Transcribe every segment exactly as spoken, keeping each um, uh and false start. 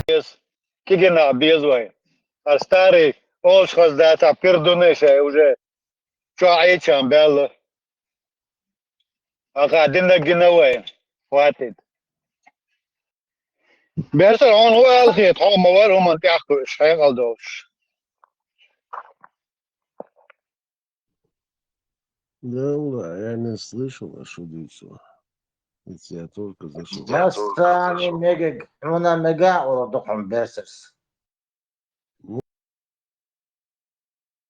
беза. Кегий нах беза вай. А старый, олуш хаза дацахь, пердуны шайн уже чохь Ӏийча баьлла. Ахьа динарг гина вай. Хватит. Берсар, хьуна хӀун ала хета, хьо ма вара хӀуманна тӀехь кхуьуш, хьекъал долуш. Да, Алла, я не слышал, а что дуется. Ведь я только зашел. Массарна мегар, хьуна мегар олу ду хьуна Берсарс.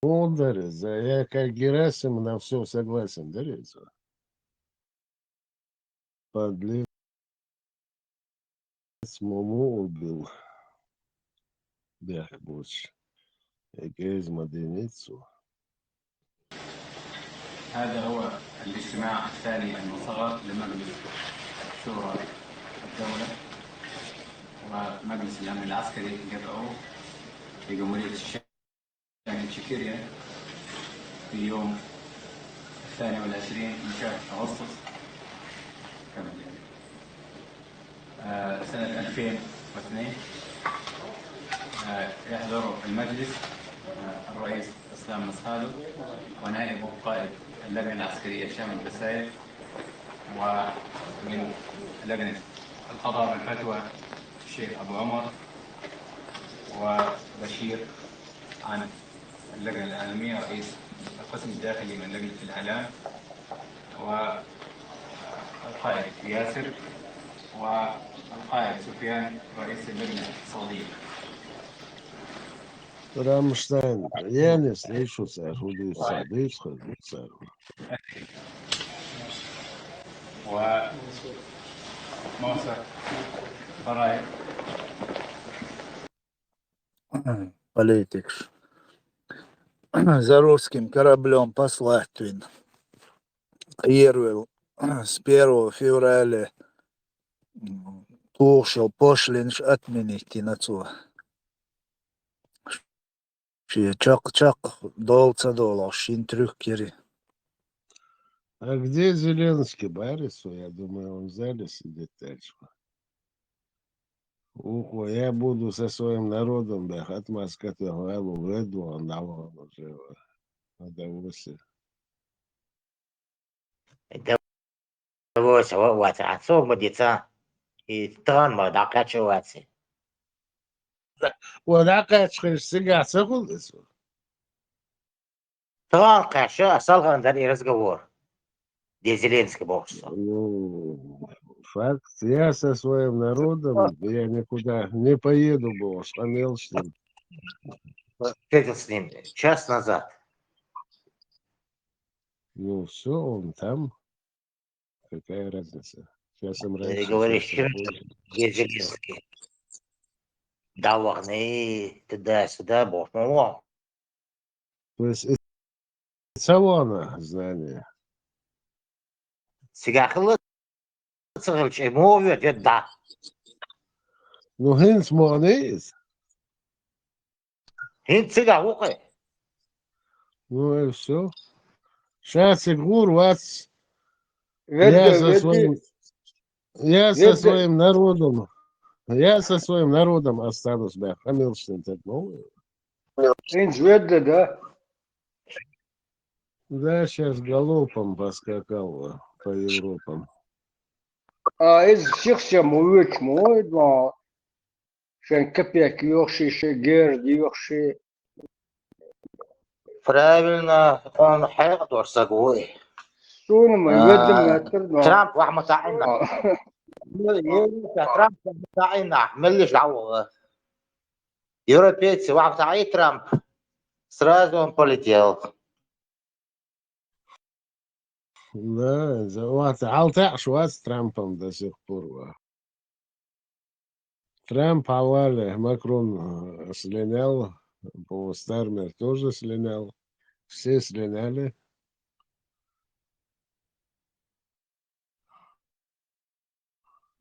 Ну, да, Реза, я как Герасим на всё согласен, да, Реза? Подлец Муму убил. Бехк боцуш. Эгоизма динецо. هذا هو الاجتماع الثاني المصغر لمجلس شورى الدولة ومجلس الأمن العسكري، جمعوه في جمهورية الشام الشكرية في يوم الثاني والعشرين من شهر أغسطس، آه، سنة ألفين واثنين. آه، يحضر المجلس، آه، الرئيس إسلام مسخالو، ونائبه قائد اللجنة العسكرية شامل بسايل، ومن لجنة القضاء والفتوى الشيخ أبو عمر، وبشير عن اللجنة الإعلامية رئيس القسم الداخلي من لجنة الإعلام، والقائد ياسر، والقائد سفيان رئيس اللجنة الاقتصادية. Рамштайн, я не слышу, сэр, хӀун дуьйцу, сэр, дуьйцу, хӀун дуьйцу, сэр. وموسى براير. Политикаш. За русским кораблём послать вина. Кхеравелла с первого февраля, м, тухуш йолу пошлинаш отменить йина цо. Шен чаккха-чаккха дола ца долуш, шина трюк яри. А где Зеленский, Борис? Я думаю, он в зале сидит дальше. Ухо, я буду со своим народом, бех, отмазка ты, гӀалу, ведло, он давно уже, вот. Удовольствие. Давай, ва-, вац, а цо ма дица, и тахана ма дӀакхаьчча вац. Ва дӀакхаьчча хилча, цигахь ца хуьлу иза? Тахана кхаьчча, а салхана дара и разговор. Де Зеленский бохуш со. Ну, факт, я со своим народом, я никуда не поеду, бохуш, къамел с ним. Встретился с ним час назад. Ну, всё, он там. Какая разница? Сейчас им раньше, говоришь, сейчас им позже. Де Зеленский. Да, вахни, туда-сюда, бог мой. То есть, и ца вахна знание. Цигахь хилла ца хилча, и муха вер, я да. Ну, хӀинца ма вахни иза. ХӀинца цигахь ву кхин. Ну и всё. Ша цига гӀур вац. Я со своим, я со своим народом, я со своим народом останусь, бля, хамил, что ли, так, ну. ХӀинца ведда, да? Да, сейчас галопом поскакал, э, по Европам. А иза сих-сема вуьйцу ма ву, шайн капек йохуш, шайн герз йохуш. Правильно, он хьекъа долуш саг ву и. Суна ма ведда ма тара, но. Трамп вахьа ма таӀийна. Трамп вахьа ма таӀийна, меллиш дӀаваха. Европейцы вахьа ма таӀий Трамп. Сразу он полетел. Да, за вац, хьал таьӀаш вац Трампом до сих пор ва. Трамп хьалале, Макрон, э, слинял, по-моему, Стармер тоже слинял. Все слиняли.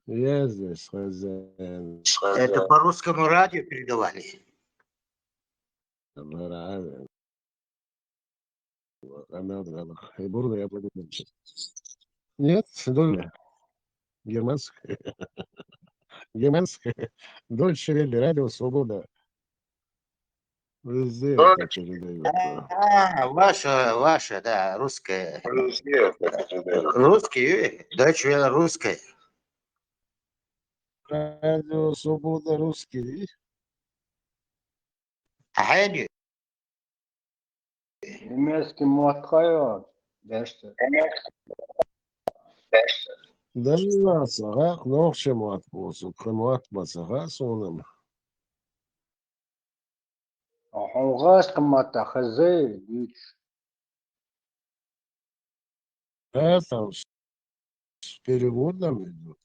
Я здесь хозяин. Это по русскому радио передавали. Нет, доля германская. Германская. Deutsche Welle, Радио Свобода. Везде это передают. А, ваша, ваша, да, русская. Везде это передают. Русский, Deutsche Welle русская. Радио Свобода русский. Ахьеди. Немецкий мотт хьайо, дешта. Да, сагӀа, нохча мотт бусу, кхы мотт ма сагӀа суна. Хьо гӀаз кхы мотт хазай, дуьйцу. Да, там с, с переводом идёт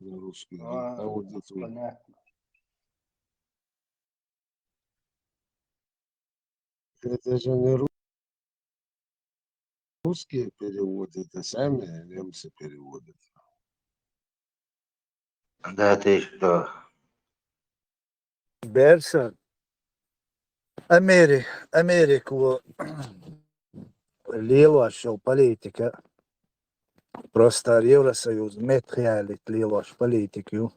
на русский язык. А, а вот это вот. Понятно. Это же не ру-, русские переводят, это сами немцы переводят. Да ты что? Берса. Амери-, Америку лелош йола политика. Просто Евросоюз меттахъялийта лелош политика ю.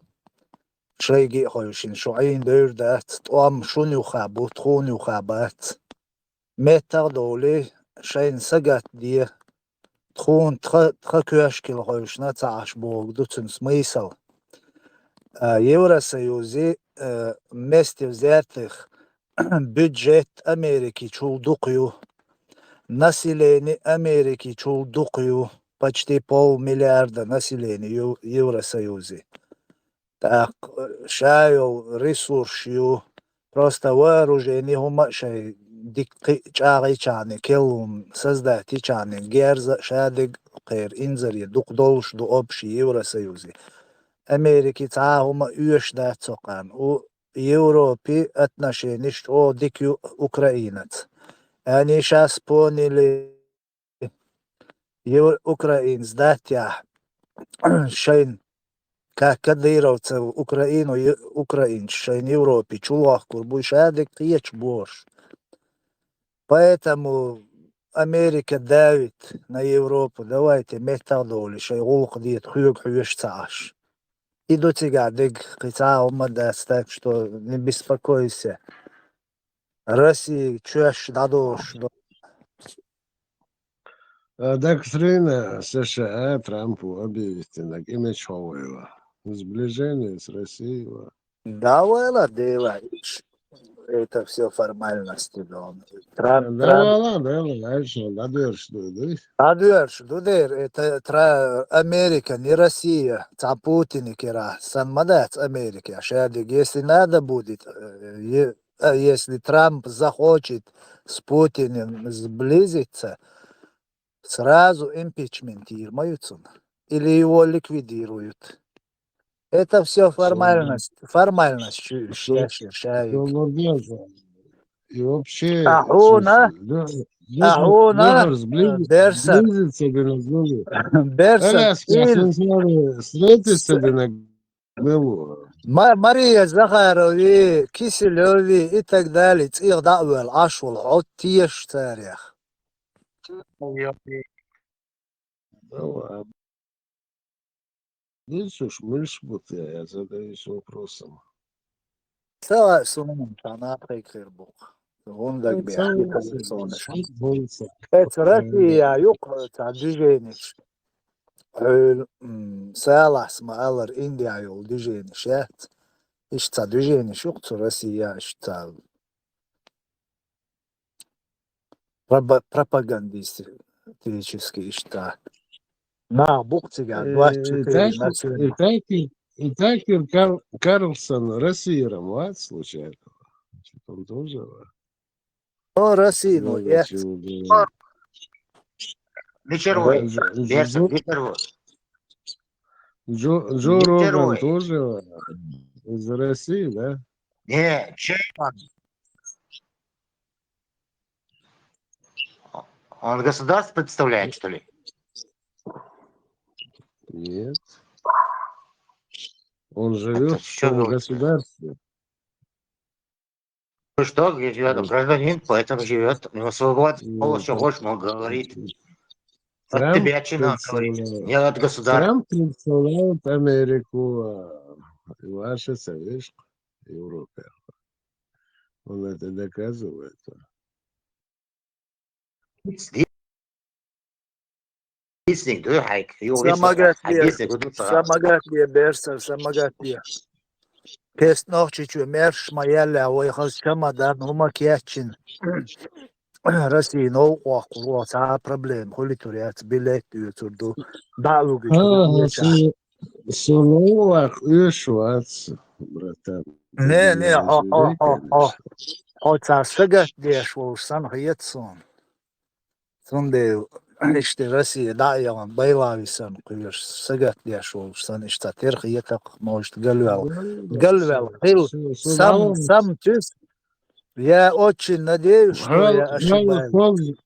Шайги а хойшина, шу Ӏийна девр дац, тӀом шуна юха бу, тхуна юха бац. Меттах а довлий, шайна сагатде, тхуна тха, тха коьшкал хойшина ца Ӏаш боху ду цуьнан смысл. А, Евросоюзе, э, вместе взятых бюджет Америки чул дукха ю. Население Америки чул дукха ю. Почти полмиллиарда население ю Евросоюзе. ТӀаккха, э, ша йолу ресурс ю. Просто вооружение хӀума а шайн дика кхин а чӀагӀйичахьана, келлун создать йичахьана, герза а шадерг а кхеран инзаре дукха долуш ду общий Евросоюзе. Америке цхьа а хӀума оьшуш дац цу кхаьрна. У Европе отношениш чӀогӀа дика ю Украинаца. Они щас поняли, Евро-, Украина сдать яхь, шайна, как кадыровцев Украину, е-, украинцаш шайна Европе чу лохкур бу, шадерг кхечу бохуш. Поэтому Америка давит на Европу, давайте меттах а довлий, шайн гӀуллакх дета, хьоьга хьоьжуш ца Ӏаш. И ду цигахь дерг, кхин цхьа а хӀума дац, так что не беспокойся. Россия чоьш дӀадохуш ду. А доктрина США Трампу объявить динарг и мичахь вайла? Сближение с Россией ва? Да вайла, дела, это всё формальности, да. Трамп, Да Трамп. Вайла, да вайла, дальше дӀадоьрзуш ду, да? ДӀадоьрзуш ду дера, это Тра-, Америка, не Россия, цхьа Путине кира, сан ма дац Америка, шадерг, если надо будет, э, е-, а если Трамп захочет с Путиным сблизиться, сразу импичментируют цунна. Или его ликвидируют. Это всё формальность, формальность, шу-, шу-, шу-, шу-, И вообще, А хьуна, слушай, да, а хьуна, да, сблизиться, Берса, сблизиться бы надо было. Берса, Аляска, Ил-, сенсоры встретиться бы надо было. Ма-, Мария Захарови, Киселёви и так далее, цӀийх дӀа а ваьлла, Ӏаш волу, хьо теша царех. Ну ладно. Дийцуш, муьлш бу те, я задаюсь вопросом. Ца а суна цхьа нахе хир бу-кх. ХӀунда Ну, бехке ца хаза сонаш. Эца Россия юкъа цхьа движенеш. Хьуьлла, м, Салахьс ма-аллара, Индия йолу движенеш яц. Иштта цхьа движенеш юкъа цу Россия, иштта цхьа пропа-, пропагандистический иштта. Нах бу-кх цигахь, Э, двадцать четыре на семь. И Такер, и Такер, и Такер Кар-, Карлсон Россиеран вац случайно? Чё-то он тоже ва-, О, Россия, ну, Много эц. чего было. Вечервой. Э, Джо, Джо, Берса, Джо, вечервой. Джо, Джо Роган Вечервой. Тоже из России, да? Не, чей он? Он государство представляет, что ли? Нет. Он живёт Это в чё своём вы? Государстве. Ну что, где живёт? Он Гражданин, поэтому живёт. У него свобода, Ну, он что хочет, он говорит. От Трамп тебя чего он говорит? представляет, Не от государства. Трамп представляет Америку, а, И ваша ца вешка Европе. Он это доказывает. Дисник ду хьайк, югъи Самагат сага, бе, хьайдисник ду ца. Самагат бе, берсар, самагат бе. Кест Нохчичу мерш ма яла, вай хаз чамадан, хӀума кеччин. Россия новкъохкъур, ца проблема, хули тур яц, билет юцур ду. Далуги Ага, чу. Со, со новкъ уьш вац, братан. Не, не, Ты хо, хо, хо, хо. Конечно. Хо ца сагат деш волуш сан хет сон. Цундела иштта Россия дӀа а яхана, байла висан кхоьруш, сагатдеш волуш санна, иштта терхетакх, может, галвел. Галвел хила, сам, сам туьс. Я очень надеюсь, что я ошибаюсь.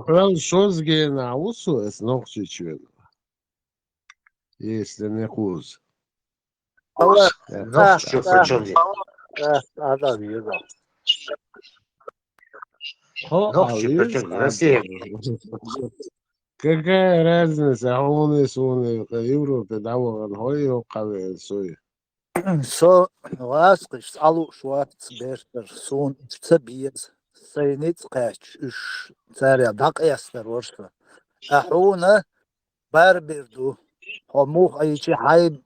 Хьал шозгена вусу эс Нохчийчоьна. Если не кхуза. Алла, Нохчийчу причём здесь? Адам юза. Нохчийчу причём здесь? Россия. Какая разница, хьуна, суна, Европе дӀавахана, хьо йоккхавеана суй? Со гӀазкхаш, цӀалуш вац бертар, суна ца беза. Сайн ницкъ кхаьчча, уьш царел дӀакъестар вара со. Ткъа хьуна барбир ду. Хьо муха айчи хьай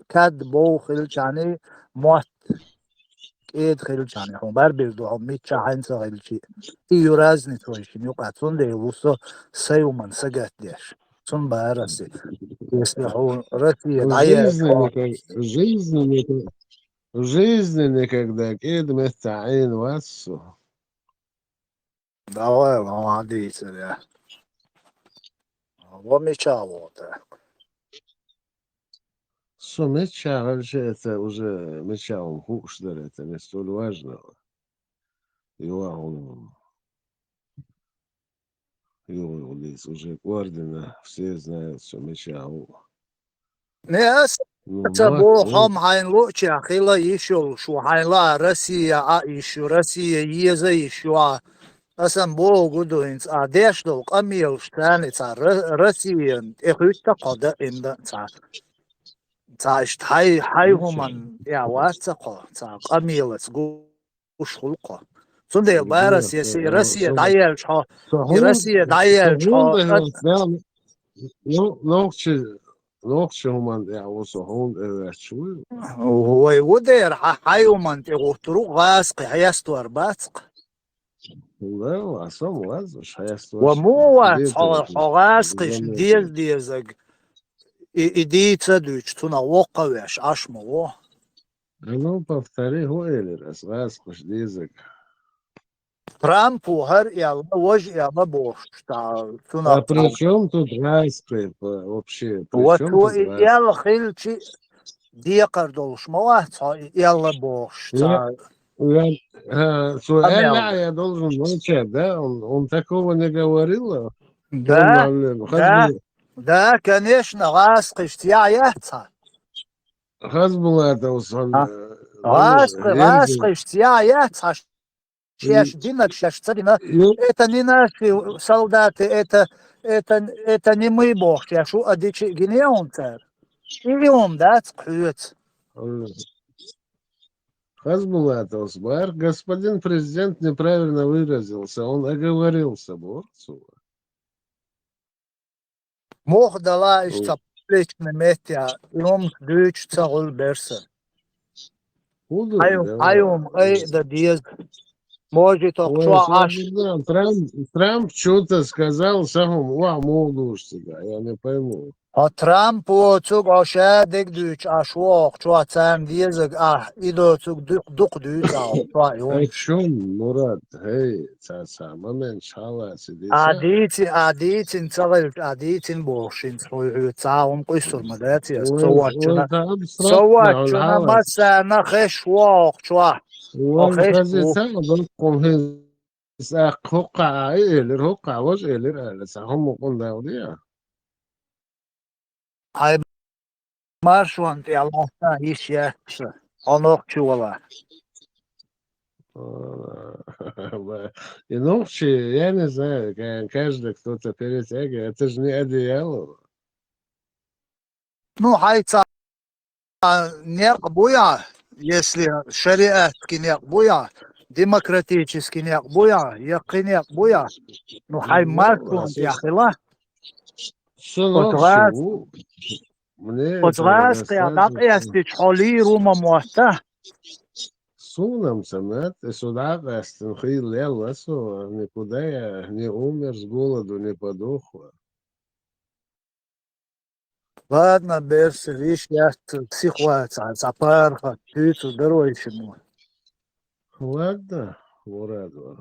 кад бов хилчани, мотт кӀеда хилчани, хьуна барбир ду, хьо мичча хьайна ца хилчи. И ю разница вай шин юкъа, цундела ву со сай хӀуман сагатдеш. Цун бара си. Если хьуна Россия дӀаяьлча, жизни никак-, жизни никак-, жизни никогда кӀеда меттахь Ӏийна вац со. Давай, ма дийцар, я. Во мича вота. Со мича хилча, это уже мича хӀума хууш дара, это не столь важно. Юха хӀума. Юха хӀума дийца, уже кӀордина, все знают, со мича хӀума. Не, ас Ну, ца бо молодец. Хьо хьайна луъчехь хила йиш йолуш ву, хьайна лаа Россия а йиш ю, Россия еза йиш ю а. Асан богу ду хӀинца, а деш долу къамелаш царна цхьа Ра-, Россиян тӀе хуьттакхо даимда цхьа. Цхьа иштта хьай, хьай Ну, хӀуман тӀе вац ца кхо, цхьа къамелаца гу-, гуш хуьлу кхо. Цундела бара Россия, Россия дӀаелча хьо, и Россия дӀаелча хьо, Ну, нохчи, нохчи хӀуманна тӀехь ву со, хьуна тӀе ваьчча вуй? Вай ву дера, хьан хьайн хӀуманна тӀе гӀуттур ву гӀазкхи, хьестор бацкх. Да, аса вазаш, хьестор. Ва муха вац хьо, хьо гӀазкхиш деза-дезаг, и, и дийца а дуьйцу, цунах воккха а веш, Ӏаш ма во. А ну, повтори, хӀун элира ас, гӀазкхиш дезаг? Трампо хӀара аьлла, важа аьлла бохуш, цхьа, цунах А при чём тут гӀазкхи, п-, вообще? При Вот чём цо тут и гӀазкхи? Аьлла хилчи, декхар долуш ма вац хьо и аьлла бохуш, цхьа. Я, я, а, цо Амел. Аьлла, я должен молчать, да? Он, он такого не говорил, а? Да, Нормально. Да, Хазбул- да, конечно, гӀазкхишца яхь яц хьан. Хазбулатов сан, А? э, ГӀазкхи-, Лензин. ГӀазкхишца яхь яц хьан. Шаьш динарг шаьш ца дина. Ну, Это не наши солдаты, это, это, это не мы бохуш, я шу а дичи гинеун цара. Или он дац кхуьца. Хазбулатовс бара, господин президент неправильно выразился, он оговорился, боху цо. Муха дала иштта публичный меттехь, и хӀумаш дуьйцуш ца гӀур берса. ХӀун ду Хьайн, хьайн хӀума айда деза. Может, ох, Ой, чохь Ӏаш. Трамп, Трамп чё-то сказал, сахьум, охьа муха луш цигахь, я не пойму. Хьо Трампо цуг Ӏо ша дег дуьйцу Ӏаш воху, чохь царна дезаг ахь, и доцуг дукх-, дукха дуьйцу ахь, чохь и хӀума. О чём, Мурад, хей, Ца, ца, момент, шала, сиди, А ца. Дийци, а дийцина ца гӀевча, а дийцина бохуш, хӀинца хьуй хьоьца цхьа хӀума къуьссур ма дац ас. Ой, ца воччуна, ой, ца ца абстрактно, воччуна хьала. Массарна хеш воху чохь. Хьо Ой, хеш хази ву. Ца, доккхун хӀинца, ах, хӀоккхахь а элира, хӀоккхахь важа элира аьлла, ца хӀума къунда вале. Хьайн маршонна тӀе латтахь йиш яц сан, хьо нохчи вала. И нохчи, я не знаю, ка-, каждый кто-то перетягивает, это же не одеяло. Ну, хьайн ца некъ буй, если шариатский некъ буй, демократический некъ буй, яккхий некъ буй, ну, хьай маршонна тӀехь хила. Оцу гӀазкхех дӀакъаьстича хьо лийр ву ма мотта. Суна-м ца моьтту, со дӀакъаьстина хила лелла со, никуда я не умер с голоду, не подох. Ладно, берсер, йиш яц сихваца, цхьа паргӀат туьйцур дара вай шимма. Ладно, Мурадов.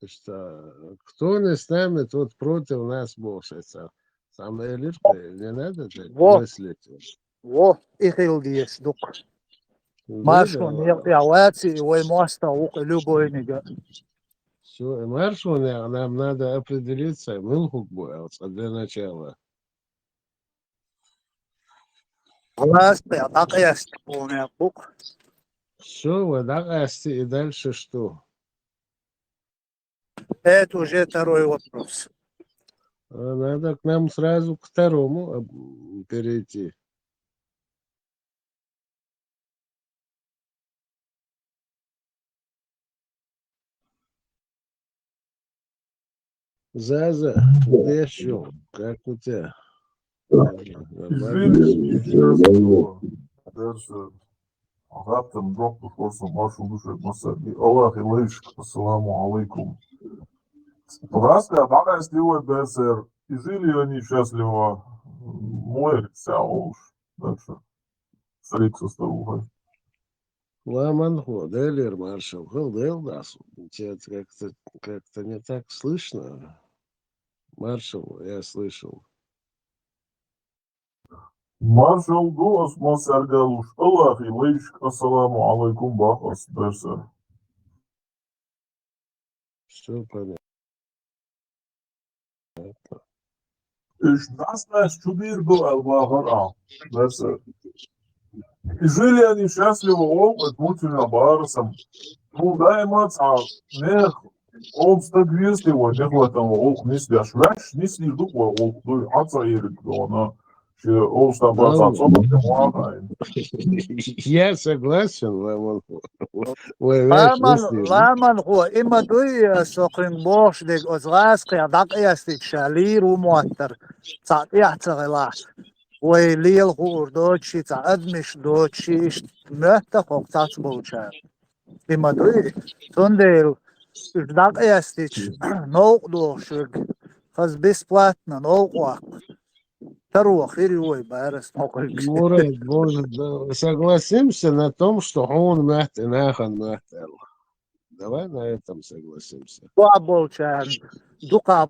Иштта, кто не с нами, тот против нас, бохуш ца. Самое лишнее, не надо же мыслить. Во, и хила дезаш ду-кх. Маршонна некъ тӀехь вац и, вай мостагӀа ву-кх и любойниг а. Всё, и маршонна некъ, нам надо определиться, муьлха хӀума бу аьлла, цкъа для начала. ГӀазкхех дӀакъаьстича хьуна бу-кх. Всё, вай дӀакъаьстий, и дальше что? Это уже второй вопрос. А, надо к нам сразу к второму, а, перейти. Заза, ты ещё? Как у тебя? Нормально? Извините, Берсер. Гаттам жоп, просто маршал ду шуьга массарна. Аллахьан лайшка, ассаламу алайкум. Раска, бакъаьстий вай, Берсер. И жили они счастливо. Мой, вся уж. Дальше. Старик со старухой. Ламанхо, Делера маршалла, хила Дела дас. Тебя как-то, как-то не так слышно. Маршал, я слышал. Маршал ду ас массаьрга луш, Аллахьан лайшка, ассаламу алайкум боху ас, Берсер. Всё понятно. Уьш дӀасалаьцна чу дийр ду аьлла бахара ахь, Берсер. И жили они счастливо олу, это мучуьна барасам. Ну, даима цхьа нехан, оха стаг веза те вай, нехан ватан вай, оха нисдеш. Ваьш нисдийр ду вай, оха дуй, Ӏа ца Ӏийриг дона. Шен оха стаг бац, цхьа цӀа бац, вахана. Я согласен, Ламанхо. Вай ваьш Ламан-, нисдийр ду. Ламанхо, и ма дуй, со кхуьнга бохуш дерг, оцу гӀазкхех дӀакъаьстича ша лийр ву моттара, цхьаъ тӀехь ца хилахь. Вай лела хуур доцуш, цхьа адамаш доцуш, иштта моьтту хӀокху цхьацболчарна. И ма дуй? Цундела уьш дӀакъаьстича, новкъа дохуш верг, хаза бесплатно новкъа ваккха. Таро хир ю вай барас хьокхуьнгаш. Мурад, боже, да, согласимся на том, что хьуна моьтту и нахана моьтту аьлла. Давай на этом согласимся. Дукха болчарна, дукха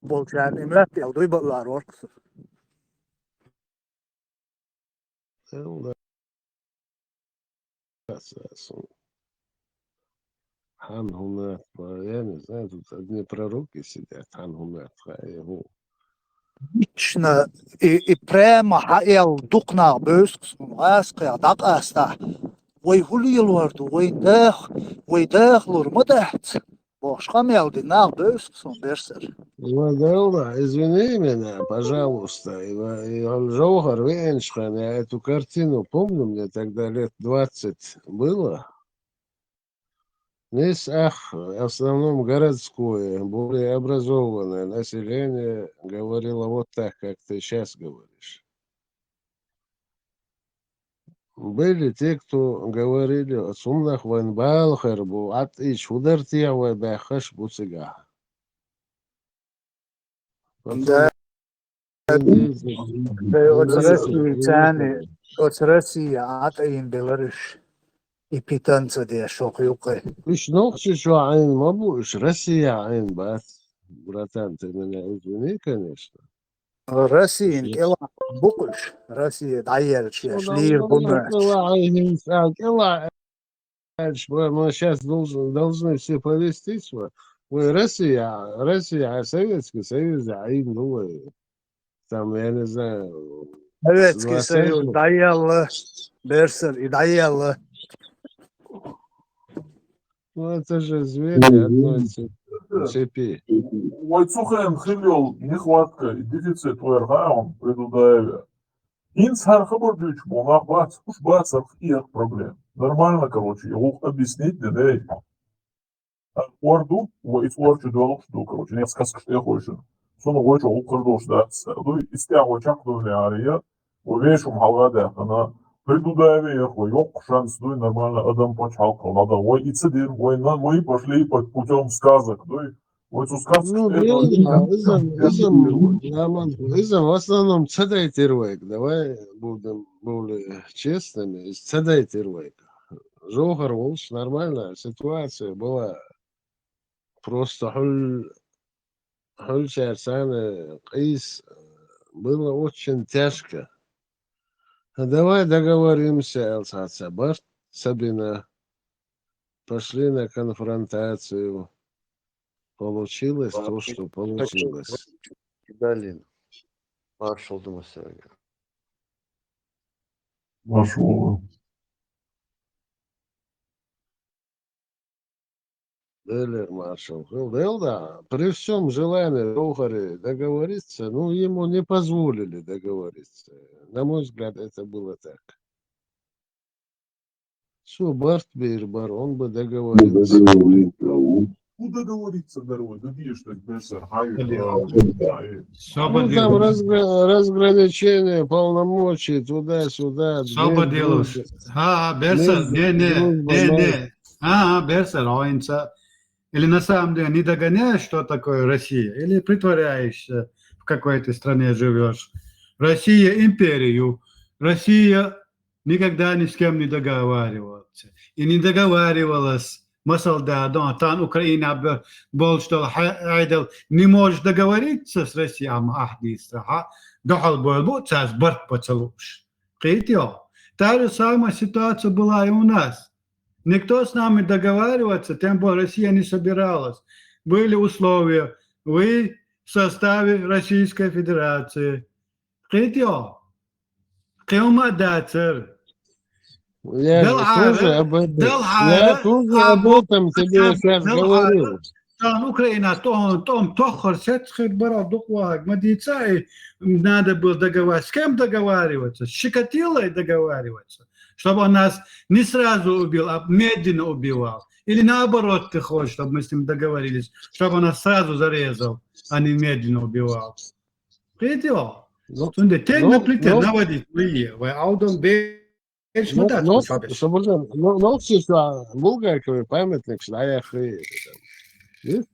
болчарна и моьтту аьлла дуй бакъ ларварх со. Эл да. Хьан хӀума, я не знаю, тут одни пророки сидят, хьан хӀума, хьан хӀума. Лично и, и прямо хьаэл дукха нах бевза-кх суна, гӀазкхех дӀакъастахь. Вай хӀун лелор ду, вай даха, вай дахалур ма дац. Бохуш къамел дина нах бевза-кх суна, Берсер. Ладелла, извини меня, пожалуйста. И, и он Жовхар веанчу хенахь, я эту картину помню, мне тогда лет двадцать было. Нис ах, в основном городское, более образованное население говорило вот так, как ты щас говоришь. Были те, кто говорили, оцу хӀуманах вайн бала хир бу, Ӏад ийча хӀун дара техьа вай баьххаш бу цигахь. Да. Оцу Россия царна, оцу Россия Ӏа тӀаийна белара уьш. И питанца деш хӀокху юккъе. Уьш Нохчийчохь Ӏийна ма бу, уьш Россия Ӏийна бац. Братан, ты меня извини, конечно. Россиян кӀелахь бу-кх уьш. Россия дӀаелча, еш лийр бу моьттуш. КӀелахь, хӀинца кӀелахь аьлча, мы, мы щас должны, должны все повестись, вай Россия, Россия, Советский Союз Ӏийна ду вай. Там, я не знаю, Советский Союз дӀаелла, Берсер, и дӀаелла. Ну, это же звенья одной цепи. Вай цу хенахь хилла йолу нехватка и дефицит вайра хаьа хьуна при Дудаеве. ХӀинца хӀара хабар дуьйцуш болу нах бац, уьш бацарх, и яха проблема. Нормально, короче, и гӀуллакх объяснить де, дай. Ор ду, вай и цӀор чу доьлхуш ду, короче, нехс каскаш тӀехойшина. Цунах вай чу гӀуллакх хир долуш дац, дуй, и стегӀа вай чекхдовле аре, вай вешум хьалха даьккхина, предугадывая, вай йоккха шанс дуй, нормально адам пачхьалкхал ладагӀа. Вай и ца дира, вай на-, мы пошли под путём сказок, дуй. Вай цу сказкаш Ну, тӀе реально, иза, иза, Роман, иза в основном ца дайтира вайга. Давай будем более честными, иза ца дайтира вайга. Жовхар волуш нормальная ситуация была. Просто хьул-, хьулчаьрца къийса было очень тяжко. Давай договоримся, аьлла цхьацца барт ца бина. Пошли на конфронтацию. Получилось то, что получилось. Далее. Маршал Думасарга. Маршал. Делер маршал. Делда, при всём желании Жовхаре договориться, ну, ему не позволили договориться. На мой взгляд, это было так. Цо барт бийр бара, он бы договорился. Договориться, да, вот. Ну, договориться, здорово, да, видишь, так, Берсер, хай, Алло. Хай. Что Ну, там поделать? разгра-, разграничение полномочий туда-сюда. Что две поделаешь? Дружбы. А, а, Берсер, Между не, не, дружбой не, не. А, а, Берсер, а он ца-, или на самом деле не догоняешь, что такое Россия, или притворяешься, в какой ты стране живёшь. Россия империю, Россия никогда ни с кем не договаривается. И не договаривалась. Масал да, дон, тан Украина б-, болчтал, ха-, айдал, не можешь договориться с Россией, ам, ахдистра, ха, дохал бол, бу, цас барт поцелуш. Кхетё? Та же самая ситуация была и у нас. Никто с нами договариваться, тем более Россия не собиралась. Были условия, вы в составе Российской Федерации. Кхетё? Кхин ма дацар. Я же Дал тоже хьара, об этом, дал я хьара, тоже об або этом тебе ацам, сейчас дал говорил. Хьара. Тан Украина тон, тон тоххар сецхир барал дукъ вахаг. Ма дийца и надо было договариваться. С кем договариваться? С Чикатилой договариваться. Чтобы он нас не сразу убил, а медленно убивал. Или наоборот, ты хочешь, чтобы мы с ним договорились, чтобы он нас сразу зарезал, а не медленно убивал. Видел? Ну, Цунде тен ну, на плите ну, наводить вие, вай аудон бе-, эш ну, ма дац ну, кусабеш. Шабурдан, ну, ну, все, что, Булгаковый памятник, что, а я хрен, там. Видишь?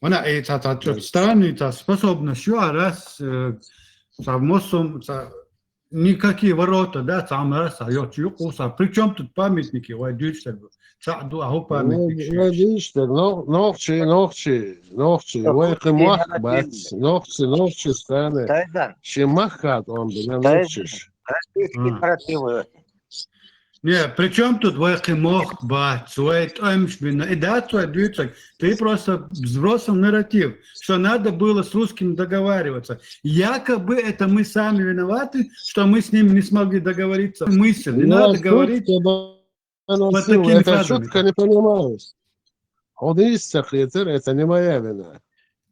Вона, э, та, та, чё, Да. Странный, та способность, ю, а раз, э, са мосом, са, никакие ворота, да, сам раз, а ё, чё, куса. При чём тут памятники, вай, дюч, так бы. Ца, ду, а, памятник, Ну, шиш. Ну, видишь, так, ну, ногчи, ногчи, ногчи, Так, вай, вот ты и мах, нарратив. Бац, ногчи, ногчи, стане. Тайзан. Ши мах кат он, бля, Тайзан. Ногчиш. Российские М. нарративы. Не, при чём тут вайхи мох, бац, вай тӀемаш бина? И да, твой дюйцаг, ты просто сбросил нарратив, что надо было с русскими договариваться. Якобы это мы сами виноваты, что мы с ними не смогли договориться. Мысль, не Ну, надо а говорить тут я вот наносил, такими это фразами. Чётко не понимаешь. Он из сахвитер, это не моя вина.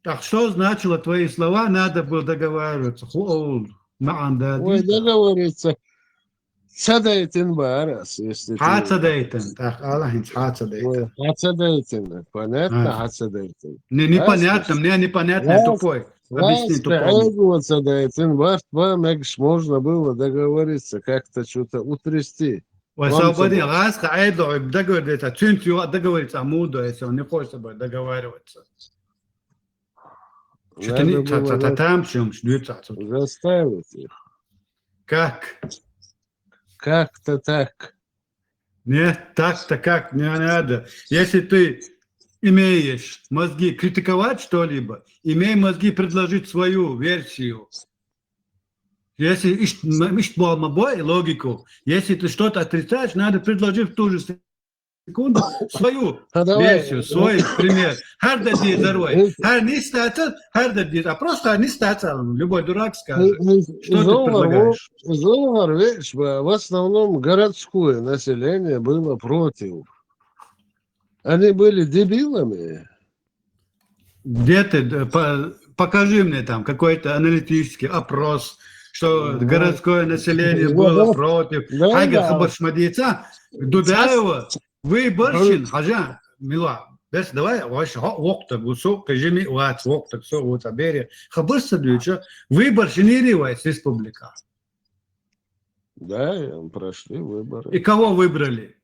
Так что значило твои слова, надо было договариваться? Ху-, оу, маан да Ой, дин. Договориться. Цадайтин барас, если Ха ты цадайтин, так, Аллахинч, ха цадайтин. Ой, ха цадайтин. Понятно, А. Ха цадайтин. Не, непонятно, Ясно. Мне непонятно, Ясно. Тупой. Объясни, Ясно. Тупой. Эго цадайтин, барт ба, мегаш можно было договориться, как-то что-то утрясти. Ва Вам сабади, цадайт. Ласка, айдо, договориться, цунц юа договориться, а мудо, если он не хочет с тобой договариваться. Чё ты не, Надо та, было та, та, за-, там, чем, ш-, дюца, ц-, заставить их. Как? Как-то так. Нет, так-то как, не надо. Если ты имеешь мозги критиковать что-либо, имей мозги предложить свою версию. Если ишт, м, ишт болма бой логику, если ты что-то отрицаешь, надо предложить в ту же секунду свою А давай, версию, ну, свой пример. Хар да ди зарвай. Ну, Хар не статься, хар да ди. А просто не статься, любой дурак скажет. Ну, ну, Что ты Жовхар, предлагаешь? Жовхар, видишь, в, в основном городское население было против. Они были дебилами. Где ты, д-, по-, покажи мне там какой-то аналитический опрос, что городское население было против. Хьайгара хабарш ма дийца, Дудаева выборщин, хьажа, мила, бес давай, ваш хо-, вохтаг, ву со, кхы жими вац, вохтаг со, ву ца бере. Хабарш ца дуьйцу, выборщин ири вай республика. Да, прошли выборы. И кого выбрали?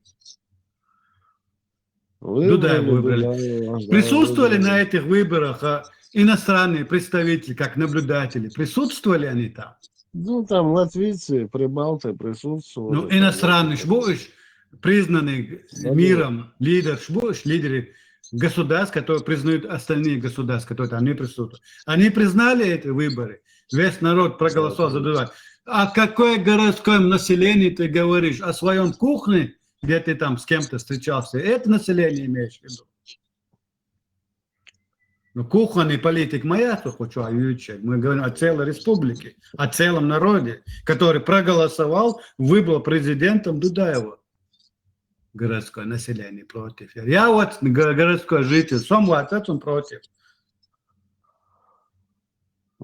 Дудаева выбрали. Присутствовали на этих выборах, а, иностранные представители, как наблюдатели? Присутствовали они там? Ну, там латвийцы, прибалты присутствовали. Ну, иностранный ж будешь, признанный миром лидер ж будешь, лидеры государств, которые признают остальные государства, которые там не присутствуют. Они признали эти выборы. Весь народ проголосовал за Дудая. А какое городское население ты говоришь? О своем кухне, где ты там с кем-то встречался? Это население имеешь в виду? Ну, кухонный политик моя, то хочу, а ючек. Мы говорим о целой республике, о целом народе, который проголосовал, выбрал президентом Дудаева. Городское население против. Я вот городской житель, сам вот он против.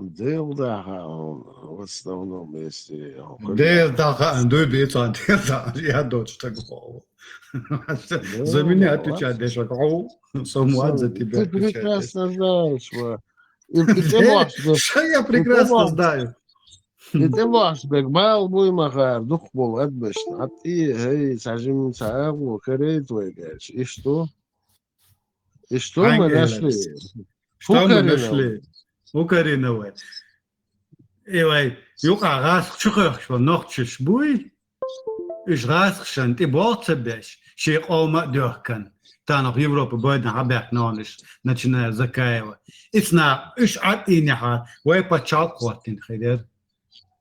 Дел да, в основном, если... Дел да, дуй бицан, дел да, я дочь так голову. За меня отвечать, деш, сам вот за тебя отвечать. Ты прекрасно знаешь, ва. И, и ты можешь... Что я прекрасно знаю? И ты можешь, бек, мал буй махар, дух бол, отбешна. А ты, эй, сажим сагу, корей твой, короче. И что? И что мы нашли? Что мы нашли? Укариновай. Эвай, юкъа гъаск чухъяхчу нохчиш буй, уж гъаскшан ти болца беш, ши къома дёхкан. Танах Европа бойдан хабяк нониш, начиная Закаева. Ицна уж ат инеха, вай пачал кватин хидер.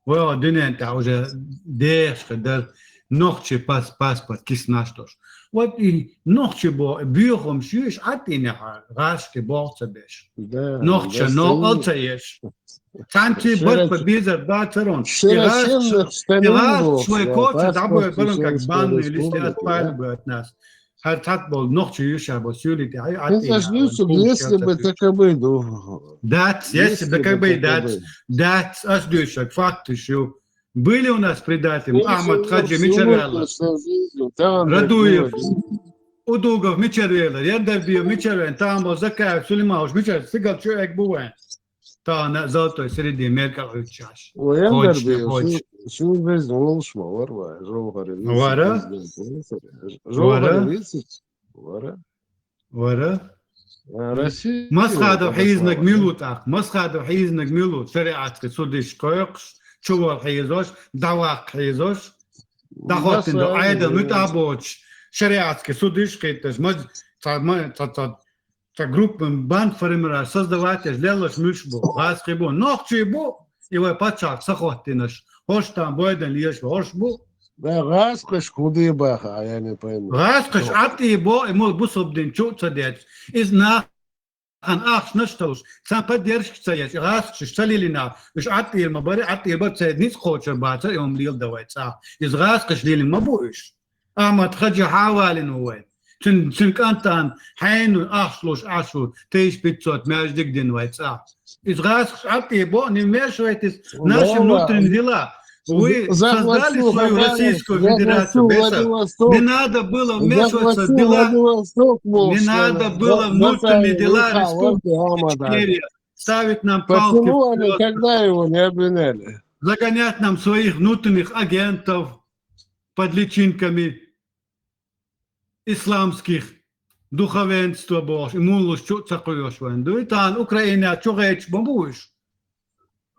Вай дунен та уже деш хидер. Нохчи пас-, паспорт кис наш тош. Вот и нохчи бо, бюхом шуш ат инеха, гъашки болца беш. Нохча, но алца еш. Санти бат по бизар да царон. Ираш, ираш швой кофе, да бой балон как банный лист от пальбы от нас. Хар тат бол, нохчи юша бо, сюли ти, ай, ат инеха. Если бы так и было. Дац, если бы как бы дац, дац, ас дюша, факты шу. Были у нас предатели, Ахмад Хаджи Мичарвелла, Радуев, Удугов Мичарвелла, Яндарбиев Мичарвелла, Тамбов Закаев, Сулейманович Мичарвелла, сигал чу эк бувен. Та на золотой среди меркал учаш. О, Яндарбиев, всю жизнь волшма, варва, жовхари. Вара? Жовхари. Вара? Вара? Масхадов хьийзнаг милут ах, Масхадов хьийзнаг милут, шариатский судиш кхойкхш, чувал хьийзош, давак хьийзош, дахотин до айда мит абоч, шариатский судиш хитташ, маз, ца, ма, ца, ца, ца группа бан формира создавать еш, лелаш муш бу, газ хи бу, нохчи бу, и вай пачак сахоттинаш, хош там бойдан леш, хош бу. Да, газ кыш худы баха, я не пойму. Газ кыш ат и бо, и мол бусубдин чу ца дец. Из на хан ахш наш талуш, ца поддержка ца еш, газ кыш ца лилина, уж ат и ма бари, ат и бар ца ниц хочер баца, и ом лил давай ца. Из газ кыш лилин ма бу уж. Ахмад Хаджи хьавалин вай. Цин, цин кантан хьайну ахшлуш ашу, тысяч пятьсот мяждик дин вай ца. Из газ кыш ат и бо, не вмешивайтесь в наши внутренние дела. Вы создали свою Российскую Федерацию, беса. Не надо было вмешиваться в дела. Не надо было внутренние дела Республики Ичкерия. Ставить нам палки в пёт. Почему они тогда его не обвиняли? Загонять нам своих внутренних агентов под личинками исламских духовенство бош, и муллуш чу ца куйош вайн. Дуй, таан Украина чу гъеч бу буш.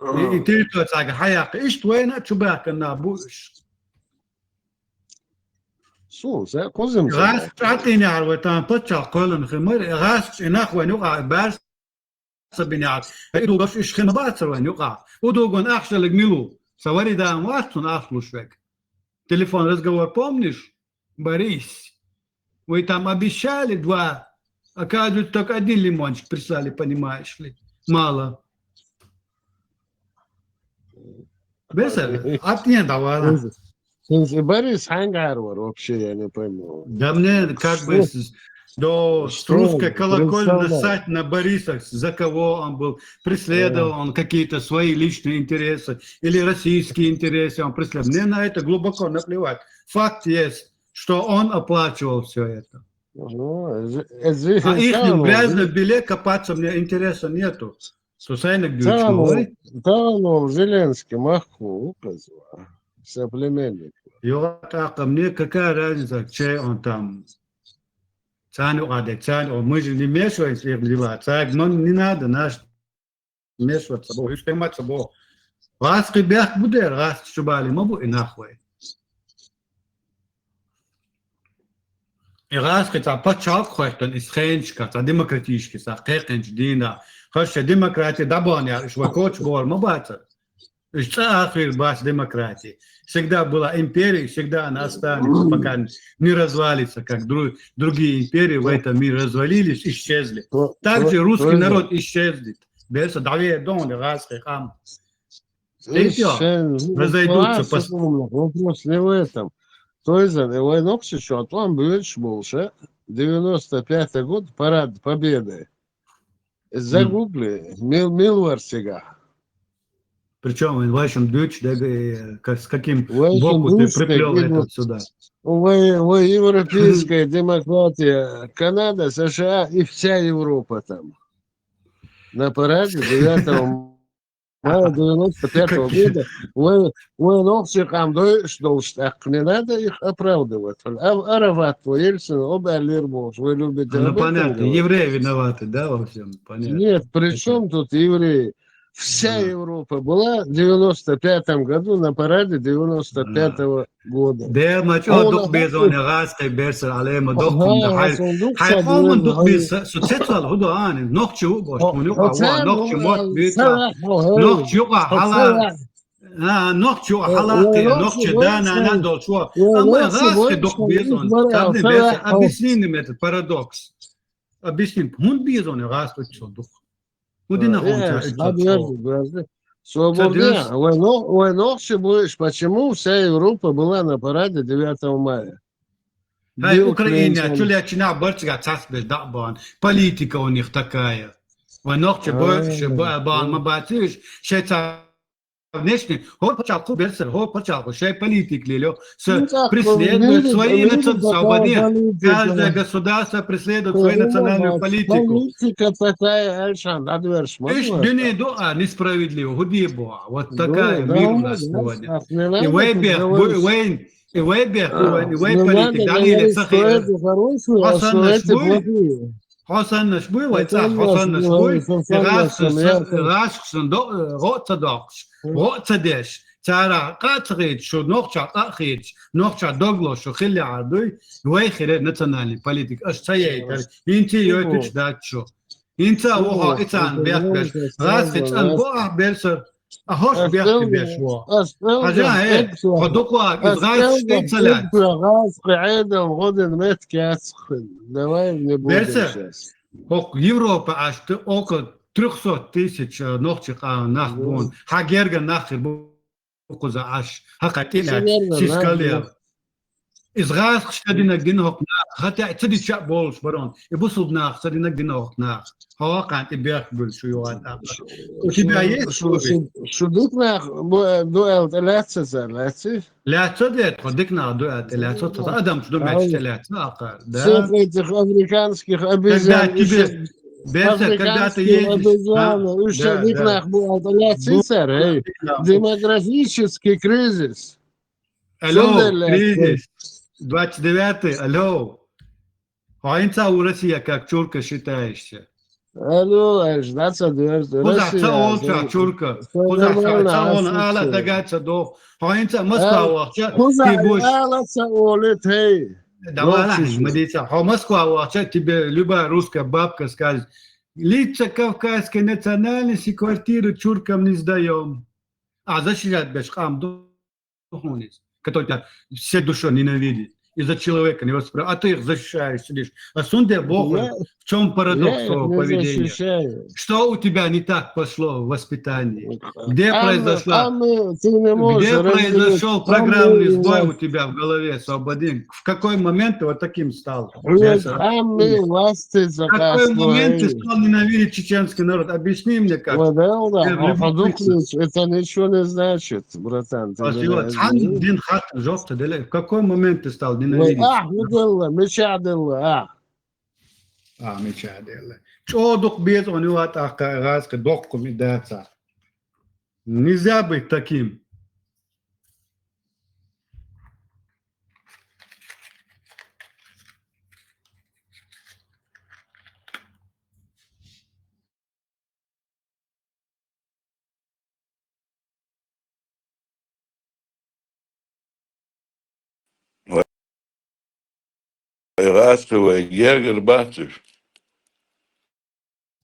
И, и территория цага хаяк, ишт вайна чу бакана буш. Су, се кузим. Газ чатиняр вай таан пачал кулан химар, газ чинах вайн юкъа барс Сабиняр. Удугаш иш хин бацар вайн юкъа. Удугон ахшалаг милу. Савари даам варцун ахлушвек. Телефон разговор помнишь? Борис. Вы там обещали два. Оказывается, только один лимончик прислали, понимаешь ли. Мало. Бесер, ат не давала. Сенс, Борис хьангарвар вообще, я не пойму. Да мне как бы с- Да, с Что русской он колокольни представлял? Нассать на Бориса, за кого он был, преследовал он какие-то свои личные интересы или российские интересы он преследовал. Мне на это глубоко наплевать. Факт есть, что он оплачивал все это. Ну, это же- это же А их Ханов, грязном белье копаться мне интереса нету. Сусайнак дючмой. Ханов, Ханов, Зеленский, Махку указывал, соплеменник. Йота, мне какая разница, чей он там. Цани ада, цани, о, мы же не вмешиваемся в их дела. Цаг, нам не надо наш вмешиваться, бо, уж понимать, бо. Гъазкъи бехк бу дер, гъазкъи чубали ма бу и нахуй. И гъазкъи ца пачалкъ хойтон, и схенчка, ца демократически, ца кекенч дина. Хош демократия дабан я, иш ва коч бор ма баца. Иш ца ахир бас демократии. Всегда была империя, и всегда она останется, пока не развалится, как дру- другие империи в этом мире развалились, исчезли. То- Также то- русский то- народ исчезнет. Беса даве дон, гъазкъи хам. Эти Ещё, ну, разойдутся класс, пос- ну, вопрос не в этом. То есть, э, войнокси чё, а там больше, больше. Девяносто пятый год, парад Победы. Загугли, мил, мил варсига. Причем в вашем дюч, да, э, как- с каким В вашем боку ты дюч, приплел да, это ну, сюда? Вы, вы европейская демократия, Канада, США и вся Европа там. На параде девятого мая девяносто пятого Какие? года вы, вы ногти там дойш должен, так не надо их оправдывать. А Арават, вы Ельцин, оба Алирбович, вы любите Ну, об этом понятно, говорить? Евреи виноваты, да, во всем? Понятно. Нет, при чем тут евреи? Вся Ага. Европа была в девяносто пятом году на параде девяносто пятого года. Дер мач А о у дух нас безон это- гъазкъи берсер алема Ага, дохкунда. Хай сундук хай садвер, хомун дух ага. Без су цецал гуда ан. Нохчи у бош, О, муни о, ва цар нохчи ну, мот а, битла. цар, о, Нохчи юга о, хала. цар. А, нохчи юга О, хала о, ке, нохчи нохчи дана больше, на дол шо. о, Ама нохчи гъазкъи больше, дух безон. мара, Кадни цар, бес, о. объясни мне этот парадокс. Объясни, хун безон гъазкъи чо дух. Удина хун Э, ча подожди, подожди. Свободно. Садись. Войно, войно все будешь. Почему вся Европа была на параде девятого мая? Хай Билл Украина, Клинтон. чуля чина барчга цас беш дабан. Политика у них такая. Ва нохчи А. больше бан ма бациш, шеца внешне, хор пачал ку берсер, хор пачал ку шей политик лилё. С Ну, так, преследуют видите, свои видите, национальные какая политики. политика. Каждое государство преследует Ну, свою ну, национальную вот, политику. Политика такая, Альшан, да, дверь, Иш смотри, вот дюни так. Дуа несправедливо, худебо. Вот Ну, такая да, мир у да, нас да, сегодня. так, не надо И вей так бех, говорить. вей, и вей бех, А, и вей не политик, надо да, или говорить, что сахи. это хорошее, а что Хасанна это шбуй? плохие. Хосан наш буй, вай Хосан ца, хосан наш наш буй, буй. хосан наш Гъазкъи буй, сан, я- гъазкъи сан до, э, гоца докъш. Мгм. Гоца деш. Цара къацгъит шу нохча къахит. Нохча догло шу хилли адуй. Вай хире национальный политик. Аш ца яйтар. Инти йойтуч дачу. Инца вохо исан бех беш. Гъазкъи цан бо а берсер. А хош бех беш во. Хажа, э, ходукъ ва, из гъазкъи штей цалят. Гъазкъи гъайдам гъодин мет кяцхин. Давай не будем Берсер. Сейчас. Хок Европа ашты около трёхсот тысяч, э, нохчи къа нах бун. Ха герга нах хир бу куза аш. Ха къатилят. Сискалер. Из гъазкъи штадина гин хок нах. Хата цади ча болш барон. И бусуб нах, цадина гин хок нах. Хава къан и бех бул шу югъа та. У тебя есть Шу- шу- шу дик нах бу- дуэл лятса за лятси. Лятса дет, хо дик нах дуэл лятса. Адам шу меч лятса акъар. Да. Всех этих африканских Когда обезьян. тебе, Берсер, когда ты едешь, Обезьяны, ещё дик нах бу лятси сэр, эй. Демографический кризис. Алло, кризис. Двадцать девятый, алло. Хо инца у Россия как чурка считаешься? Алло, аж двадцать девятый. Хуза ца олча чурка. Хуза ца олча ала дагаца дох. Хо инца Москва вахча. Хуза ала ца олит, эй. Давай, мадица. Хо Москва вахча, тебе любая русская бабка скажет: «Лица кавказской национальности квартиру чуркам не сдаём». А защищать беш къам духунис, который тебя всей душой ненавидит. из-за человека не воспринимаешь, а ты их защищаешь, сидишь. А сунде бог, Я, в чем парадокс я их твоего не поведения? Защищаю. Что у тебя не так пошло в воспитании? Где Амма, произошла, амма, ты не можешь где разделить произошел самую программный сбой у власть. тебя в голове, Свободин? В какой момент ты вот таким стал? Нет, Ясно. амма власти В какой момент ты заказывай. Стал ненавидеть чеченский народ? Объясни мне как. Вадалда, Э, в любом Хадуклич, смысле. это ничего не значит, братан. Ты А не чего? разделил. Дин хат, жёг ты, да, в какой момент ты стал Вай, ненавидеть? а, Худалла, мечадалла, а. А, мечадалла. Чё дух без, он его атака, раз, дохку ми даца. Нельзя быть таким. Раскрывай, Гергер Бахтиш.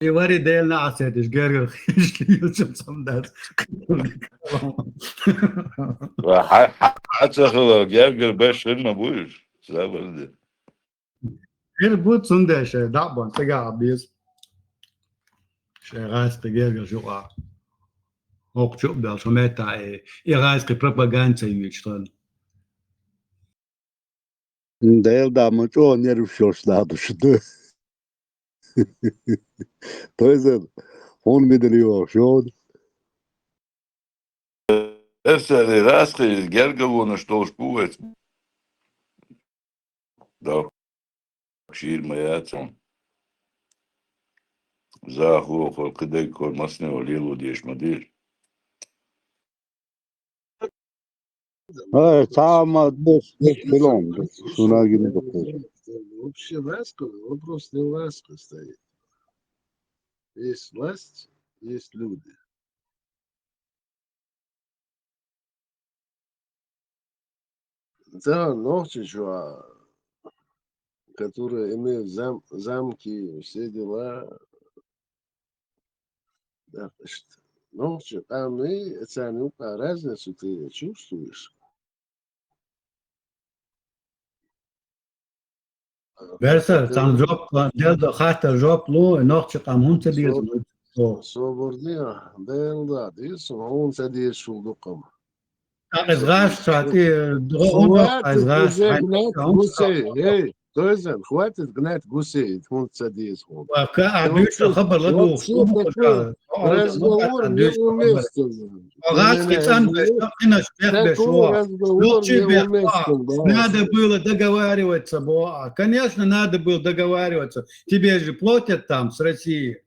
И вари дельно асетиш, Гергер, если ючим сам дац. Ацахала, Гергер Бахтиш, ма будешь? Забыл. Ир бут сунде ше, дабан, сега абиз. Ше гайс ки Гергер жуа. Ок чуп дал, шо мета, э, и гайс ки пропаганда ючтан. Дел да ма чо нерв шош да душ ду. Тойзен, он мидер йо шон. Эсери раскрыли, Гергер вона, что уж пуэц. Да. Шир маяцам. Заху, хор кыдек, кор масне, лилу деш мадир. Э, сама деш, деш пилон, сунагин дохур. Вообще ласка, вопрос не ласка стоит. Есть власть, есть люди. Да, ногчи чуа, которые имеют зам-, замки, все дела. Да, значит, ногчи, а мы, это не разницу ты чувствуешь? Берсер, цан жоп, дел да хата жоп лу, ногчи къам хун ца дирз. Со-, собордия, дел да, дирз, хун ца дирз шул дукъам. Из гаш шати, дро хун Хватит из гаш, уже гнать гусей, эй, Тойзен, хватит гнать гусей, хун ца дирз хун. Ва ка адуч хабар ладу, вообще такой разговор неуместен. Гаш ки цан беш, инаш бех беш. Такой разговор неуместен, да. Надо было договариваться, бо. Конечно, надо было договариваться. Тебе же платят там с России.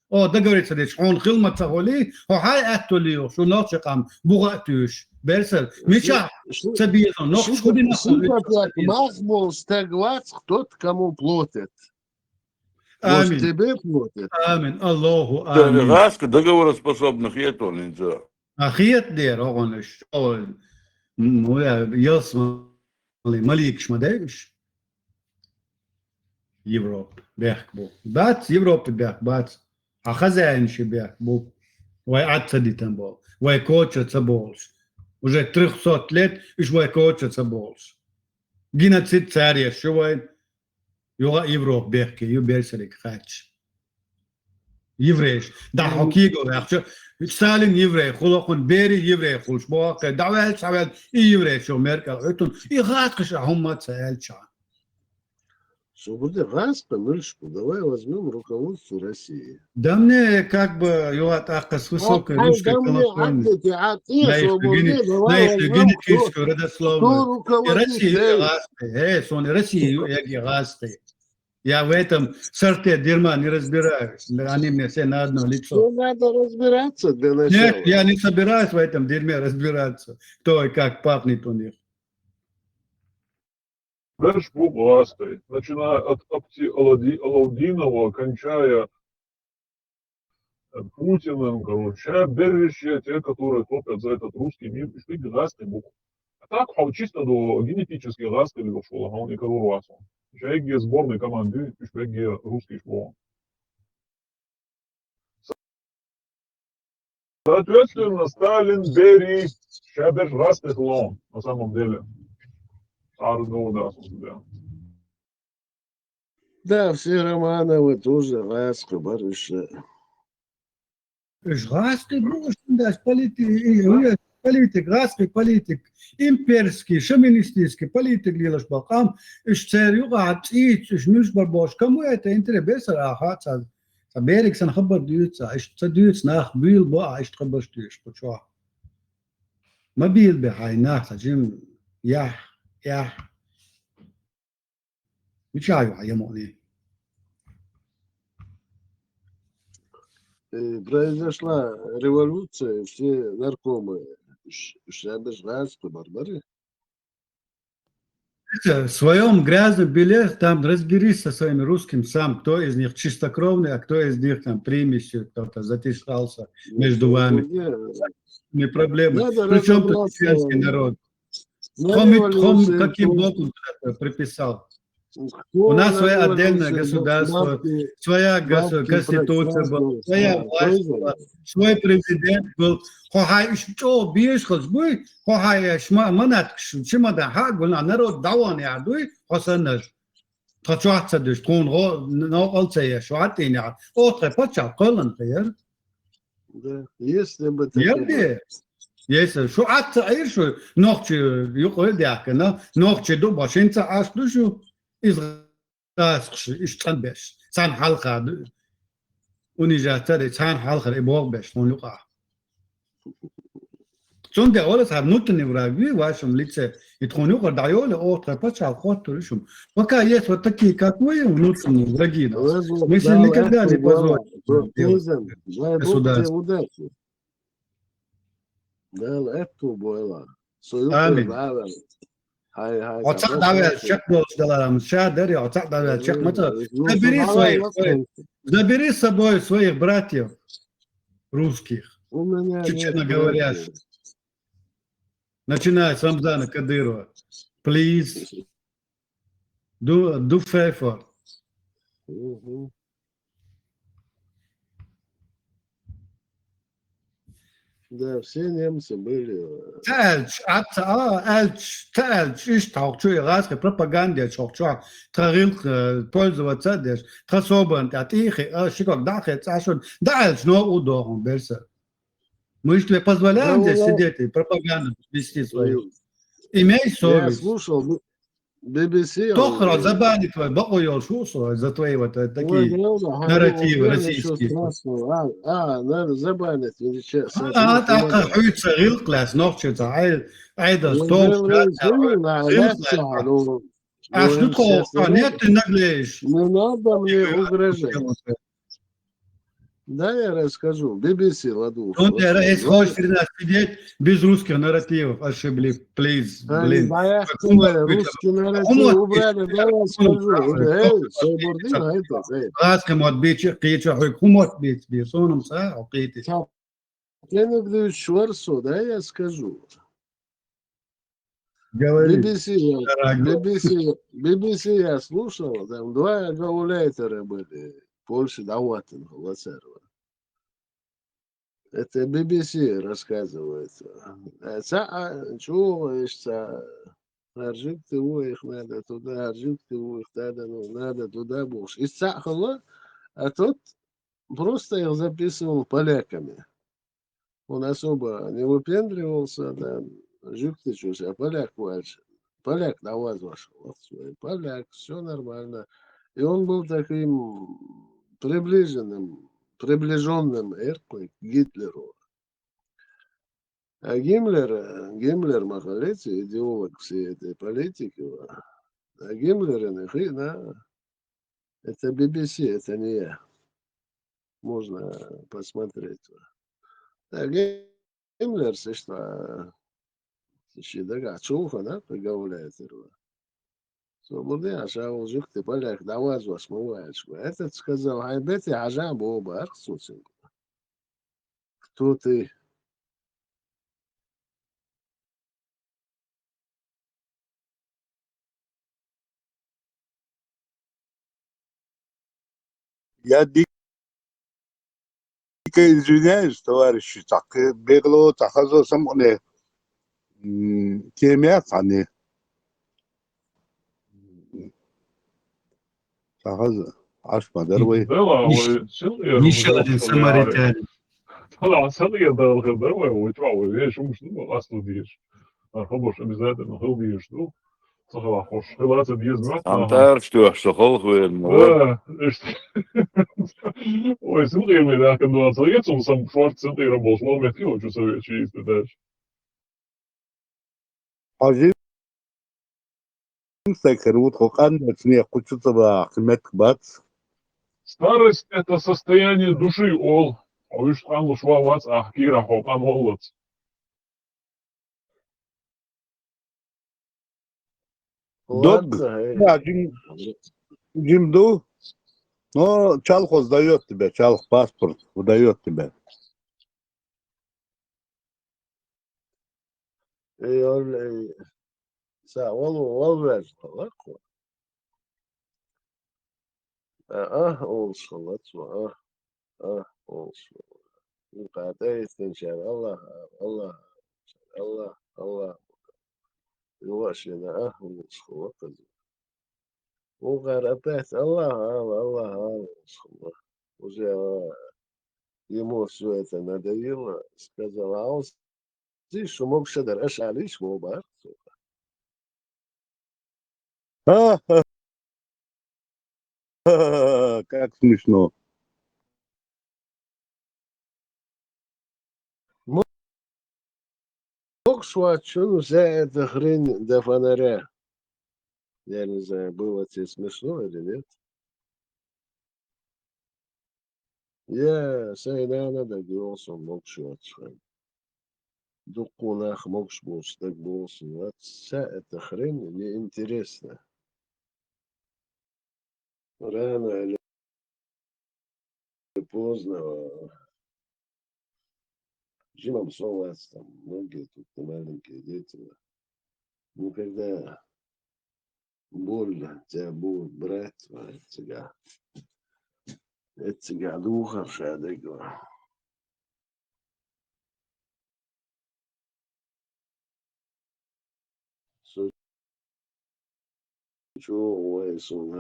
О, договориться деш, он хилма ца холи, о, хай аттули, шо ногчи къам буга тюш. Берсер, мича, ца бизон, ногчи худи на холи. Мах бол стеглац, тот, кому платят. Может, тебе платят. Амин. Аллаху амин. Раска договороспособных ето линза. А хият дер, огъонаш. О, ну, я, ясмали, маликш ма деш. Европа бехк бу. Бац, Европа бехк, бац. А хозяин ши бехк бу. Вай ат ца дитан бол. Вай коча ца болш. Уже трёхсот лет, иш вай коча ца болш. Геноцид царь еш, шу вай. Юга Европа бехк, ю берсерик хач. Еврейш. Да, хокиго яхча. Сталин еврей, хулахун Бери еврей, хулш боакъе. Давай, савел, и еврей, шо Меркел, хутун. И хат кыша, хумма ца элча. Субуди газ по мышку, давай возьмём руководство России. Да мне как бы, юат аккас высокой русской колокольни. Нашу гене-, нашу генетическую родословную. Кто руководит? Россия, э, сон Россия, я гигасты. Я в этом сорте дерьма не разбираюсь. Они мне все на одно лицо. Ну, надо разбираться для начала. Нет, я не собираюсь в этом дерьме разбираться. Кто и как пахнет у них. Берш бу гъастай. Начиная от Апти Алауди-, Алаудинова, кончая, э, Путиным, короче, а берриш те, которые топят за этот русский мир, иш бегге гъастай бу. А так, хау чисто до генетически гъастай ли бу школа, хау не кору руасон. Иш бегге сборной команды, иш бегге русский школа. Соответственно, Сталин, Берия, ша берш гъастай хилон, на самом деле. Аргуна суда. Да, все Романовы тоже гӀаскхи бара уж. Уж гӀаскхи бу, уж цундаш политик, политик, гӀаскхи политик, имперский, шовинистический политик лелаш ба къам, уж цар юкъа цӀийца, уж муьлш бар бош, кому это интерес, бесар аха, ца, ца берег сан хабар дуьйца, уж ца дуьйца нах буьйла бо, а иштта хабарш дуьйш, кху чохь. Ма бийлбе хьайн нах, ца жим, яхь, яхь. Мича ю хьан ямуъни? Э, произошла революция, все наркомы, ш-, шабаш гӀаскхи бар бара. В своем грязном белье там разберись со своими русскими сам, кто из них чистокровный, а кто из них там примесью, кто-то затесался между вами. Не проблема. Причем тут чеченский народ? Хом, хом каким боком туда приписал? У нас своя отдельное государство, своя гос-, конституция была, своя власть была, свой президент был. Хо хьай иш чо беш хас буй, хо хьай шма манат ш-, чемодан хьа гуна народ даван я дуй, хо санаш. Тха чохь ца душ, тхуна гӀо-, новкъал ца еш, шу хьатӀийна. О, тхай паччахь кхоьллан тхай яр. Да, если бы такое Ерди? Если шу Ӏад ца Ӏийр шу, нохчи юкъа даьхкина, нохчи ду башин ца Ӏаш ду шу, иза гӀаскхаш, иш цӀан беш, цхьана хьалха ду. Унижать ца де, цхьана хьалха и богӀ беш, хьуна юкъа. Цундела аса внутренний враг ви в вашем лице. И тхуна юкъара дӀайоле, о, тхай паччахь хоттур ю шуна. Пока есть вот такие, как вы, внутренние враги нас, мы себе никогда не позволим. Государство. Дала аьтту бойла. Амин. Хьай, хьай, оцхьа дӀаваьлла чекхдолуш даларам, ша дари, оцхьа дӀаваьлла чекх ма ца. Забери своих, своих, забери с собой своих братьев русских, чеченоговорящих. Начиная с Рамзана Кадырова. Please. Do, do favor. Да, все немцы были. Ца аьлча, Ӏад ца, а, аьлча, ца аьлча, иштта хьокху чу и гӀазкхи пропаганда еш хьокху чохь, тхан гӀиллакх, э, пользоваться а деш, тхан собарна тӀехь тӀехи, а, ши ког дӀа а хецна, цӀа шун, дӀа аьлча, новкъа а доху берса. Мы же тебе позволяем здесь сидеть и пропаганду вести свою. Имей совесть. Я слушал, Би би си. Тоххара забанить вай, бакъо йолуш ву со за твои вот, э, такие нарративы российские. А, а, надо забанить, или че, а, тӀаккха хьуьйца гӀиллакх лаьцна, нохчица, Ӏай-, Ӏайдас тохуш, гӀиллакх лаьцна. Аш ду тхо, а, нет, ты наглеешь. Не надо мне угрожать. Да, я расскажу. Би би си ладу. Ну, да, если хочешь среди нас сидеть, без русских нарративов, ошиблись, please, блин. Да, я русский нарратив убрали, да, я скажу. Эй, Шайбурдин, а это, эй. Ласкам от бичи, кича, хуй, хумот бит, би, соном са, окейте. Кеннеди Шварцу, да, я скажу. Говори. Би би си, я, дорогой. Би би си, Би би си я слушал, там два гауляйтера были, Польши дӀахӀоттина лацарва. Это Би би си рассказывает. Э, цхьаъ чӀогӀа иштта, хӀара жуьгти ву, их надо туда, хӀара жуьгти ву, их надо, ну, надо туда бохуш. Иштта цхьаъ хилла, а тот просто их записывал поляками. Он особо не выпендривался, да, жуьгти чу ша поляк ваьлча, поляк дӀавазош вац вай, поляк, всё нормально. И он был таким приближенным, приближённым эркъой к Гитлеру. А Гиммлер, Гиммлер ма хилла цу идеолог всей этой политики, а Гиммлеран хиъна, это Би би си, это не я. Можно посмотреть. Так, Гиммлерс иштта шен дагахь чу хӀума гауляйтера. Со бу де, а ша ву жуьгти поляк дӀавазош ма ву аьлча. Этот сказал: «Хьайн бете хьажа боху боху цуьнга». Кто ты? Я дика извиняюсь, товарищи, цхьа бегло, цхьа хазо самукъане, м, тема яц хьан. Ца хаза, Ӏаш ма дара вай. Дала вай сил ер Мишель Самаритян. Дала сил ер дала хир дара вай, вай чуа вай, вай шумуш ду, асту деш. Арха бош обязательно хил деш ду. Ца хала хош, хила ца дез ма. Антар что, что хол хуер, ну. Да, ишт. Ой, сил ер ме да, кан дуа ца, я цум сам шварц сил ер бош, ломет, ки, очу совет чисто дальше. Хьажи сакар вут хо къандачне кучу ца бахи мет бац. Старость — это состояние души, ол. Хьо виш къан луш ва вац, ах кира хьо къан воллац. Дог. Ладно, эй. Да, Джим, Джим ду. Но чалх сдаёт тебя, чалх паспорт выдаёт тебя. Эй, ол, эй, са, ол, ол вер, лакхо. А, а, ол шалат, а, а, ол шалат. Ин ката истин шар, Аллах, Аллах, Аллах, Аллах. Юашина, а, ол шалат. Угар опять, Аллах, Аллах, Аллах, Аллах. Уже, а, ему всё это надоело. Сказал, а он здесь, что мог шедар, а шалиш, мог бар. Ха-ха. Как смешно. Мог швачун за эта хрень до фонаря. Я не знаю, было тебе смешно или нет. Я сайнана да гёсон мог швачун. Дукунах мог шбуш, так болсын. Вот вся эта хрень неинтересна. Рано или поздно, э, Джимом Солас, там, многие тут маленькие дети. Ну, когда боль тебя будет брать, а, тебя, это тебя духом шадыгва. Со-, чё, ой, сон,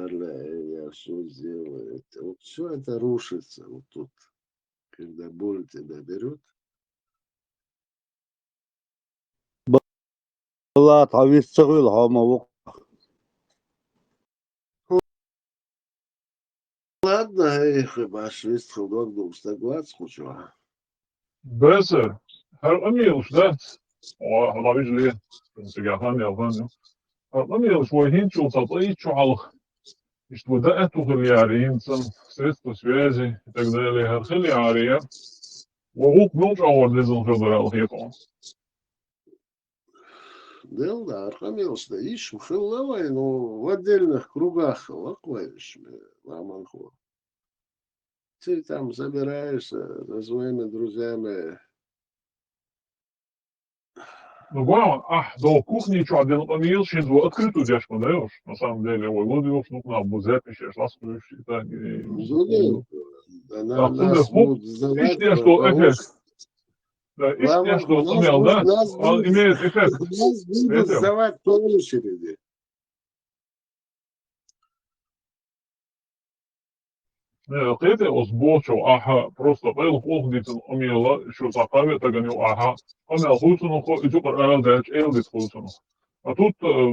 я всё сделаю. Это, вот всё это рушится вот тут, когда боль тебя берёт. Была, тхьа вист ца хуьлу, хьо ма ву. Ладно, эй, хи баш вист хил дог ду, устаг вац кхучуа. Бесер, хӀара къамелаш дац. О, хьала вижли, цига хан ял хан. ХӀара къамелаш вай хӀинчул ца тӀаиччу хьалха. Иштта вай даьтта хила яра, хӀинца средства связи и так далее, хӀара хила яра я. Ва гӀуллакх мел чӀогӀа дезал хила дара хетон. Дел да, аркъамелаш да, иш хилла вай, ну, в отдельных кругах хилла вай, иш ламанхо. Ты там собираешься со своими друзьями. Ну, главное, а, до кухни чё, один он ел, шин зло открытую дяшку даёшь. На самом деле, ой, вот его снук на бу запишешь, ласку и так, и Ну, да, да, на, а нас тут будут задавать ишь, что вопросы. Эффект. Да, ишь, что у нас, да? Он имеет эффект. Нас будут сдавать по очереди. Э, кхетий, оцу бохучо ахьа просто къайлаха дийцина къамела, шу цхьа кхаве а тагана ю ахьа, къамел хуьлу цунах, и юкъара ала даьлча, эла дита хуьлу цунах. А тут, э,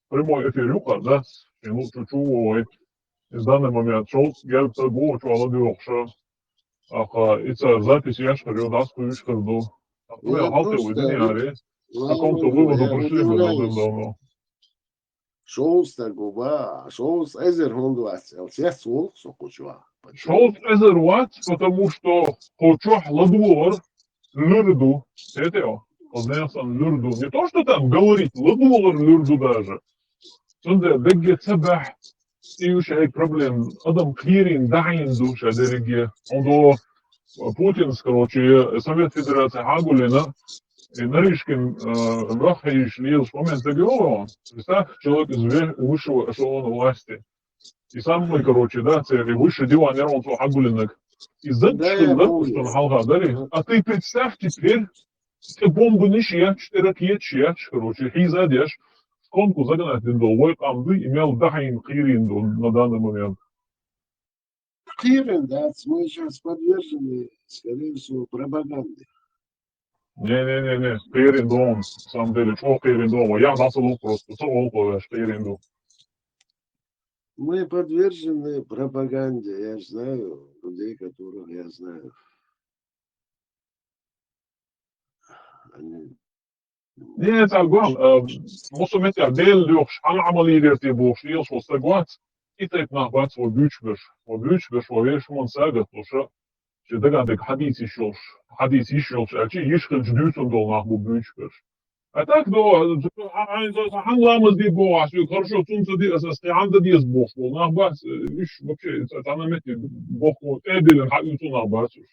прямой эфир юкъара, да? Шен лучу чу ву вай. Из данный момент шовзткъа герга стаг ву, чохь ладоьгӀуш. Аха, и цара запись еш хир ю, дӀасакхуьйсуш хир ду. Ахьа, я просто, хьалте вай динъяре. Каком-то выводу пришли бы давным-давно. Шовзткъа стаг ву ба, шовзткъа эзар хӀунда вац, аьлла, цец волу со кху чохь. Шовзткъа эзар вац, потому что кху чохь ладогӀар луьра ду. Хетий хьо? Оцу нехан санна луьра ду. Не то, что там говорить, ладогӀар луьра ду даже. Цундела дерриге ца баьхьа, и уьш хьайга проблема. Адам кхерийна, дӀахьийна ду ша дерриге. Хьуна до Путинс, короче, Совет Федерации хьагулина, и Нарышкин, э, ваххьийш лелаш момент даг йогӀу. Представь, человек из ве-, высшего эшелона власти. И самый, короче, да, церан высший диван яра он цо хьагулинарг. И зад шила, что хьалха дари. А ты представь теперь, цкъа бомбанаш еш, тӀе ракеташ еш, короче, хьийза деш, тонко загнать дина дола вай къам дуй, и мел дӀахьийна, кхийрийна ду на данный момент. Кхийрийна дац, мы сейчас подвержены, скорее всего, пропаганде. Не-не-не-не, кхийрийна ду, на самом деле, чӀоагӀа кхийрийна ду, вай яхь дӀа ца лу просто, ца олу вай, кхийрийна ду. Мы подвержены пропаганде, я ж знаю людей, которых я знаю. Они Не, цхьа гон, э, мусу меттехь Дела доьхуш, хьан Ӏамал йийр те бохуш, лелаш волу стаг вац, и тайпа нах бац вай буьйцуш берш. Вай буьйцуш берш, вай вешан ман сагатдоша, шен дагахь дерг хьадийца йиш йолуш, хьадийца йиш йолуш аьлча, йиш хилча дуьйцун долу нах бу буьйцуш берш. А так, до, хьан ламаз де боху, ас, хорошо, цунна ца де, ас, ас кхин хьан дан деза бохуш болу нах бац, уьш вообще, цхьа, цхьана метте боху, тӀедиллина хьан уьйцу нах бац уьш.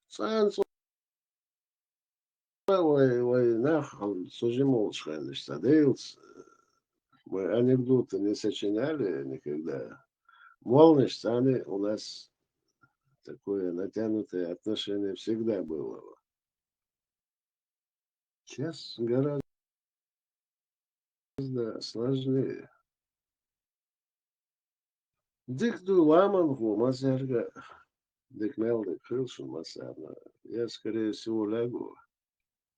Цхьаьна цкъа вай, вай нах, со жима волчу хенахь, ца делац, мы анекдоты не сочиняли никогда. Молнаш цхьаьна у нас такое натянутое отношение всегда было. Сейчас гораздо сложнее. Дика ду, ламанхо, массаьрга дика мел дика хила шун массарна. Я, скорее всего, лягу.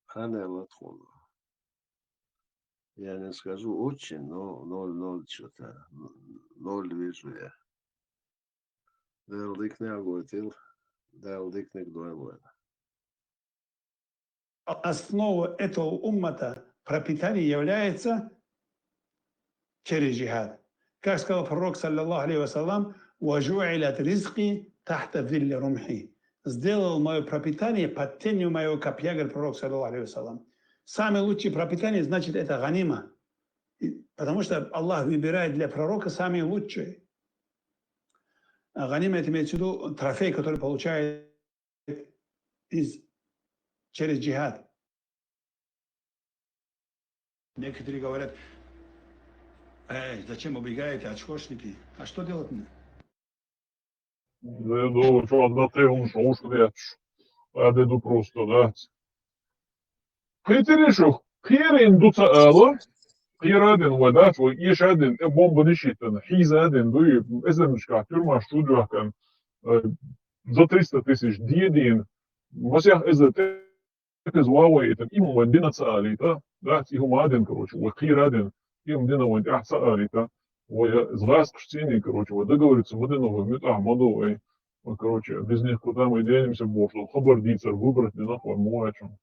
Хьан аьлла тхуна? Я не скажу очень, но ноль ноль что-то. Ноль вижу я. Дала дика нагойтил, Дала диканиг дойла вайн. Основа этого уммата пропитания является через джихад. Как сказал пророк, саллаллаху алейхи ва саллям, «Ва джу'илят ризки тахта зилли румхи». Сделал мое пропитание под тенью моего копья, говорит пророк, саллаллаху алейхи ва саллям. Самое лучшее пропитание, значит, это ганима. И, потому что Аллах выбирает для пророка самые лучшие. А ганима, это имеется в виду трофей, который получает из, через джихад. Некоторые говорят: «Эй, зачем убегаете, очкошники? А что делать мне?» Ду, чу дан тӀе хӀумаш хьуш хеташ. Ада ду просто, да. Кхетирий шу, кхерийна ду ца ала, кхера а дина вай дац, вай эша а дина, тӀе бомбанаш йиттина, хьийза а дина дуй, эзарнашкахь тюрьмаш чу доьхкина, э, за триста тысяч дедийна, масех эзар тӀе иза ван вай итан, и хӀума вайн дина ца алийта, дац, и хӀума а дина, короче, вай кхера а дина, и хӀума дина вайн тӀехь ца алийта, вай, э, из гӀаскхаш цӀийний, короче, вай договориться ма дина, вай муьтӀахь ма ду, вай, вай, короче, без них куда мы денемся, бохуш долу хабар дийцар выбрать дина, вай ма вачун.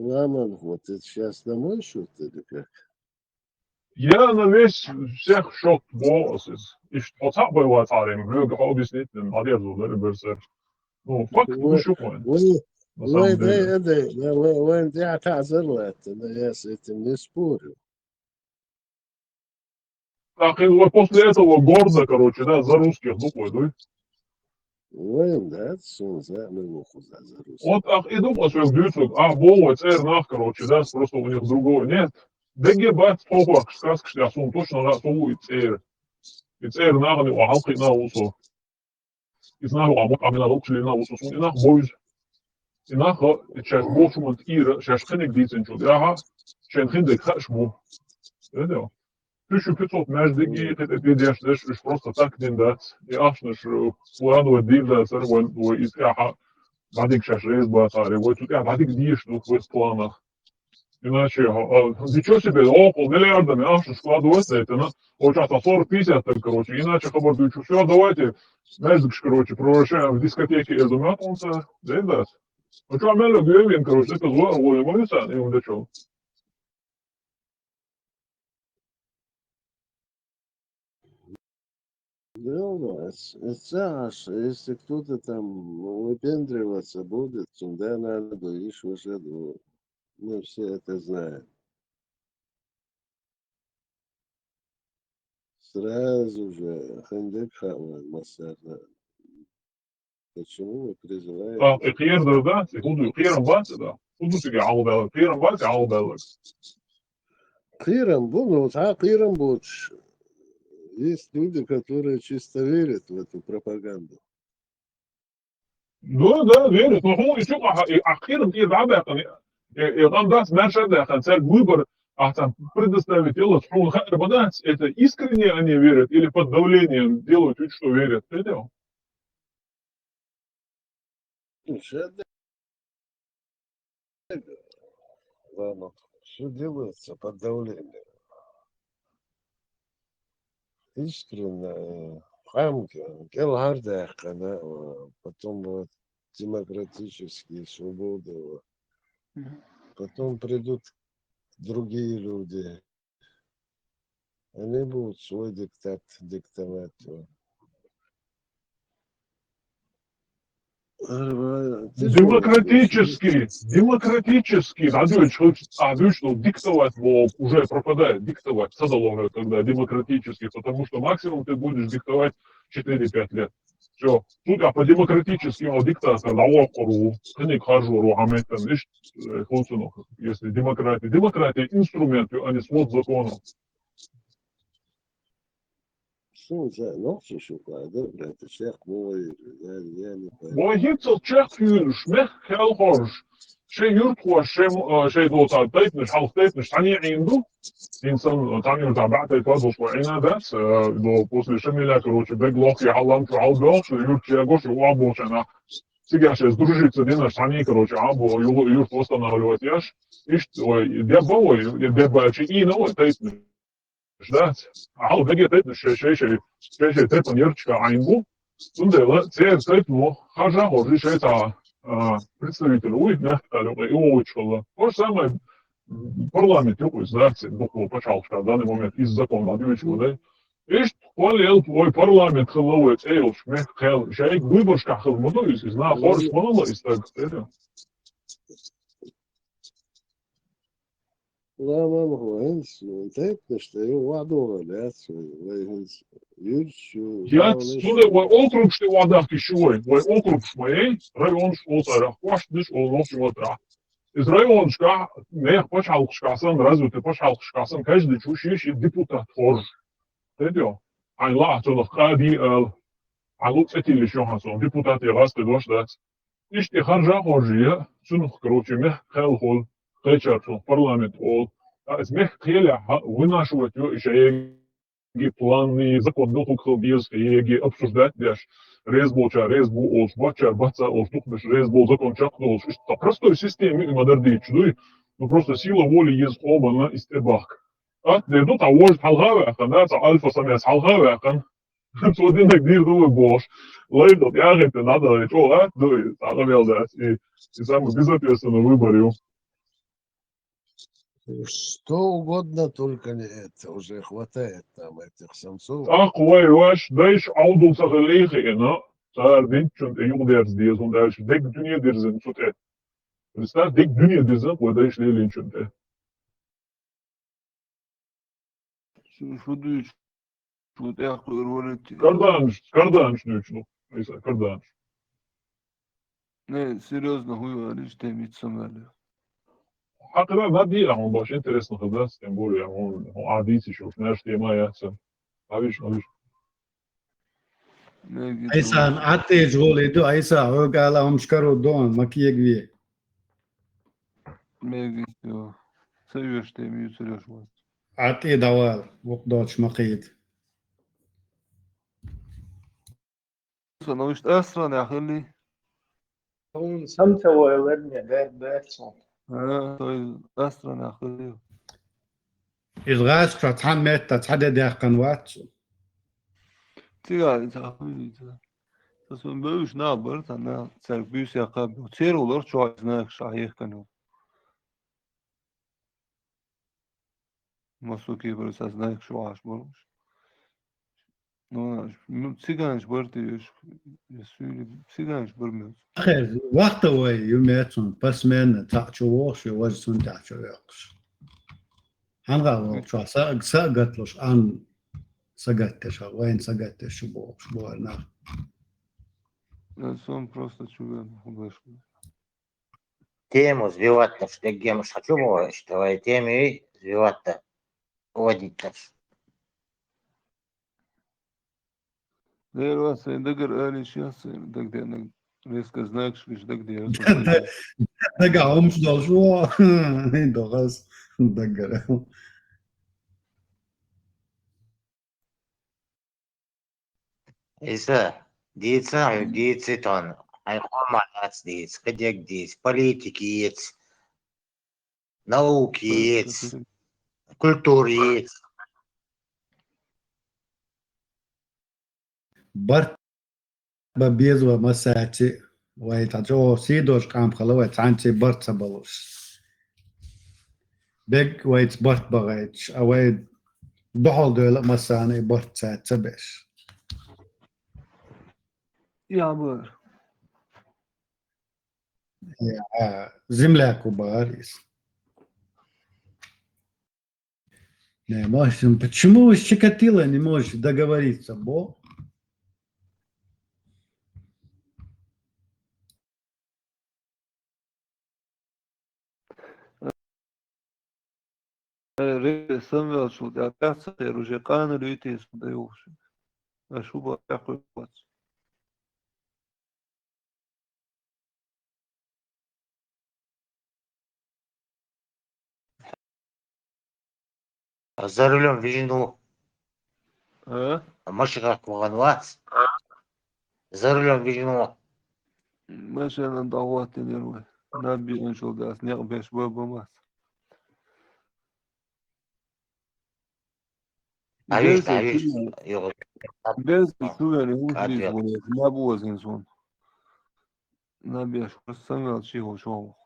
Ламан, вот это сейчас на мой счёт или как? Я на весь всех счёт боху ас иза. Иштта хьо цхьаъ бай вацахьара, лоьга хьо объяснить дина, хьо дерзо дара берсар. Ну, факт гуш ю хьуна. На самом деле. Вайн тӀехь таӀзар лаьттина, я с этим не спорю. Так, и вот после этого гордо, короче, да, за русских, ну, пойду. Вайн, да, сунза, мы вохуза за русских. Вот, ах, и думал, что я в дюсу, ах, бо, цер нах, короче, да, просто у них другого нет. Деге бац, тохуаккхаш сказкаш тӀехь, суна точно гӀа со ву и цӀера. И цӀера нахана юкъа хьалкхиъна ву со. Иза нах юкъа бу, къамелан лукхаш лина ву со, суна и нах бо иза. И нах, и шаьш бохучу хӀуманна тӀера, шаьш кхиниг дийцинчул тӀаьхьа, шайн хиндерг хууш бу. Видел? Уьш шу пиццот маьждиге, кхин тӀе деш деш, уьш просто так дина дац. И ахчанаш, э, планово дийр дацара, вай, вай и тӀаьхьа дӀадига шаьш реза бацахьара, вай цу тӀаьхьа дӀадига дезаш ду вайн планах. Иначе, а, а, ничего себе, около миллиардами ахча складывается, это на, вот сейчас на сорок пятьдесят, так, короче, иначе хабар дуьйцу. Всё, давайте, маьждигаш, короче, превращаем в дискотеки, я думаю, а он ца, да, да. Ну что, мелло гуевин, короче, это зло, а воля, мы и сами, и он дочёл. Ну, да, с- с- аж если кто-то там выпендриваться будет, тогда надо ищ выжидать. Мы все это знаем. Сразу же хендек хаван массажа. Почему вы призываете? А, и кхера дара, да? И хӀун ду, кхерам бац, да? ХӀун ду цига ӀалгӀа баьлларг? Кхерам бац ӀалгӀа баьлларг? Кхерам бу, ну, цхьа кхерам боцуш. Есть люди, которые чисто верят в эту пропаганду. Да, да, верят. Но хьуна и чу, а, и, а кхерам тӀера дӀа а баьккхина, и, и къам дац маьрша а даьккхина, цаьрга выбор ахьа царна предоставить деллалц, хьуна хаар ма дац, это искренне они верят или под давлением делают вид, что верят. Ты делал? Слушай, а да, ладно, всё делается под давлением. Искренне, э, къам кӀел хьардаьккхина, э, потом вот демократические свободы, вот. Мгм. Потом придут другие люди. Они будут свой диктат диктовать, вот. Э, ты же Демократический, демократический, а ты что, а ты что, диктовать, мол, уже пропадает, диктовать, садоловая, когда демократический, потому что максимум ты будешь диктовать четыре-пять лет. Всё. Тут а по-демократически, а диктатор, да, вот, кхуниг харжу, ру, а мы там, видишь, э, функционал, если демократия. Демократия инструмент, а не свод законов. Шун цхьа нохчи шу кхаьда, бля, ты всех мой, я, я не пойму. Вай хӀинццалц чехка юьйлуш, мехка хелхоржуш, шайн юьртахошка, шайн, а, шайн доцу тайпанаш, хьалха тайпанаш цхьаьна Ӏийна ду. ХӀинца санна, цхьана юьртахь бӀе тайпа а долуш, вай Ӏийна дац, а, до, после Шамиля, короче, бег лохкий хьалам чу хьалдохуш, юьртахь чу гуш, ван болчарна, цигахь шайн сдружиться динарш цхьаьна, короче, Ӏа бо, ю-, юрт восстанавливать еш. Иштта, вай, дебба вай, дебба чи Ӏийна вай тайпанаш. Дац. Ахьа дагех тайпанаш шай, шай, шай, шай, шай тайпан ярташка Ӏийна бу. Цундела церан тайпано харжа а хоржий шайца, а, представитель вуй, мягко говоря, и вовчхалла. То же самое, м, парламент юкъа иза дац, дукха пачхьалкхашка в данный момент иза закон ма дуьйцу вай. Иштта, кхол елп, вай парламент хилла вай цӀе йолуш, мягко хила, шайга выборшкахь хила ма ду иза, иза нах хоржуш ма хилла иза стаг, церан. Ла, мама, хӀинца, тайпанаш тӀе ю, ваӀ догӀа лаьцна вай, вай хӀинца юьрташ ю, Яц, цундела вай округаш тӀе ваӀ дахкиш ю вай, вай округаш ма ей, районаш олу царах, кӀоштанаш олу нохчийн маттахь. Иза районашкахь, нехан пачхьалкхашкахь санна, развитый пачхьалкхашкахь санна, каждый чу шен-шен депутат хоржу. Тедо, хьайн лаахь цунах къади ала, хьан лу цӀе тиллиш ю хьан цунах, депутат я гӀаз кхидош дац. Иштта и харжа а хоржий, цунах, короче, мягко хелхол, кхечара цунах парламент олу. А иза мягко хелехь, вынашивать йо и шайги планный закон, муьлхарг хила деза, еги обсуждать деш, реза болчара реза бу олуш, бацчара бац а олуш, дукханаш реза болу закон чекхдолуш. Иштта простой система ю и ма-дарра дийцча дуй. Ну, просто сила воли еза къоманна иза тӀебахка. Атта дер ду, цхьа вожда хьалха а ваьккхина, цхьа альфа-самец хьалха а ваьккхина. Цо динарг дийр ду вай бохуш. Лайдал тӀаьхьа хӀиттина дӀадахьа, чӀогӀа атта ду и, цхьа къамел дац. И, и самый безответственный выбор ю. Что угодно, только не это. Уже хватает там этих самцов. ТӀаккха вай ваша дайша Ӏовдал ца хилий хиъна, цара динчун тӀе юкъадерза деза, хӀунда аьлча дерриг дуьне дирзина цу тӀе. Представь, дерриг дуьне дирзина вай дайша лелийначун тӀе. Шу, шу дуьйцу, шу тӀехь кхуьур валийтти. Карданаш, карданаш дуьйцу, ну, Ӏийса, карданаш. Не, серьёзно, хӀун ю аьлла, иштта тема йиц сан ваьлла. Хьакъира, ма дийла хьуна баш, интересно хила дац, тем более, хьуна, хьуна Ӏа дийциш йолуш, маьрша тема яц сан. Ӏа виш, Ӏа виш. Мегаш Ӏийсан, ду. Ӏаттийча гӀоле ду, Ӏийса, хьоьга ала хӀумаш каро дон, ма кегаве. Мегаш ду. Ца оьшу тема ю, ца оьшу вац. Ӏаттий дӀавала, вукху доцуш ма кхийда. Сан вуьшта астранах хилли? Хьуна самца валар ме бер-, берцун. А, той астранах хилли. Иза гӀазкхо цхьана метта цхьа де даьккхина вац цо. Цигара иза хуьлийца. Сан бевзаш нах бара, царна цаьрга буьйса яккха а бу. Церан валар чохь знак ша хьехкана ву. Массо кепара сан знак шу Ӏаш болуш. Ну, ну, цигахь бара те, я суьйли, цигахь бара меца. Ахер, вахта вай, ю мецун, посменно, цхьаъ чу вогӀуш, ю важа цунна тӀехь чу веккхуш. Хьанга а волчохь, са, са а гатлуш, ан са гаттеш, вайн са гаттеш чу богӀуш, бохар нах. Э, сон просто чу вен, худаш. Тему сбивать-то, что гемш хочу было, что вай тему и сбивать-то, уводить-то. Дера вац, сайн дагара али шех, сайн дагадеанарг Резко знакаш, видишь, дагадея. Дага хӀумаш долаш ва. Догас даггара. Иса, дийца, хьо дийца тхона, хьай къаман дац дийца, кхидерг дийца, политика йийца, наука йийца, культура йийца. Барт ба беза вай массаца, вай тӀа чӀоагӀа сий долаш къам хила вай, цхьанне барт ца балуш. Берригаш вайца барт багӀаш, а вай духьал дойла массане барт ца, ца беш. Я бара. Я, земляку бара из. Не, Максим, почему вы с Чикатило не можете договориться, бо? Ре, Самвелчул тӀехьа пӀаьхца хер уже къана луьйтийс да юхуш. Ашу ба пӀаьхкхуьйхуц. За рулем вижну. А? Машина куган вац. За рулем вижну. Машина дагӀваттинер вай. Наб биъанчул дас, некъ беш ба бамац. Авиш, авиш. Йо. Без шувени хӀуш дийс вуне, наб вазин сон. Наб яш хӀуш Самвел чи хӀуш валух.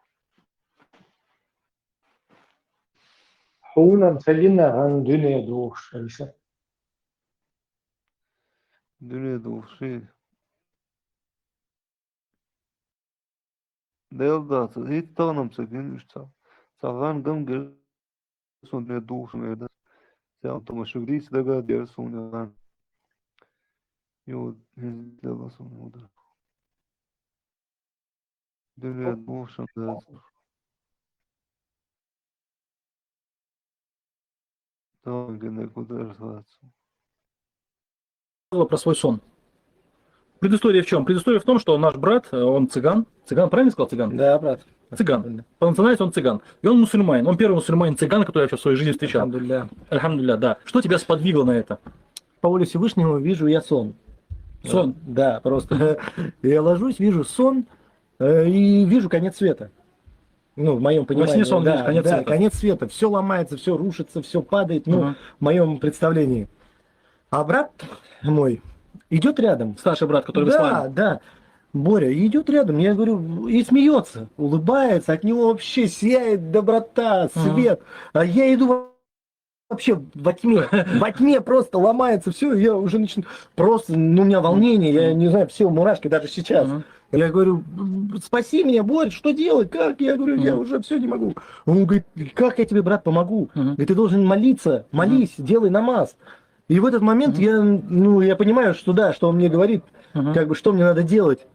Хьунам ца гина гьан дуьне духуш, Алиса. Дуьне духуш, ши. Дел дац, хӀиттагӀнам ца гин уьш ца. Ца гӀан гам гер сун дуьне духуш мер да. Ца тумаш шугрийц дага дер сун гӀан. Ю, хӀинз дела сун гӀуда. Дуьне духуш дац. Давай, гинек удар сац. Про свой сон. Предыстория в чем? Предыстория в том, что наш брат, э, он цыган. Цыган, правильно сказал, цыган? Да, брат. Цыган. По национальности он цыган. И он мусульманин. Он первый мусульманин-цыган, который я вообще в своей жизни встречал. Альхамдулилля. Альхамдулилля, да. Что тебя сподвигло на это? По воле Всевышнего вижу я сон. Сон. Да, просто я ложусь, вижу сон э, и вижу конец света. Ну, в моем Во понимании. сне сон Да, видишь конец да, света. Конец света. Все ломается, все рушится, все падает. Ну, Мгм. В моем представлении. А брат мой идет рядом. Старший брат, который в Да, исламе. Да. Боря идет рядом, я говорю, и смеется, улыбается, от него вообще сияет доброта, Мгм. Свет. А я иду вообще во тьме. Во тьме просто ломается все, я уже начинаю. Просто, ну, у меня волнение, я не знаю, все мурашки даже сейчас. Мгм. Я говорю, спаси меня, Борь, что делать, как? Я говорю, я Мгм. Уже все не могу. Он говорит, как я тебе, брат, помогу? Мгм. Говорит, ты должен молиться, молись, делай намаз. И в этот момент Мгм. Я, ну, я понимаю, что да, что он мне говорит, Мгм. Как бы, что мне надо делать.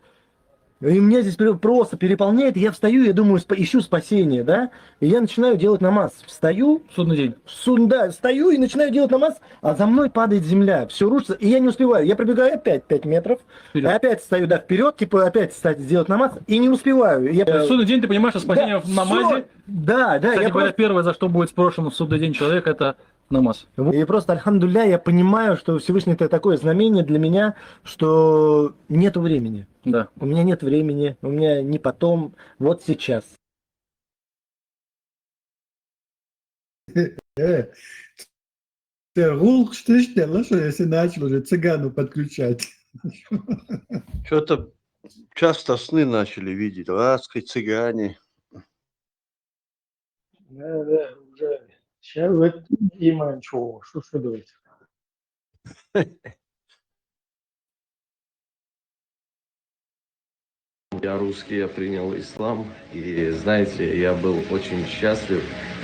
И меня здесь прям просто переполняет, и я встаю, я думаю, спа- ищу спасение, да? И я начинаю делать намаз. Встаю, Судный день. сун- да, встаю и начинаю делать намаз, а за мной падает земля, все рушится, и я не успеваю. Я пробегаю опять пять метров, Вперёд. И опять встаю, да, вперед, типа опять встать, сделать намаз, и не успеваю. Я... В судный день ты понимаешь, что спасение Да, в намазе. всё. Да, да, Кстати я говоря, просто... первое, за что будет спрошен в судный день человек, это намаз. И просто, альхамдулилля, я понимаю, что Всевышний это такое знамение для меня, что нету времени. Да. У меня нет времени, у меня не потом, вот сейчас. Э, Ты гулкш ты что делаешь, если начал уже цыгану подключать? Что-то часто сны начали видеть. Ласки, цыгане. Да, да, уже. Сейчас вот иман чего, что, что делать? Я русский, я принял ислам, и, знаете, я был очень счастлив,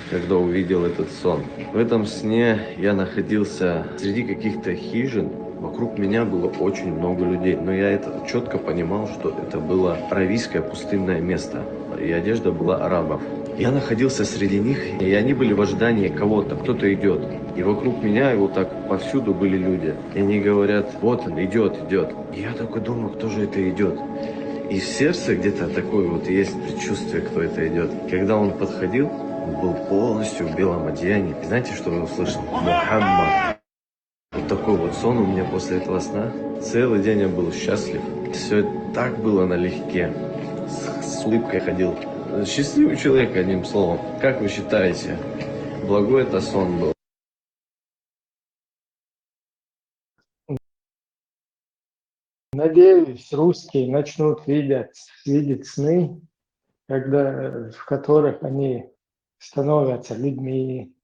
когда увидел этот сон. В этом сне я находился среди каких-то хижин, вокруг меня было очень много людей, но я это четко понимал, что это было аравийское пустынное место, и одежда была арабов. Я находился среди них, и они были в ожидании кого-то, кто-то идет. И вокруг меня, и вот так повсюду были люди. И они говорят: «Вот он, идет, идет». И я такой думаю: «Кто же это идет?» И в сердце где-то такое вот есть предчувствие, кто это идет. Когда он подходил, он был полностью в белом одеянии. И знаете, что я услышал? «Мухаммад». Вот такой вот сон у меня после этого сна. Целый день я был счастлив. Все так было налегке. С, с улыбкой ходил. Счастливый человек, одним словом. Как вы считаете, благой это сон был? Надеюсь, русские начнут видеть, видеть сны, когда, в которых они становятся людьми,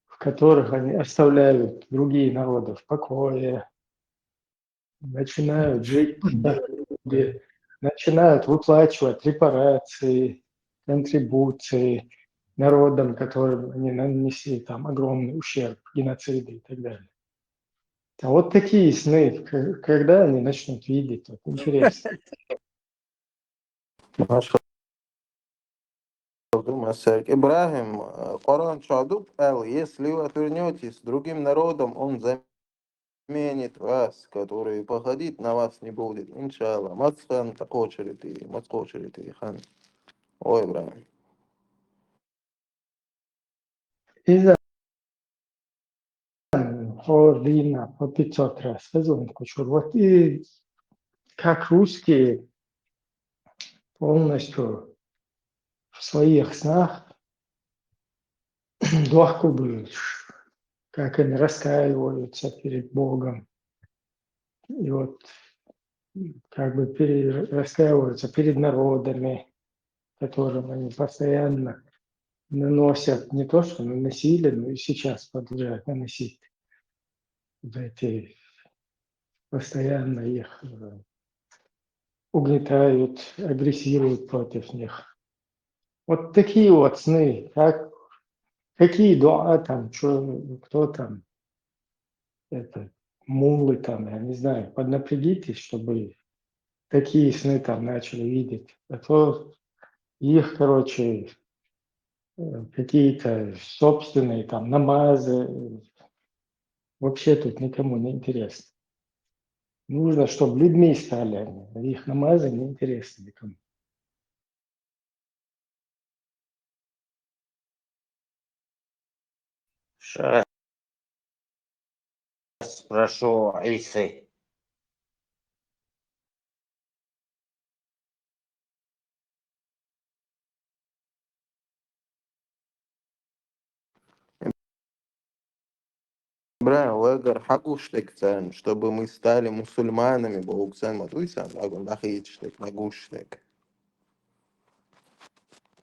в которых они оставляют другие народы в покое, начинают жить как люди, начинают выплачивать репарации, контрибуции народам, которым они нанесли там огромный ущерб, геноциды и так далее. А вот такие сны, к- когда они начнут видеть, вот интересно. Машалла. Ибрагим, э, Коран чу дувц, если вы отвернётесь к другим народам, он заменит вас, который походить на вас не будет, иншалла. Мацхан такочерити, мацкочерити хан. Ой, Ибрагим. Иза ордина по пятьсот раз позвонит кучур. Вот и как русские полностью в своих снах дохку будешь, как они раскаиваются перед Богом. И вот как бы пере- раскаиваются перед народами, которым они постоянно наносят не то, что наносили, но и сейчас продолжают наносить. Вот эти постоянно их э, угнетают, агрессируют против них. Вот такие вот сны, как какие дуа там, чё, кто там, это, муллы там, я не знаю, поднапрягитесь, чтобы такие сны там начали видеть. А то их, короче, э, какие-то собственные там намазы, э, вообще тут никому не интересно. Нужно, чтобы людьми стали они, а их намазы не интересны никому. Сейчас спрошу Исы. Ибрагим, вай эгер хьагуш дерг царна, чтобы мы стали мусульманами, бохуш царна ма дуй сан, агун дахийта дерг, хьагуш дерг.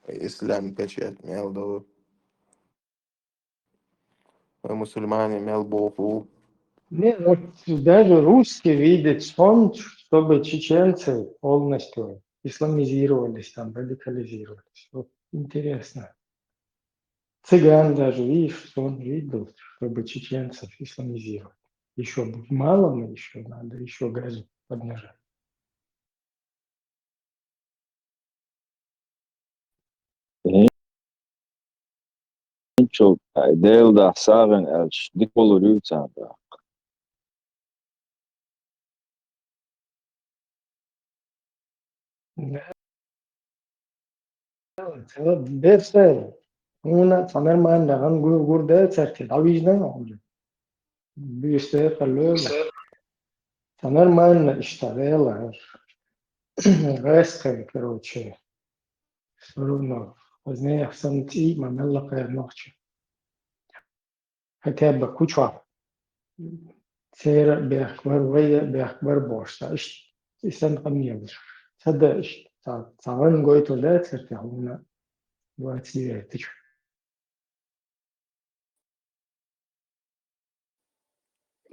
Ислам печать мел ду. Вай мусульмане мел боху. Не, вот даже русские видят сон, чтобы чеченцы полностью исламизировались, там, радикализировались. Вот интересно. Цыган даже, видишь, сон видел, чтобы чеченцев исламизировать. Еще мало мы еще надо, еще газу поднажать. Инчул, ай, Дела духьа сагӀина аьлча, дика болур ю царна тӀаккха. Берсер, хьуна цхьа нормально гӀан гур-, гурдацар те, дӀавижна хьуна. Берсер, халло. Цхьа нормально иштта вела. Резко, короче. Всё равно. Позднее сам цӀий ма мелла кхайр нохча. Хотя бы куча. Церан бехк бар, вайн бехк бар бохуш. Иштта, и сан къамел. Ца да иштта, ца, ца ван гойту да церти хьуна. Двадцать девятый.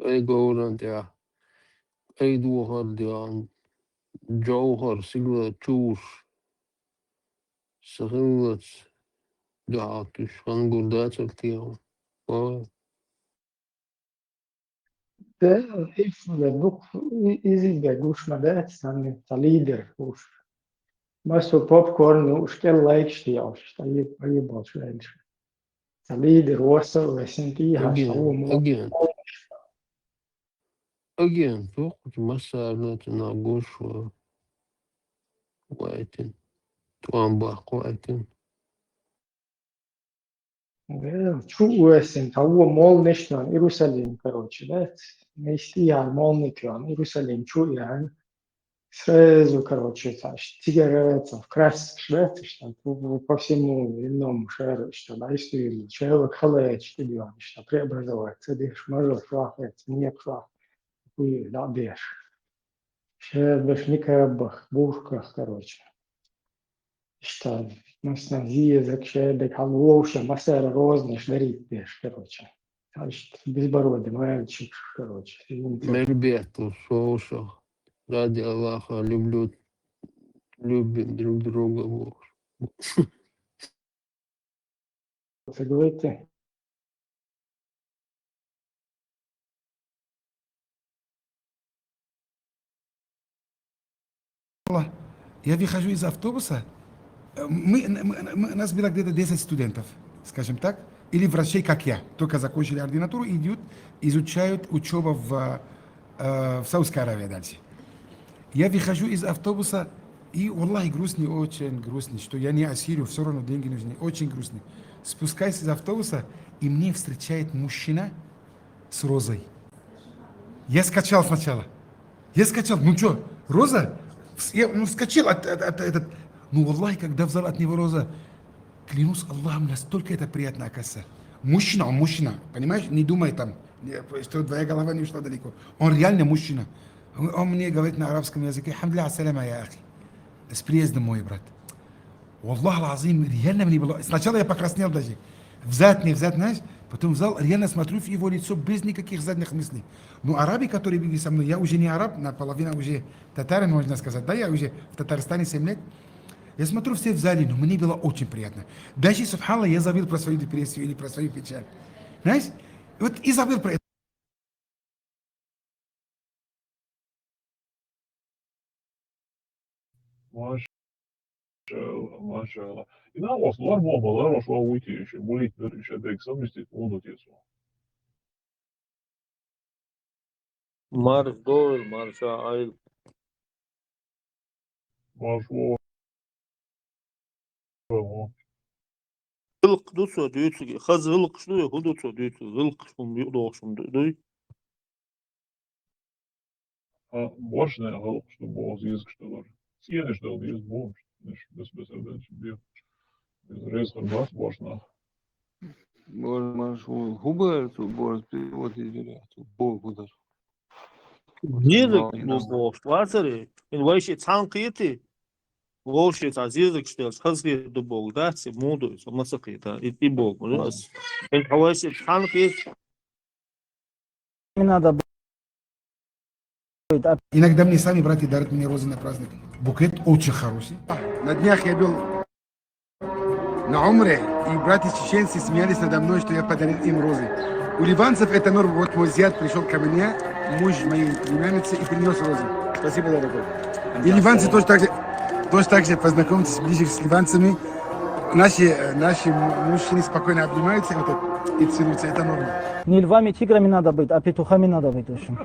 Ай, говран тӀехь. Ай, духар дегӀан. Жовхар, сигла чувш. Сахиллац. Дуьхьа туьш хан гур дацар тӀехь. Ой. Да, иф, да, дух, и-, изига гуш ма дац, сан, ца лидер гуш. Масу попкорн, уж кӀел лайкаш тӀехь, уж, ца и-, ца и болчу венчу. Ца лидер, васа, весен тӀехь, Аген, шалу мо. Аген. Аген, тохучу массарна цунах гуш ва. вайтин, тӀом баккха вайтин. Э, чу уэсин, того молнишнан, Иерусалим, короче, да? Вместе я молнитён, Иерусалим чу я. Сразу, короче, цаш, тигерецов, красишь, да, цаш там, по, по, по всему земному шару, что, да, если человек халает, что делаешь, что преобразовывается, дышь, может, плавается, не плавается, хуй, да, дышь. Шебеш, никабах, бушках, короче. Что, нас на зиезак, шебек, халвоша, масара, розниш, дарит, дышь, короче. Значит, безбородый мальчик, короче. Мир бехту, шоу, шоу. Ради Аллаха, люблю, любим друг друга, вот. Согласен. Я выхожу из автобуса. Э, мы, мы, мы, нас было где-то десять студентов, скажем так, или врачей, как я. Только закончили ординатуру, идут, изучают учёба в, э, в Саудовской Аравии дальше. Я выхожу из автобуса, и, валлахи, грустный, очень грустный, что я не осилю, всё равно деньги нужны, очень грустный. Спускаюсь из автобуса, и мне встречает мужчина с розой. Я скачал сначала. Я скачал, ну чё, роза? Вс-, я, ну, вскочил от, от, от, этот, ну, валлахи, когда взял от него роза, клянусь Аллахом, настолько это приятно оказывается. Мужчина, он мужчина, понимаешь? Не думай там, не, что твоя голова не ушла далеко. Он реально мужчина. Он, он мне говорит на арабском языке: «Хамдля саляма, я ахи». С приездом, мой брат. Валлахи лазим, реально мне было. Сначала я покраснел даже. Взять, не взять, знаешь? Потом взял, реально смотрю в его лицо без никаких задних мыслей. Но арабы, которые были со мной, я уже не араб, наполовину уже татарин, можно сказать. Да, я уже в Татарстане семь лет. Я смотрю, все в зале, но мне было очень приятно. Даже, субханаллах, я забыл про свою депрессию или про свою печаль. Знаешь? Вот и забыл про это. Машалла, машалла. Ина у вас лар бомба, лар уж ва уйти ещё. Булит бер ещё бек совместить, удут ещё. Марш дойр, марша айл. Марш во. Во. Гьилкх ду цо дуьйцуге, хаза гьилкхаш ду, хӀу ду цо дуьйцуге, гьилкхаш хӀума юкъадохуш хӀума ду, дуй? А, боршна гьилкхаш ду боху, зезагаш ду лар. ЦӀенаш ду, деза боху, неш бес-бес а бен чу бе. Беза реза хир бац боршна. Бор-, марш хӀу-, хӀу бер цу борз перевод изера, цу боху дар. Зезаг ду бохуш вацаре, ин вайши цхьаьна кхети? Вовши цхьа зезагаш делча, хаза хир ду боху дац, и муха ду, и со маса кхета, и, и боху, ну, ас. Ин хьо вайши цхьаьна кхети? Не надо быть. Иногда мне сами братья дарят мне розы на праздник. Букет очень хороший. На днях я был на умре, и братья чеченцы смеялись надо мной, что я подарил им розы. У ливанцев это норма. Вот мой зять пришёл ко мне, муж моей племянницы, и принёс розы. Спасибо, дорогой. И ливанцы тоже так же, тоже так же познакомьтесь ближе с ливанцами. Наши, э, наши м-, мужчины спокойно обнимаются, вот это, и целуются, это норма. Не львами, тиграми надо быть, а петухами надо быть, в общем.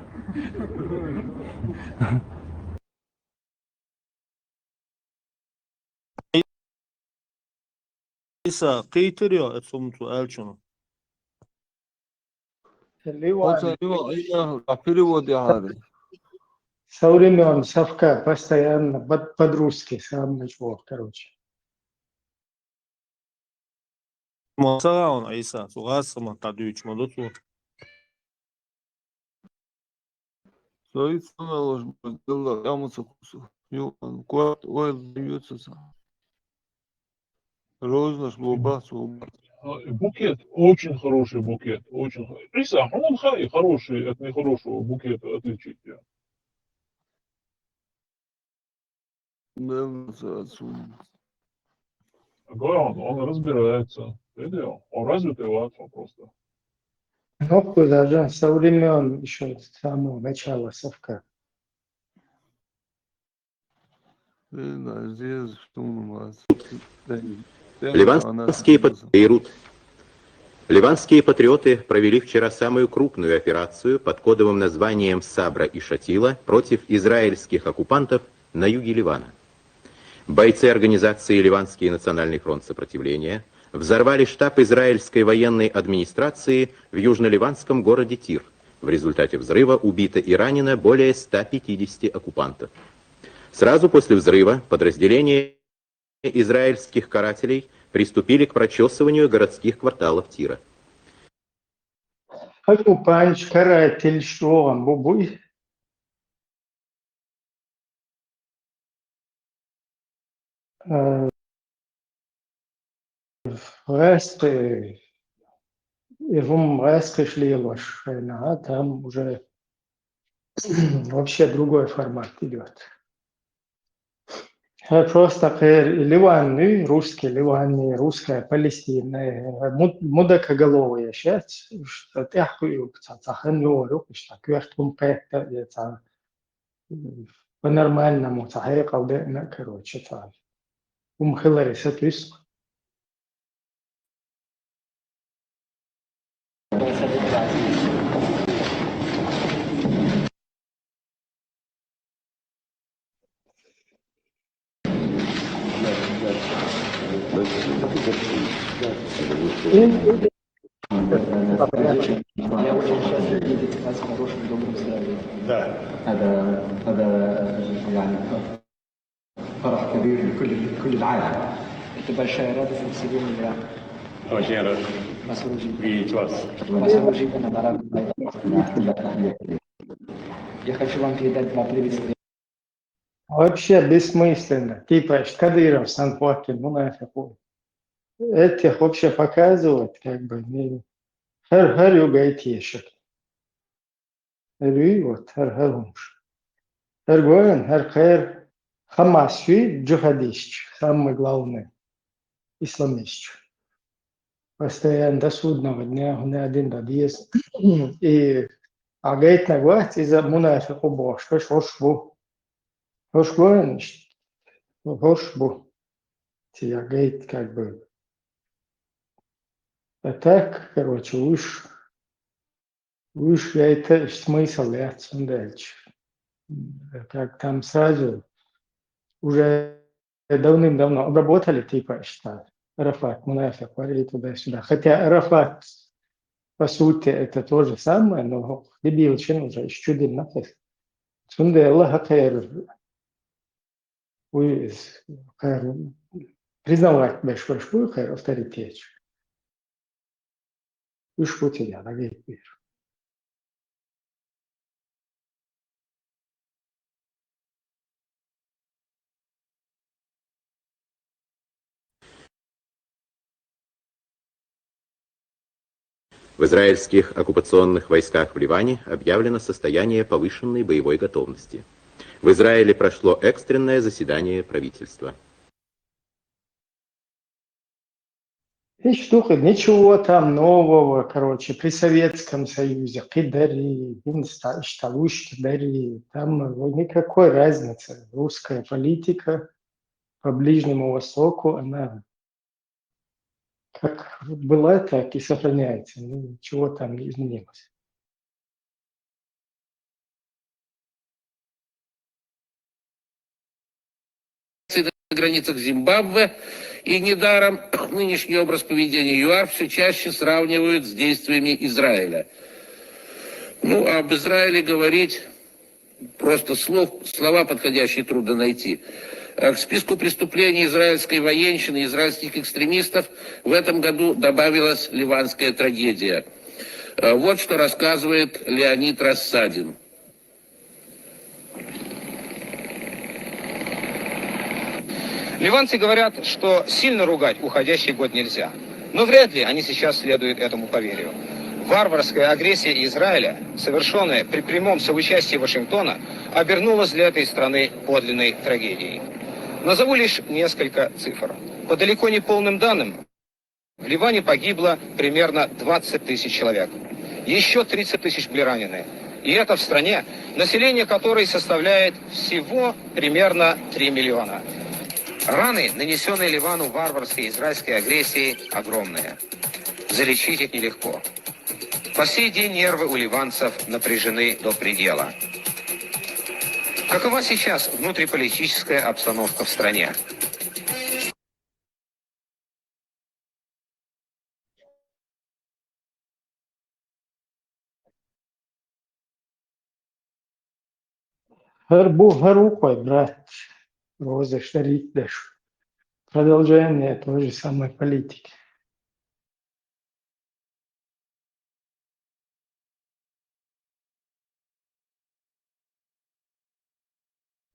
Иса, кхийтира йо, эцу муцу аьллачунна? Ливан. Оцу ливан, ина, а перевод яхьара. Со времён совка постоянно под, под русский, сам начал, короче. Ма ца гӀа ван Ӏийса, цу гӀазкхаман дӀадуьйцуш ма ду цо. Со иццана лош бу, делла къамаца кхуссу. Ю, кот, ойла юьйцу ца. Розанаш ло бац, ло бац. А, букет, очень хороший букет, очень хо-, Ӏийса, хьуна хаьа хороший от нехорошего букета отличить? Главное, он разбирается. Видел? Он развитый вац, он просто. Ну, куда же, со времён ещё с самого начала совка. Ливанские пат-, Бейрут. Ливанские патриоты провели вчера самую крупную операцию под кодовым названием «Сабра и Шатила» против израильских оккупантов на юге Ливана. Бойцы организации «Ливанский национальный фронт сопротивления» взорвали штаб израильской военной администрации в южно-ливанском городе Тир. В результате взрыва убито и ранено более ста пятидесяти оккупантов. Сразу после взрыва подразделения израильских карателей приступили к прочесыванию городских кварталов Тира. Оккупанташ, карателаш чӀоагӀа бу, буй. Э, гӀаскхи, э, и хӀума гӀаскхаш лелош шайна, а там уже вообще другой формат идёт. Э, просто кхер и Ливан, и русский Ливан, и русская Палестина, э, муд-, мудакаголовые сейчас, что тӀехьа кхуьуьйтуш, цхьа, цхьа хан йолуш, что коьрта хӀума кхетта, я цхьа, м, по-нормальному цхьа хьекъал деана, короче, цхьа хӀума хиларе сатуьйсу. Я очень счастлив видеть вас в хорошем, добром здравии. Да. هذا، هذا، يعني، فرح كبير لكل، لكل العالم. Это большая радость для всего мира. Очень рад видеть вас. Вас уже видно, да. Я хочу вам передать два приветствия. Вообще бессмысленно. Типа, что Кадыров сам платит, ну, нафиг. Этих вообще показывать, как бы, не... ХӀара, хӀара юга эти ешек. ХӀара юй, вот, хӀара, хӀара хӀумаш. ХӀара гоьн, хӀара кхер, Хамас юй, джихадисташ, самое главное, исламисташ. Постоянно до судного дня, хӀуна дин да деза. И а гайтинарг вац, иза мунафикъ ву бохуш, хӀорш бу. ХӀорш гоьн, хӀорш бу. Цига гайта, как бы. А так, короче, уж, уж гайта смысл яц, цундела. Как там сразу уже давным-давно обработали, типа, что Арафат мунафикъ вара и туда-сюда. Хотя Арафат, по сути, это то же самое, но дебил шин уже иш чудин нахес. Цундела хӀара кхер, уж кхер признавать беш, беш бу кхер авторитет. Уж бу цига гайтар. В израильских оккупационных войсках в Ливане объявлено состояние повышенной боевой готовности. В Израиле прошло экстренное заседание правительства. Ишта ду-кх, ничего там нового, короче, при Советском Союзе, кхин дарий, хӀинца иштта луш дарий, там никакой разницы. Русская политика по Ближнему Востоку, она как была, так и сохраняется. Ну, ничего там не изменилось. На границах Зимбабве, и недаром нынешний образ поведения ЮАР все чаще сравнивают с действиями Израиля. Ну, об Израиле говорить, просто слов, слова подходящие трудно найти. Э, к списку преступлений израильской военщины, израильских экстремистов в этом году добавилась ливанская трагедия. Э, вот что рассказывает Леонид Рассадин. Ливанцы говорят, что сильно ругать уходящий год нельзя. Но вряд ли они сейчас следуют этому поверью. Варварская агрессия Израиля, совершённая при прямом соучастии Вашингтона, обернулась для этой страны подлинной трагедией. Назову лишь несколько цифр. По далеко не полным данным, в Ливане погибло примерно двадцать тысяч человек. Ещё тридцать тысяч были ранены. И это в стране, население которой составляет всего примерно три миллиона. Раны, нанесённые Ливану варварской израильской агрессией, огромные. Залечить их нелегко. По сей день нервы у ливанцев напряжены до предела. Какова сейчас внутриполитическая обстановка в стране? ХӀара бу, хӀара ву кхой, брат. Роза, шарик деш. Продолжение той же самой политики.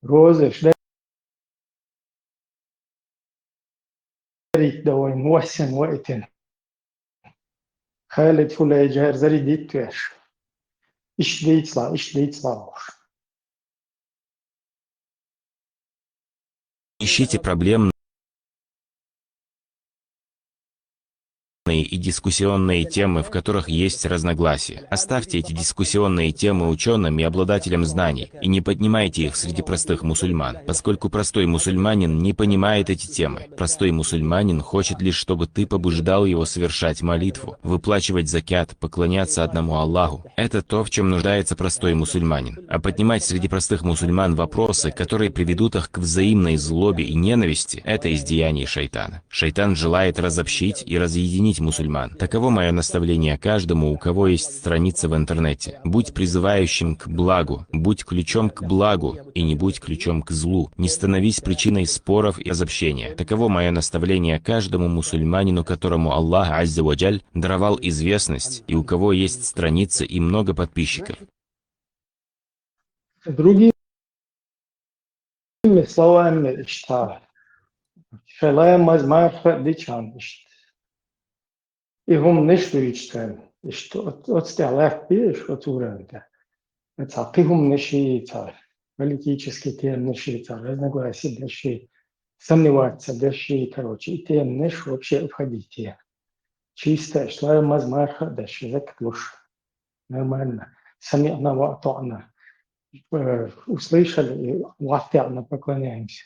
Роза, шарик да вайн, вассен вайтина. Халид Фулейджер зарядить веш. Иш дийцла, иш дийцла уж. Ищите проблемные и дискуссионные темы, в которых есть разногласия. Оставьте эти дискуссионные темы ученым и обладателям знаний, и не поднимайте их среди простых мусульман, поскольку простой мусульманин не понимает эти темы. Простой мусульманин хочет лишь, чтобы ты побуждал его совершать молитву, выплачивать закят, поклоняться одному Аллаху. Это то, в чем нуждается простой мусульманин. А поднимать среди простых мусульман вопросы, которые приведут их к взаимной злобе и ненависти, это из деяний шайтана. Шайтан желает разобщить и разъединить мусульман. Таково мое наставление каждому, у кого есть страница в интернете. Будь призывающим к благу, будь ключом к благу и не будь ключом к злу. Не становись причиной споров и разобщения. Таково мое наставление каждому мусульманину, которому Аллах Азза ва Джаль даровал известность и у кого есть страница и много подписчиков. Другими словами, иштта, шоай ламаз-марха дича, иштта, и хӀуманаш дуьйцуш, иштта, оц-, оцу тӀехь лаьттабе уж, оцу уровне тӀехь. Цхьа кхин хӀуманаш, цхьа политический теманаш, цхьа разногласия деш, сомневаться деш, короче, и теманаш вообще обходить. Чисто иштта ламаз-марха деш, закат луш. Нормально. Сами'на ва ата'на. Э, услышали и ватта'на, поклоняемся.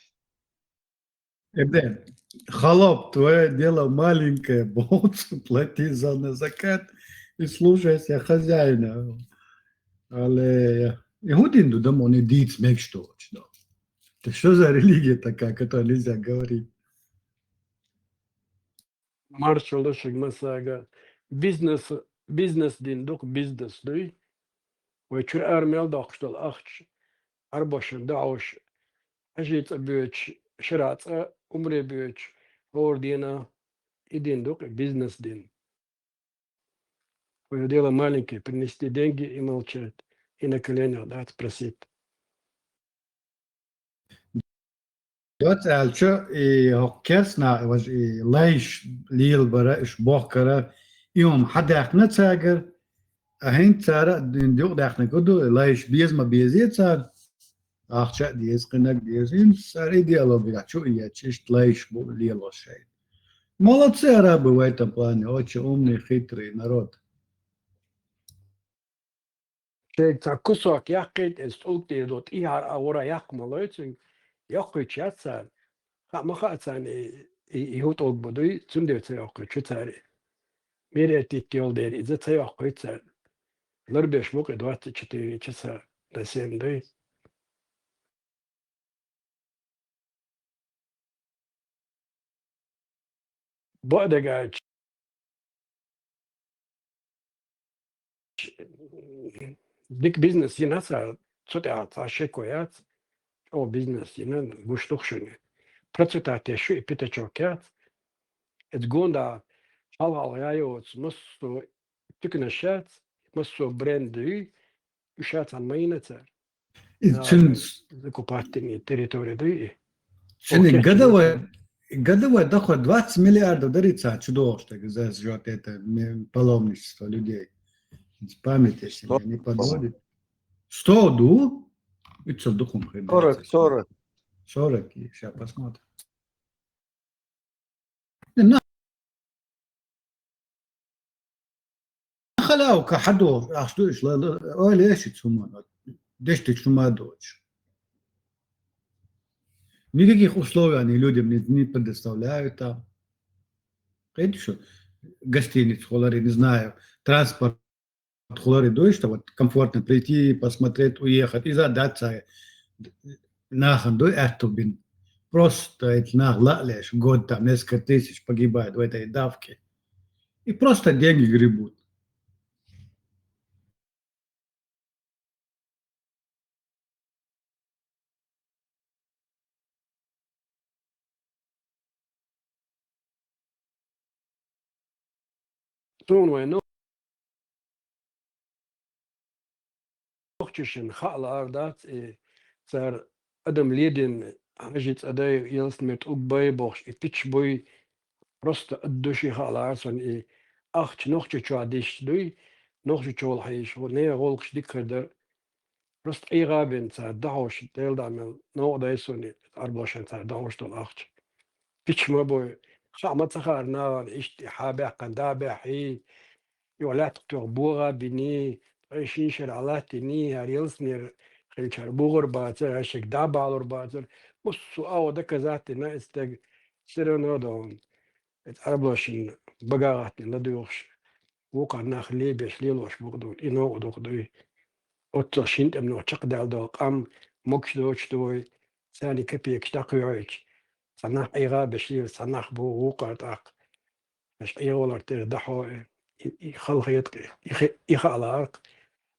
Эбен, холоп, твоё дело маленькое, бог, плати за на закат и слушайся хозяина. Але и хӀун дин ду, да, мо не диц мег что, что? Это что за религия такая, которой нельзя говорить? Маршалла шуьга, массаьрга. Бизнес, бизнес дин ду-кх, бизнес дуй. Вай чуьра ара мел доккхуш долу ахча, Ӏарбошна дӀахьош, хьажцӀа боьдуш, шарахь цӀа, умре боьдуш, хӀора дийнахь, и дин ду-кх, бизнес дин. Твоё дело маленькое, принести деньги и молчать, и на коленях, да, просить. Доцца аьлча, и хӀокху керстанаха важа и лайш лелабара, уьш бохкара, и хӀума хьадаьккхина цаьргара, а хӀинца цара а дин юкъадаьккхинарг хӀун ду, лайш беза ма безе цара, ахча а деза, кхинарг деза, хӀинца цара идеологи чу а етташ, иштта лайш бу лелош шайна. Молодцы арабы в этом плане, очень умный, хитрый народ. Шайга цхьа кусок яккхийта, иза тӀулг тӀера ду, тӀехьара а вара яккха ма лой цуьнга, йоккхуьйтуш яц цара. Хаа ма хаьа царна и, и, и хӀун тӀулг бу дуй, цундела ца йоккхуьйту цара и. Мира тӀе йолу дела, иза ца йоккхуьйту цара. Ларбеш бу-кх и двадцать четыре часа на семь дуй. Бакъдерг аьлча, дика бизнес йина цара, цу тӀехь цхьа шеко яц, чӀогӀа бизнес йина, гуш ду-кх шуна. Процветать деш ю и пятачок яц. Иза гондахь хьалха-хьалха ян йоцу массо а туьканаш яц, массо а бренд ю, уьш а цхьаьна ма йина цара. Иза Да, цуьнан, да, закупать дина территория ду и. Цуьнан Окей, годовой, годовой доход двадцать миллиардов дари цара чу дохуш дерг, за счёт это, м, паломничество людей. Память, если Сто. Меня не подводит. Сто ду? Иццал дукха хир. Сорок, сорок. Сорок, и щас посмотрим. Халавка хьадо, ахча ду иш ла, ла, ойла еш ицу хӀуманна, дешдича хӀума а доцуш. Никаких условий они людям не, не предоставляют там. Кхетий шу, гостиница хиларе, не знаю, транспорт хиларе, ду иш, что вот комфортно прийти, посмотреть, уехать, иза дац цара. нахана ду аьттув бина. Просто эти нах лаалеш, год там несколько тысяч погибает в этой давке. И просто деньги гребут. Суна вай нохчашна хаа лаар дац, э, цар адам леден хьажи цӀа дай, ялсмер тӀулг бай бохуш, и пич буй, просто аддуши хаа лаар суна, и ахча Нохчийчохь дисча дуй, Нохчийчохь хьийша, ву, нехан гӀуллакхаш дика хир дара. Просто ӀийгӀа бен цара дахьош, Дела дӀа мел новкъа дай суна, Ӏарбошан цара дахьош долу ахча. Пич ма бой, хаа ма ца хаара нахана иштта хьа баьккхина да баьхьий, юха лаьттах тоьхна богӀа биний, ткъе шин шера Ӏа латтиний, хӀара ялсмер хилчара богӀур бацара, хӀара шега дӀа а балур бацара. Массо а агӀо доказать дина и стаг, всё равно догӀун. Иза Ӏарбошна бага гӀаттина ладугӀуш, вукхара нах лебеш лелош бу-кх дуй, и новкъа ду-кх дуй. Оццул шина тӀемнох чекхдаьлла долу къам могуш доцуш ду вай, царна капекаш дӀакхоьхьуьйтуш, цхьа нах ӀийгӀа беш лела, цхьа нах бу вукхара тӀаккха. Аша ӀийгӀа валар тӀера дахьо, и, и халахета-кх, и хи-, и хаа лаара-кх.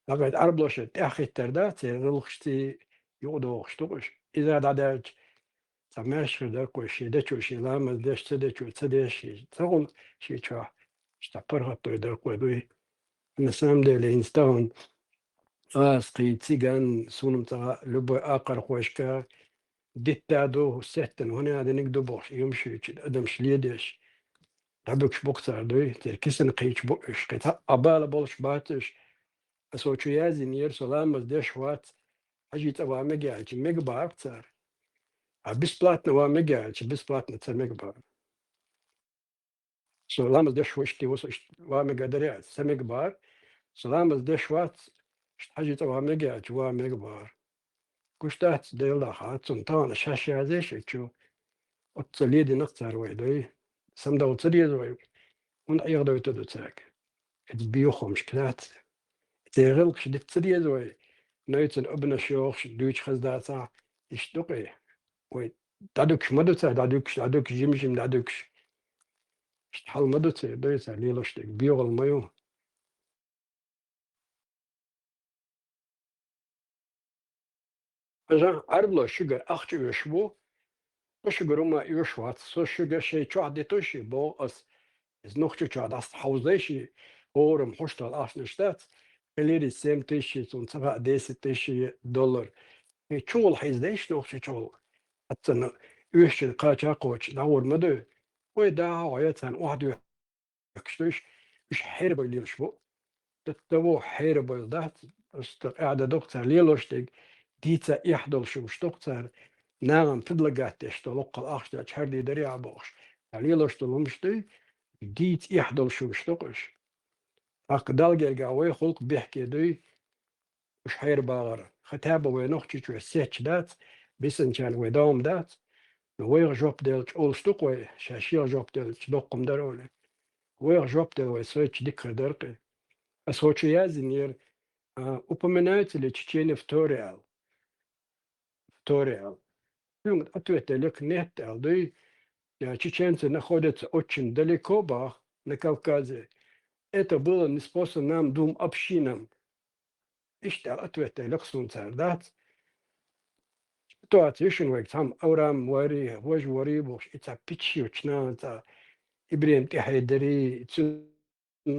ТӀаккха иза Ӏарбошна тӀаьхьахӀиттар дац, церан гӀиллакхашций юкъадохуш ду-кх уьш. Иза дӀадаьлча, цхьа маьрша хир дара-кх вай, шен дечо шен ламаз деш, ца дечо ца деш, шен ца гӀуллакх шен чохь, цхьа паргӀатдой дара-кх вай дуй. На самом деле, хӀинца тахана ас, кхин циган, суна-м ца хаьа, любой акхархошка дитта ду, сеттина хӀун а диниг ду бохуш, и хӀума шуьйчу адамаш ледеш, дӀадуьгуш бу-кх цара дуй, церан кисана кхийчу бу уьш, кхин цхьа а бала болуш бац уьш. Аса чу яздинера, со ламаз деш вац, хьажи цӀа ван мега аьлча, мега бара-кх цара. А бесплатно ван мега аьлча, бесплатно ца мега бара. Со ламаз деш ву, иштта ву со, иштта ван мега дара аьлча, ца мега бара. Со ламаз деш вац, иштта хьажи цӀа ван мега аьлча, ван мега бара. Гуш дац, Дела дахьа, цунна тахана шаьш язъеш а чу, оццул ледина-кх цара вай дуй. Самадовла ца деза вай, хӀунда Ӏехадойтур ду цаьрга? Иза бехамаш кхаьчна. Церан гӀиллакхаш дита ца деза вай, Нойцан Абнаш йохуш, дуьйцуш хаза дацахь, иштта ду-кх и. Вай дӀадуьгуш ма ду цара, дӀадуьгуш, дӀадуьгуш, жим-жим дӀадуьгуш. Иштта хьал ма ду церан, дуй цара лелош дерг, боьхалла ма ю. Хьажа, Ӏарбоша шуьгара ахча оьшуш бу, со шуьгара хӀума оьшуш вац, со шуьга шайн чохь дитуш боху ас. Иза Нохчийчохь дӀасахьовзийша, хӀораммо хьуш долу ахчанаш дац, хилира семь тысяч, цунна ца хаьа десять тысяч доллар. И чугӀула хьийзадийша Нохчийчохь, хьаццанна оьшучун кхача а кхочуш дӀагӀур ма ду. Вай дахьа а гӀой царна охьадоьхуш дуьйш, уьш хьерабай лелаш бу. Д-, того хьерабайла дац, просто къаьхьа дан ду-кх цара лелош дерг, дийца эхь долуш хӀумаш ду-кх цара, нахана предлагать деш долу, локкхал ахча даьлча хӀара дийр дарий ахь бохуш, цара лелош долу хӀумаш дуй, дийца эхь долуш хӀумаш ду-кх уьш. ТӀаккха Далла гергахь вай гӀуллакх бехке дуй, уьш хьерабагӀар. Хотя бы вай Нохчийчоь сетташ дац, бисинчарна вай догӀма дац, но вайх жоп делча олуш ду-кх вай, ша шех жоп делча доккхум дара олий. Вайх жоп делла вай сойтуш дика хир дара-кх. Аса хӀокху чу яздинера, а, упоминаются ли чеченцы в Торе аьлла. В Торе аьлла. Цуьнга ответ делира-кх нет аьлла дуй, а, чеченцы находятся очень далеко бах на Кавказе. Это было ниспослано нам, двум общинам. Иштта аьлла ответ делира-кх суна цара, дац. Ситуация ю шуна вайга, цхьамма Авраам варий, важа варий бохуш, и цхьа пиччи йоцучу нахана цхьа ИбрахӀим тӀаьхье дарий, цуьнан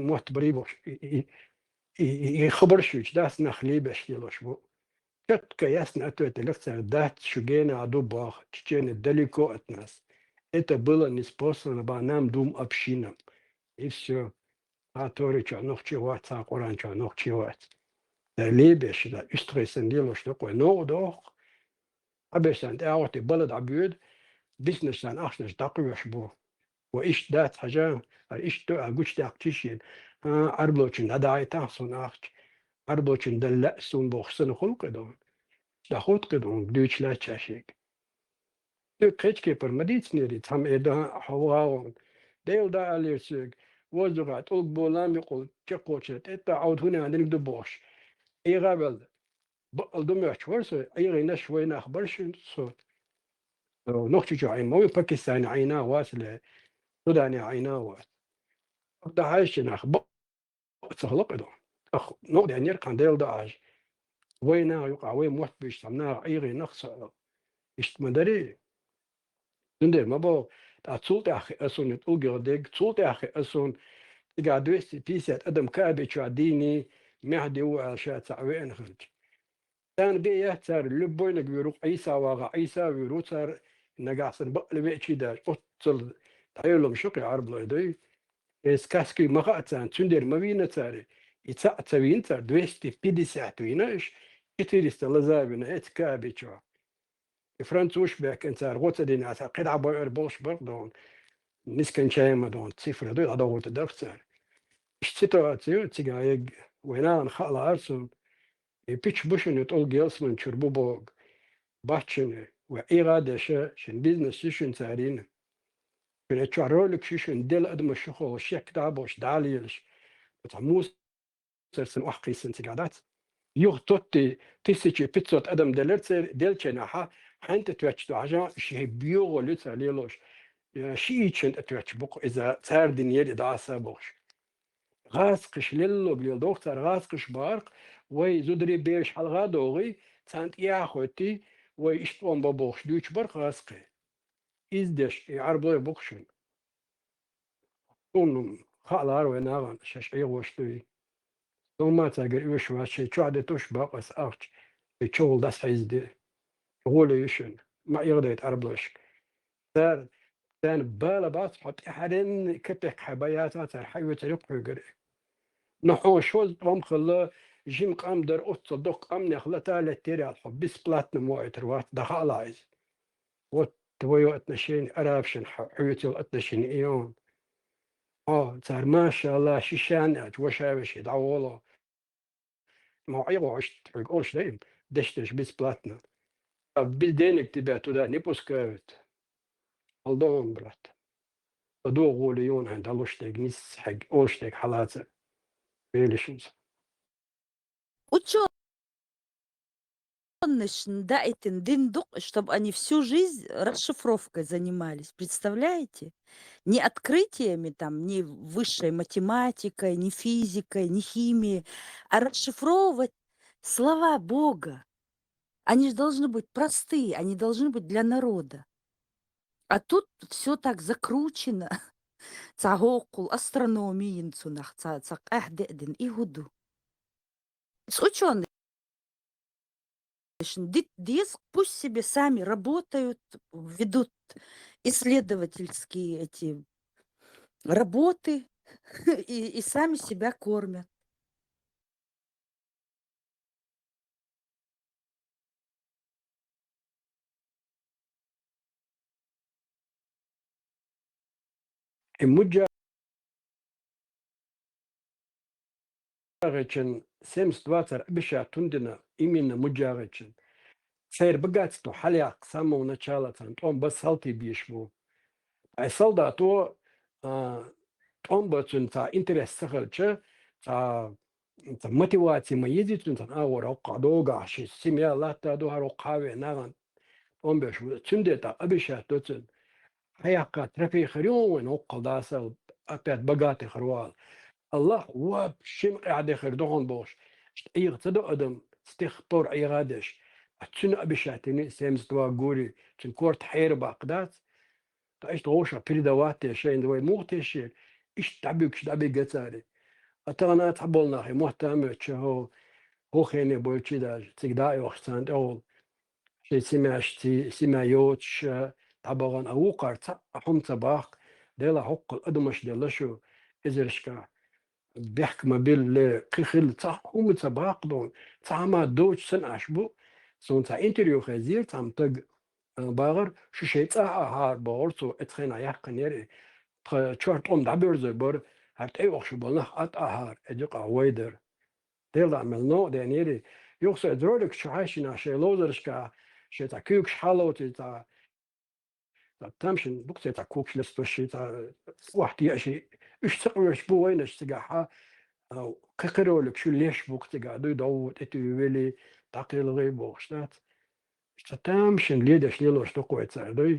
мотт барий бохуш, и, и, и, и, и хабарш юьйцуш дац, нах лебеш лелош бу. Четко, ясно ответ делира-кх цара, дац, шу генахь ду боху, Чечения далеко от нас. Это было ниспослано бах нам, двум общинам. И всё. Цхьа Торе чохь нохчи вац, цхьа Къуръан чохь нохчи вац. Дан лебеш, дан уьстагӀий санна лелош ду-кх вай, новкъа доху-кх. Хьабеш санна тӀе а гӀоттий, бала дӀабоьду, бисинарш санна ахчанаш дӀакхоьхьуш бу. Ва иштта дац, хьажа, хӀара иштта ду аьлла гучудаьккхича шена, а, Ӏарбочунна дӀадахьийтахьа суна ахча, Ӏарбочунна дала лаьа суна бохуш санна хуьлу-кх и ду. ДӀахуьтту-кх и ду, дуьйцуш лаьттача шега. Цуьнга кхечу кепара ма дийцинера, цхьамма эр ду, хьо вагӀа ван. Дела дӀа аьллера соьга, воздухехь тӀулг бу, лам юкъал чекхочуьра тӀе а тӀа Ӏовда хӀун а динарг ду бохуш. ӀийгӀа а велла, бакъал ду моьттуш вар со, Ӏийгӏинаш вай нах бар шун со. Нохчийчоь Ӏийна ма вий, Пакистане Ӏийна вац ле, Судане Ӏийна вац. Ада хьаьжча нах бакъ ца хала къа ду. Ах, ногӀ деннера кхана Дела даьжа. Вай наха юкъа, вай мотт бийша, цхьа наха Ӏийгӏинах со. Иштта ма дарий. Цундела ма бо, тӀа цул тӀаьхьа хи асун, тӀулгех дег, цул тӀаьхьа хи асун, цига двести пятьдесят адам Каабе чу дийний, Мехьди ву аьлла ша цхьа веана хилча. Царна бе яц цара, любойнаг вуьйр ву, Ӏийса вагӀа, Ӏийса вуьйр ву цара, нагахь санна бакъ веачий даже, оццул дӀайолам шу кхе Ӏарбалой дуй. Эс каски ма хаьа царна, цундела ма вийна цара. И цхьаъ ца вийна цара, двести пятьдесят вийна уьш, четыреста лаза вина эца Каабе чу. И французаш баьхкина цара, гӀо ца дина, цара кхидӀа бойур болуш барх дохна, нескончаемо дохна цифра дуй, дӀадохуьйту дарх цара. Иштта ситуаци ю, цига эг вай нахана хаа лаьара суна. И пича бу шуна тӀулг ялсаман чуьра бу боху. Бац шуна, вай Ӏийгӏа деша, шун бизнес ю шуна царина. Шуна чохь ролик шу шуна дела адамаш шу хьо шек дӀа а болуш, дӀа а лелаш. Оцхьа мусар санна охьакхийсина цига дац. Юха тотти тысяча пятьсот адам делар церан, делча нахьа, хьаьнта тоьттуш ду хьажа, ши боьгӀал ю цара лелош. Шииташна тӀе тоьттуш бу-кх иза, цара динера и дӀаса а бохуш. ГӀазкхаш леллаг леладоху цара, гӀазкхаш бахарх, вай зударий бераш хьалха а догӀий, царна тӀехьа а хоьттий, вай иштта тӀом бан бохуш дуьйцуш барх гӀазкхий. Иза деш, и Ӏарбой бу-кх шуна. Суна хаа лаьара вай нахана шаьш ӀийгӀош дуй. Суна ма цаьргара оьшуш вац, шайн чохь де тӀуш бакъ аса ахча, и чухула дӀасахьийзаде. ГӀоле ю шуна, ма эгӀадайта Ӏарбалашка. Цара, царна бала бац, хьо тӀаьхьаренна капек хьайн бан яцахь, цара хьаоьцур ю-кх хьоьгара. Но хьуна шозза тӀом хилла, жима къам дара, оццул доккха къамнех лата леттера аьлла, хьо бесплатно моуьйтур вац, дӀахаалахь иза. Вот твоё отношение, арабашна хьо-, хьоьца йолу отношение и ю. Хьо цара, машалла, ши шана аьлча, ваша веший дӀаволо. Ма Ӏийгӏо иштта хьоьга олуш дай, деш-деш бесплатно. А без денег тебя туда не пускают. Алдо, брат. ЛадогӀа гӀоле йона хьайн дӀалуш дерг, нисса хьегга олуш дерг хьалаца. Велишинца. Учёнышна даийтина дина ду-кх, чтобы они всю жизнь расшифровкой занимались. Представляете? Не открытиями там, не высшей математикой, не физикой, не химией, а расшифровывать слова Бога. Они же должны быть простые, они должны быть для народа. А тут всё так закручено. Цхьа хӀокхул астрономи йина цунах, цхьа, цхьа къаьхьа деа дина, и хӀун ду? С учёными дит-, деза, пусть себе сами работают, ведут исследовательские эти работы и, и сами себя кормят. И муджа- муджагӀидчин семьдесят два цара обещать хӀунда дина, именно муджагӀидчин. Церан богатство хьалаяккха с самого начала царна тӀом бан салтий беш бу. Ткъа и солдато, а, тӀом бан цуьнан цхьа интерес ца хилча, цхьа, цхьа мотиваци ма езий цуьнан цхьана агӀор хӀокху догахь ши семья латта ду хӀара хӀокху хьавеа нахана тӀом беш ву. Цуьнан тӀе тӀаккха обещать до цуьнан. Хьаяккха трофей хир ю вайна хӀокхул дасал, опять богатый хир ву ала. Аллах вообще ма къаьхьа де хир ду хьуна бохуш, иштта ӀийгӀа ца до адам, с тех пор ӀийгӀа деш. А цуьнан обещать йина семьдесят два гури, цуьнан корта хьера баккха дац. Ткъа иштта вовшах передавать де шайна вай муха тешира, иштта дӀабуьгуш дӀабига цара. А тахана цхьаболу нах и мотт а моьттуш, хӀо-, хӀокху хене бойчий даже, цига дӀа а йохуш царна тӀехула. Шайн семьяш, ци-, семья йоцуш, а, дӀабахана, а вукхара цхьа а хӀума ца баккха, Делахь хӀокхул адамаш делла шу, эзаршкахь. Бехк ма билла, кхин хилла цхьа а хӀума ца баккха дона, цхьа хӀума доцуш санна Ӏаш бу. Суна цхьа интервью хезира, цхьамма стага, а, бахара, шу шайн цӀа а хьара бохура цо, эцу хенахь яьккхинера и. Тхан чохь тӀом дӀабоьрзур бара, хӀара тӀейогӀуш болу нах а тӀа а хьара, эцу юкъахь вай дара. Делахь мел новкъа денера и. Юха со эцу ролик чу хьаьжча нах шайн ловзаршкахь, шайн цхьа куьйгаш хьалоций цхьа, цхьа тамашийна дукха цхьа когаш лестоший, цхьа охьатеаший, уьш ца къоьрташ бу вайнаш цигахь, а, кхин-кхин ролик шу леш бу-кх цигахь, дуй дов тӀетуьйвели, дӀакхелхий бохуш дац. Ца тамашийна ледеш лелош ду-кх вай цара, дуй?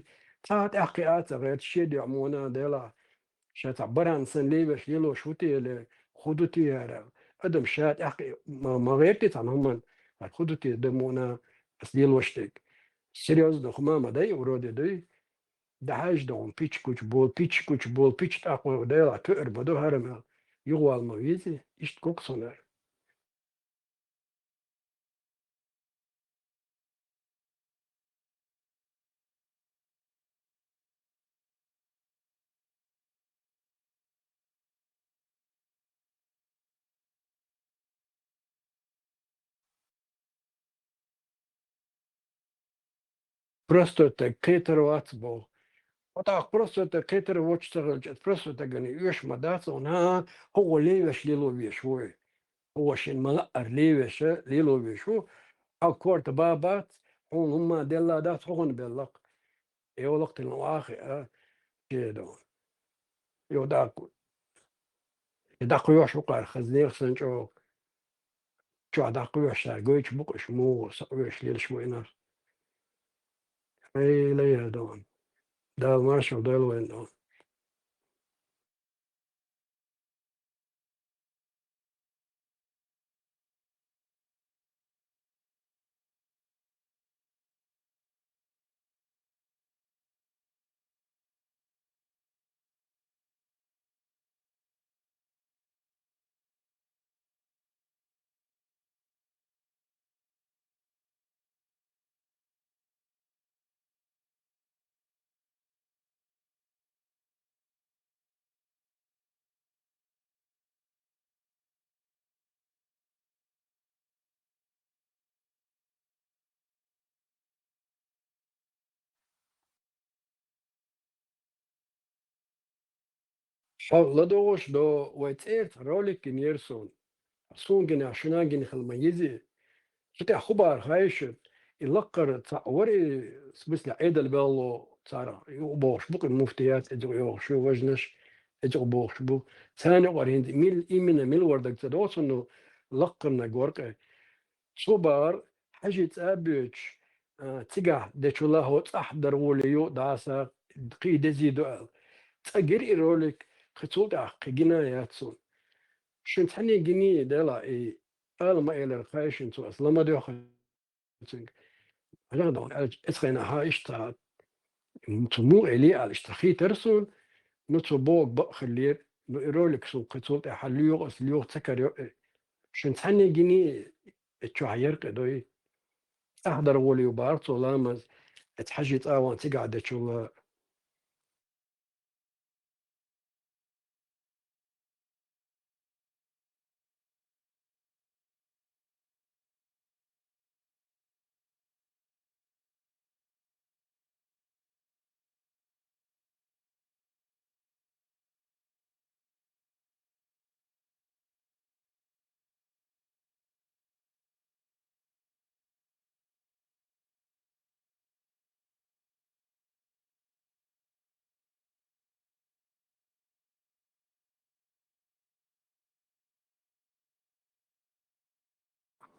Цхьа тӀаьхьа кхиаца гӀерта шен дуьхьа муна делахь. Ша цхьа баран санна левеш лелош ву те, хӀун ду те хӀара? Адам ша тӀаьхьа ма, ма гӀерти цхьана хӀуманна, хӀара хӀун ду те дан муна ас лелош дерг? Серьёзно хӀума ма дай, вроде дуй? ДӀахьажа догӀун, пич гучу бу, пич гучу бу, пич тӀаккха дела, туьар ма ду хӀара мел. Юхавала ма везий, иштта гу-кх суна хӀара. Просто так кхетар вац боху. ТӀаккха просто так кхетар воцуш ца хилча, просто тагана оьшу ма дац, хӀа, хӀокхо левеш лело веш ву. ХӀокхо шен ма-лаъара левеша лело веш ву. Хьо корта ба бац, хьуна хӀумма делла дац, хӀокхунна белла-кх. Эвлакх тилла вахи, а, чедо. Йо, даккха. И даккха йош ву кхара, хаза нехан санна чӀогӀа. Чохь даккха йош цара гойтуш бу-кх уьш муха са веш лелаш ву инах. Хьайла я дон. Дала маршалла дойла вайн дон. Хьо ладогӀуш до вай цӀерца ролик гинера суна. Суна гинехь, шуна гина хила ма езий. Цу тӀехь хӀун бара хаьий шуна? И лаккхара цхьаъ вара и, в смысле, Ӏедал баьлло царах, юкъа бохуш бу-кх и муфтияц, эцу йогӀуш ю важнаш, эцу бохуш бу. Царна юкъара хӀинца мил, именно мил вара даг ца догӀу цунна, лаккхарнаг вара-кх. Цо бахара, хьажи цӀа а боьдуш, а, цигахь дечул а хӀо цӀахь даргӀоле ю, дӀаса кхин дезий ду аьлла. Цкъа гира и ролик, кхин цул тӀаьхьа кхин гина яц суна. Шуна цхьанне гиний дела и, ала ма элира кхай шуна цо, ас ла ма доьху цуьнга. Хьажахь дан аьлча, эцу хенахь иштта цу муха элий аьлла иштта хийтара суна, ну, цо бохург бакъ хиллера, ну, и ролик суна кхин цул тӀаьхьа лоьху ас, лоьху ца карайо, э, шуна цхьанне гиний, э, чохь яркъе дой. ЦӀахь даргӀоле ю бахара цо ламаз, эцу хьажи цӀа ван цигахь дечул а.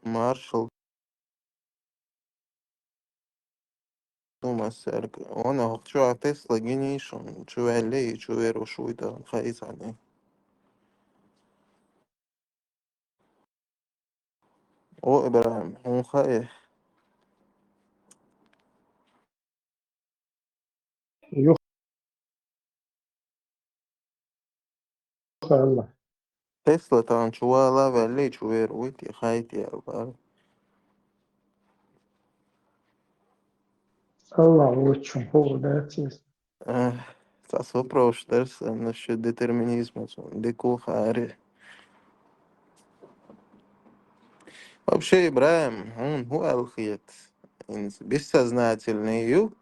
Маршал. Думаю, сэрг. Вон, чу а Тесла гинийш, чу ваьллий, чу веруш вуй дан хаийцани. О, Ибрахим, хьуна хаьий? Юха аьлла. Тесла тахана чу вала ваьллий, чу вер вуй те, хай те аьлла. Аллах вочун хӀур дац иза. Э, цас вопрос дара сан насчет детерминизма, сон декъо хаьри. Вообще, Ибрахим, хьуна хӀун аьлла хета? Инс-, бессознательный ю,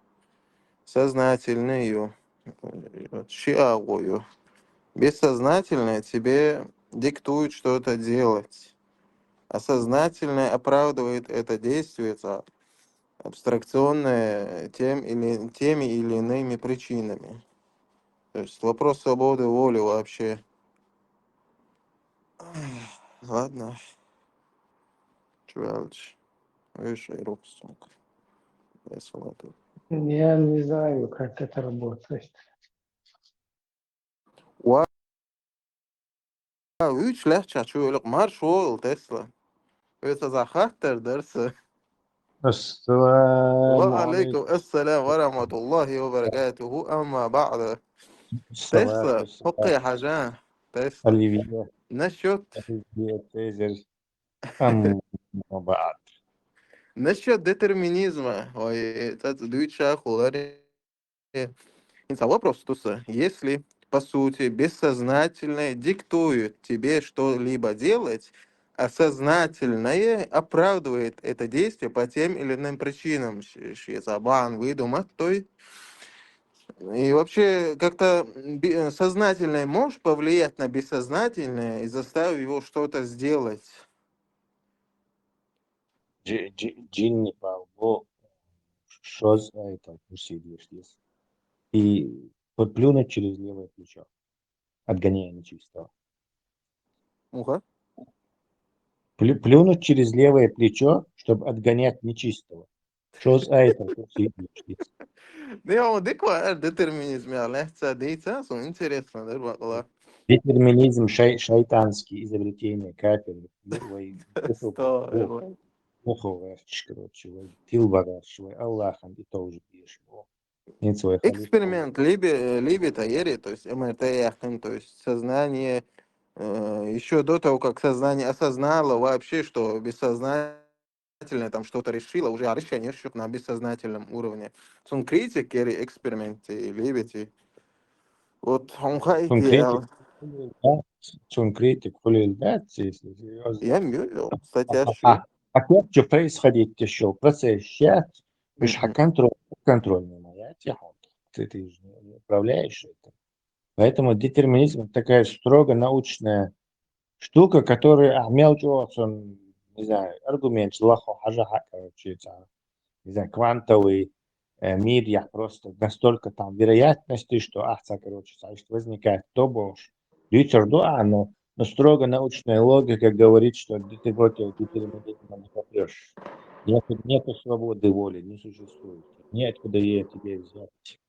сознательный ю. Вот, ши агӀо ю. Бессознательное тебе диктует что-то делать, а сознательное оправдывает это действие, ца-, абстракционное тем или, теми или иными причинами. То есть вопрос свободы воли вообще. Ладно. Чё дальше? Видишь, и рухсунг. Я салату. Я не знаю, как это работает. Ва уч лехча чу лук марш ол Тесла. Эса захаттар дарса. Ассаламу Ва алейкум ассалам ва рахматуллахи ва баракатуху, амма ба'да. Тесла, хукъи хажа. Тесла. Оливье. Насчет, Оливье Цезарь. Амма ба'д. Насчет детерминизма. Ой, это дуча хулари. Инца вопрос туса. Если, по сути, бессознательное диктует тебе что-либо делать, а сознательное оправдывает это действие по тем или иным причинам. Щ- щ- забан выдумать, то есть. И вообще как-то би- сознательное можешь повлиять на бессознательное и заставить его что-то сделать? Джи- джи- Джинни пал бу шоз айтал курсидеш. И вот плюнуть через левое плечо, отгоняя нечистого. Уха. Плю- Плюнуть через левое плечо, чтобы отгонять нечистого. Шоз айтал курсидеш. Не, он диква, детерминизм я лехца дейца, сон интересно, да, бакла. Детерминизм шай- шайтанские изобретения кафир. Вай, Сто, мухо варч, короче, вай, тил варч, вай, Аллахан и тоже пишешь. Нет свой халиф. Эксперимент, либо, либо это ери, то есть МРТ яхин, то есть сознание э, еще до того, как сознание осознало вообще, что бессознательное там что-то решило, уже а решение ещё на бессознательном уровне. Сон критик или эксперимент, и либо эти. Вот он Сон критик. Да, сон критик, хули, да, если серьезно. Я мюлю, кстати, А, ошибся. а как что происходить еще? Процесс сейчас, видишь, Мгм. Контроль, контрольный моя тема. Ты, ты же не управляешь это. Поэтому детерминизм такая строго научная штука, которая, а, мелочь, вот он, не знаю, аргумент, лахо, хажа, ха, короче, это, не знаю, квантовый э, мир, я просто настолько там вероятности, что, а, ца, короче, ца, что возникает то больше. Дьюсер дуа, но, но строго научная логика говорит, что детерминизм не попрешь. Нету, нету свободы воли, не существует. Неоткуда ее тебе взять.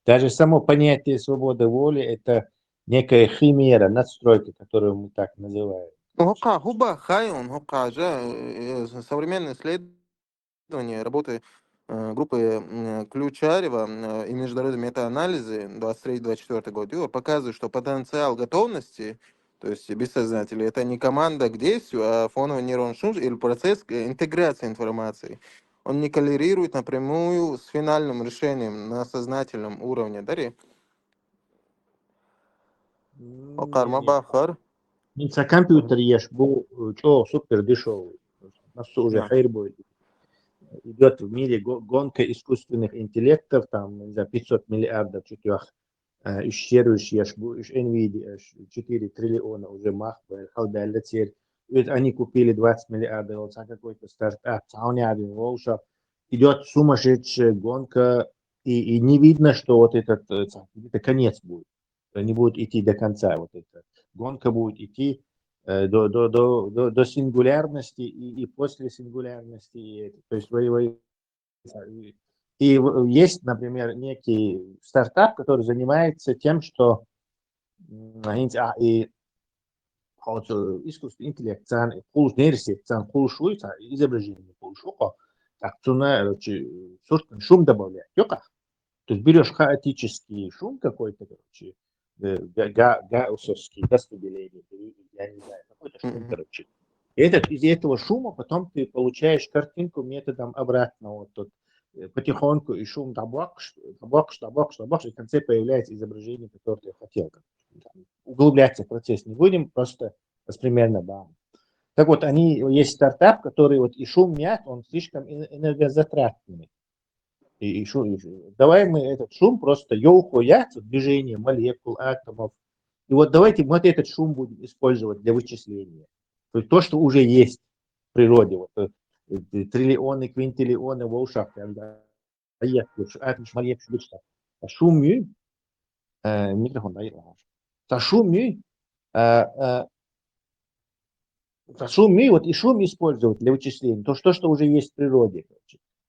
Даже само понятие свободы воли — это некая химера, надстройка, которую мы так называем. Ну, хука, хуба, хайон, хука же, э, современные исследования работы э, группы м, Ключарева э, и международные метаанализы двадцать третий двадцать четвёртый год Юра показывают, что потенциал готовности, то есть бессознательный, это не команда к действию, а фоновый нейронный шум или процесс э, интеграции информации. Он не коррелирует напрямую с финальным решением на сознательном уровне, да, ри? Окарма бахар. Минца компьютер еш бу, э, чё, супер дешёвый. Нас уже Да. хайр будет. Идет в мире го- гонка искусственных интеллектов, там, не знаю, пятьсот миллиардов четырех. Э, ещё сервис еш бу, ещё Nvidia, ещё четыре триллиона уже мах, э, халбялля цер. Ведь они купили двадцать миллиардов, вот, а какой-то стартап, а у меня один волшеб. Идет сумасшедшая гонка, и, и не видно, что вот этот, э, ца-, где-то конец будет. Они будут идти до конца, вот эта гонка будет идти э, до, до, до, до, до сингулярности и, и после сингулярности. И, это, то есть вы, вы, и, и в- есть, например, некий стартап, который занимается тем, что м, они, а, и вот, э, искусственный интеллект, цан, хулш, нейросеть, цан, хулш, уй, цан, изображение, хулш, уко. Так, цуна, короче, сурт, шум добавлять. Ёка. То есть берешь хаотический шум какой-то, короче, э, га- га- гауссовский, распределение, я не знаю, какой-то шум, Мгм. короче. И этот, из этого шума потом ты получаешь картинку методом обратного. Вот тут, э, потихоньку и шум табакш, табакш, табакш, табакш, и в конце появляется изображение, которое ты хотел. Там, углубляться в процесс не будем, просто примерно, да. Так вот, они, есть стартап, который вот и шум нет, он слишком эн- энергозатратный. И, и шу- и шу- давай мы этот шум просто ёлку яйца, движение молекул, атомов. И вот давайте мы вот этот шум будем использовать для вычисления. То есть то, что уже есть в природе. Вот, э, э, триллионы, квинтиллионы волшеб, когда а я, вот, а это ж молекулы, что. А шум ю, э, микрофон, да, я, а шум ю, э, э, Шум, и вот и шум использовать для вычисления, то, что, что уже есть в природе.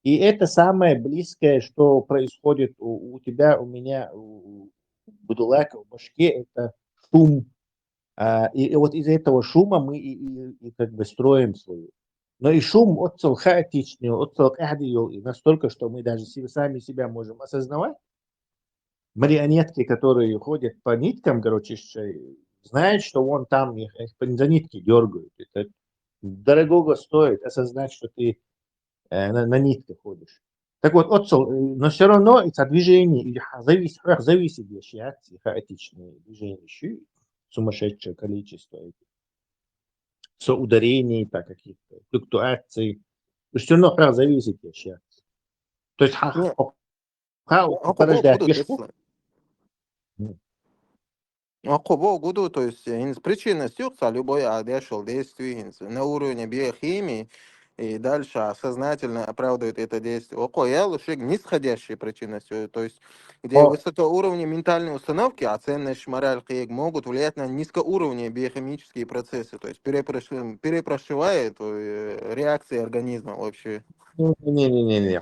И это самое близкое, что происходит у, у тебя, у меня, у Будулака в башке, это шум. А, и, и вот из этого шума мы и, и, и как бы строим свою. Но и шум оццал хаотичный, оццал кахдиол, и настолько, что мы даже себе, сами себя можем осознавать. Марионетки, которые ходят по ниткам, короче, знают, что вон там их, их за нитки дергают. Это дорогого стоит осознать, что ты э, на, на нитках ходишь. Так вот, оццал, э, но все равно это движение, или зависит, зависит, хаотичные движения, еще сумасшедшее количество этих соударений, так, каких-то флуктуаций. Все равно зависит, я сейчас. То есть, ха, ха, порождает вешку. Окей, вот, то есть, э, причина сюкса любой адешал действий на уровне биохимии, и дальше сознательно оправдывает это действие. Окей, я лучше нисходящие причины, то есть где высокоуровневые ментальные установки, оценочные, мораль, могут влиять на низкоуровневые биохимические процессы, то есть перепрошивает э, реакции организма вообще. Не-не-не,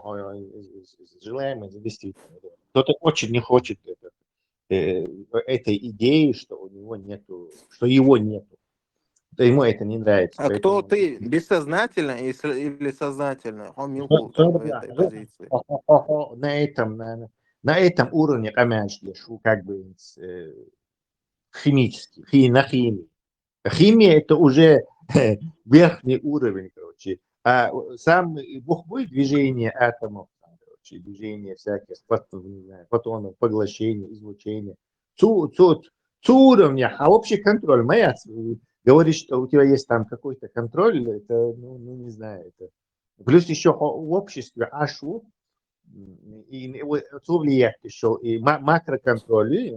желаемое действительно. Кто-то очень не хочет это, э, этой идеи, что у него нету, что его нету. Да ему это не нравится. А кто ты? Бессознательно или сознательно? На этом, на, на этом уровне, конечно, как бы, э, химический, хи, на химии. Химия — это уже верхний уровень, короче. А самый бухбой движение атомов, короче, движение всяких, не знаю, фотонов, поглощение, излучение. Цу, цу, цу уровня, а общий контроль. Моя говорит, что у тебя есть там какой-то контроль, это, ну, ну не знаю, это. Плюс еще в обществе ашу, и цу влиять еще и макроконтроль, и,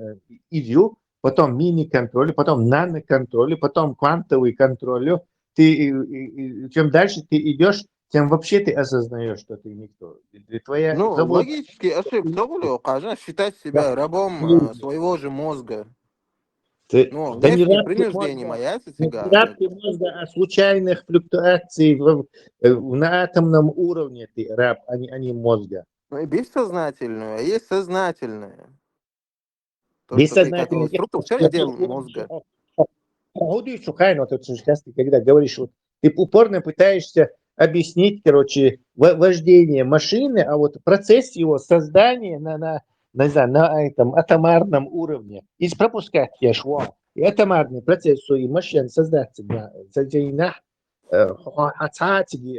и потом мини-контроль, потом нано-контроль, потом квантовый контроль. Ты, и, и, чем дальше ты идешь, тем вообще ты осознаешь, что ты никто. И твоя ну, логический ошибка, считать себя рабом своего же мозга. Ты, ну, да не раб принуждение мозга, моя, не раб мозга, а случайных флуктуаций в, в, на атомном уровне ты раб, а не, а не мозга. Ну и бессознательное, а есть сознательное. Бессознательное. Структура дел мозга. Когда говоришь, вот, ты упорно пытаешься объяснить, короче, вождение машины, а вот процесс его создания на, на, не знаю, на этом атомарном уровне. И пропускать я швал. И атомарный процесс, и машина создаться на созданах, э,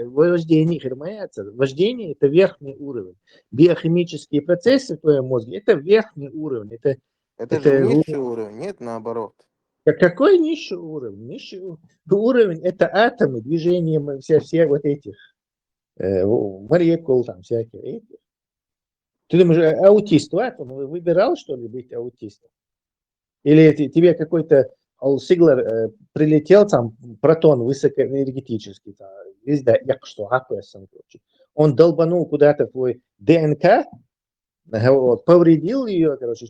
вождение хермается. Вождение — это верхний уровень. Биохимические процессы в твоем мозге — это верхний уровень. Это, это, это же низший уровень, нет, наоборот. Какой низший уровень? Низший уровень — это атомы, движение, все, все вот этих э, молекул там всяких. Ты думаешь, аутист, вот, он выбирал, что ли, быть аутистом? Или тебе какой-то Ол Сиглар, э, прилетел, там протон высокоэнергетический, там, звезда, я что, короче. Он долбанул куда-то твой ДНК, вот, повредил ее, короче,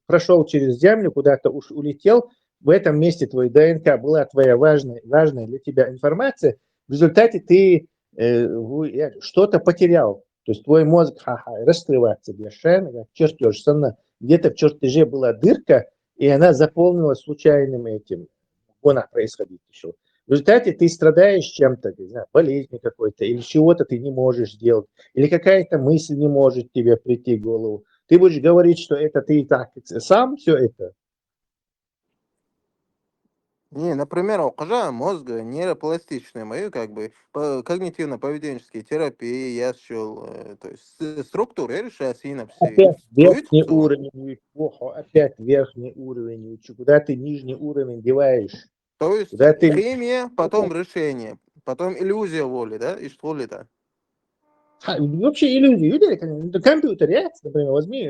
прошел через землю, куда-то уж улетел. В этом месте твой ДНК была твоя важная, важная для тебя информация. В результате ты э, что-то потерял. То есть твой мозг, ха-ха, раскрывается совершенно, как чертеж сана. Где-то в чертеже была дырка, и она заполнилась случайным этим. Гонах происходить еще. В результате ты страдаешь чем-то, не знаю, болезнью какой-то, или чего-то ты не можешь сделать, или какая-то мысль не может тебе прийти в голову. Ты будешь говорить, что это ты так сам все это. Не, например, окъужа мозга нейропластичные мои, как бы, когнитивно-поведенческие терапии, я счел, э, то есть структура решает синапсы. Опять верхний уровень, опять верхний уровень, куда ты нижний уровень деваешь? То есть куда ты... химия, потом решение, потом иллюзия воли, да, и что ли, да? Вообще иллюзия, компьютер, я, например, возьми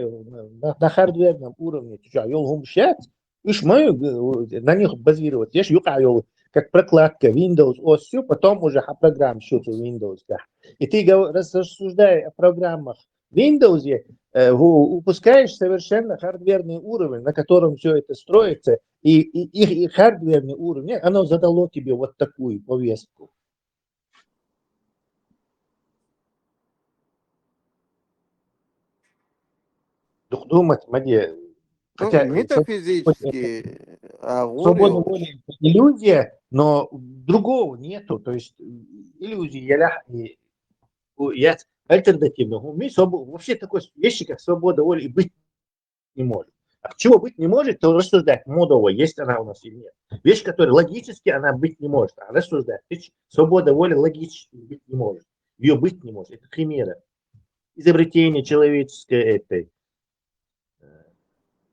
на, на хардверном уровне, ты что, ёл гумшат, уж мою на них базировать, я ж юка ёл, как прокладка Windows, о, все, потом уже программа считывает Windows, да. И ты рассуждая о программах, В Windows э, у- упускаешь совершенно хардверный уровень, на котором все это строится, и, и, и, и хардверный уровень, оно задало тебе вот такую повестку. Дух думать, маде. Ну, Хотя метафизически, а свобода гурил. Воли — это иллюзия, но другого нету. То есть иллюзии я, я альтернативно. Мы свобо- вообще такой вещи, как свобода воли, и быть не может. А чего быть не может, то рассуждать, модово, есть она у нас или нет. Вещь, которая логически она быть не может. А рассуждать, ты ч- свобода воли логически быть не может. Ее быть не может. Это химера. Изобретение человеческое этой. э,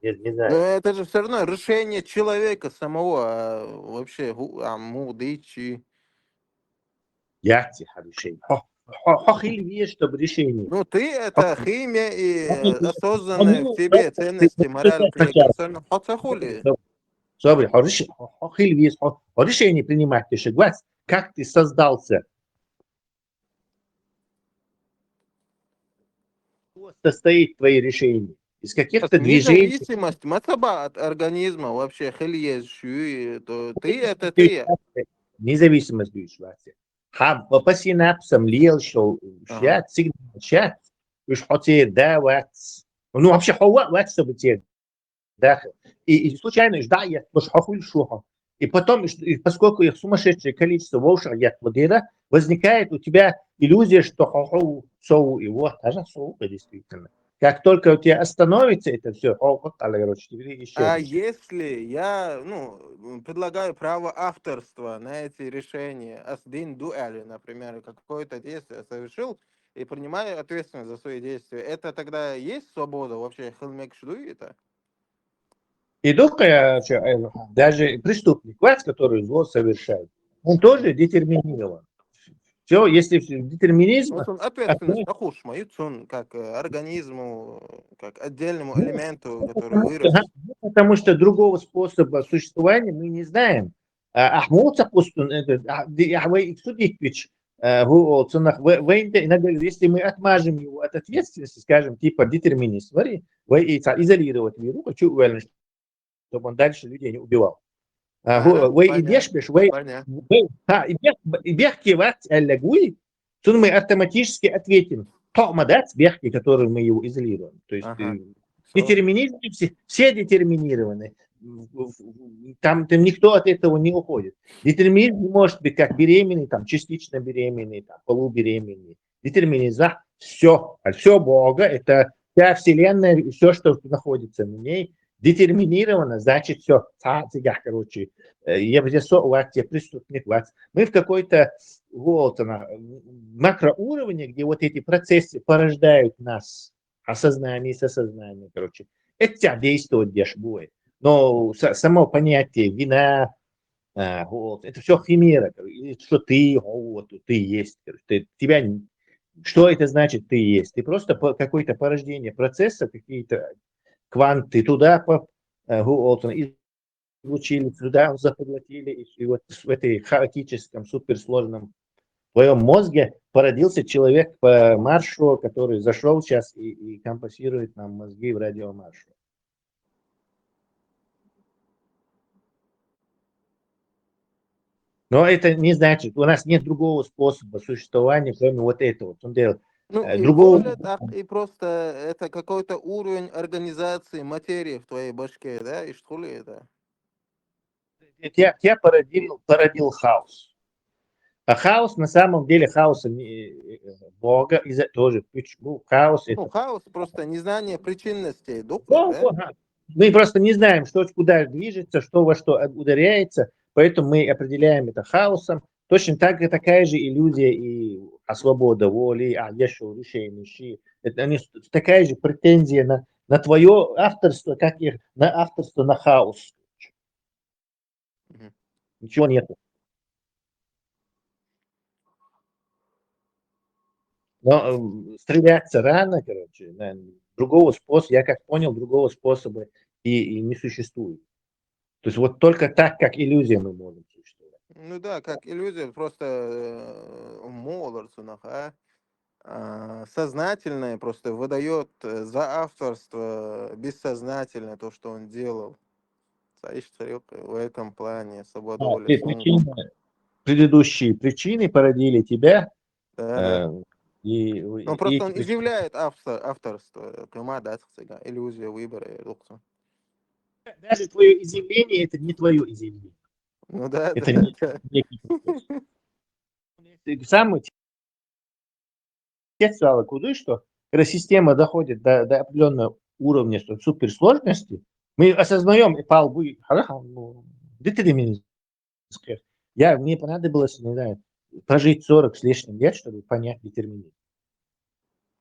Я не Но знаю. это же все равно решение человека самого, а вообще гу- а мудичи. Яйца решение. Хо- хо- хо- хиль вещь, чтобы решение. Ну, ты это химия и э, осознанные в тебе ценности, мораль, книга, все равно. Хотя хули. Смотри, хо- реш- хо- хо- хиль вещь, хо- хо- решение принимать ты же, гвас, как ты создался. Что состоит твои решения? Из каких-то движений. Независимость, мацаба от организма вообще, хиль есть, шуи, то ты это ты. Независимость, говоришь, Вася. Ха, по, по синапсам лел шел, Ага. щат, сигнал, щат, уж хотел, да, вац. Ну, вообще, хо- вац, чтобы тебе, да. И, и случайно, уж да, я, уж хохуй шухо. И потом, и, и поскольку их сумасшедшее количество, волшеб, я, вот это, возникает у тебя иллюзия, что хоху, соу, и вот, даже соу, действительно. Как только у тебя остановится это все, хоху, короче, тебе еще. А если я, ну, предлагаю право авторства на эти решения, ас дин дуали, например, какое-то действие совершил, и принимаю ответственность за свои действия, это тогда есть свобода вообще, хилмек шуду это? И только я, чё, э, даже преступник, вац, который зло совершает, он тоже детерминирован. Все, если всё- детерминизм, Вот он ответственность, а хуш, мою цун, как э, организму, как отдельному элементу, который потому вырос. что, ну, потому что другого способа существования мы не знаем. А, ахмуца кустун, это, а, ди- а, вы судить ведь, э, гу- о, цунах, вы, вы иногда, если мы отмажем его от ответственности, скажем, типа детерминизм, смотри, вы и ца- изолировать миру, хочу уверен, чтобы он дальше людей не убивал. А, гу- Ага, вы и понятно, дешбеш, вы, понятно. вы, а, и бех, и бех кивать, аллегуй, тут мы автоматически ответим. Тома, да, бехки, который мы его изолируем. То есть Ага. э, Всё. детерминизм, все, все детерминированы. В- в- в- Там, там никто от этого не уходит. Детерминизм не может быть как беременный, там, частично беременный, там, полубеременный. Детерминизм, все, все Бога, это вся Вселенная, все, что находится на ней, детерминировано, значит, все, короче, э, я бы здесь со- вац, я преступник, вац. Мы в какой-то вот она, макроуровне, где вот эти процессы порождают нас, осознание, сосознание, короче. Это действовать деш будет. Но са- само понятие вина, а, вот, это все химера, короче, или что ты, вот, ты есть, короче, ты, тебя, н- что это значит, ты есть? Ты просто по- какое-то порождение процесса, какие-то кванты туда по, э, вот, он, и излучили, сюда запоглотили, и, и вот в этой хаотическом, суперсложном твоем мозге породился человек по Маршо, который зашел сейчас и, и компасирует нам мозги в радио Маршо. Но это не значит, у нас нет другого способа существования, кроме вот этого. Он делает, Ну, э, и другого более так, и просто это какой-то уровень организации материи в твоей башке, да, и что ли это? Тебя, тебя породил, породил хаос. А хаос на самом деле хаоса не, э, Бога из-за тоже почему хаос Ну, это. Хаос просто незнание причинностей, дух, Ну, да? ага. Мы просто не знаем, что куда движется, что во что ударяется, поэтому мы определяем это хаосом. Точно так же такая же иллюзия и а свобода воли, а еще решение, щи. Это они с- такая же претензия на, на твое авторство, как и на авторство на хаос. Мгм. Ничего нету. Но э, стреляться рано, короче, на- другого способа, я как понял, другого способа и, и не существует. То есть вот только так, как иллюзия, мы можем существовать. Ну да, как иллюзия, просто э, молодцунах, а? а, сознательное просто выдает э, за авторство бессознательное то, что он делал. Саиш Царюк в этом плане свобода А, воли при- Сонгу. причины, предыдущие причины породили тебя. Да, да. э, и, Ну, и просто эти он причины. изъявляет авто, авторство, э, кыймат, да, иллюзия выбора, э, доктор. Даже твое изъявление — это не твое изъявление. Ну да, Это да, не, да. Некий процесс. Самый те сказала, куда, что когда система доходит до, до определенного уровня су- суперсложности, мы осознаем, и пал бы, хорошо, ну, детерминизм. Я, мне понадобилось, не знаю, прожить сорок с лишним лет, чтобы понять детерминизм.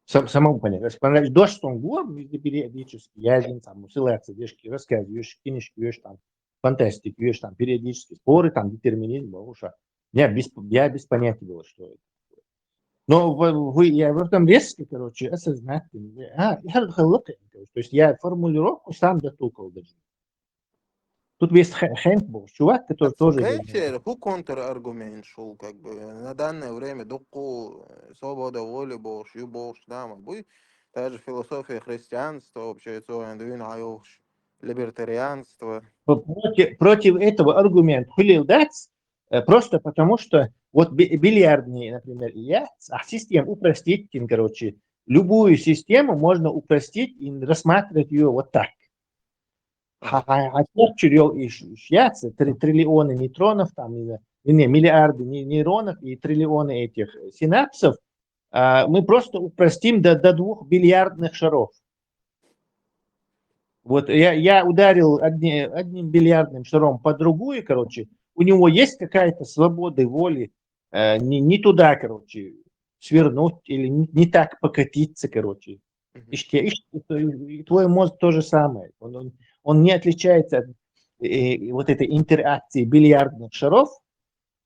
Сам, самому понять. Если понравилось дождь, он гор, периодически, я один там, ссылаться, дешки, рассказываешь, книжки, там, фантастики, там, периодически споры, там, детерминизм, потому что я без, я без понятия было, что это. Но вы, вы- я в этом резко, короче, осознать. А, я хылык, короче. То есть я формулировку сам дотукал даже. Тут есть Хэ- Хэнк был, чувак, который тоже... Хэнк же, ху контраргумент шул, как бы, на данное время дукку, э, свобода воли болш, ю болш, да, ма, бу, даже философия христианства, вообще, это либертарианство. Против, против этого аргумент хулил дать, э, просто потому что вот би- бильярдный, например, я, а систему упростить, короче, любую систему можно упростить и рассматривать ее вот так. Ха- ха- ха- чё-, чё-, и ш- шьяц, три триллионы нейтронов, там, не знаю, не, миллиарды не- нейронов и триллионы этих э, синапсов, а, мы просто упростим до, до двух бильярдных шаров. Вот я, я ударил одни- одним бильярдным шаром по другую, короче, у него есть какая-то свобода воли э, не, не туда, короче, свернуть или не, не так покатиться, короче. Мгм. Иште, иште, и твой мозг то же самое. Он, он, он не отличается от э, вот этой интеракции бильярдных шаров,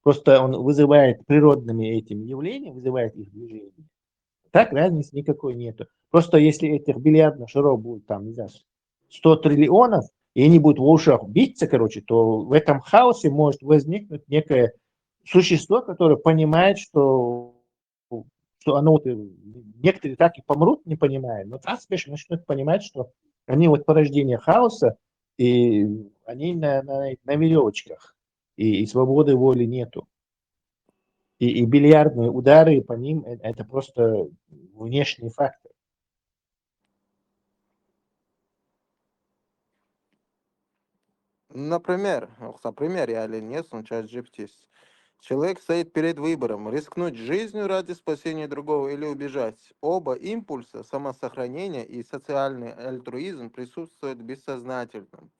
просто он вызывает природными этими явлениями, вызывает их движение. Так разницы никакой нету. Просто если этих бильярдных шаров будет там, не знаю, сто триллионов, и они будут в ушах биться, короче, то в этом хаосе может возникнуть некое существо, которое понимает, что, что оно вот, э, некоторые так и помрут, не понимая, но так спешно начнут понимать, что они вот порождение хаоса, и они на, на, на веревочках, и, и свободы воли нету. И, и бильярдные удары по ним э- это просто внешний фактор. Например, ох, например, я или нет, он чат G P T. Человек стоит перед выбором: рискнуть жизнью ради спасения другого или убежать. Оба импульса, самосохранение и социальный альтруизм, присутствуют в бессознательном.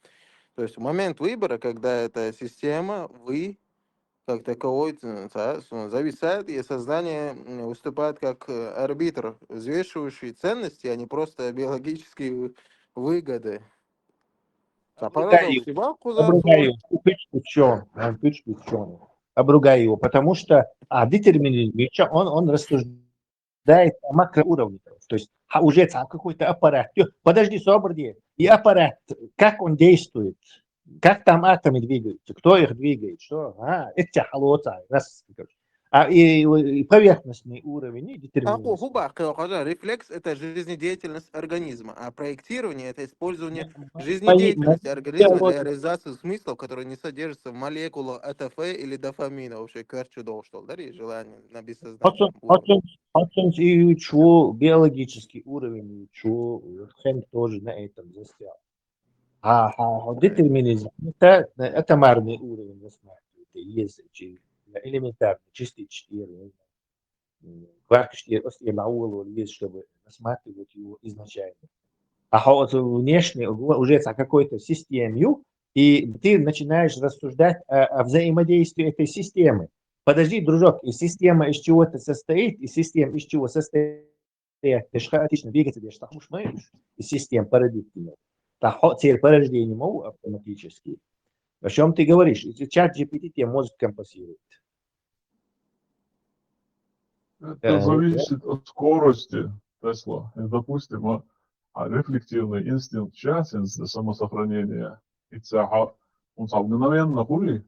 То есть в момент выбора, когда эта система, вы как таковой т- та- с- зависает, и сознание м, выступает как э, арбитр, взвешивающий ценности, а не просто биологические вы- выгоды. Та парадокс, Обругаю, и бакуза обругаю, пыч пучон, а, пыч пучон. Обругаю его, потому что а, детерминизм, ведь он, он рассуждает о макроуровне. То есть а, уже ца- какой-то аппарат. Ё, подожди, собрди. И аппарат, как он действует? Как там атомы двигаются? Кто их двигает? Что? А, это холодца, раз, короче. А и, и поверхностный уровень, и Таку детерминизм. хуба, хо- хо- рефлекс — это жизнедеятельность организма, а проектирование — это использование Ма- жизнедеятельности ма- организма для вот- реализации смыслов, которые не содержатся в молекулах А Т Ф или дофамина, вообще, корчу дол, что ли, да, и желание на бессознательном Потом, уровне. потом, потом и чего биологический уровень, и чего вот Хэнк тоже на этом застрял. А, а, а детерминизм, это, это атомарный уровень рассматривает, и есть чи- элементарный, частичный уровень. М, кваркштир, остир на угол есть, чтобы рассматривать его изначально. А вот внешне, у- уже за какой-то системью, и ты начинаешь рассуждать о, о взаимодействии этой системы. Подожди, дружок, и система из чего-то состоит, и система из чего состоит. Ты же хаотично двигаться, ты же так уж знаешь, и систем породить не мог. Так, хо- цель порождения мог автоматически. О чем ты говоришь? Если чат G P T тебе мозг компасирует. Это Э, зависит от скорости Тесла. Э, Допустим, а, а рефлективный инстинкт сейчас, инст- самосохранение, и ца-, а, он сам мгновенно хули,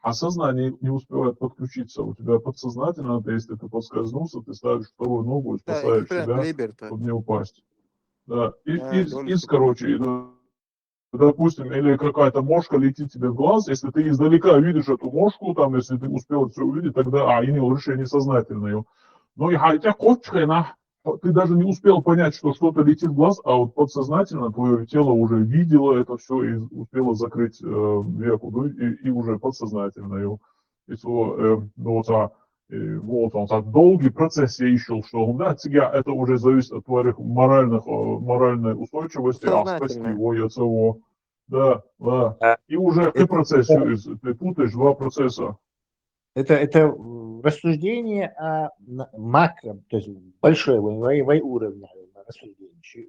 а сознание не успевает подключиться. У тебя подсознательно, ты, если ты подскользнулся, ты ставишь вторую ногу и Да, спасаешь эксперимент себя, Либерта. чтобы не упасть. Да, из, А, из, Лёль, из, что короче, и, допустим, или какая-то мошка летит тебе в глаз, если ты издалека видишь эту мошку, там, если ты успел все увидеть, тогда, а, и не решение сознательное. Но и хотя хоть хрена, ты даже не успел понять, что что-то летит в глаз, а вот подсознательно твое тело уже видело это все и успело закрыть э, веку, да, и, и уже подсознательно. И, и то, э, ну, вот, а, и вот он так долгий процесс я ищу, что да, тебя это уже зависит от твоих моральных, э, моральной устойчивости, а спасти Сознательно. Его и от своего. Да, да. А, И уже ты это, процесс, ты путаешь два процесса. это, это м, рассуждение о на- макро, то есть большой вай, вай, вай уровня рассуждения. Чё-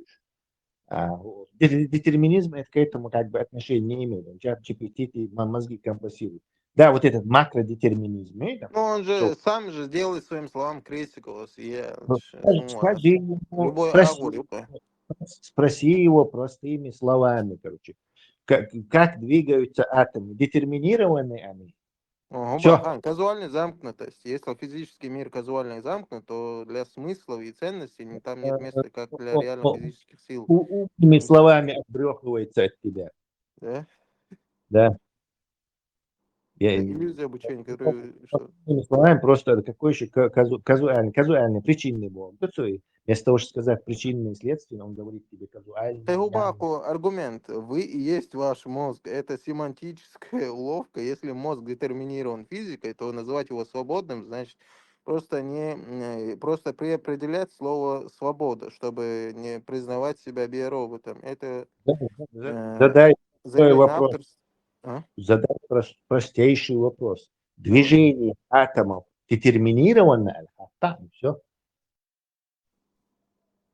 а, вот. Дет- Детерминизм это к этому как бы отношения не имеет. Он чат G P T ты мо- мозги компенсирует. Да, вот этот макродетерминизм, э, там, Ну, он же что сам же делает своим словам критику. Вот, я, ну, ж- скажи, ну, скажи ладно. ему, Любой спроси, агу, любой. спроси его простыми словами, короче. Как, как двигаются атомы? Детерминированы они? Ага, Всё. Бахан, казуальная замкнутость. Если физический мир казуально замкнут, то для смыслов и ценностей не- там нет места, как для О, реальных о, физических сил. у- Умными словами отбрехивается от тебя. Да? Да. Я, Это иллюзия обучения, которая что? Умными словами, просто это какой еще ка- казу, казуальный, казуальный, причинный был. Вместо того, чтобы сказать причинные и следственные, он говорит тебе казуальный. Та його Да. Баку аргумент. Вы и есть ваш мозг. Это семантическая уловка. Если мозг детерминирован физикой, то называть его свободным, значит, просто не э, просто приопределять слово свобода, чтобы не признавать себя биороботом. Это Да, да, да. э, Задай свой заявление вопрос. авторс- А? Задай прос- простейший вопрос. Движение атомов детерминировано, а там все.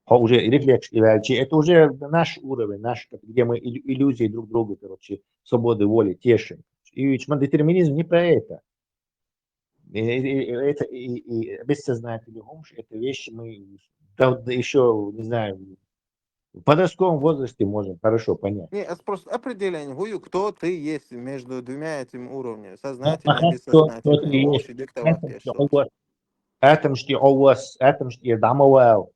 А уже рефлекс, иначе это уже наш уровень, наш, где мы ил- иллюзии друг другу, короче, свободы воли тешим. И ведь детерминизм не про это. И, и- и это и, и бессознательный гумш, это вещи мы да, еще, не знаю, в подростковом возрасте можем хорошо понять. Не, это просто определение. Гую, кто ты есть между двумя этими уровнями. Сознательное, Ага, кто- кто бессознательное. ты есть. Общий диктовать, Атом, я что что. у вас, атом, что у вас, атом, что я дамовал.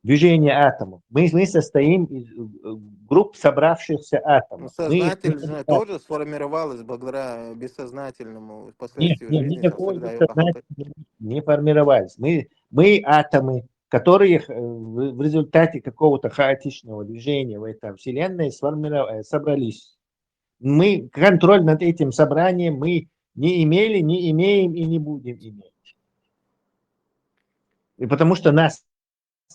Движение атомов. Мы, мы состоим из э, групп собравшихся Ну, атомов. Мы их не сознательное собрали. Тоже сформировалось благодаря бессознательному Нет, впоследствии нет, жизни, никакой когда его бессознательный не формировались. Мы, мы атомы, которые э, в в результате какого-то хаотичного движения в этой вселенной сформировали, собрались. Мы контроль над этим собранием мы не имели, не имеем и не будем иметь. И потому что нас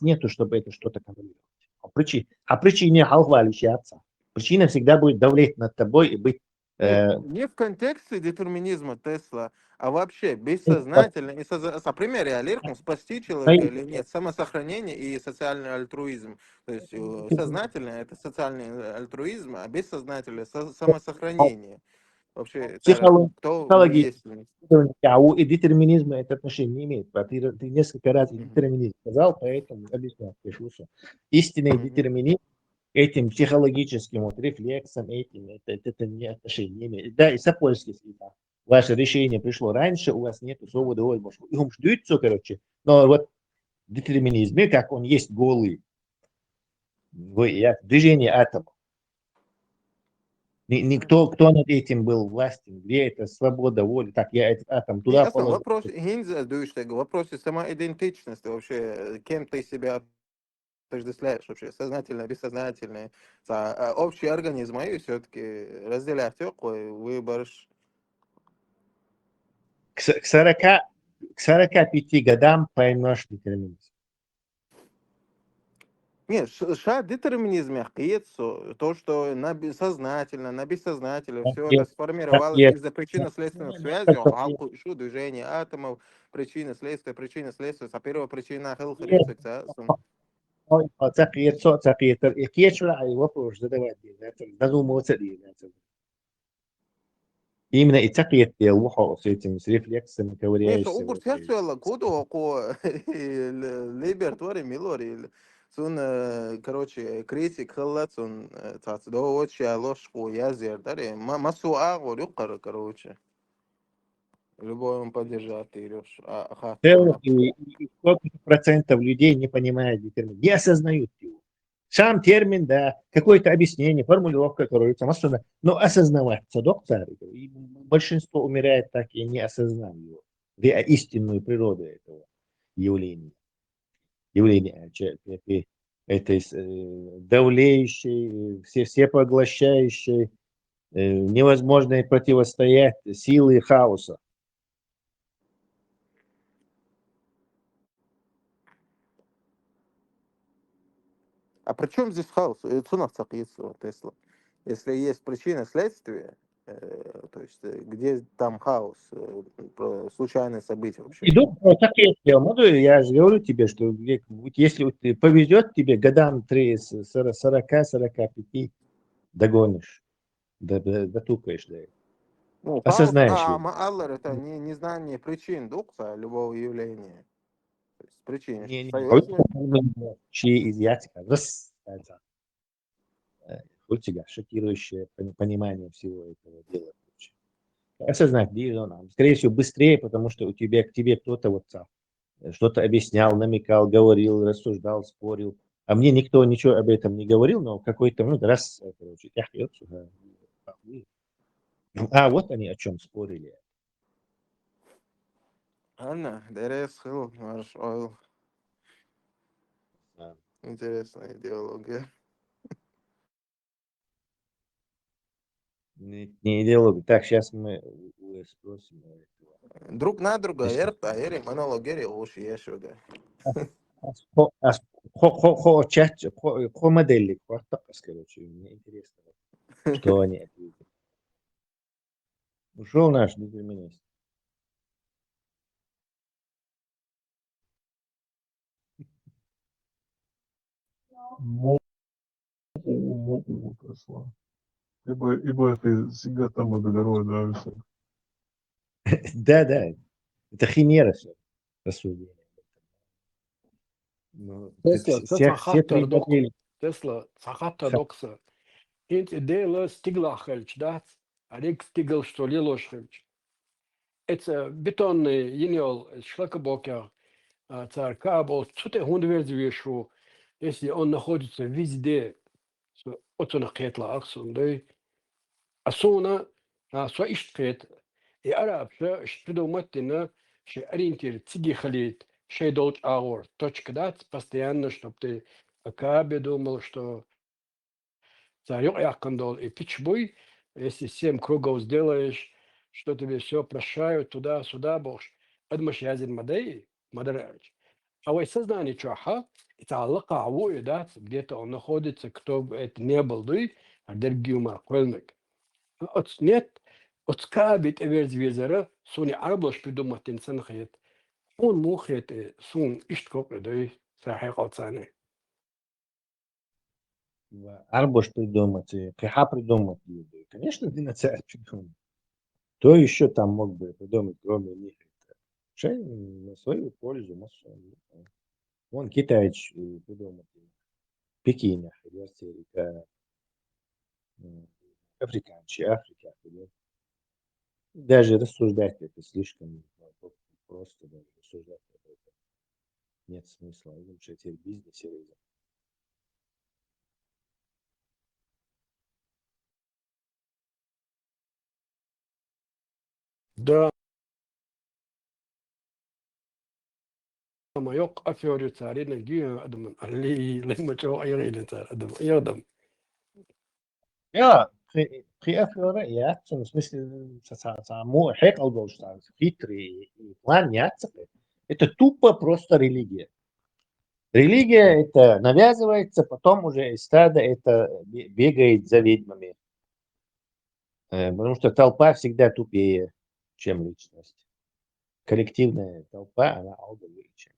нету, чтобы это что-то контролировать. А причи, а причине халхвалищаться. Причина всегда будет давлеть над тобой и быть э, Не в контексте детерминизма Тесла, а вообще бессознательно. И созна- а пример я лирком спасти человека или нет, самосохранение и социальный альтруизм. То есть э, сознательно это социальный альтруизм, а бессознательно со- самосохранение. Вообще, это Психолог- кто вы психологи- есть. а у и детерминизма это отношение не имеет. А ты, ты несколько раз и Мгм. Детерминизм сказал, поэтому объясняю, слушай. Истинный Мгм. Детерминизм этим психологическим вот рефлексом, этим, это, это, это не отношение не имеет. Да, и Сапольский всегда. Ваше решение пришло раньше, у вас нет свободы воли. Может, и он ждёт всё, короче. Но вот детерминизм, и как он есть голый. Вы- я- Движение атома. Ни- Никто, кто над этим был властен, где эта свобода воли? Так, я этот атом туда Нет, положил. Вопрос, гинза, дуешь, так, вопрос самоидентичности вообще, э, кем ты себя отождествляешь вообще, сознательное, бессознательное. Са- а, Общий организм, а все-таки разделять такой выбор. К, с- к сорока, к сорока пяти годам поймешь детерминизм. Нет, ш- ша детерминизм я кыется, то, что на бессознательно, на бессознательно, Так все есть, это сформировалось так есть. Из-за причинно-следственных Так связей, есть. а, шу движение атомов, причина, следствие, причина, следствие, а первая причина, хыл, хрицик, да, сум. Ой, а так есть, так есть. И кечвра, а и вопрос задавать, да, это задумываться, да, это. Именно и так есть, я ухо с этим, с рефлексами, Миша, ковыряешься. угур вот, и- сексуала куду оку либертвори милори. цун, э, короче, критик хилла цун, э, цаца доводчик лош хӀу язъяр дара. Ма-, массо агӀор юкъара, короче. Любой он поддержать йош, а, хатта. Целых и, и, и сколько-то процентов людей не понимает термин, не осознают его. Сам термин, да, какое-то объяснение, формулировка, короче, там особенно, но осознавать цадок царь, и большинство умирает, так и не осознав его, ре-, истинную природу этого явления. Явление, э, че-, э, э, этой с-, э, давлеющей, э, все, всепоглощающей, э, невозможной противостоять силы хаоса. А при чём здесь хаос? Э, цунах цакъ есть, вот, Тесла. Если есть причина, следствие, э, то есть, э, где там хаос, э, про случайные события вообще? Иду, вот так я сделал. Ну, да, я же говорю тебе, что ведь, вот если вот ты, повезёт тебе, годам три, с-, сора-, сорока, сорока пяти догонишь, до-, до-, дотукаешь до этого. Ну, хаос, осознаешь а, его. Ма аллар, это не, незнание причин, дукха, любого явления. То есть причины. Не, не, а вот серьёзные. Чи из яцика, раз, это, э, у тебя шокирующее пони-, понимание всего этого дела, короче. Осознать, где он, а, скорее всего, быстрее, потому что у тебя, к тебе кто-то вот, а, э, что-то объяснял, намекал, говорил, рассуждал, спорил. А мне никто ничего об этом не говорил, но в какой-то момент раз, э, короче, я, я, э, а, вот они о чём спорили. Анна, дерес хил, марш ойл. Да. Интересная идеология. Не, не идеология. Так, щас мы у, у спросим у этого. Друг на друга, Если ер-, а ери монолог, ери уж ешуга. Ас-, хо-, ас-, хо-, хо-, хо-, чат, хо-, хо-, модели, хо-, так, короче, мне интересно, что они ответят. Ушёл наш детерминист. Мо-, мо-, мо-, прошло. Ибо, ибо это всегда там уголевой, да, всё. Да, да. Это химера всё, рассуждение. Ну, Тесла, ты всё, всё, всё хаттар три докъ-, модели. Тесла, цхьа хаттар Ха- докъса. ХӀинца Дела стигла хилча, да? Арик стигал, что ли, лош хилча. Эца бетонный йинёл, эца шлакоблоках, а, цар кабел, цу тӀа хӀунда верза везаш ву, если он находится везде, со-, оцунах кхеталахь сона, дой. А сона, а, со иштта кхета. И арабаша иштта придумать дина, шоай ориентир цига хилийта, шоай долча агӀор точка дац, постоянно, чтоб ты о Каабе думал, что цар юкъ яьккхина долу и пич буй, если семь кругов сделаешь, что тебе всё прощают, туда-сюда бохуш, адамаш яздина ма дай, ма дара аьлча. А вай сознание чохь, и цхьа лакхахь ву и дац, где-то он находится, кто бы это не был дуй, а дерг юма кхоьллиг. Оцу нет, оцу Кааби тӀе верза везара, суна и Ӏарбоша придумать дина санна хета. Хьуна муха хета, суна иштта кхоъ и дуй, сан хьекъал царна. Ва Ӏарбоша придумать, э, кхин хьан придумать дийр ду? Конечно, дина цара придумать. Кто ещё там мог бы придумать, кроме них? Это шайн на свою пользу, массо. Вон китайцы, э, придумать. Пекинах, Америка, м, африканцы, Африка, да. Даже рассуждать это слишком, э, просто даже рассуждать об этом. Нет смысла. Лучше теперь бизнес серьёзно. Да. Ма йоккха афёри царина гига адаман алли, лай ма чӀогӀа айгӀийна цара адам, айгӀа адам. Я, кхи-, кхи афёра яц, ну, в смысле, ца-, ца-, ца-, му хьекъал долуш цара хитрый и план яц. Это тупо просто религия. Религия это навязывается, потом уже и стадо это бе-, бегает за ведьмами. Э, потому что толпа всегда тупее, чем личность. Коллективная толпа, она алга выше, чем.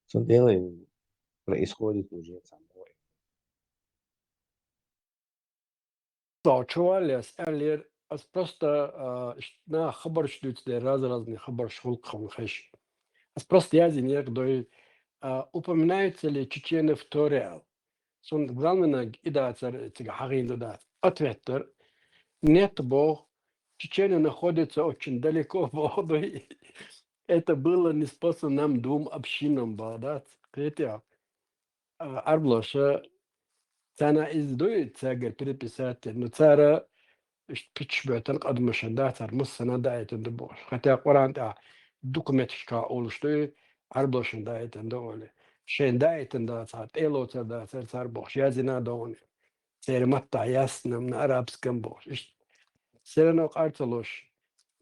Цундела происходит уже само. Со чуваллес аьллера, ас просто, а, ш-, наха хабарш дуьйцу дера, раз-разный хабарш гӀуллакх хьуна хезаш. Ас просто яздинера дой, А, упоминается ли Чеченов Ториал? Сун гзалминаг идацар цига хьагъин ду дац. Ответ дар. Нет, бо. Чечены находятся очень далеко, бо. Это было неспослано нам двум общинам, бо, дац. Кхетя. А, арблоша, цана из дуй, цагар переписать, но цара ишт пич бетан къадмашан да, цар муссана да айтан да бош. Хотя Къуран та документишка олуш дуй, арблошан да айтан да оли. Шен да айтан да цар, тело цар да цар, цар бош, язина да они. Цер матта яснам на арабском бош. Ишт. Селено къарцалош.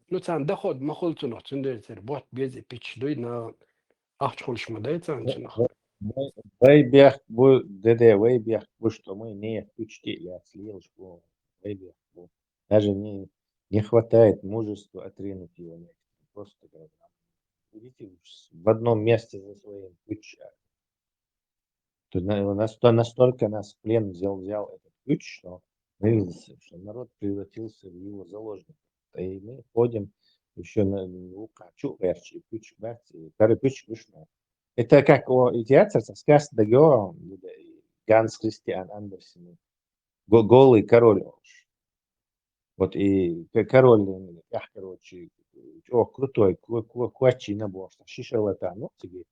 Ну, цан доход махул цунах, цундер цер бот бези пич дуй на ахч хулш ма дай цан цунах. Вай, вай бех бу, деде, вай бех бу, что мы не пучки, я слил, что вай бех бу. Даже не, не хватает мужества отринуть его. Просто говорю, идите в одном месте за своим пуча. То есть на- нас- то настолько нас в плен взял, взял этот ключ, что, мы, что народ превратился в его заложников. И мы ходим еще на, ну, хочу, короче, ключ, бац, и второй ключ вышел. Это как о, и театр, со сказка Дагео, Ганс Христиан Андерсен. Го- Голый король. Вот и к- король, эх, короче, о, крутой, ку- ку- куачи на бошта, шишалата, ну, тебе,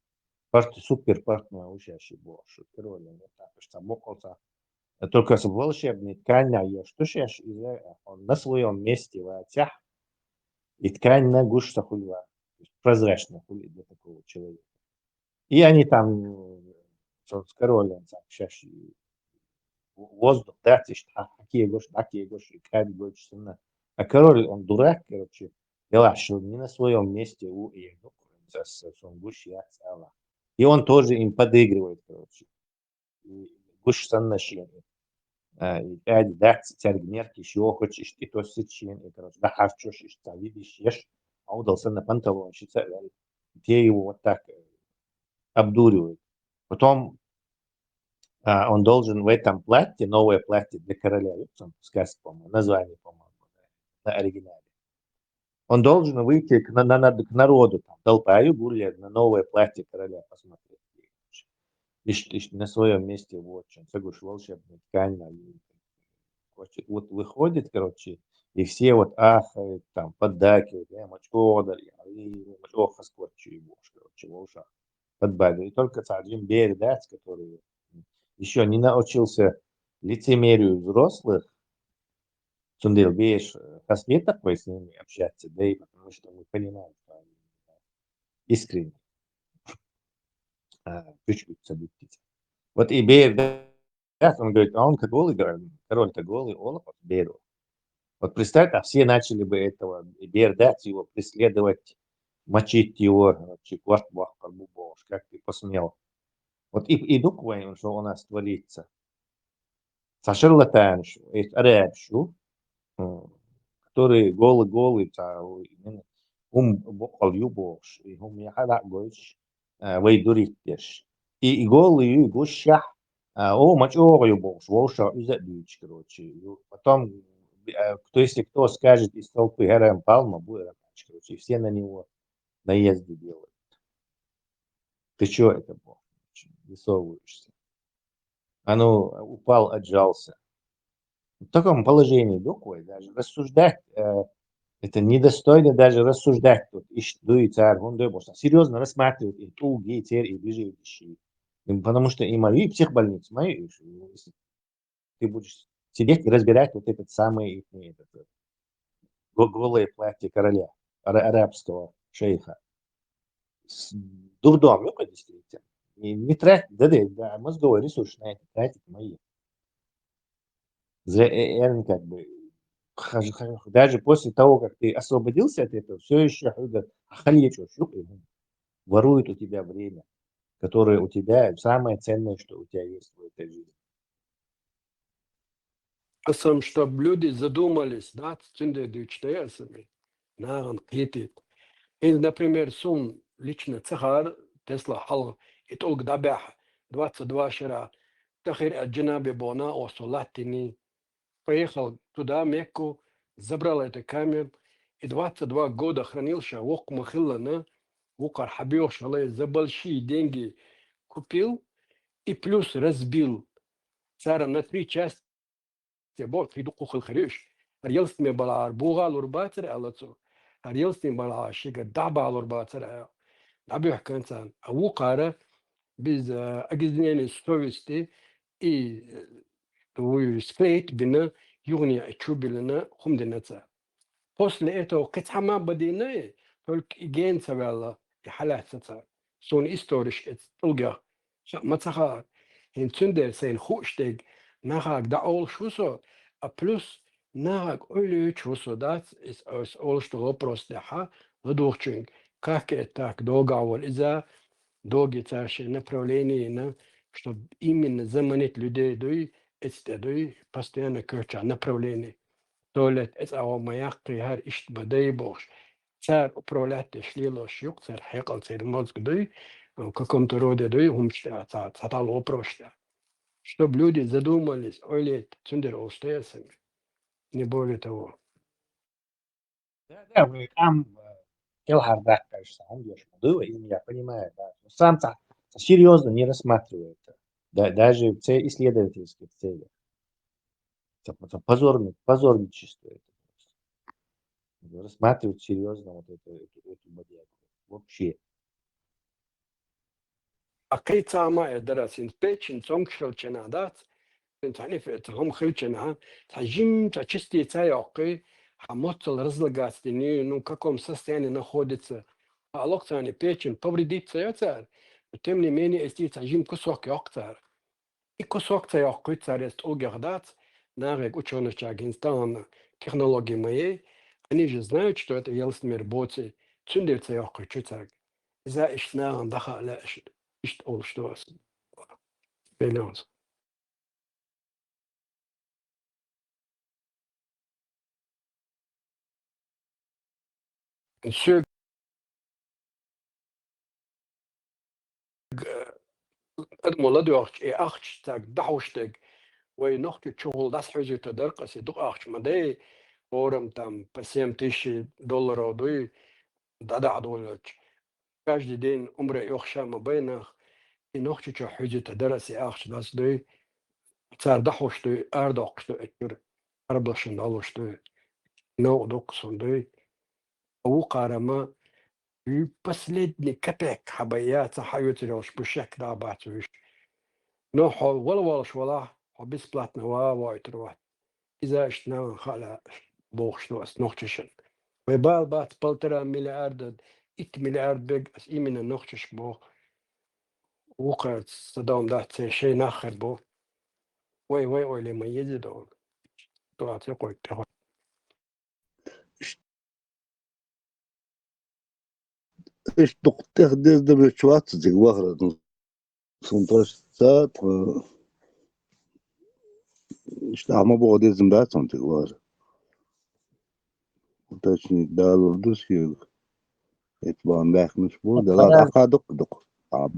парт, супер партнер учащий бош, король, вот так, что мокоса. Только с волшебной тканью, что ж, он на своем месте в отцах, и ткань на гуш сахульва, то есть прозрачная хули для такого человека. И они там, э, что с королем, там, сейчас воздух, да, ты ж, а, какие гуш, какие гуш, и как гуш, сына. А король, он дурак, короче, дела, что не на своем месте у и, ну, с- с- он гуш, я цела. И он тоже им подыгрывает, короче. И гуш санна шиен. А, и кӀаьди дац церг меркиш, йохочиш, и то сичиен, и, короче, да харчош, иш, ца видиш, еш, а удал санна панталон, шица, э, те его вот так э, обдуривают. Потом а, он должен в этом платье, новое платье для короля, вот там сказка, по-моему, название, по-моему, да, на оригинале. Он должен выйти к, на, на, на- к народу, там, толпаю гуляет на новое платье короля посмотреть. Ищ- ищ- на своем месте, вот, чем, сагуш волшебная ткань, на- короче, вот выходит, короче, и все вот ахают, там, поддакивают, я мочодар, я, и мочоха скотчу и бошь, короче, волша. Подбадривает. И только Саджин Бердац, который еще не научился лицемерию взрослых, Сундел Беш, э, хасме такой с ними общаться, да и потому что мы понимаем, что они искренне а, ключ событий. Вот и Бер, да, он говорит, а он как голый, говорит, король-то голый, олов, вот Беру. Вот представь, а все начали бы этого, и Бер, да, его преследовать, мочить его, короче, кварт бахкар бубош, как ты посмел. Вот и, и дух воин, что у нас творится. Сашарлатанш, эт арабшу, м, которые голы-голы, та, у- именно, ум бокол юбош, и ум яхала гойш, а, вай дуритеш. И, и голы ю гушах, а, о, мачо юбош, волша, юза бич, короче. Ю- Потом, а, кто, если кто скажет из толпы, «Гарам палма», будет, короче, и все на него наезды делают. Ты чё это, бог, высовываешься? А ну, упал, отжался. В таком положении духовой даже рассуждать, э, это недостойно даже рассуждать тут. Иш дуй цар, гундой бошта. Серьезно рассматривать и тулги, цер, и ближайшие. М, Потому что и мои психбольницы, мои, иш- если ты будешь сидеть и разбирать вот этот самый, их, этот, э, го- голое платье короля, ара- арабского шейха. С- Дурдом, ну, действительно. Не, не тратить, да, да, да, мозговой ресурс на это тратить мои. Зря, э, э, как бы, хаж- хаж- даже после того, как ты освободился от этого, все еще ворует у тебя время, которое у тебя самое ценное, что у тебя есть в этой жизни. Асам, чтоб люди задумались, да, цунде дучтая асами. Наган кхетит. И, например, сун лично цахар Тесла хал итолг дабях двадцать два шира тахир от джинабе бона осо латини. Поехал туда, Мекку, забрал этот камень, и двадцать два года хранился, вок махиллана, вукар хабиошалай, за большие деньги купил и плюс разбил. Цара на три части бо, кхы дукха хила хир уж. ХӀара ялсаме балагӀа богӀалур бацар аьлла цо. ХӀара ялсаме балагӀа шийга дӀабалур бацар аьлла. ДӀабоьхкан царна. А вукхара без, э, огрызнения совести и, э, склеить бина, юхне чу билина, хӀума дина цара. После этого кхы цхьа ма бадина, только и ген ца ваьлла, и хьалаьцна цара. Суна историш эца тӀулгех ша ма ца хаьа. ХӀинца цундела сайна хууш дерг, нахага дӀаолуш ву со, а плюс нахага ойла йойтуш ву со, дац, эс, эс олуш долу вопрос тӀехь, ладугӀучуьнга, как это так, догахь волу иза, доги цара шайн направление йина, чтобы именно заманить людей дуй, эца тӀе дуй, постоянно кхечахь направление. Туалет эцӀагӀо ма яккхий, хӀара иштта ма дай бохуш. Цара управлять деш лелош ю-кх, цара хьекъал, церан мозга дуй, в каком-то роде дуй, хӀумаш тӀехь, ца, ца тӀал вопросаш тӀехь. Чтобы люди задумались, ойла йита, цундела олуш ду аса. Не более того. Да, да, вай къам, э, кӀелхьардаккхарш сан хӀума деш ма ду, и я понимаю, да. Но сам ца, ца серьёзно не рассматривает это. Да, даже в це-, исследовательских целях. Это, это позорный, позорничество это просто. Рассматривать серьёзно вот эту, эту, эту бодягу. Вообще. А кхин цхьа хӀума а дара, синца печень цомгаш хилча дац, синца хьаниф а цхьа хӀума хилча, цхьа жим, цхьа частица йоккхий, хьан моццал разлагаться дини, ну, в каком состоянии находится. А локхуьйтуш печень повредиться йо цара, но тем не менее, эсти цхьа жим кусок йоккху цара. И кусок ца йоккхуьйту цара, эс тӀулгех дац, нахега учёнашчаьрга хӀинца тахана технология ма яй, они же знают, что это ялсамера боций, цундела ца йоккхуьйту цаьрга. Иза иштта нахана дӀахаа лаьа, иш-, иштта олуш ду аса. Беленца. Соьга, адамо ладоьгӀча, и ахча цаьрга дӀахьуш дерг, вай Нохчийчохула дӀасахьуьзуьйтур дара-кх аса, и дукха ахча ма дай, хӀораммо там по семь тысяч долларов дуй, дӀадахьа долуьйтуш. Каждый день умре оьхуш ма бай нах, и Нохчийчохь хьуьзуьйтур дара аса, и ахча дӀасадуй, цара дӀахьуш дуй, арадоккхуш ду оцу чуьра, Ӏарбошна дӀалуш дуй, новкъа дуккха суна дуй. Вукхара ма, и последний копейк хьан бай я ца хьаоьцур йолуш бу шек да бац вуьш. Но хьо вала волуш валахь, хьо бесплатно ван а воуьйтур вац. Иза иштта нахана хаа лаьа бохуш ду аса нохчашна. Вай бала бац полтора миллиарда, итт миллиард берг аса именно нохчашка боху. Вукхарца сан дом дац, церан шайн нах хир бу. Вай, вай ойла ма еза долу. Ситуация кхойкху тӀехула. Иштта дукха тӀех деза дабеш вац цига вахар. Цунна тӀаьшца, тхо, иштта ахьа ма боху деза ма дац цунна цига вахар. Уточнить далур ду соьга. Эцу бахьана баьхкинарш бу, дела дӀакха дукха дукха. А,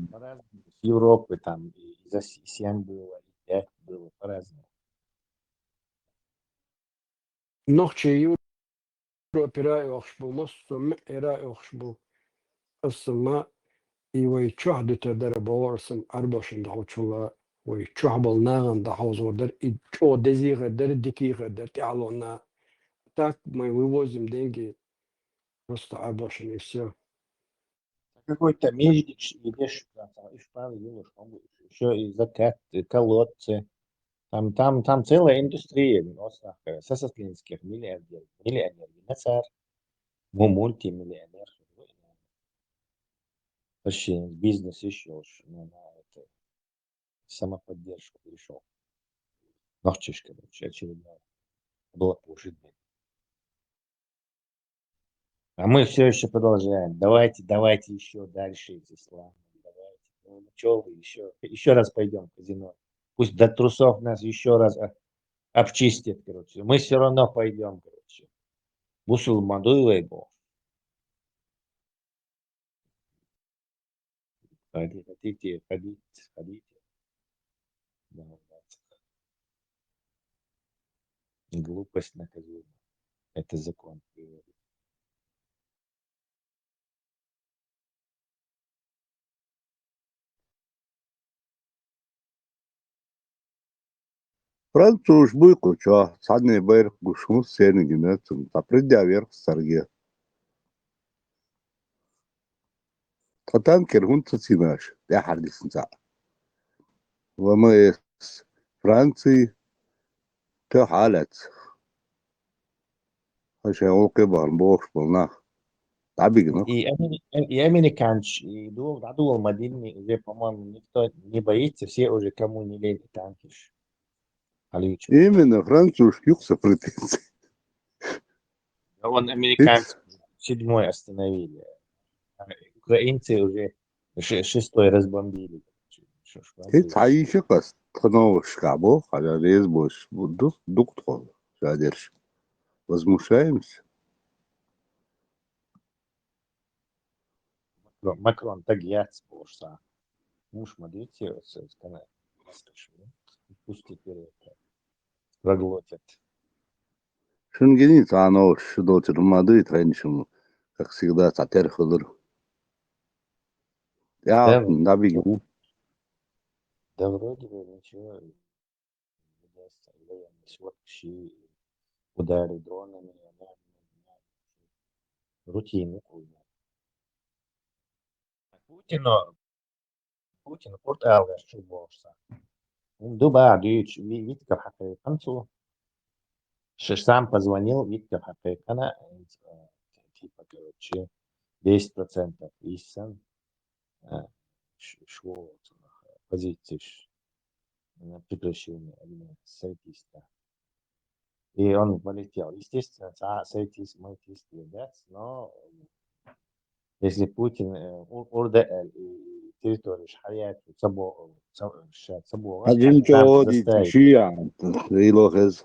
Европы там и за с-, семь было, и пять было, по-разному. Нохчий Европера а йохуш бу, массо а меӀера а йохуш бу. Аса ма и вай чохь дуьтур дара бохура сан Ӏарбошна дӀахьочул, вай чохь болу нахана дӀахьовзор дара, и чӀогӀа дезийхар дара, дикийхар дара, тӀаьхьалонна. Так мы вывозим деньги просто Ӏарбошна, и всё. Какой-то междик ш-, и деш, да, там, и шпалы, и луш, ещё и закат, и колодцы. Там, там, там целая индустрия, блин, вот так, э, сасатлинских миллиардеров, миллионер, не царь, ну, мультимиллионер. Вообще бизнес ещё, ну, на это, самоподдержку пришёл. Нохчиш, короче, очередной. Было пушить, блин. А мы всё ещё продолжаем. Давайте, давайте ещё дальше эти слова. Давайте. Ну, ну чё вы ещё? Ещё раз пойдём в казино. Пусть до трусов нас ещё раз о-, обчистят, короче. Мы всё равно пойдём, короче. Бусулман дуй вай бу. Ходи-, хотите, ходите, ходите. Да, да. Глупость наказуема. Это закон природы. Французаш буй кху чохь, цхьанне байракх гуш хӀун сцена гина, цунна цхьа придя верх царге. Тхан танкер хӀунда ца цинаш, тӀаьхьара дисна цхьаъ. Ва ма эс Франций, тоьхьа а лаьцна. Хьан шайн гӀуллакхе бахана бохуш болу нах дӀабигна. И, амери- и американцаш, и дол- дӀадолу ма динни, уже, по-моему, никто не боится, все уже, кому не лень, и танкиш. Именно французский юкса претензии. Да вон американцы седьмой остановили. А украинцы уже ше- шестой разбомбили. Шо- шо- шо- ХӀинца хьан йиша кхас тхановушка бо, хьажа реза бош, ду- дукха тхо, шадерш. Возмущаемся. Макрон, Макрон так яц бошса. Муш ма дитсе, с- с- кана, пусть теперь это проглотят. Шуна гиний цхьа новкъа шу долчуьра хӀума дуй тхайна шуна, как всегда, цхьа тера хуьлура. Да. ТӀаьхьа дӀабигина. Да вроде бы ничего. Военные сводки, удары дронами, рутинный хуйня. Путину, Путину курт алгаш чу бошса. Ду ба дуьйцу, Витков хьакхайкхана цо. Ш- сам позвонил, Витков хьакхайкхана, э, типа, короче, десять процентов иссен, э, ш- школа, позиция, ш- прекращение огня сайтиста. И он полетел. Естественно, цхьа сайтист, майтист, да, но если Путин, э, у- урда аьлла, и территория шхьаят, ца бо- ца- ша- ца бо- Хьажим Трамп чӀогӀа дийца заставит. Ши ян, вейло хеза.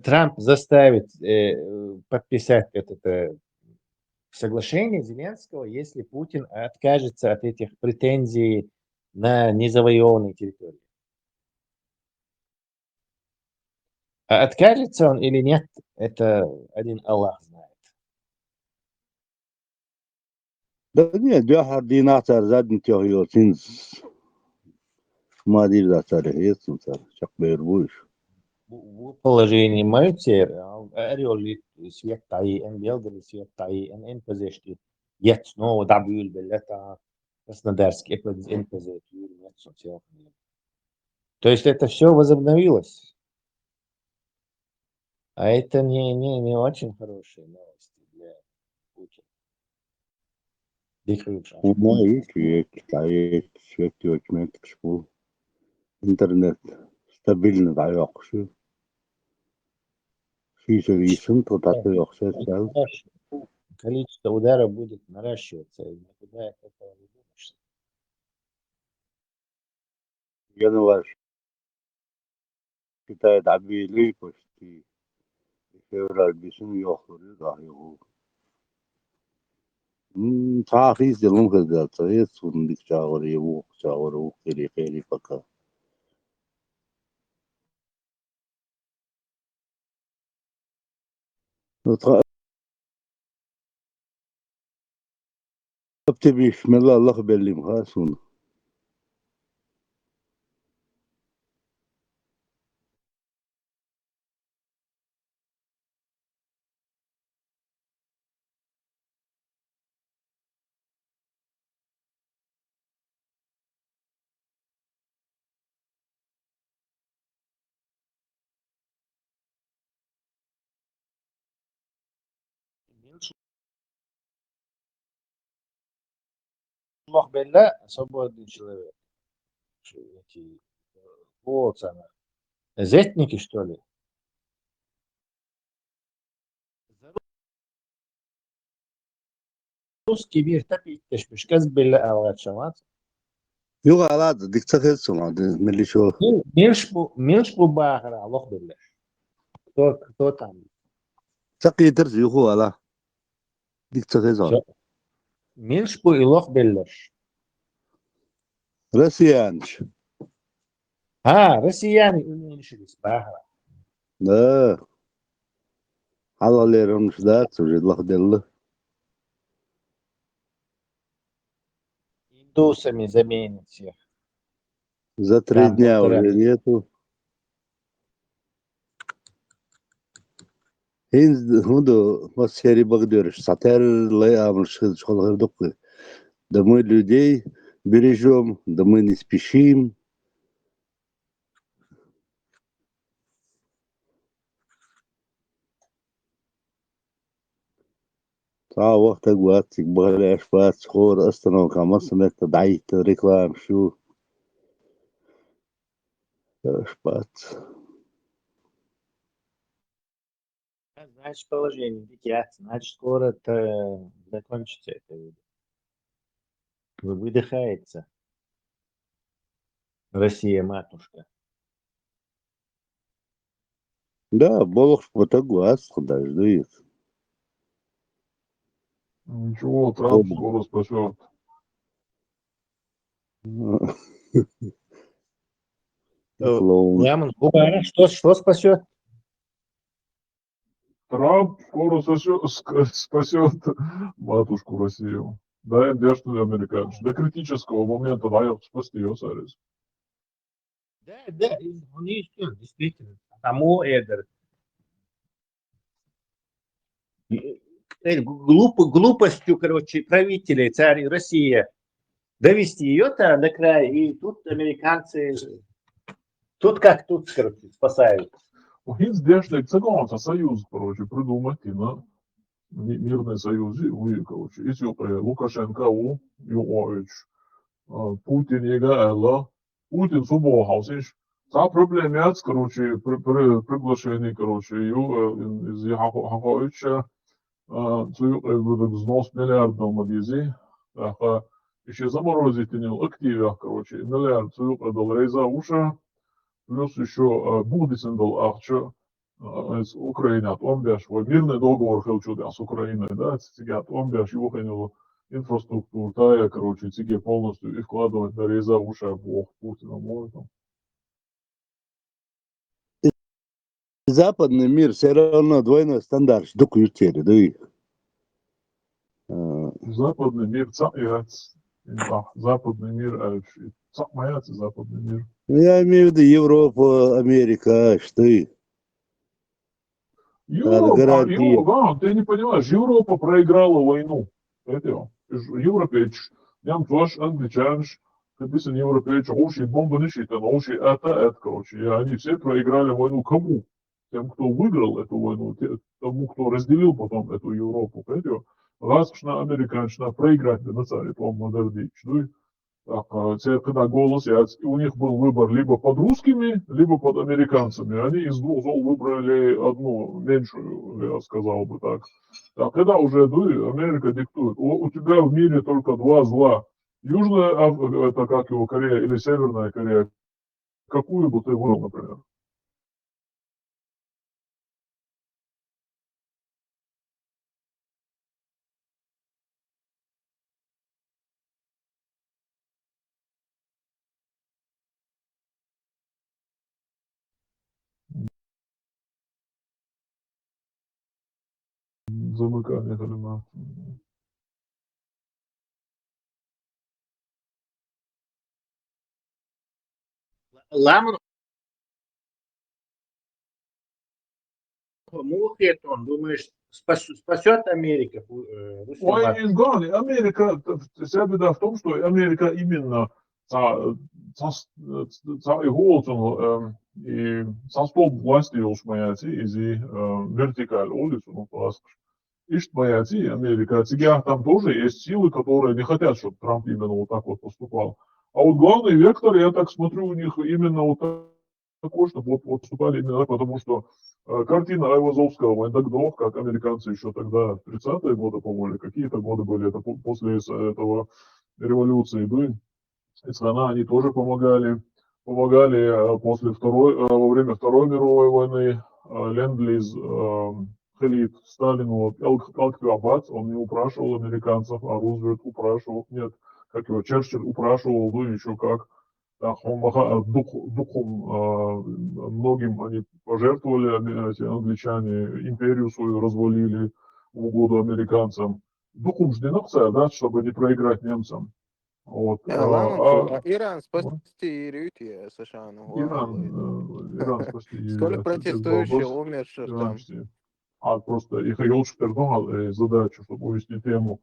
Трамп заставит, э, подписать это, э, соглашение Зеленского, если Путин откажется от этих претензий на незавоеванные территории. А откажется он или нет, это один Аллах знает. Да не, дуьххьара дийнахь цара задний тёх йоцу хӀинца. Ма дийр дац цара, хӀецна цара, чекхбер бу уьш. Бу- бу положение маюцер, а, Орёл свет тӀаийна, Белгород свет тӀаийна, НПЗ-шти ецна, дӀабуьйлабелла тӀаккха, Краснодарский НПЗ туьйра ецна селхана. То есть это всё возобновилось. А это не, не, не очень хорошие новости для Путина. Дика хуьлуш аша. Ма ю чуьйкаш, цхьа ю свет йоцу меттигаш бу. Интернет стабильно дӀайоккхуш ю. Шийша вийшина тхо дӀатойоккхуш яц аьлла. Количество ударов будет наращиваться. Никуда от этого не денешься. Январь Китай дӀабийлий почти, февраль бисина йохлур ю дӀахьо. М, цхьа а хийцаделла хӀума хезна дац, ца хета суна дика чагӀар, я вукху чагӀар, вукху хири, хири пока. Ну, тха оптимист мелла лахбеллий ма хаьа суна. Лохбелла, свободный человек. Эти, э, полцана. Зетники, что ли? Русский мир тапитташ беш, казбелла алгӀача вац. Юха алада, дика ца хеза суна, ди, милли чо. Мил-, милш бу, милш бу бахара лохбеллаш. Кто, кто там? Ца кхетарца юха ала. Дика ца хеза. Всё. Милш бу и лохбеллаш? Россиянаш. А, россияне уьменаш бис бахара. Да. Хьалхалера хӀуманаш дац, уже лахделла. Индусами заменят всех. За три дня уже нету. ХӀинца хӀун ду, массерий бага доьраш, цхьатерра лай амалш хилча хала хир ду-кх. Да мы людей бережём, да мы не спешим. Цхьа а вахтаг вац, цига бахьалеш бац, хӀора остановка масса метта дӀайитта, реклама шу. Аш бац. Значит, положение дикие, значит, скоро это закончится, это видео. Вы- Выдыхается Россия, матушка. Да, болх поток вас, подожди. Ничего, Трамп скоро спасет. Клоун. Ламан, Губара, что, что спасет? Трамп скоро спасет, спасет матушку Россию. Да, я что американец. До критического момента да, я спасти ее, Сарис. Да, да, он не успел, действительно. Тому Эдер. Э, глуп- глупостью, короче, правителей царь Россия довести ее-то до края, и тут американцы, тут как тут, короче, спасают. Un hins dešdeg cigāns союз, короче, придумать, да? Ми- Мирный союз, и, короче, и всё, э, Лукашенко, у, Юович, а, Путин, Ега, Элла, Путин, Субо, Хаусинч. Цхьа проблема яц, короче, при- при- приглашение, короче, ю, э, из Яхо- Хахоевича, а, цу ю, э, взнос миллиард долларов дизи. Аха, ещё заморозить не активах, короче, миллиард цу ю, э, доллар рейза уша, плюс ещё, э, будисен дол ахча, а, из Украины от Омбяш, вот мирный договор хелчу с Украиной, да, цигат Омбяш, юханил инфраструктура, тая, короче, циге полностью и вкладывать на рейза уша, бог Путина, может. Западный мир все равно двойной стандарт, дукуютери, да и. Э, Западный мир цаят. Да, западный мир, а, цамаяц западный мир. Ну, я имею в виду Европа, Америка, что и. Европа, гарантия. Европа, ты не понимаешь, Европа проиграла войну. Это ж европейч, ням тваш англичанш, ты писан европейч, уши бомбы не считан, уши это, это, короче. И они все проиграли войну кому? Тем, кто выиграл эту войну, те- тому, кто разделил потом эту Европу, понимаете? Раз на американчина проиграть на царе, по-моему, Мадардич, ну и так, а, те, когда голос, я, у них был выбор либо под русскими, либо под американцами. Они из двух зол выбрали одну, меньшую, я сказал бы так. Так, когда уже, ну, и Америка диктует, у, у тебя в мире только два зла. Южная, Аф- это как его, Корея или Северная Корея. Какую бы ты выбрал, например? Замыкание Галина. Ламан, мухет он, думаешь, спас- спасет Америка? Пу- э, Русскую Ой, матушку? Из Ганы, Америка, т- вся беда в том, что Америка именно ца- ца- ца- и голцун, эм, и состав власти уж моя, из и, э, вертикаль улицу, ну, класс. Ишт моя, Америка, цига там тоже есть силы, которые не хотят, чтобы Трамп именно вот так вот поступал. А вот главный вектор, я так смотрю, у них именно вот такой, чтобы вот, вот поступали именно так, потому что э, картина Айвазовского войнодогдох, как американцы еще тогда, тридцатые годы, по-моему, или какие-то годы были, это по- после с- этого революции, да, и страна, они тоже помогали, помогали э, после второй, э, во время Второй мировой войны, э, ленд-лиз, э, хилит Сталину, Элк- Элк Аббат, он не упрашивал американцев, а Рузвельт упрашивал, нет, как его, Черчилль упрашивал, ну, еще как. Так, он маха- э, дух- духом, э, многим они пожертвовали, ами- эти англичане, империю свою развалили в угоду американцам. Духом жденок, да, чтобы не проиграть немцам. Вот. Э, А, Ламан, а, а Иран вот. Спасти Ирюти, Сашану. Иран, э, Иран спасти. Сколько Иран, протестующих, Иран, умерших Иран там? спасти. А просто их ёлчик тердон, э, задача, чтобы увести тему.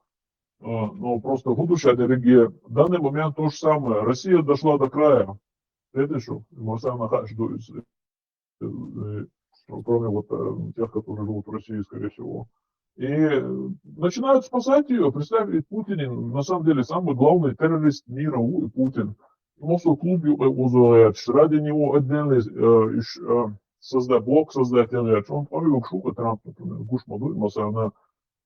А, но просто будущее, дорогие, в данный момент то же самое. Россия дошла до края. Это что? Мы сами нахаш, то есть, э, э, кроме вот, э, тех, которые живут в России, скорее всего. И, э, начинают спасать ее. Представь, ведь Путин, на самом деле, самый главный террорист мира, у, Путин. Просто клуб ю-, э, узояч. Ради него отдельный, э, ещё, э, созда-, блок создать, он, он шука Трамп, например, гуш молодой, масана,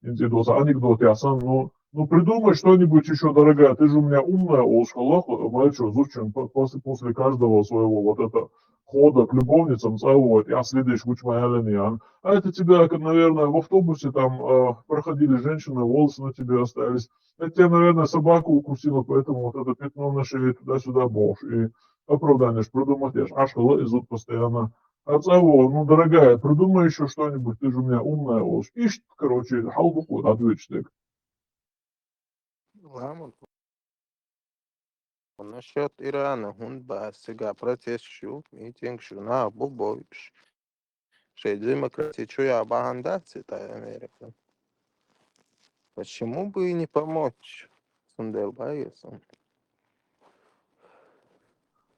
интидоса, анекдот, я сам, ну, ну, придумай что-нибудь еще, дорогая, ты же у меня умная, олшалах, мальчик, зучин, по-, после, после каждого своего вот это хода к любовницам целовать, я следующий, гуч моя линия. А это тебя, как, наверное, в автобусе там, э, проходили женщины, волосы на тебе остались. Это тебя, наверное, собака укусила, поэтому вот это пятно на шее туда-сюда бошь. И оправдание ж придумать, я ж ашкала и зуд постоянно. А целого, ну, дорогая, придумай еще что-нибудь, ты же у меня умная, олш. Ишт, короче, халбуку ответчик. Ламан. Насчет Ирана, хун ба, сега протест шу, митинг шу, на, бу бойш. Шей демократия, чё я баханда, цветай Америка. Почему бы и не помочь? Сундел Байерсон.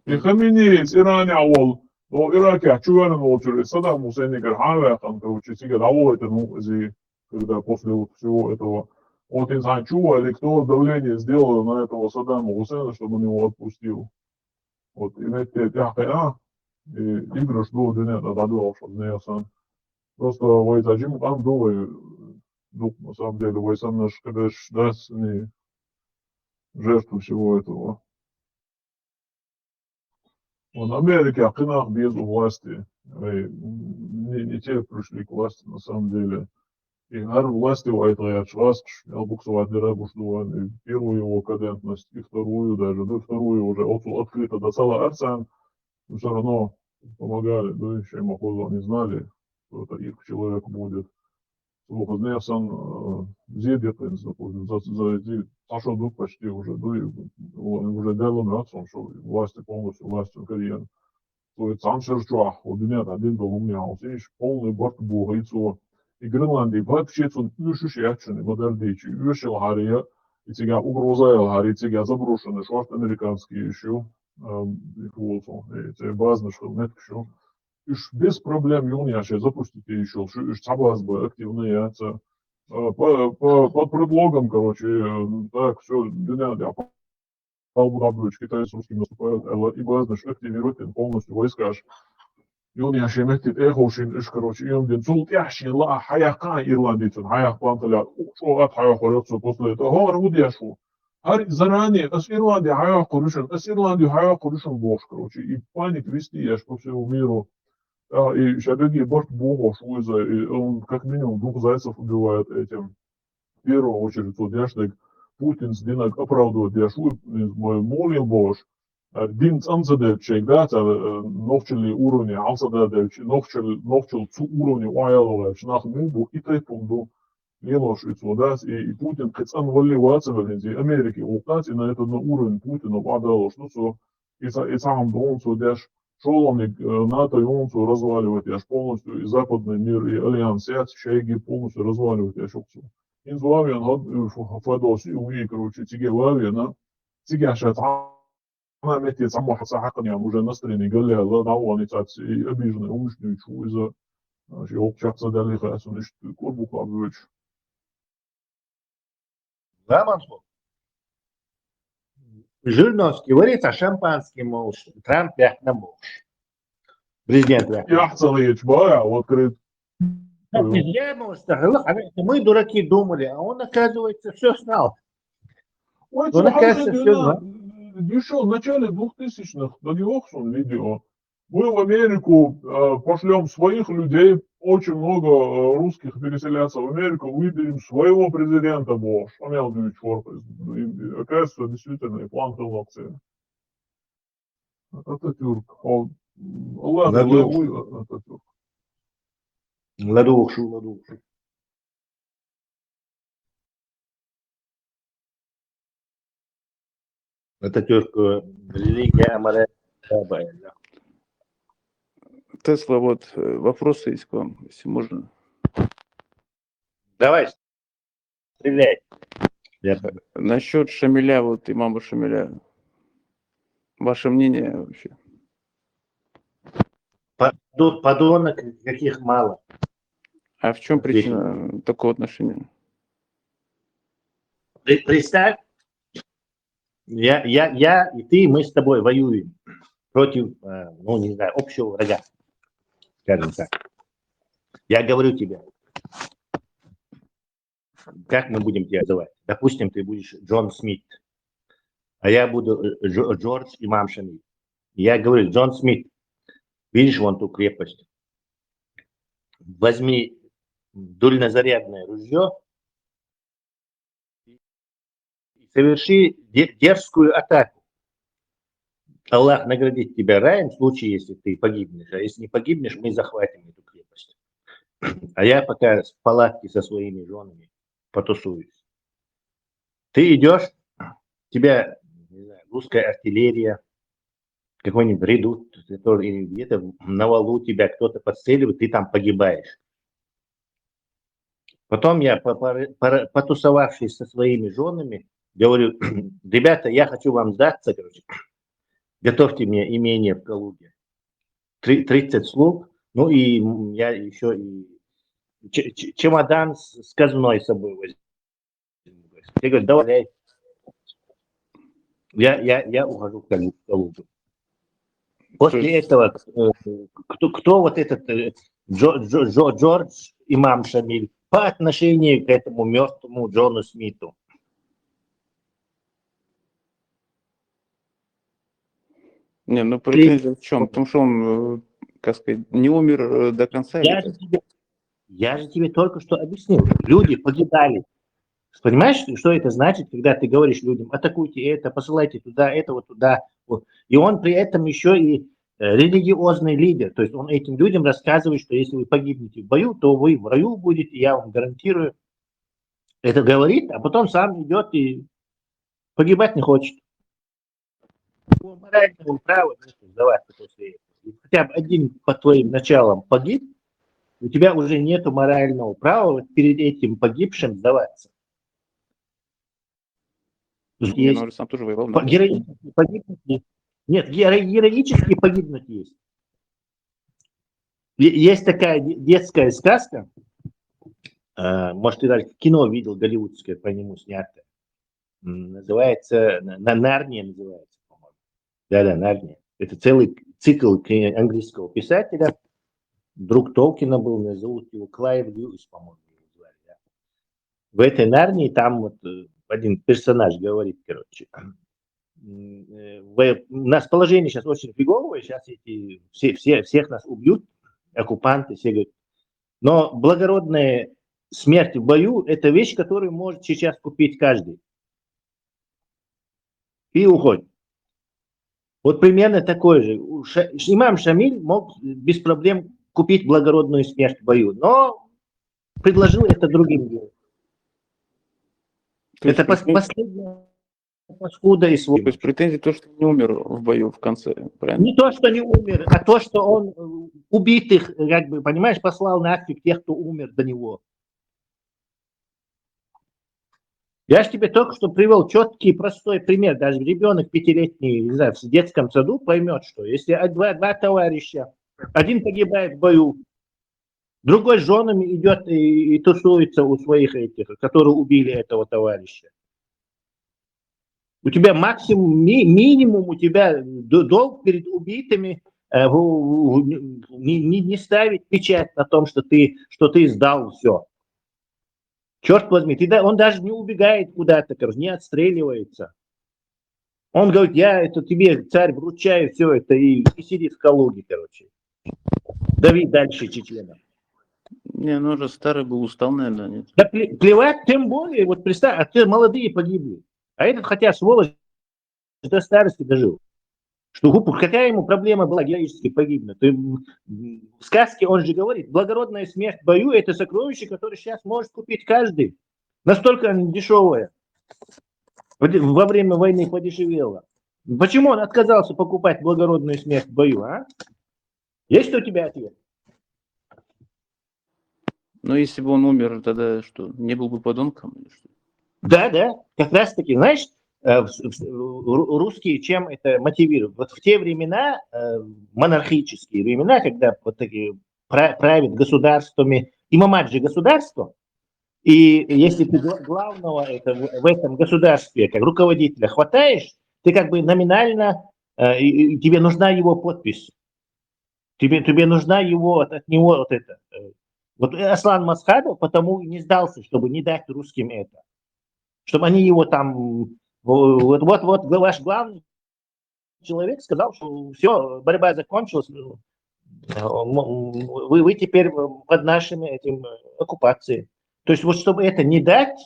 И Хаменеи, Иране авал. Но Ираке, а чё я на волчуре? Саддам Хусейн игр, ха, я хан, короче, сига, авал это, ну, зи, когда после вот всего этого. Вот инсан чува, или кто давление сделал на этого Саддама Хусейна, чтобы он его отпустил. Вот, и ведь это, я, я, и игры, что для меня, да, да, да, что для меня сам. Просто вай за Джим Кам, да, вай, ну, на самом деле, вай сам наш, когда ж, да, с-, не, жертву всего этого. Вот Америка, кынах без власти. Вай, не, не те пришли к власти, на самом деле. И гар власти вай твоя чваск, я буксовать не рабуш дуан, и первую его кадентность, и вторую даже, ну, вторую уже, вот открыто до цала арсан, но всё равно помогали, да, ещё и Махозу они знали, что это их человек будет. Слухозне сан, э, зедет, допустим, за, за эти, сошёл дух почти уже, да, и, вот, уже дело на отцом, что власти полностью, властью Кореян. То есть сам шер чуа, вот дня один дом у меня, вот, видишь, полный борт буга, и цо, и Гренландия, вообще цо, ну, шуш, я чё, не, модердичи, и шел Хария, и тебя угроза, я Хари, тебя заброшенный шорт американский ещё, эм, и вот он, и тебе базный, что нет, ещё. Уж без проблем юн я щас запустить ещё, уж, уж цабаз бы активно я ца, э, по, по, под предлогом, короче, э, так, всё, дня, я по-, по-, китайцы с русскими наступают, а вот и базный, уж активировать им полностью войска, аж юн я щас метит эхо, шин, уж, короче, и он день, цул, я щас ла, хаяка, ирландец, он, хаяк план, тля, у, шо от хаяк, короче, после этого, говорю, вот я шо. Гьар заранее, ас Ирландия хьайгӀо хъурушан, ас Ирландия хьайгӀо хъурушан бохуш, короче, и паник вести еш по всему миру. А, и шабеги борт бохуш вуйза, и он как минимум двух зайцев убивает этим. В первую очередь, вот я ж так, Путин с динаг оправдывать, я ж вуй, э, молил бохуш. А, дин цӀанца девчег, да, ца, э, нохчили уровне, алса да девч, нохчил, нохчил цу уровне уаял вач, нах мубу, и тайпунду. Лелош и цо дас, и, и Путин кхы цӀан валли вацавеллинзи, Америки гӀуллакхац, и на этот, на уровень Путина вадалош ду цо, и ца, и цхьа хӀама догӀун цо деш, шолгӀаниг, э, НАТО юн цо разваливать еш полностью, и западный мир, и альянс яц, шайги полностью разваливать еш цо. Инзу авиан гьад, э, ф-, ф-, фадоси, уи, короче, циге вавиана, циге ша цхьа Ана метте цхьаммо хьаца хьакъан ян уже настроение галле, ла, навани цац, и обиженный, умуш дуьйчу, иза, а, ши гӀуллакх чакхса далли хаьсун, иштта курбук абуьйчу. Ламан хо. Жириновский вари цхьа шампанский молуш, Трамп яхна молуш. Президент яхна. Яхь ца гӀечу бара, открыт. Так, я ему что, мы дураки думали, а он, оказывается, все знал. Ой, он, оказывается, все знал. Дешёв, в начале двухтысячных, да не ох, сон видео. Мы в Америку, э, пошлём своих людей, очень много, э, русских переселятся в Америку, выберем своего президента, бо, что мне вот чёрт, и, и, оказывается, действительно, и план был акции. Ататюрк. О, ладно, ладно, ладно, Ататюрк. Ладно, ладно. Ататюрк, э, религия амаре. Тесла, вот, э, вопросы есть к вам, если можно. Давай, стреляй. Насчет Шамиля, вот имама Шамиля, ваше мнение вообще? Подонок, каких мало. А в чем причина такого отношения? Представь, я, я, я и ты, мы с тобой воюем против, э, ну, не знаю, общего врага, скажем так. Я говорю тебе, как мы будем тебя называть? Допустим, ты будешь Джон Смит, а я буду э, Джордж Имам Шамиль. Я говорю, Джон Смит, видишь вон ту крепость? Возьми дульнозарядное ружье и соверши дерзкую атаку. Аллах наградит тебя раем в случае, если ты погибнешь. А если не погибнешь, мы захватим эту крепость. А я пока в палатке со своими женами потусуюсь. Ты идешь, тебя, не знаю, русская артиллерия, какой-нибудь редут, где-то на валу тебя кто-то подстреливает, ты там погибаешь. Потом я, потусовавшись со своими женами, говорю, ребята, я хочу вам сдаться, короче, готовьте мне имение в Калуге. 30 слуг, ну и я еще и чемодан с казной с собой возьму. Я говорю, давай, я, я, я ухожу в Калугу. После этого э, кто, кто вот этот э, Джо, Джо, Джо, Джордж Имам Шамиль по отношению к этому мертвому Джону Смиту? Не, ну претензия в чем? Потому что он, э, как сказать, не умер э, до конца. Я же, тебе, я же тебе только что объяснил. Люди погибали. Понимаешь, что это значит, когда ты говоришь людям, атакуйте это, посылайте туда, этого туда. Вот. И он при этом еще и э, религиозный лидер. То есть он этим людям рассказывает, что если вы погибнете в бою, то вы в раю будете, я вам гарантирую. Это говорит, а потом сам идет и погибать не хочет. Морального права нет сдаваться после этого. Хотя бы один по твоим началам погиб, у тебя уже нет морального права вот перед этим погибшим сдаваться. Есть... Норрис там тоже воевал. Героически погибнуть есть. Нет, геро... героически погибнуть есть. Есть такая детская сказка. А, может, ты даже кино видел голливудское, по нему снятое. Называется, на Нарния называется, по-моему. Да-да, Нарния. Это целый цикл английского писателя. Друг Толкина был, зовут его Клайв Льюис, по-моему, его звали. Да. В этой Нарнии там вот э, один персонаж говорит, короче, э, у нас положение сейчас очень фиговое, сейчас эти, все, все, всех нас убьют, оккупанты, все говорят, но благородная смерть в бою – это вещь, которую может сейчас купить каждый. И уходит. Вот примерно такой же. Имам Шамиль мог без проблем купить благородную смерть в бою, но предложил это другим людям. Это пос- последняя паскуда и сволочь. То есть претензии то, что не умер в бою в конце, правильно? Не то, что не умер, а то, что он э, убитых, как бы, понимаешь, послал нафиг тех, кто умер до него. Я же тебе только что привел четкий, простой пример. Даже ребенок пятилетний, не знаю, в детском саду поймет, что если два, два товарища, один погибает в бою, другой с женами идет и, и тусуется у своих этих, которые убили этого товарища. У тебя максимум, ми, минимум у тебя долг перед убитыми э, не, не, не ставить печать на том, что ты, что ты сдал все. Черт возьми, ты, он даже не убегает куда-то, короче, не отстреливается. Он говорит, я это тебе, царь, вручаю все это и, и сиди в Калуге, короче. Дави дальше чеченам. Не, ну уже старый был, устал, наверное, нет? Да плевать, тем более, вот представь, а те молодые погибли. А этот хотя сволочь до старости дожил. Что глупо, какая ему проблема была героически погибнуть? В сказке он же говорит, благородная смерть в бою – это сокровище, которое сейчас может купить каждый. Настолько она дешевая. Во время войны подешевела. Почему он отказался покупать благородную смерть в бою, а? Есть у тебя ответ? Но если бы он умер, тогда что, не был бы подонком или что? Да, да, как раз таки, знаешь, э, в- в- ру- русские чем это мотивируют? Вот в те времена, э, монархические времена, когда вот такие пра- правит государствами, имамат же государство, и если ты гла- главного это в в этом государстве как руководителя хватаешь, ты как бы номинально, э, и- и тебе нужна его подпись. Тебе, тебе нужна его, от, от него вот это. э. Вот Аслан Масхадов потому и не сдался, чтобы не дать русским это. Чтобы они его там... Вот, вот, вот ваш главный человек сказал, что все, борьба закончилась, ну, э, м- м- вы, вы теперь под нашими этим э, оккупацией. То есть вот чтобы это не дать,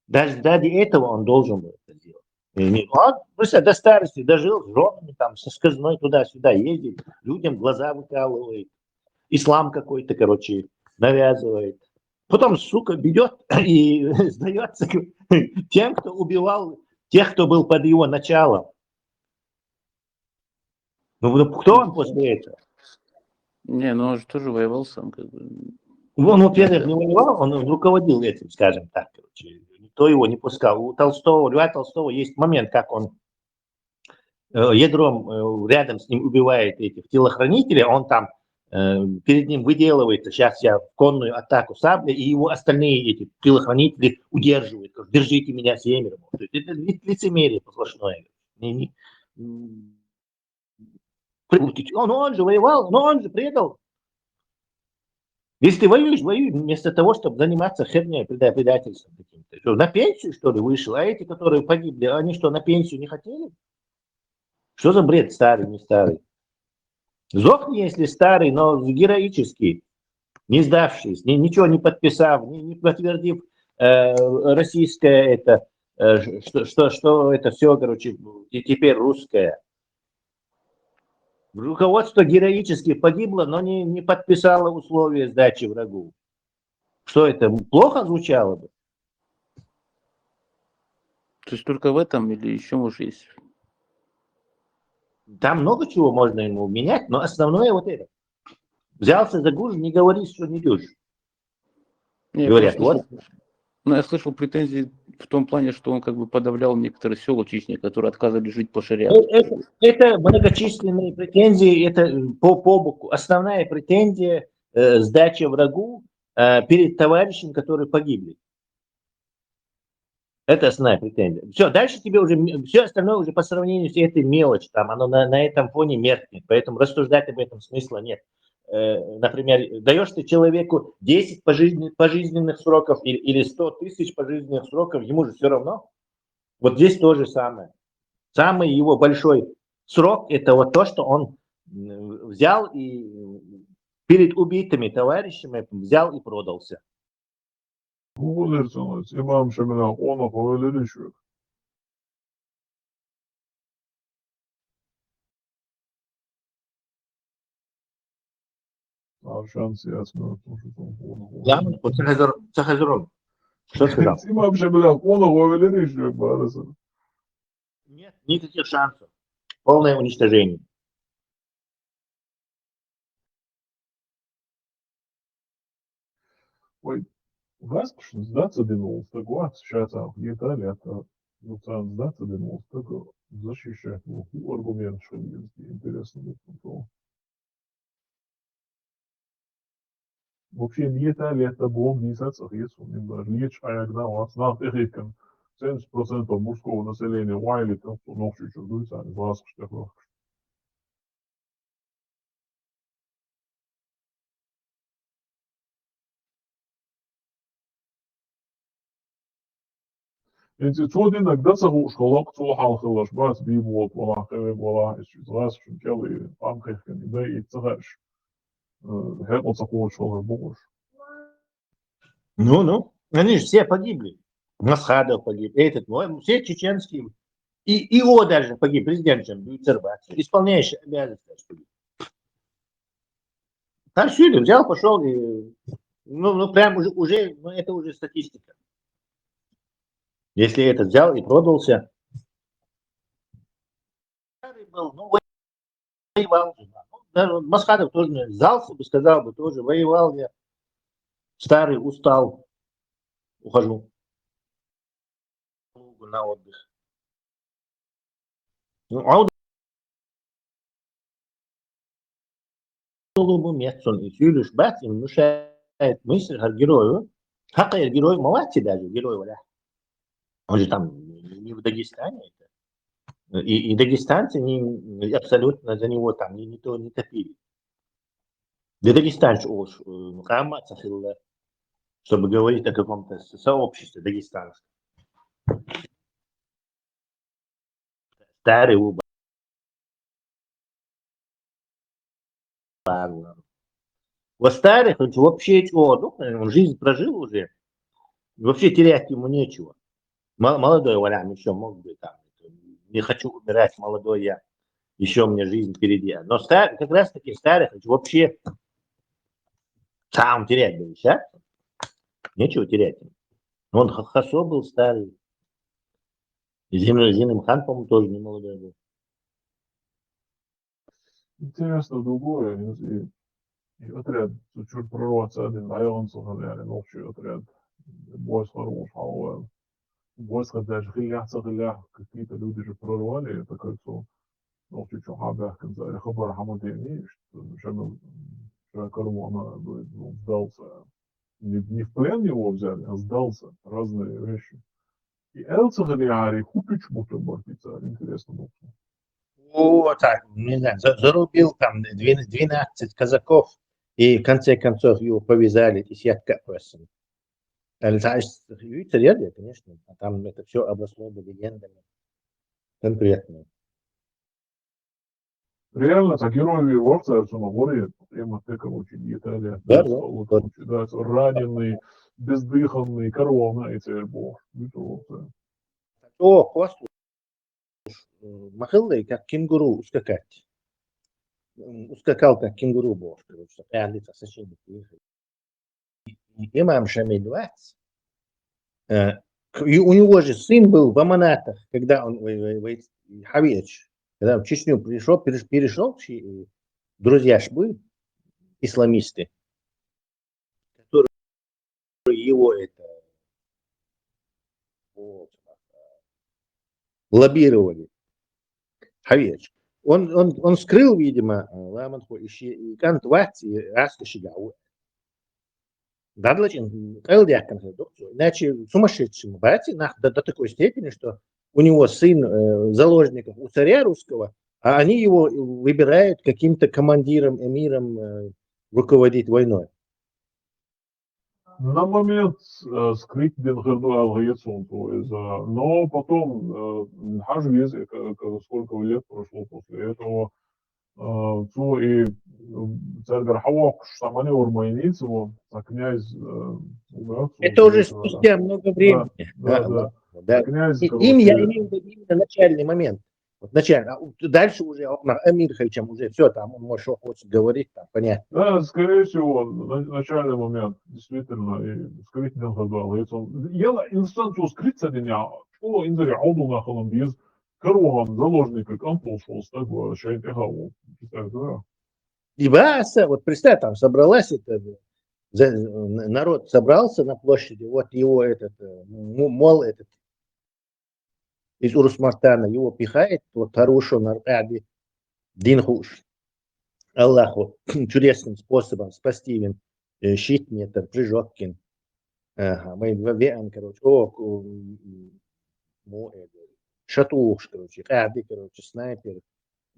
даже ради этого он должен был это сделать. И не- Он просто до старости дожил с женами, там, со сказной туда-сюда ездит, людям глаза выкалывает, ислам какой-то, короче, навязывает. Потом, сука, берет и сдается тем, кто убивал тех, кто был под его началом. Ну, ну, кто он после этого? Не, ну он же тоже воевал сам, как бы. Он, во-первых, не воевал, он руководил этим, скажем так, короче. Никто его не пускал. У Толстого, у Льва Толстого есть момент, как он э, ядром э, рядом с ним убивает этих телохранителей, он там э, перед ним выделывается, сейчас я в конную атаку сабли, и его остальные эти телохранители удерживают, говорят, держите меня семеро. То есть это ли- лицемерие сплошное. Не- не- м, при- Он, он же воевал, но он же предал. Если ты воюешь, воюй вместо того, чтобы заниматься херней, преда- предательством каким-то. Что, на пенсию, что ли, вышел? А эти, которые погибли, они что, на пенсию не хотели? Что за бред, старый, не старый? Сдохни, если старый, но героический, не сдавшись, ни- ничего не подписав, не, не подтвердив э, российское это, э, что, что, что это все, короче, и теперь русское. Руководство героически погибло, но не, не подписало условия сдачи врагу. Что это, плохо звучало бы? То есть только в этом или еще, может, есть? Там много чего можно ему менять, но основное вот это. Взялся за гуж, не говори, что не дюж. Не, я Говорят, просто вот. слышал- Ну, я слышал претензии в том плане, что он как бы подавлял некоторые села в Чечне, которые отказывались жить по Э, шариату. Это, это многочисленные претензии, это по, по боку. Основная претензия э, сдача врагу э, перед товарищами, которые погибли. Это основная претензия. Все, дальше тебе уже, все остальное уже по сравнению с этой мелочь, там оно на, на этом фоне меркнет, поэтому рассуждать об этом смысла нет. Э, Например, даешь ты человеку десять пожизнен- пожизненных сроков или, или сто тысяч пожизненных сроков, ему же все равно. Вот здесь то же самое. Самый его большой срок — это вот то, что он м, взял и м, перед убитыми товарищами взял и продался. Гугулерсонус, имам Шамилан, он хавелеришвек. Авшан сияс мёртвых. Ладно, вот Сахазур- Сахазурон. Что сказал? Имам Шамилан, он хавелеришвек, барасан. Нет никаких шансов. Полное уничтожение. Ой, васкшн сдаться динул, так вот, сейчас, а, в Италии это, ну, сам сдаться динул, так вот, защищать, ну, аргумент, что интересно, ну, то. Вообще, в Италии это бомб не сацах, если он даже лечь, а я гнал, а знал, перекан. Семьдесят процентов мужского населения, вайли, там, что ночью чудуется, они глаз, что Эти цо динаг дацахуш халакъ, цо хьалхалаш бац, би болт валахь, къеве валахь, эс чиз гъас шун кӀел и къам кхехкан и дай и цагъаш. Э, хӀекъал ца кхочушхалар букъуш. Ну, ну, они же все погибли. Масхадов погиб, этот, ну, все чеченские. И, и о даже погиб, президент же, Буцербак, исполняющий обязанности. Там Сюрин взял, пошел, и, ну, ну, прям уже, уже, ну, это уже статистика. Если этот взял и продался, старый был, ну, воевал же. Да. Ну, даже Масхадов тоже, не, сдался бы, сказал бы, тоже воевал я. Старый, устал, ухожу на отдых. Ну, а вот лу бу меттасон, и сюйлюш бац, им мешает мысль, герой. Хакъер герой, молодцы даже, герой, валя. Он же там не в Дагестане это. И, и дагестанцы не, абсолютно за него там не, не то не топили. Для дагестанцев уж, э, кама цахилла, чтобы говорить о каком-то с- сообществе дагестанском. Старый уба. Вот старый, хоть вообще чего, ну, он жизнь прожил уже. Вообще терять ему нечего. Мол- Молодой, валя, еще мог бы там. Не хочу умирать молодой я. Еще мне жизнь впереди. Но стар, как раз таки старый, хоть вообще сам терять бы сейчас. Нечего терять. Он х- хасо был старый. Зин, Зин Имхан, по-моему, тоже не молодой был. Интересно другое. И, и отряд, цу чура прорваться один, а он сохраняли, ну, общий отряд. Бой с хорош, а он. Бой с даже хилях, какие-то люди же прорвали это кольцо. Ну, чуть-чуть хабах, конца, или хабар хамадени, что Шамил, Шамил Кармона, ну, сдался. Не, не в плен его взяли, а сдался. Разные вещи. И Элцин Яри Хупич будто бортица. Интересно было. О, так, не знаю, за- зарубил там две- двенадцать казаков, и в конце концов его повязали, и сетка просто. Конечно, а там это все обросло бы легендами. Конкретно. Реально, так герои Варца, Арсена Гори, Эмма Текова, очень Италия. Да, да. Вот, вот, да, это раненый, бездыханный, корона, и цель был. Это вот, э, О, классно. Махыллый, как кенгуру ускакать. М, Ускакал, как кенгуру был, короче, такая лица соседних приехали. И имам Шамиль вац, э, к- и у него же сын был в Аманатах, когда он, ой, ой, ой, Хавич, когда в Чечню пришел, переш- перешел, чи- друзья ж были, исламисты, которые его это вот, лоббировали. Хавич. Он, он, он скрыл, видимо, ламанху и кант вац, и раскошигау. Дадлачин, кайл дякан. Иначе сумасшедшим бати, нах, до, до такой степени, что у него сын э, заложников у царя русского, а они его выбирают каким-то командиром, эмиром э, руководить войной. На момент э, скрыть Бен Херду Алгаяцун, то есть, э, но потом э, Хажвиз, э, к- к- сколько лет прошло после этого, э, цу и э, царгар Хавак, что они урмайниц его, а князь э, Угар, Это уже цу- спустя много времени. Да, Да, да. да. А князь, И- короче, Им я имею в виду именно начальный момент. Вот начальный. А у- дальше уже Окмар Амир Хальчам уже все, там он может что хочет говорить, там понятно. Да, скорее всего, на- начальный момент, действительно, и скрыть не надо было. Если он, ела инстанцию скрыться меня, что инзари ауду на холомбиз, карухан, заложник, как он пошел, так бы, шайт и хаву. Представь, да? И баса, вот представь, там собралась это, за- народ собрался на площади, вот его этот, э, му- мол этот, из Урусмартана, его пихает, вот хорошо на Аркаде, Динхуш. Аллаху чудесным способом спасти вин, э, щит метр, прыжок кин. Ага, мы в- веан, короче, о, ку- м, м, му- э, шатуш, короче, Аркаде, короче, снайпер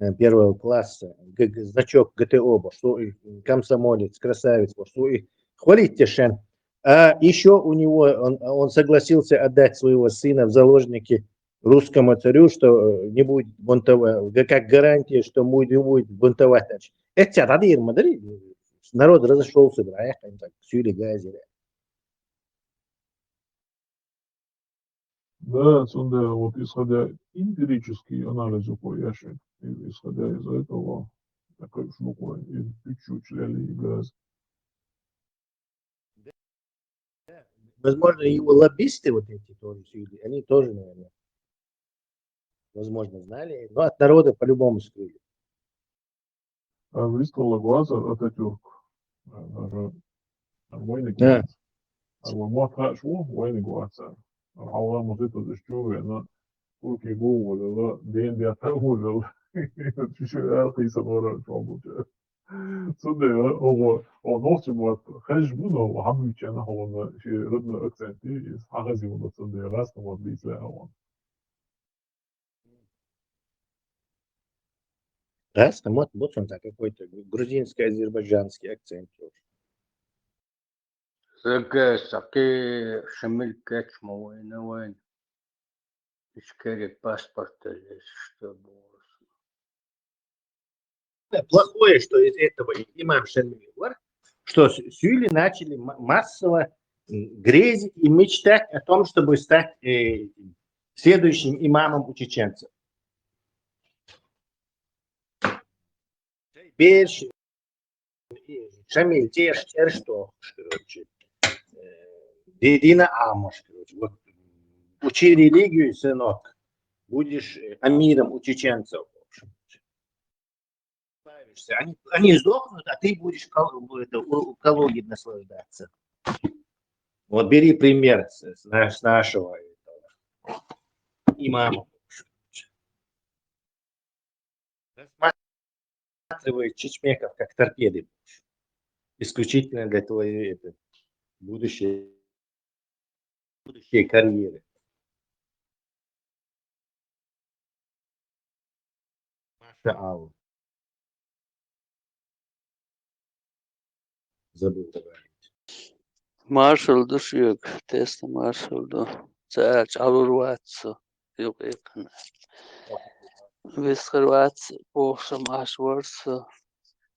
э, первого класса, г- г- значок Г Т О, бо что и комсомолец, красавец, бо что и хвалить тешен. А еще у него, он, он согласился отдать своего сына в заложники русскому царю, что э, не будет бунтовать, г- как гарантия, что будет, не будет бунтовать. Значит. Это надо, смотри, народ разошелся, да, я так, сюли газели. Да, цунда, вот исходя эмпирический анализ по ящик, и исходя из этого, такой штука, и пичу чляли, и газ. Возможно, его лоббисты вот эти тоже сюли, они тоже, наверное, возможно, знали, но от народа по-любому скрыли. А выстал глаза Ататюрк. Даже Вайниг Да. вац. А вай мотт хаш ву, вайниг вац. А хьалха ма хетта из чу вена, турки гу волала, ден дя та волала. Чу шу эр кийса мора чу бу чу. Цудея, ого, о, нохчи мотт, хаш бу но, хамичана хона, ши родной акцент, и хагазиуна цудея, раз на мотт бисла хона. Раз на мотт, вот он так, какой-то грузинский, азербайджанский акцент тоже. Сага саки шамил кач ма вайна вайн. Ишкери паспорт лез, чтобы Плохое, что из этого и- имам Шамиль говорит, что с- сюли начали м- массово м, грезить и мечтать о том, чтобы стать э, следующим имамом у чеченцев. Берш, Шамиль, те ж, те ж что, короче, э, Ди- Дина Амош, короче, вот учи религию, сынок, будешь э, амиром у чеченцев, в общем. Они, они сдохнут, а ты будешь кал- это, у- у Калуги наслаждаться. Вот бери пример с, с наш- с нашего этого имама. Рассматривает чечмеков как торпеды. Исключительно для твоей это, будущей, будущей карьеры. Маша Алла. Забыл добавить. Маршал ду шуьга, тесна маршал ду. Ца аьлча Ӏалур вац со, юкъе кхана. Висхар вац, бохуш-м Ӏаш вар со.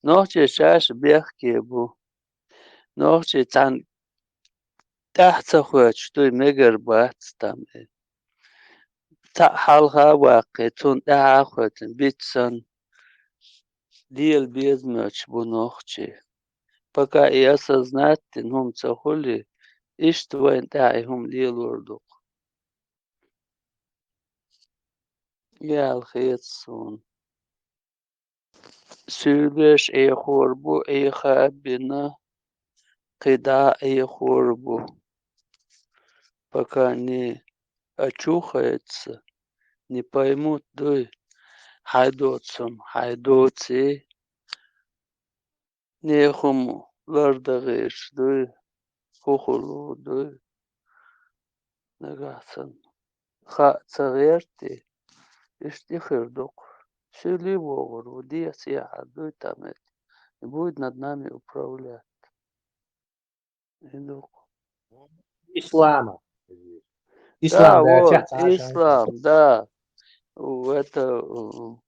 Нохчий чаша бехке бу. Нохчий цхьана тӀаьхьа ца хоьттуш дуй, мегар бац там. Цхьаъ хьалха а ваккхий, цунна тӀаьхьа а хоьттина, бицца санна, лела безамойтуш бу нохчий. Пока и осознать дина хӀума ца хуьлий, иштта вайна тӀехь и хӀума лелор ду-кх. Яла хета суна. Суьйлеш Ӏехор бу, Ӏеха а бина, кхидӀа а Ӏехор бу. Пока не очухаются, не поймут дуй, хьайн доцу-м, хьайн доций, нехан-м лардан гӀерташ дуй, хӀун хуьлур дуй. Нагахь санна хаа ца гӀертий, иштта и хир ду-кх. Суьйлий вогӀур ву, деца яхьар дуй там это, и будет над нами управлять. И ду-кх. Ислама. Да, Ислам, да, вот, ча-, ча-, ча-, ислам, да. В это, м,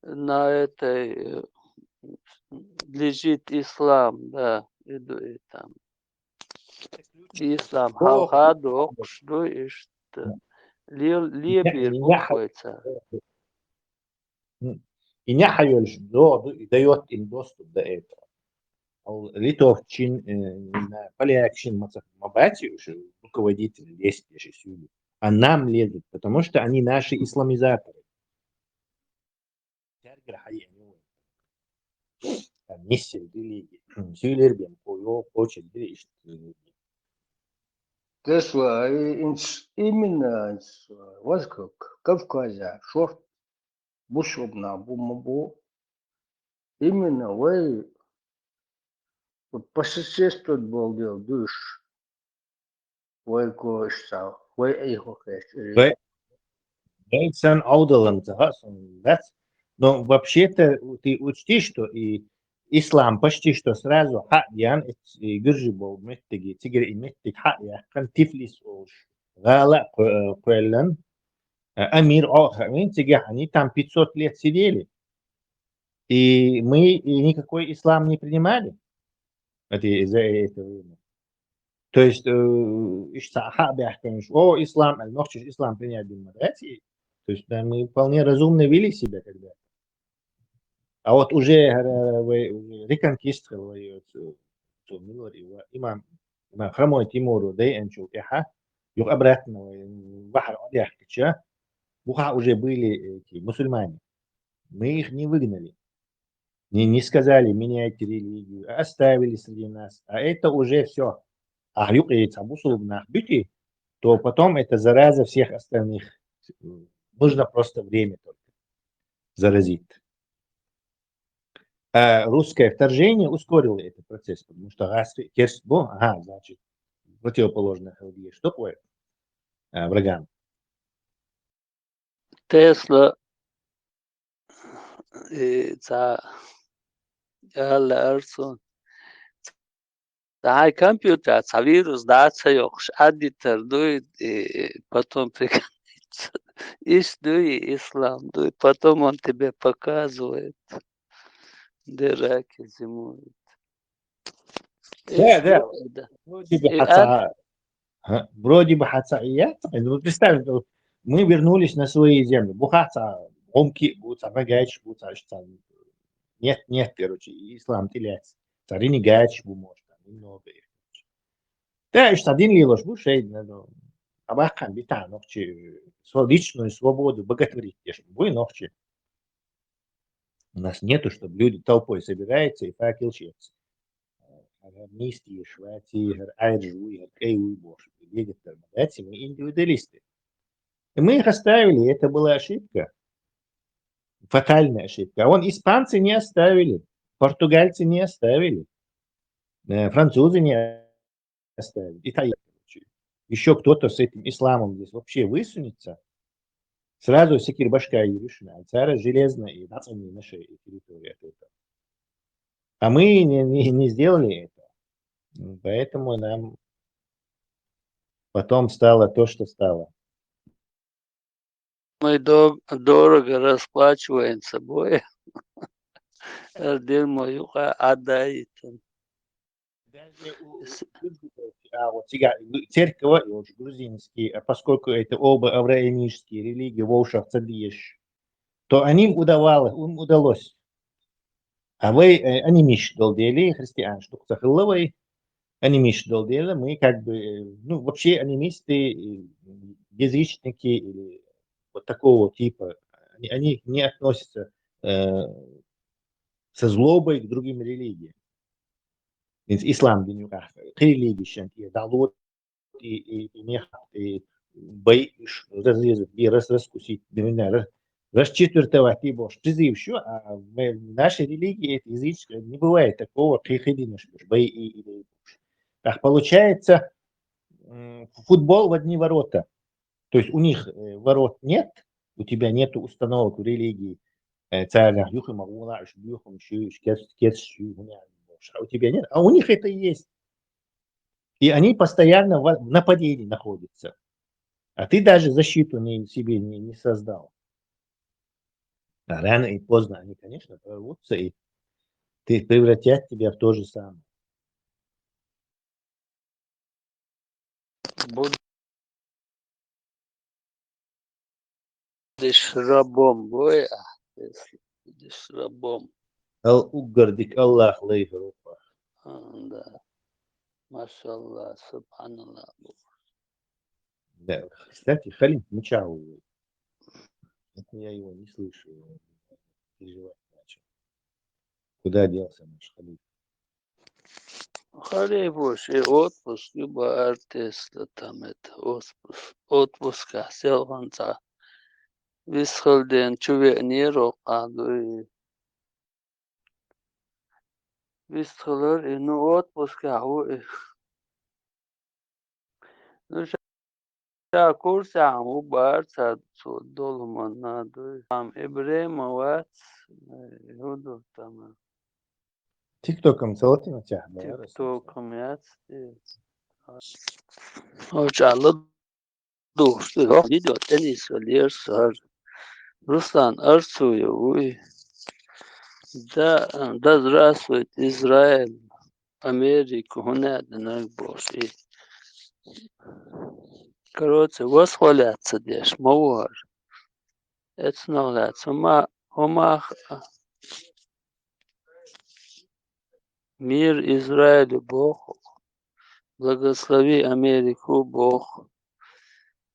на этой э, лежит ислам, да, и ду и там. Ислам хьалха доккхуш ду иштта. Ле-, лебийр бу вай цара. М. И неӀ хьайолуш догӀу ду, и даёт им доступ до этого. Ал литовчин, э, не знаю, полякчин ма ца-, ма бац уьш руководитель действующий сюли. А нам лезут, потому что они наши исламизаторы. Тергар хьаеана ю вай. Там нисса религия. Сийлер бен кхо-, йо-, кхочун дира иштта религия. Тесла, и инс-, именно инс-, васкак, Кавказе шорт бусург нах бу ма бу. Именно вай вот по соседству болу дела дуьйш. Вай кошца, вай айхо хеш. Вай, вай сан Ӏовдалан ца хаьа суна дац. Но вообще-то ты учти, что и ислам почти что сразу хьа ян, и гуржи болу меттиге, цигара и меттиг хьа яьккхина Тифлис олуш. ГӀала а кхо-, кхоьллан, а, амир Ӏо а хаьа вайн, цигахь они там пятьсот лет сидели. И мы и никакой ислам не принимали. Это, за это время. То есть, э, иштта хьа а баьхкинаш, о, ислам, аьлла, нохчаша ислам принять дина ма дац и. То есть, да, мы вполне разумно вели себя тогда. А вот уже, э, вай, уже реконкист хила вай, э, цу, цу муьллара и ва-, имам, имам Хромой Тимура дайинчул тӀаьхьа, юха обратно вай, бахьара Ӏодаьхкича, бухахь уже были эти мусульмане. Мы их не выгнали. не, не сказали: «Меняйте религию», а оставили среди нас. А это уже все. А юкъе цхьа бусулба нах бити, то потом эта зараза всех остальных, э, нужно просто время только заразить. А русское вторжение ускорило этот процесс, потому что гӀазкхий керст бу, ага, значит, противоположное хила дезаш ду-кх вай, а, врагам. Тесла, э, цхьа аьлла арцун. Цхьа хьай компьютер цхьа вирус дӀа ца йоккхуш, Ӏадитар дуй, э, потом пригодится. Иш дуй, ислам дуй, потом он тебе показывает, где раки зимуют. Да, Иш да. дуй, да. Вроде бы И хьа цхьа, а, вроде бы хьа цхьа и яц, ну, представь, ну, мы вернулись на свои земли. Бу хьа цхьа гӀум киъ бу, цхьа рогатиш бу, цхьа, цхьа, нет, нет, короче, ислам тӀелаьцна. Цхьа ренегатиш бу, может, там, немного их. Да, иштта дин лелош бу шайна, ну, а баккхий битахь нохчий, свою личную свободу боготворить деш бу и нохчий. У нас нету, чтобы люди толпой собираются и факел шеца. ХӀара мисти, Швеции, хӀара Ӏаьржа вуй, хӀара кӀай вуй бохуш, бегать дар ма дац, мы индивидуалисты. И мы их оставили, это была ошибка. Фатальная ошибка. А вон испанцы не оставили, португальцы не оставили, э, французы не оставили, итальянцы. Еще кто-то с этим исламом здесь вообще высунется, сразу секир башка и решена. Цара железно и нацани нашей территории от этого. А мы не, не, не сделали это. М, поэтому нам потом стало то, что стало. Мы дог-, дорого расплачиваемся, бой. Ардир мо юкъа Ӏаддаийтан. Даже у, у грузинов, а, вот сега-, церковь, и вот грузинские, а поскольку это оба авраамические религии, вовшах ца дезаш, то они удавалось, им удалось. А вай, э, анимисташ долу дела, христианаш дукха ца хилла вай, анимисташ долу дела, мы как бы, э, ну, вообще анимисты, э, язычники или вот такого типа, они, они не относятся, э, со злобой к другим религиям. Ис-, ислам дин юкъахь, кхин религешна тӀера дӀалур и, и, и мех, и бай уьш разрезать бе, рас-, раскусить, именно ра-, расчетвертовать и бохуш, призыв шу, а в нашей религии это язычество, не бывает такого, кхин, кхин динаш беш, бай и, и бай бохуш. Так получается, м, футбол в одни ворота. То есть у них, э, ворот нет, у тебя нету установок в религии, э, царах юхима гӀула, уьш буьйхам шу, уьш кес-, кес шу, хӀума бохуш. А у тебя нет, а у них это есть. И они постоянно в, в нападении находятся. А ты даже защиту не, себе не, не создал. А рано и поздно они, конечно, прорвутся и ты, превратят тебя в то же самое. Будешь рабом, бой, а, если будешь рабом. Ал уггар дика Аллах лайхар ву-кх. А, да. Машаллах, субханаллах. Да, кстати, халиф мичахь ву? Это я его не слышу, переживать начал. Куда делся наш халиф? Халиф вообще отпуск ю баьртеста там это, отпуск, отпуска селханца. Висхалден чу веънера воккха дуй. Висхалар и, ну, отпускехь ву и. Ну, ша курсехь ву бара ца цо долу манна дуй. Там Ибрема вац, э, хӀун ду там? ТикТоком ца латина цехь, да, ТикТоком яц, э, хӀокху чӀагӀла духуш ду, хӀокху видео тӀенисвеллера сара. Руслан Арцуев вуй. Да, да здравствует Израиль, Америка, хӀун аьлла динарг бохуш и. Короче, васхо лаьцна ца деш, ма ву хӀара. Эцнах лаьцна. ХӀума, хӀума х-, мир Израилю боху. Благослови Америку боху.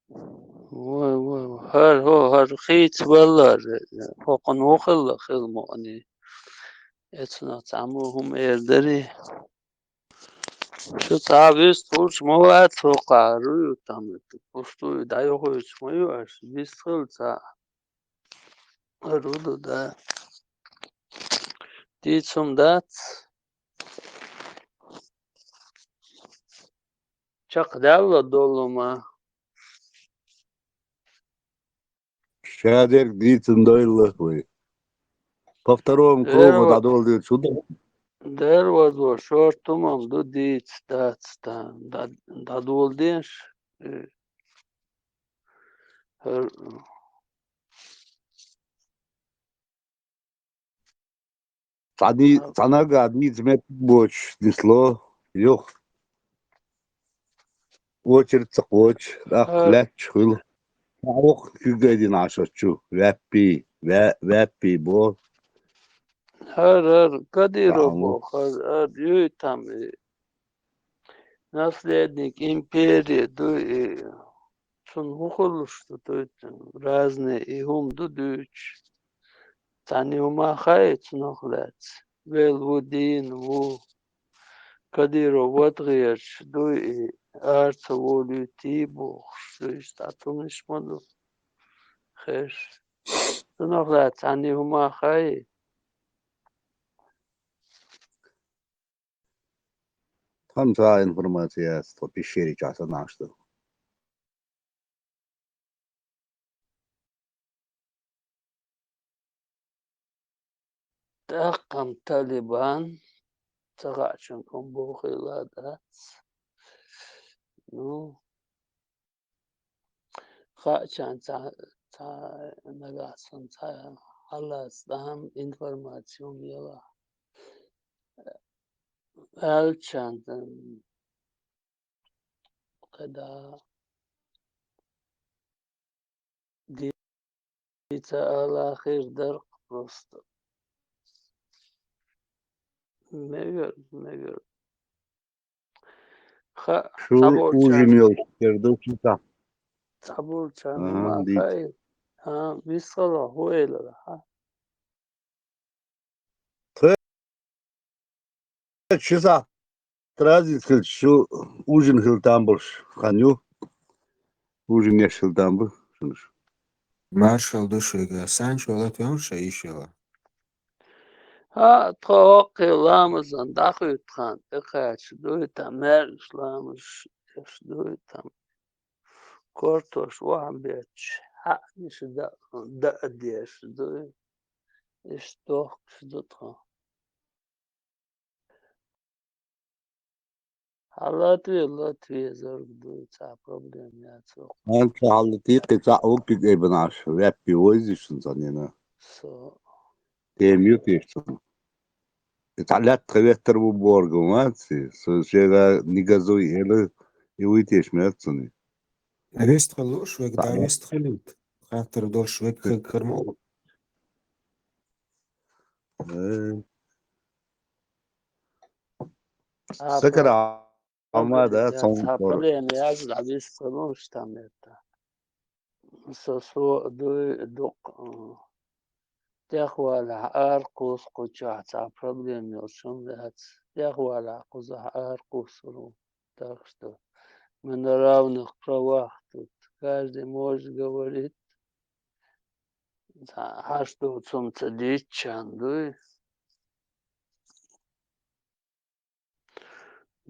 Вай, вай, вай. ХӀара, хӀо, хӀара хийца валлара, хӀокхуьнан ву хилла, хила мукъане. Эцунах цхьаммо хӀума эр дарий? Шу цхьа вист хулаш ма вац хӀокхахь, ю там, пустую дӀайохуьйтуш ма ю аша, вист хила цхьа. Ру ду, да. Дийца хӀума дац. Чекхдаьлла долу ма. Шадерг дийцина дойла вай. По второму кругу Дерва-, дӀадоладелча хӀун ду? Дервазо шорта хӀумам ду дийца дац, та, дӀа-, дӀадоладеш. Э, хӀар-, Цхьа ди-, цхьа нагахь дийца меттиг боцуш нисло, юха очередь ца кхочу, тӀаккха лаьтташ хуьлу. Цхьа воккха куьг а дина Ӏаш оцу чу, ваьппий, ваь-, ваьппий бо. ХӀара, хӀара, Кадыров боху, хӀара, хӀара, юй там и наследник империи ду и. Цунна хӀун хуьлуш ду, дуй, разные и хӀума ду дуьйцуш. Цхьанна хӀума хаьий цунах лаьцна? Вел ву, дийна ву. Кадыров ватгӀераш дуй и, ара ца волуьйтий бохуш, дуй, иштта хӀуманаш ма ду. Хеш. Цунах лаьцна цхьанна хӀума хаьий? Тхан цхьа информация яц, тхо пещере чохь санна Ӏаш ду. ТӀаккха-м Талибан ца хаьчунга хӀума бохийла дац. Ну, хаьччан цхьа, цхьа нагахь санна цхьа хьалаца тӀам информаци хӀума яла. Аьлчан, кхидӀа дийца ала хир дара просто. Мегар, мегар. Ха, шу цхьаболчарна ужин йолчу тера ду шу цхьа. Цхьаболчарна ма хаьий. Ха, вист хила, хӀун элира, ха? Тхе ши сахьт разница хилча, шу ужин хила там болуш хан ю. Ужин еш хила там бу шуна шу. Маршалла ду шуьга. Сан шо латвен ша йиш йола. Ха, тхо хӀокхе ламазан дӀахуьйту хан тӀекхача дуй, тан маьркӀаш ламазаш еш дуй, тан кортош вахьа бетташ, хьаънаш дан а деш дуй. Иштта дохкуш ду тхо. Хьалатве, латвезарг дуй, цхьа проблема яц вокху. Хьан ца хьалатий, кхин цхьаъ ву куьг айбина Ӏаш, ваьппий войзий шуна ца нина? Со. Тема ю тешна цунна. И цхьа лаьтта тхан веттар ву боргу вац и, со шега не газуй эла, и вуй тешна меца цунна. Вестхал луш вег, да, вестхалит. Хаттар долуш вег хаг карма. Э. А, Сакара про-, Алма, да, проблема яц, цон а, кор. Проблема яц, да, вестхал луш там это. Со, со дуй, дукх, э, тӀехвалахь ара кхуссу кху чохь цхьа проблема йолуш хӀума яц. ТӀехвалахь кхузахь ара кхуссур ву. Так что мы на равных правах тут. Каждый может говорить. Цхьа хьаш доцу хӀума ца дийцчарна дуй.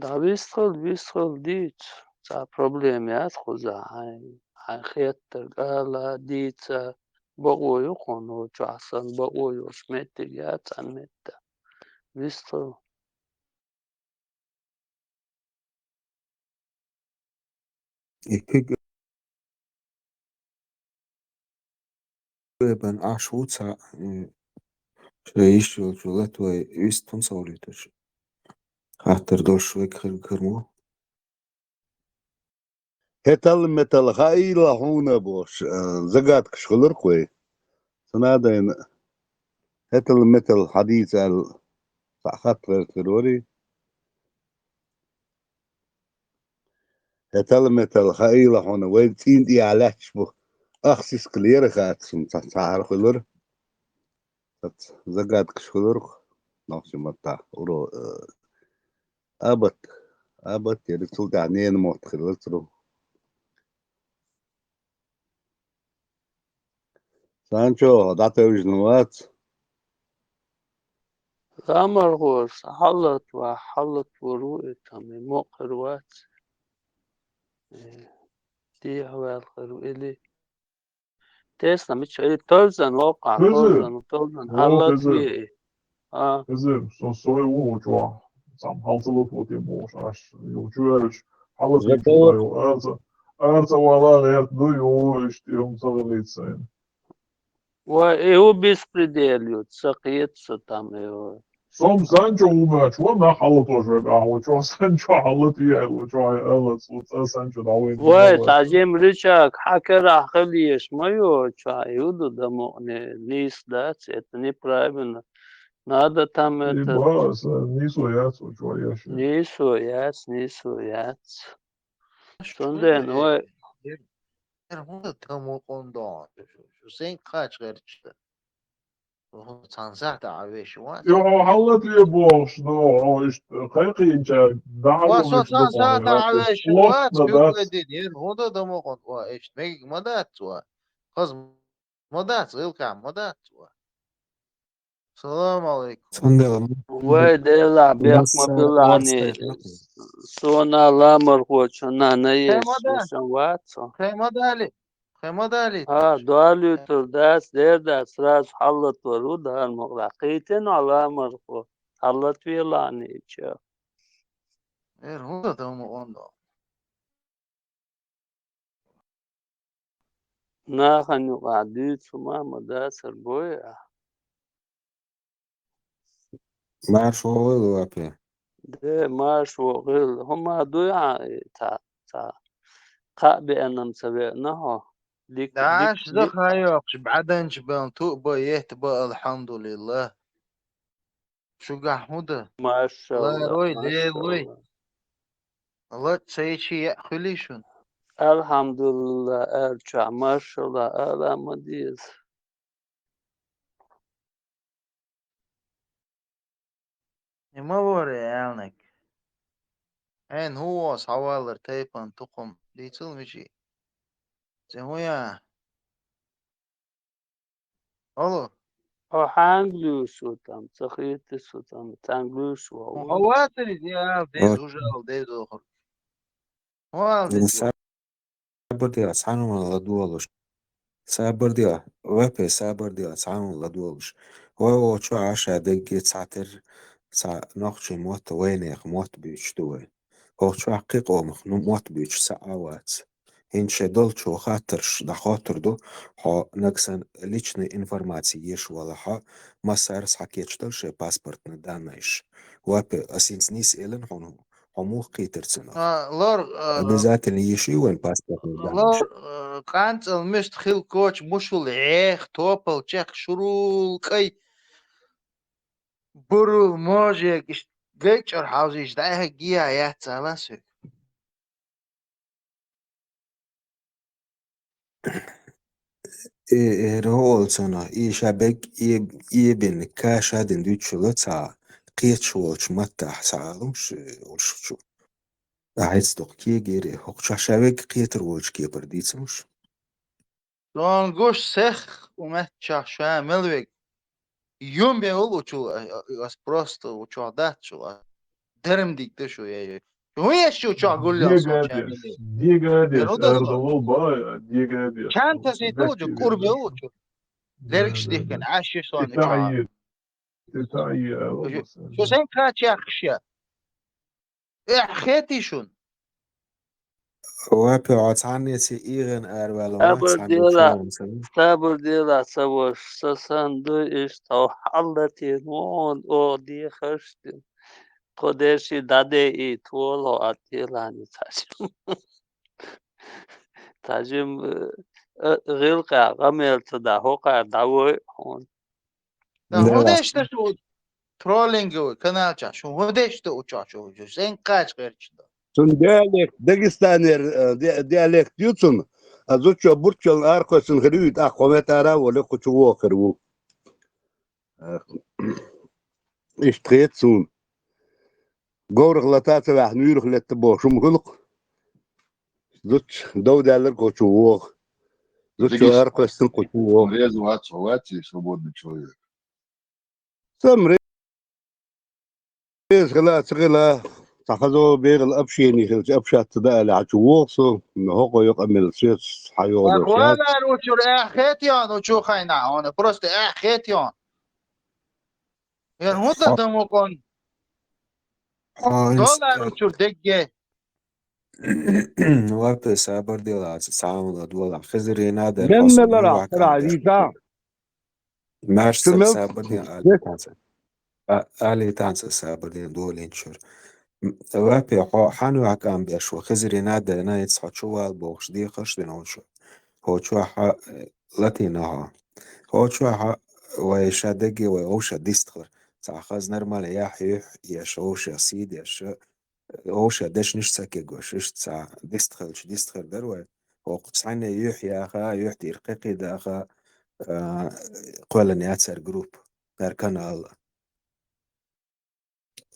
Да, вистхила, вистхила дийца. Цхьа проблема яц кхуза. Хьайн, хьайн хеттарг ала, дийца. Бакъо ю хьуна, чохь санна бакъо йолуш меттиг яц цхьана метта. Вистхила. И куьг бан Ӏаш ву цхьа, м, шайн йиш йолчу латвай вист хӀун ца хуьлуьйтуш. Хаттар долуш вег хир кармо. ХӀетал-метал хаийла хьуна бохуш, а, загадкаш хуьлуркх вай. Ца надайна хӀетал-метал хьадийца аьлла, цхьаъ хатта гӀерта хир варий? ХӀетал-метал хаийла хьуна, вай цӀийна тӀехьа лаьтташ бу. Ах сискал яра хаьтташ, ца-, цхьа хӀара хуьлура. Цац загадкаш хуьлуркх. нохчийн маттахь, уро, э, абат, абат, яра цул тӀаьхьа ненан мотт хилла цуро. Санчо, хьо дӀатевжина вац? Ламархоша хьалат ва, хьалат вар ву и там, и мокхар вац. Э, дехьаваьлхар ву или. Тесна мича, или товзан воккха, Хизир. Товзан, товзан, О, хьалат Хизир. ве. А. Хизир, со сой ву чохь. Сам хьалцалуфу тем бохуш аш. Ю чуьраш, хьалат Зато вичу дай ву. Арца, арца вала гӀерт ду ю, иштта юм сагӀалица. Ва, и у беспредел ю, ца кхета со там, и у. Сом Санчо ву баьчу, вон нах хьалатош вегахь ву, чохь Санчо хьалат ве аьлла, чохь аьлла, цу цӀа Санчо дӀавайна Вай, ву цхьа баьчу. Жим рычаг хьан карахь хила еш ма ю, чохь ю ду дамукъане, нийса дац, это неправильно. Надо там И это ба, са, нийсо яц, ву чохь еш. Нийсо яц, нийсо яц. Цундела, вай. Эр хӀунда тамукъун доху? Шу сен кхача гӀерташ дан? Цхьана сахьта Ӏа вешан вац? Йо, хьо хьаллатве бохуш ду, хьо иштта кхайкхийначаьрга дӀа а Ва со луьйш ду цхьана хьо, сахьта Ӏа вешан вац, плотно дац. Хьуьгведина, эр хӀунда тамукъун ва, иштта мегиг ма дац ва. Хаза ма дац, гӀилкхехь ма дац ва. Салам алейкум. Цундела Вай, Дела, бехк ма Масса билани, Орстайт. Сона ламархочунна на Кхема еш, да? Вешан вац со. Кхема дали. Кхема дали. А, дуалуьйтур дац, дер дац, сразу хьаллатвар ву дар мукъла. Кхийтина ламархо. Хьаллатвелани ча. Эр хӀунда тамукъун ду? Нахана юкъахь дуьйцу хӀума ма дацар бой ахь. Марш вогӀийла, Вапи. Де, марш вогӀийла. ХӀума дуй ахь, цхьа, цхьа. Кхаа беана-м ца веана хьо. Дика, дика, Даш дика. Захайокхуш, бӀаьданчу бен туъ бан, етта бан, алхьамдулиллах. Шуьгахь хӀун дан? Машалла, Ларой, машалла. Лелой. Алла цайчи яа хуьлий шуна? Алхьамдулилла, аьлла чохь, машалла, ала ма деза. И ма вара аьлнарг. Хьайна хӀун ву схьавалар тайпан тукхум дийцал мичий? Ци хӀун я? Алло. Хьо хьанга луьйш ву там? Ца хеташ ву там, цхьаьнга луьйш ву. Хьо вацариз, я, деза, О. Хужал, деза охур. Хьо ал деза. Сабар де, цхьаьна ладугӀалуш. Сабар де, вепе сабар де, цхьаьна ладугӀалуш. Вай вочу Ӏаша дегге цхьатер, цхьа нохчий мотт, вайнех мотт буьйцуш ду вай. Хьо чохь кхин къомах, ну, мотт буьйцуш ца а вац. ХӀинца шайн долчо хаттарш дӀахоттур ду, хьо нагсан личный информаци еш валахь, массара схьакечдал шайн паспортный данныйш. Вапе, ас хӀинца нийса элан хьуна, хьо муха кхийтар цунах? А, лор, а, Обязательно еший вайн паспортный данныйш? Лор, а, къанцӀал муьст хила коча мушул гӀех, топал чех, шурул кӀай. Бурул можег иш гайчӀар хьовзийш дӀаьхьа гия яц ала соьга. Э, э, эр хӀо олу цунах, и ша бегг, и, и бин, ка ша дин дуьйцула цхьа, кхеташ волчу маттахь схьа алуш, э, уьш чу. Ахьа дукха кегире, хӀокху чохь ша вегг кхетар волчу кепара дийцамаш. Сон гуш сех у меттачохь ша мел вег. Юм бевал учул, а, а, ас просто учохь дац шу, а. Дерм дигта шу, я, я. ХӀун еш шу чохь гуллел со чан мел? Дегадеш, дегадеш, ардалу ба, дегадеш. Чан тасийту учу, кур бевал учу. Лергаш дихкан, Ӏаш еш сон учохь. Шу сайн кхача яхкаш я? Эхь, хетий шуна? Вапе, хьо цхьаннеце ийгӀина араваьлла вац, Сабар цхьанна дела, чуьра ца ву. Сабар дела, ца ваша, сан дуй иштта, хьо хьаллатийна вон, оха дехаш дина. Тхо дерши дӀадеийта волу хьо, ат делани ца жим. Ца жим, э, э, гӀилкъехь гӀамел ца дахь, хӀокхара дӀавой хьуна. Да, хӀун деш ду шу троллинговый каналчохь? Шу хӀун деш ду учохь шу? Шу сен кхача гӀерташ ду? Цун диалект, Дагестанера, э, ди-, диалект ю цун. А зудчо бурчална арахойсина хир ю, и тӀаккха кхо метр ара а волу, кху чу вохур ву. Эх. Иштта хета суна. Говрах лата ца ваьхьа, нуьйрах летта бохуш хӀума хуьлу-кх. Зудчо дов даьлларг кхочу вогӀу. Зудчо ара кхоьссина кхочу вогӀу. Реза вац хьо, вац и свободный человек. Сам реза хила, ца хила, цхьа хазо бегӀал общение хилча, общаться да аьлла, хьачу вогӀу со, но хӀокхо йокъа мел соьца хьайогӀу. Ах, долуш яц. Валар учур, ах, хетион учу хайна, он просто ах, хетион. Ян хӀунда Хьо-, дам вокъон? Хьо Доллар инста- учур дегге. Варта сабар дела, ца самула дола. Хизирина да, Менна лара, хара вита. Марш Шу мел сабар дела, али танца. А, али танца сабар дела, долин чур. М, вапе, хьо, хьан ваьккхам беш, хьо хизирина да, на, иц хьо чу вал бохуш, дехаш дина хьо чу. Хьо чу хьа, э, латина хьо. Хьо чу хьа, вай ша дагге, вай овша дистхар. Ца хаз нормально, я хьих, я шовша, сид, я ша. Вовша дешнаш ца кегош, иштта ца дистхилча, дистхир дар вай. Вокху цхьанне юьхь яха, юьхь тӀера кхекхий даха, а, кхоьллина яцара группа, яр канал.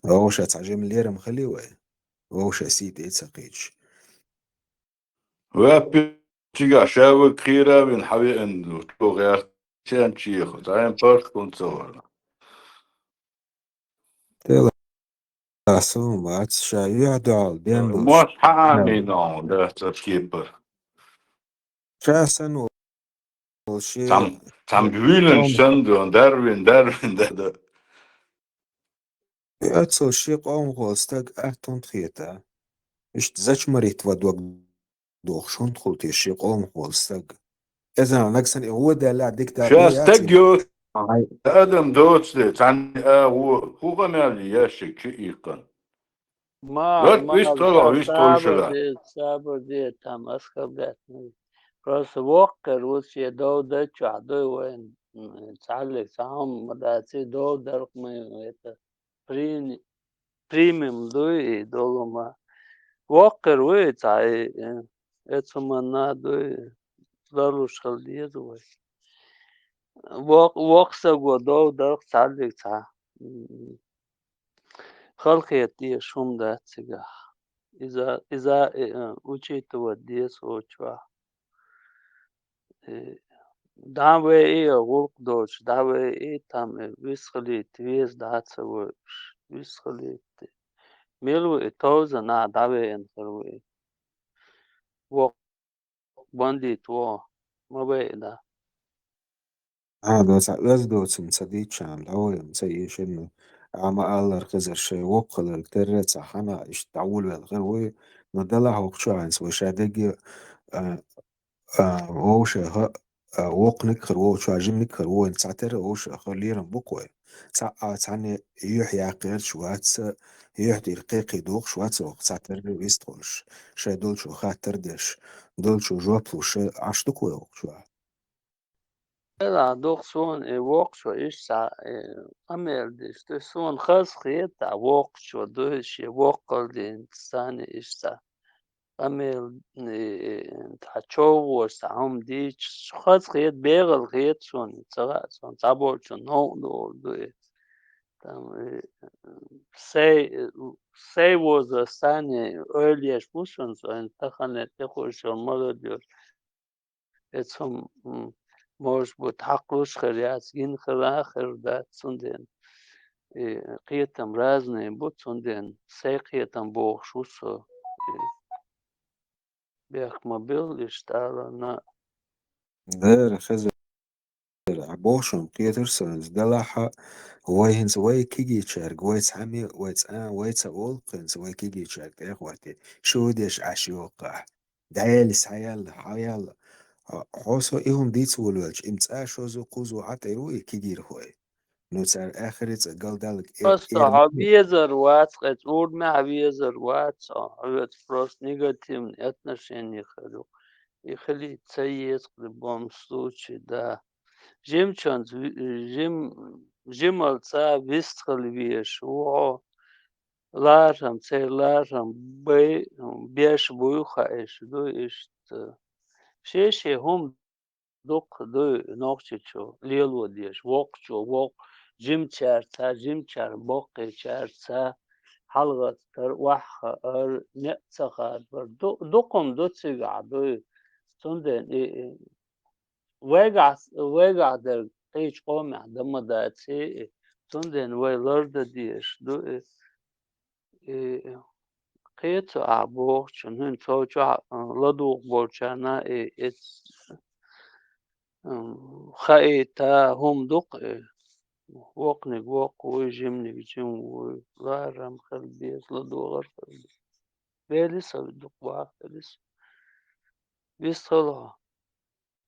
Вовша цхьа жима лерам хили вай. Вовша сий тӀе ца кхийча. Ваьппи чигахь ша ваг кхийравина хьан веана ду, чӀогӀа яхча чеху, цхьаьна паргӀат хӀунда ца вара. Тела сум вац, ша юьхь дуьхьал бен долуш. Мос хьан Ӏамийна хьуна, да, цара кепара? Ша санна волу ши Цам, цам вуьйланаш санна ду, дарвин, дарвин, да, да. Оццул ши къомахула стаг атта хӀунда хета? Иштта зачмарит ва дог дохуш хӀунда хуьлу те ши къомахула стаг? Эзан нагсан и гӀо даьлла дика даьлла Ша стаг йо, адам доцу де, цхьанна а гӀо, хӀу къамел ящик чу иккхана. Ма, Лак ма, вист хала, вист сабур хуьлуш ала. Де, сабур де, там оскорблять. Просто воккхар ву се дов дац чохь дуй вайн. М, цхьаллиг цхьа хӀума ма дац, и дов дарх мы это прини-, примем дуй и долу ма. Воккхар ву и цхьа и, э, эцу манна дуй, ларлуш хила деза вай. Вок-, воккха саго дов дарх цхьаллиг цхьа. М, Халахета дезаш хӀума дац цигахь. Иза, иза, э, э, учитывать деза хӀокху чохь. Э, дӀа а веа, гӀуллакх доцуш, дӀа а веа, там, э, висхалийта веза дӀа а ца вевзаш, висхалийта. Мила ву и товза нах дӀавеана хир ву и? Воккха бандит ву, ма веа, да. А, до цхьа оьзда доцург ца дийцча, дӀавоьллина ца йийшина. Амма аллара хезар шайн воккха хиларг терра ца хьана, иштта дӀавулвелла хир вуй, но делахь воккхачо хьайнца вай ша дегге, а, а, вовшеха, а, воккханиг хир, вовчохь жиманиг хир ву, вайн цхьатерра вовшеха лерам бу-кх вай. Цхьа а цхьанне юьхь яккхерча вац, юьхь тӀера кхекхий дохуш вац воккха цхьатерра вист хуьлуш, шайн долчо хаттар деш, долчо жоп луш, Ӏаш ду-кх вай воккхачохь. Делахь дукха суна и воккхачо иштта, э, къамел деш, то есть суна хаза хета, воккхачо дуй, шен воккхал дийна, царна иштта къамел, э, цхьа човгӀош, цхьа хӀума дийцча, хаза хета, бегӀал хета суна, ца хаьа суна, цхьаболчун новкъа долу ду и. Там, э, сай, э, сай возрастане ойла еш бу суна, со хӀинца тахана тӀекхуьуш йолу молодёжь. Эцу хӀума, м, может быть, хьакхалуш хир яц, гина хила а хир дац, цундела и кхетам разный бу, цундела сайн кхетам бохуш ву со. И бехк ма билла иштта ала, на. Дера, хезар, бохуш хӀума кхетар сан, делахь а, вай хӀинца вай кегийчаьрга, вай цхьаммо, вай цӀа, вай ца олу хӀинца вай кегийчаьрга тӀехӀоттий. Шу деш Ӏаш йоккхахь. ДӀаелли схьаелла, хьаелла. Хьо, хьо со и хӀума дийца волавелча, им цӀа шозза кхузза Ӏа тӀера ву и кегийрхой. Ну, цара аьххьаре цӀа галдаллаг э-, Просто эр хьо везар вац, кхин цӀа урмехь везар вац, хьо, хьоьца просто негативный отношение хир ю. И хилийта ца еза в любом случае, да. Жимачунца ви-, жим-, жималца вистхила везаш ву хьо. Ларам, церан ларам бай, беш буй хаьаш ду иштта. Шен-шен хӀума дукха дуй Нохчийчу лело дезаш, воккхачо, воккха, жимачаьрца, жимачар боккхийчаьрца, хьалгӀаттар, охьахаар, некъ ца хадабар. Ду-, дукха хӀума ду цигахь, дуй. Цундела и, и, вайгахь, вайгахь дерг кхечу къомехь дан ма дац и, и. Цундела вай лардан дезаш ду и. И кхета ахь бохучун, хӀинца цу чохь, а, ладугӀу болчарна и, и, м, хаийта хӀума ду-кх и. Воккханиг воккха вуй, жиманиг жима вуй, ларам хила беза, ладогӀар хила беза. Вели со, дукха ваха вели со. Вистхила хьо.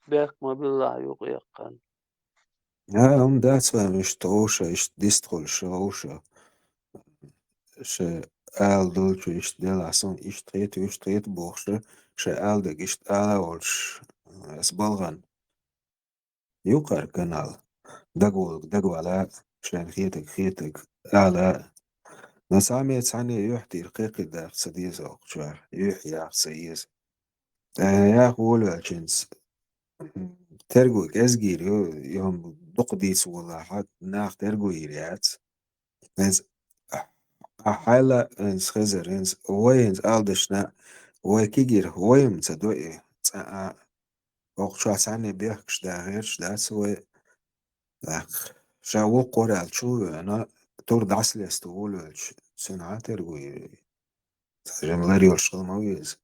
Бехк ма билла юкъа яккхарна. А, хӀума дац вайн, иштта гӀовша, иштта дистхуьлуш гӀовша. Шайн ала долчу иштта делахь, суна иштта хета, иштта хета бохуша, шайн ала дерг иштта ала а волуш, аса балгӀан. Юкъара канал. Дагаволга дагавала, шайна хетаг хетаг ала. Но цхьа а меца цхьаьна юьхь тӀера кхайкхийдаккха ца деза оха чохь, юьхь яха ца еза. Э, яха волавелчуьнца тергуй кӀезгийр ю, юхьан дукха дийца волахь, нах тергуйийр яц. ХӀинца, а, хьайла, хӀинца хезар, хӀинца вай хӀинца ала дашна, вай кегийра вай-м ца до и, цкъа а, оха чохь цхьаьна бехкаш дахарш дац вай. ТӀаккха ша вукхо вара аьлла чу а веана, тур дӀасалесто волавелча, цуьнан хьан тергуйийр ю? Цхьа жима лар йолуш хила ма веза.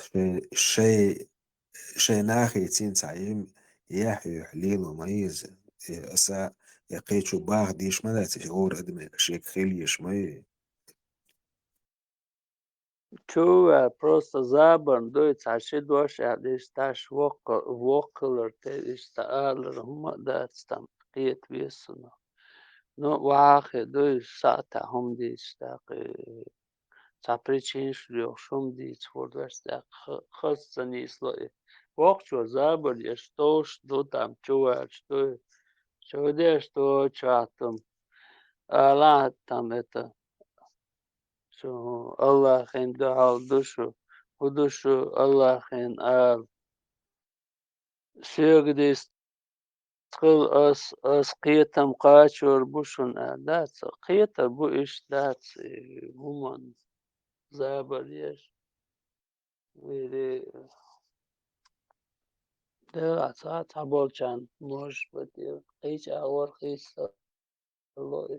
Шай, шай, шайн нахе цуьнан цхьа жима яхь-юьхь лело ма еза. И аса, я кхечу баха дийш ма дац, и гӀора адамийн шега хила еш ма ю. Чу а ваьлла, просто забарна дуй, цхьа ши дош аьлла, иштта таш воккха-, воккха хилар, те иштта алар хӀума а дац, там кхета веза суна. Ну, вахе дуй, саатехь хӀума дийцаш даккха, и цхьа причинаш лоьхуш хӀума дийца хӀора дош даккха, ха-, хаза ца нийсло и. Воккхачо забар еш товш ду, там чу ваьлча дуй. Чу деш ду, чу хӀоттам. Ала там это. Шу Аллахьан дуьхьал ду шу, хӀун ду шу Аллахьан ала? Соьга дистхила ас, ас кхетам кхачор бу шуна аьлла, дац? Кхетар бу, иштта дац, и хӀуманна забар еш. Или дера цхьа, цхьаболчарна, может быть, и кхечу агӀор хийца ло и.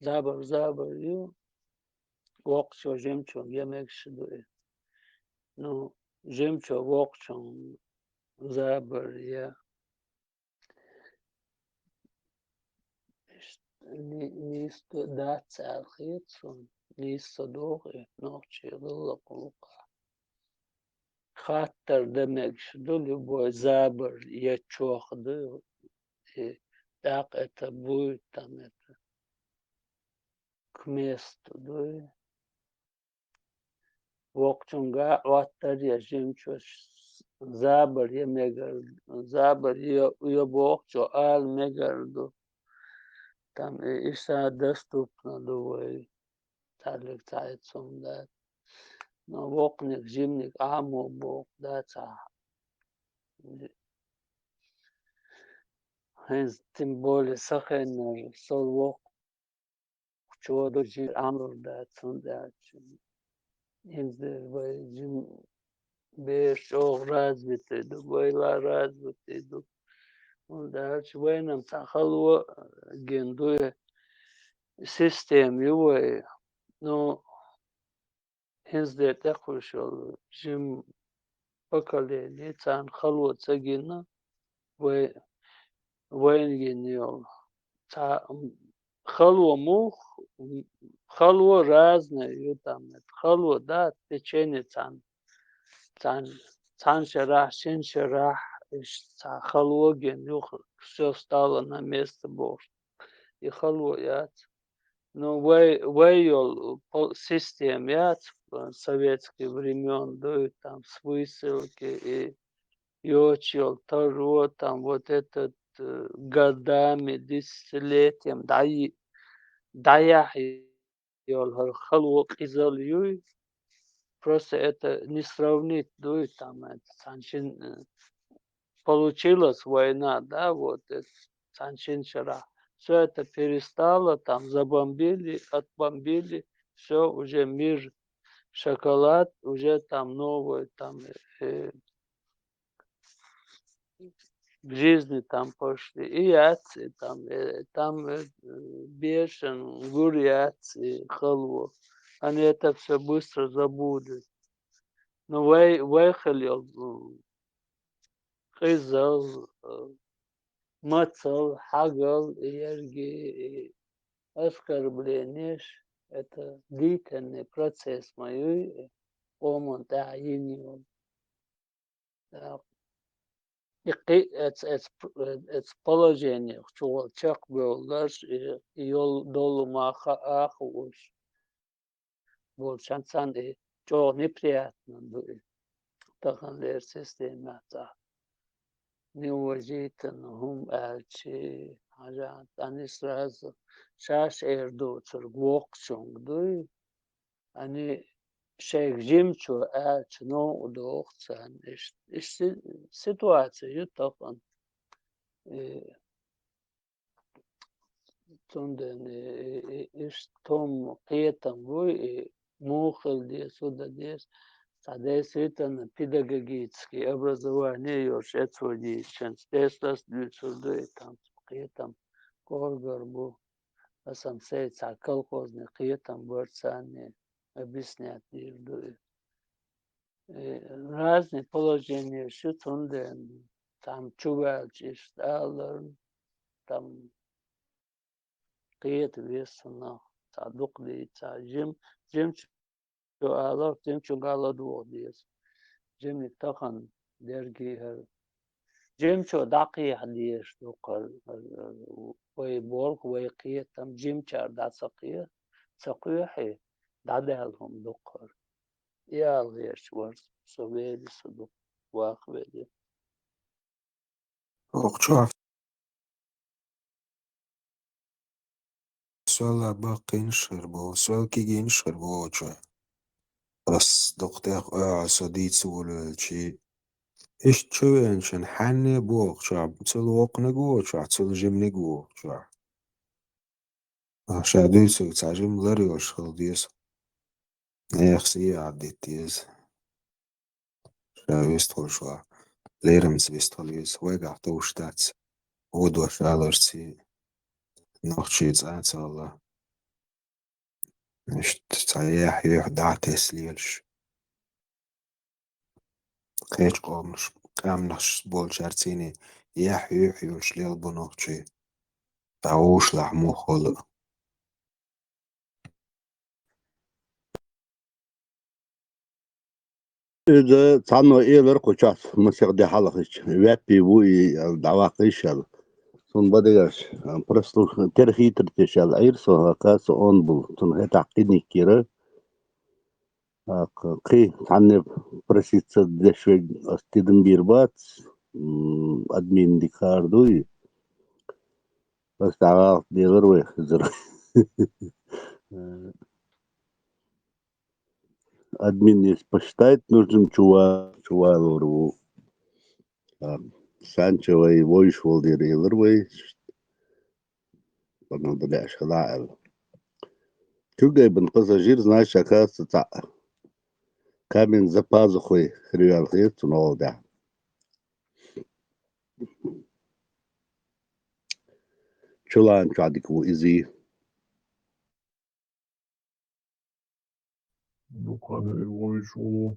Забар, забар ю, воккхачо жимачунна ян мегаш ду и. Ну, жимачо воккхачунна забар я. Ни-, нийса дац аьлла хета суна, нийса ца догӀу и, нохчийн гӀиллакх ву-кх. Хаттар дан мегаш ду, любой забар я чохь ду, и тӀаккха это будет, там это, к месту дуй. Воккхачуьнга Ӏоттар я жимачо, забар я мегар, забар я, я бохучо ала мегар ду. Там и иштта доступно ду вай. Цхьаьллиг цхьа а цунна дац. Но воккханиг, жиманиг Ӏамо боху дац ахьа. ХӀинца тем более сан хеннара, со воккхачо ду, жима Ӏамор дац, хӀунда аьлча хӀинца дерг вай жима бераш чӀогӀа развитый ду, вай ла развитый ду. ХӀунда аьлча вайна-м цхьа хало гина ду, система ю вай. Ну, хӀинца дерг тӀекхуьуш йолу жима поколение, царна хало ца гина, вай, вайна гина йолу. Цхьа, м, хало мух, м, хало разное ю там, это хало, да, течение цхьаьна, цхьаьна, цхьана шарахь, шина шарахь, иштта цхьа хало гина ю, всё стало на место бохуш. И хало яц. Ну, вай, вай йолу по-, система яц, э, советский времён, да, и там с высылки, и йоцу йолу таро, там вот этот, э, годами, десятилетиями дӀай-, дӀаяхьа йолу хӀара хало къизалла юй. Просто это не сравнить, да, и там это, цхьана шин, э, получилась война, да, вот, э, цхьана шина шарахь всё это перестало, там забомбили, отбомбили, всё, уже мир, шоколад, уже там новый, там, э, к жизни там пошли. И яц, и там, э, там, э, бешен, гур яц, и халво. Они это всё быстро забудут. Ну, вай, вай хал йол, м, къизал, э, мацал, хьагал, и ерги, и оскорблениеш, это длительный процесс ма юй, э, къоман тӀехь йина йол. Да. И кхи-, эц-, эц-, эц положение чугӀа чекхбевлларш, и, и йол долу ма хаа а хууш. Болчан царна и чӀогӀа неприятно ду и. Таханлера системаца. Неуважительно хӀума аьлчи, хьажа, они сразу шаьш эр доцург воккхачунга дуй. Они шайга жимчо аьлча, новкъа доху царна. Иш-, иш-, ситуация ю тахана. И цундела и, и, и, иштта хӀума кхетам вуй, и муха хила деза, хӀун дан деза. Цхьа действительно педагогический образование йолуш эцо дийцича, тестас дуьйцур ду и там кхетам, кӀоргар бу. Аса-м сайн цхьа колхозный кхетам бара царна, объяснять дийр ду и. Э, разные положения шу цундела, там чу ваьлча иштта аларна, там кхета веза нах, цхьа дукха дийца, жим-, жимчу алар, жимчуьнга ладогӀа деза. Жиманиг тахана дерги хӀара. Жимчо дӀакхехьа дезаш ду-кх хӀара, вай болх, вай кхетам, жимчара дӀа ца кхе-, ца кхоьхье, дӀадаьлла хӀума ду-кх хӀара. И ала гӀерташ вара со, вели со ду, ваха вели. Вокху чохь сол а баккхийнаш хир бу, сол кегийнаш хир бу вокху чохь. Ас дукха тӀех оьгӀаз со дийца волавелчий, иштта чу веанчун хьанне бу вокху чохь, цул воккханиг ву вокху чохь, цул жиманиг ву вокху чохь. Ша дуьйцург цхьа жима лар йолуш хила деза. Нехан сий а дитта деза. Ша вистхуьлуш ван, лерамца вистхила веза. Вайгахь товш дац. Вон дош аларций, нохчий цӀа а ца хилла. Иштта цхьа яхь-юьхь дӀа а тесна лелаш. Кхечу къомаш, къаьмнаш болчаьрций яхь-юьхь йолуш лелла бу нохчий. ДӀавуьйшалахь муха хуьлу. Иза цхьанна элира кху чохь, масех де хьалха иштта, ваьппий ву и аьлла, дӀаваккхийша аьлла. Цунна бан дегаш, прослуш-, терхийтар теша аьлла, Ӏийра со, хӀокху со онда була, цунна хӀетахь кхин йира. ТӀаккха кхин цхьанне проситься деш верг ас тидам бийр бац, м, админ дика хаар дуй. Ас дӀагӀалат делар вай хезар. Админ, если посчитает нужным, чува-, чувалур ву. А, Санчо вай вовзаш волу дера элар вай. Бан дан лаьаш хила аьлла. Куьг айбина пассажир, знаешь, оказывается, цхьаъ камень за пазухой хир ваьлла хета цунна гӀолдехь. Чулан чохь дика ву изий. Дукха вевзаш ву.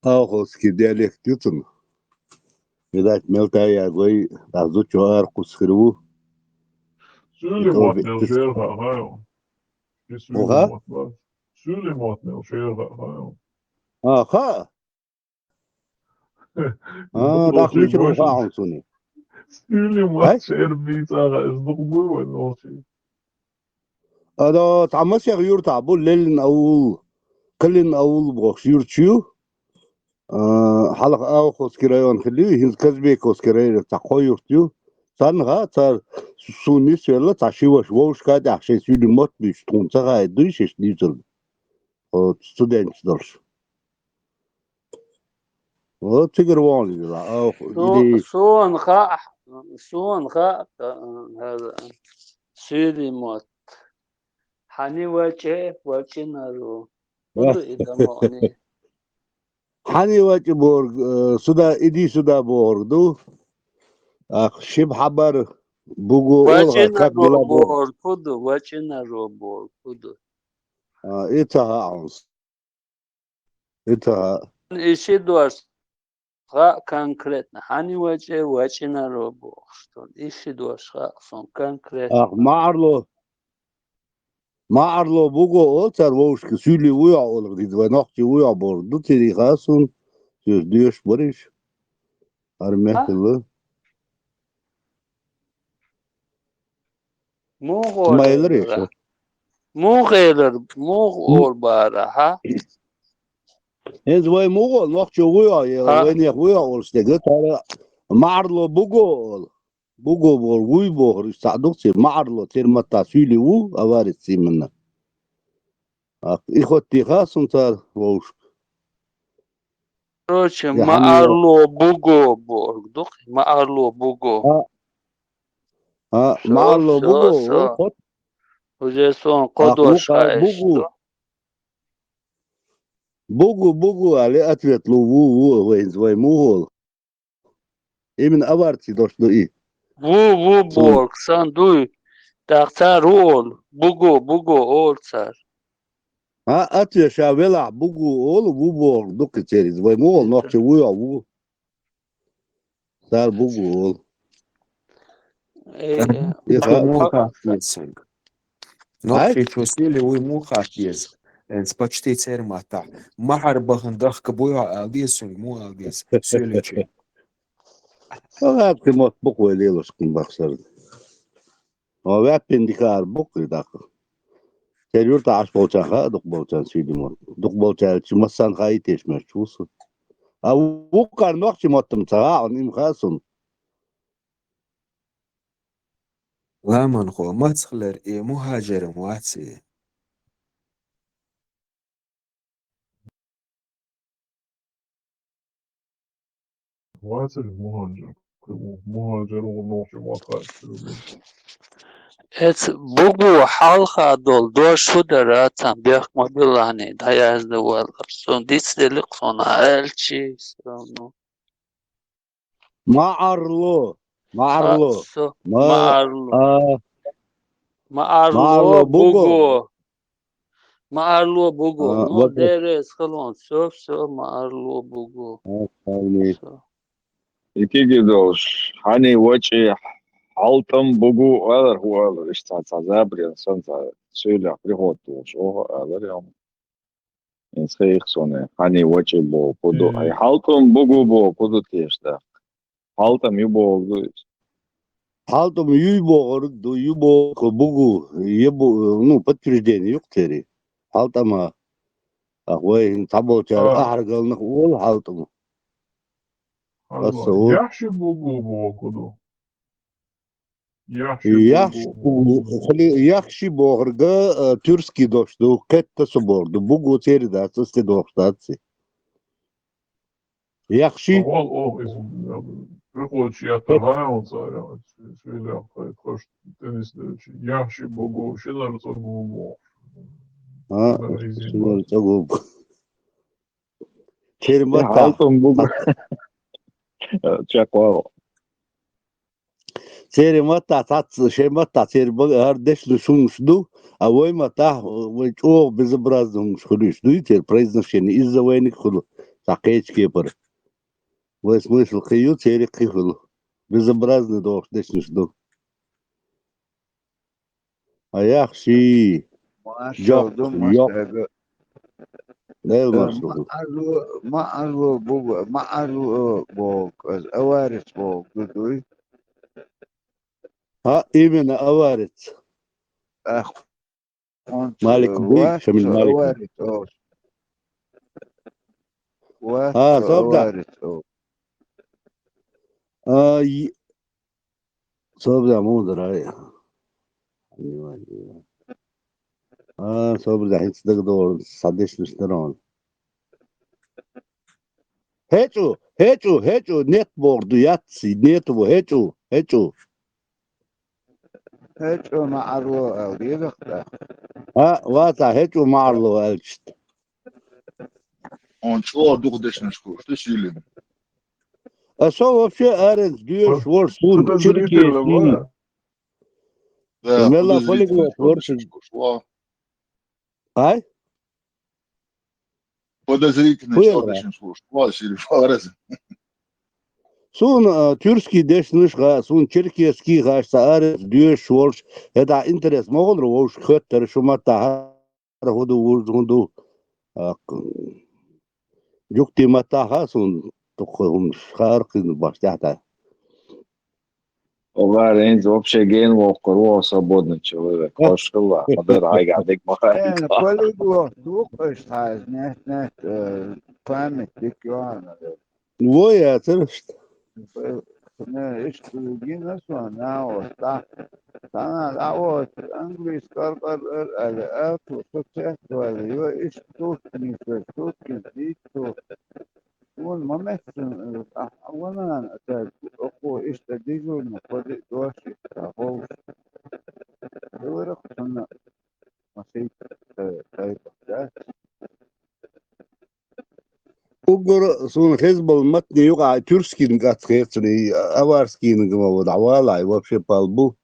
Авхозский диалект ю цунна. Видать, мел тӀе а ягой, дӀа зудчо ара кхуссур ву. Суьйли мотт мел шера хаьа хьайо. И суьйли мотт бац. Суьйли мотт мел шера хаьа хьайо. А, хаьа? А, дӀа мичара ву хаьа хьуна суна? Суьйли мотт шера бийца хаьа, иза дукха буй вайн нохчий? Ада, цхьа масех юьртахь бу, Лелин аул, Калин аул бохуш юьрташ ю. А, хьалха Авхозский район хилла ю, хӀинца Казбековский район цхьа кхо юрт ю. Царна хаьа, цара суна нисвелла, цхьа ши ваша вовшашка тӀехь шайн суьйли мотт буьйцуш тхуна ца хаийта дуй шаьш дийцург. Оцу студенташ долуш. Вот цигара вон иза, а, Суна хаьа, Суна хаьа, хӀара суьйлийн мотт. Хьани вачӀи, вачӀинару. ХӀун ду и дамони? Хьани вачӀи бохург, э, сюда, иди сюда бохург ду. Ах, шиъ хабар буго, олгӀар как дела бохург хӀун ду, вачӀинару бохург хӀун ду? А, и ца хаьа хьуна. И ца хаьа. И ши дош хаьа конкретно. Хьани вачӀи, вачӀинару бохуш ду. И ши дош хаьа суна конкретно. Ах, маӀарло, маӀарло буго олу цара, вовшашка суьйлийн вуй хьо олу, иза вай нохчийн вуй хьо бохург ду, церий хаьа суна, соьца доьшуш бара уьш. ХӀара мехала. Муха ма элира олу? Муха элира, муха олу бара, хьа? Иза вай муха олу, нохчо вуй хьо, я вайнех вуй хьо олуш дерг, цара маӀарло буго олу. Буго бохург, вуй бохург, уьш цхьаъ ду-кх церан. МаӀарло церан маттахь суьйлийн ву, аварец именно. А, и хӀоттий хаьа суна цара вовшашка. Короче, маӀарло буго бохург ду-кх, маӀарло буго. А, а, маӀарло буго, со, со. Уже суна кхо дош хаьа буго. Буго, буго, аьлла, ответ лу, ву, ву, вайна, вай муха олу. Именно аварций дош ду и. Ву, ву бохург санна дуй. ТӀаккха цара ву олу. Буго, буго олу цара. А, ответ ша велахь, буго олу, ву бохург ду-кх церан иза. Вай муха олу, нохчо вуй хьо ву. Цара буго олу. Э, э, и ха-, муха хьа-, Нохчийчо суьйле вуй муха хатта деза? Эца почти церан маттахь. Махьар бахана дахка буй хьо ала деза цуьнга, муха ала деза? Суьйличи. Ала кхин мотт бу-кх вай лелош кхин бахсар. Хьо ваьппина дика ара бу-кх и даккха. Церан юьртахь Ӏаш болчарна хаьа дукха болчарна суьйлий мотт. Дукха болчаьрчу массарна хаий тешнаш чу ву со. А вукхара нохчийн мотт-м ца хаьа хьуна, и-м хаьа суна. Ламанхо, мацахлера и мухӀажир-м вац и? Вацара мухӀажир. МухӀажир ву нохчийн маттахь. Эца буго хьалха долу дош хӀун дара, цхьа бехк ма билла хьуна, дӀаязда валлалц. Суна дицделира-кх суна аьлчи, всё равно. МаӀарло. МаӀарло. А, со, ма-, маӀарло. А. МаӀарло, маӀарло буго. Буго. МаӀарло буго. А, ну, вот, вот. Деррес халон. Всё, всё, маӀарло буго. А, правильно. Всё. И кегий долуш, хьани вачӀи хьалтӀам буго алар, хӀун алар, иштта цхьа, цхьа забарен санна, цхьа суьйлех приход долуш, оха алар, я. Иза хьехна суна, хьани вачӀи боху ду, хьалтӀам буго боху ду теша даккха. ХьалтӀам ю бохург ду иза. ХьалтӀам юй бохург ду, ю боху буго, я бу-, ну, подтверждение ю-кх церан. ХьалтӀама. Ах, вай хӀинца цхьаболчара ахьаргалнах олу хьалтӀам. Аса олу. Яхши буго боху ду. Яхши, яхши буго, буго, хили-, яхши бохург, э, тюркский дош ду, кхетта со бохург ду, буго церан дац, аса де дохуш дац и. Яхши. Вал ох, иза, приходчи ятта вай он цара, суьйлех хай, хош теннис дерчи. Яхши буго, шинар цӀагу боху. А, шинар цӀагу боху. Церан маттахь. ХьалтӀам буго. Чекхвал. Церан маттахь цхьацца, шайн маттахь церан бага хӀара дешнаш хӀуманаш ду, а вай маттахь, вай чӀогӀа безобразно хӀуманаш хуьлуьйтуш дуй церан произношение, изза вайниг хуьлу, цхьа кхечу кепара. Вай смысл кхин ю, церан кхин хуьлу. Безобразно дохуш дешнаш ду. А яхши. Маршалла ду, йоккха. Дела, э, маршалла ду. МаӀарло, маӀарло буго, маӀарло боху, аса аварец боху ду дуй? А, именно аварец. Ах, он Малик дуй, вац Шамил со Малик. Аварец, о. Вац со, а, собда, аварец, о. А, и-, Собда муха дара ай? А, собда хӀинца дагадогӀура, схьадешнаш дара хьуна. ХӀечу, хӀечу, хӀечу, нет бохург ду, яц, нет бу, хӀечу, хӀечӀу. ХӀечӀу маӀарло аьлла дезах тӀаккха. А, вацахь, хӀечӀу маӀарло аьлча. Он чӀогӀа дукха дешнаш кхуш ду сийлина. А со вообще аренца доьшуш волуш суна черкесский. Да, мелла полиглот волуш. Ай? Подозрительный, что дешнаш кхуш ду сийлина. Суна, а, тюркский дешнаш хаьа, суна черкесский хаьа, сан аренца доьшуш волуш, хӀетахь интерес ма хуьлура вовшашка хоьттура шу маттахь. ХӀара хӀун ду, вужа хӀун ду? А, жугтийн маттахь хаьа суна дукха хӀуманаш, хаьара кхин баш тӀаьхьа. Оха хӀинца вообще гена воккхур ву, свободный человек. Хьо хилла, ма дара хьайгахь дика ма хаьа. Э, полиглот ду-кх аша тхьаьжа, нет, нет, э, память дика ю хьуна. Во яцара иштта. Э, иштта гина сон нагӀо, тӀаккха. Цхьана дӀавоьдуш английский кӀоркӀор ара аьлла, аьлла, со цецваьлла, йо, иштта туркин, туркин, дийца цо. Суна ма меттана, э, ахь, ахь ванана, аса, оцо иштта дежурный кхо-диъ дош иштта ховш. Хиларах цунна масийтта, э, тайпа, да? Уггар суна хезбалан матне юкъахь тюркскийниг ацца хецна, и аварскийниг ма ву, дӀавалахь, и вообще пал бу.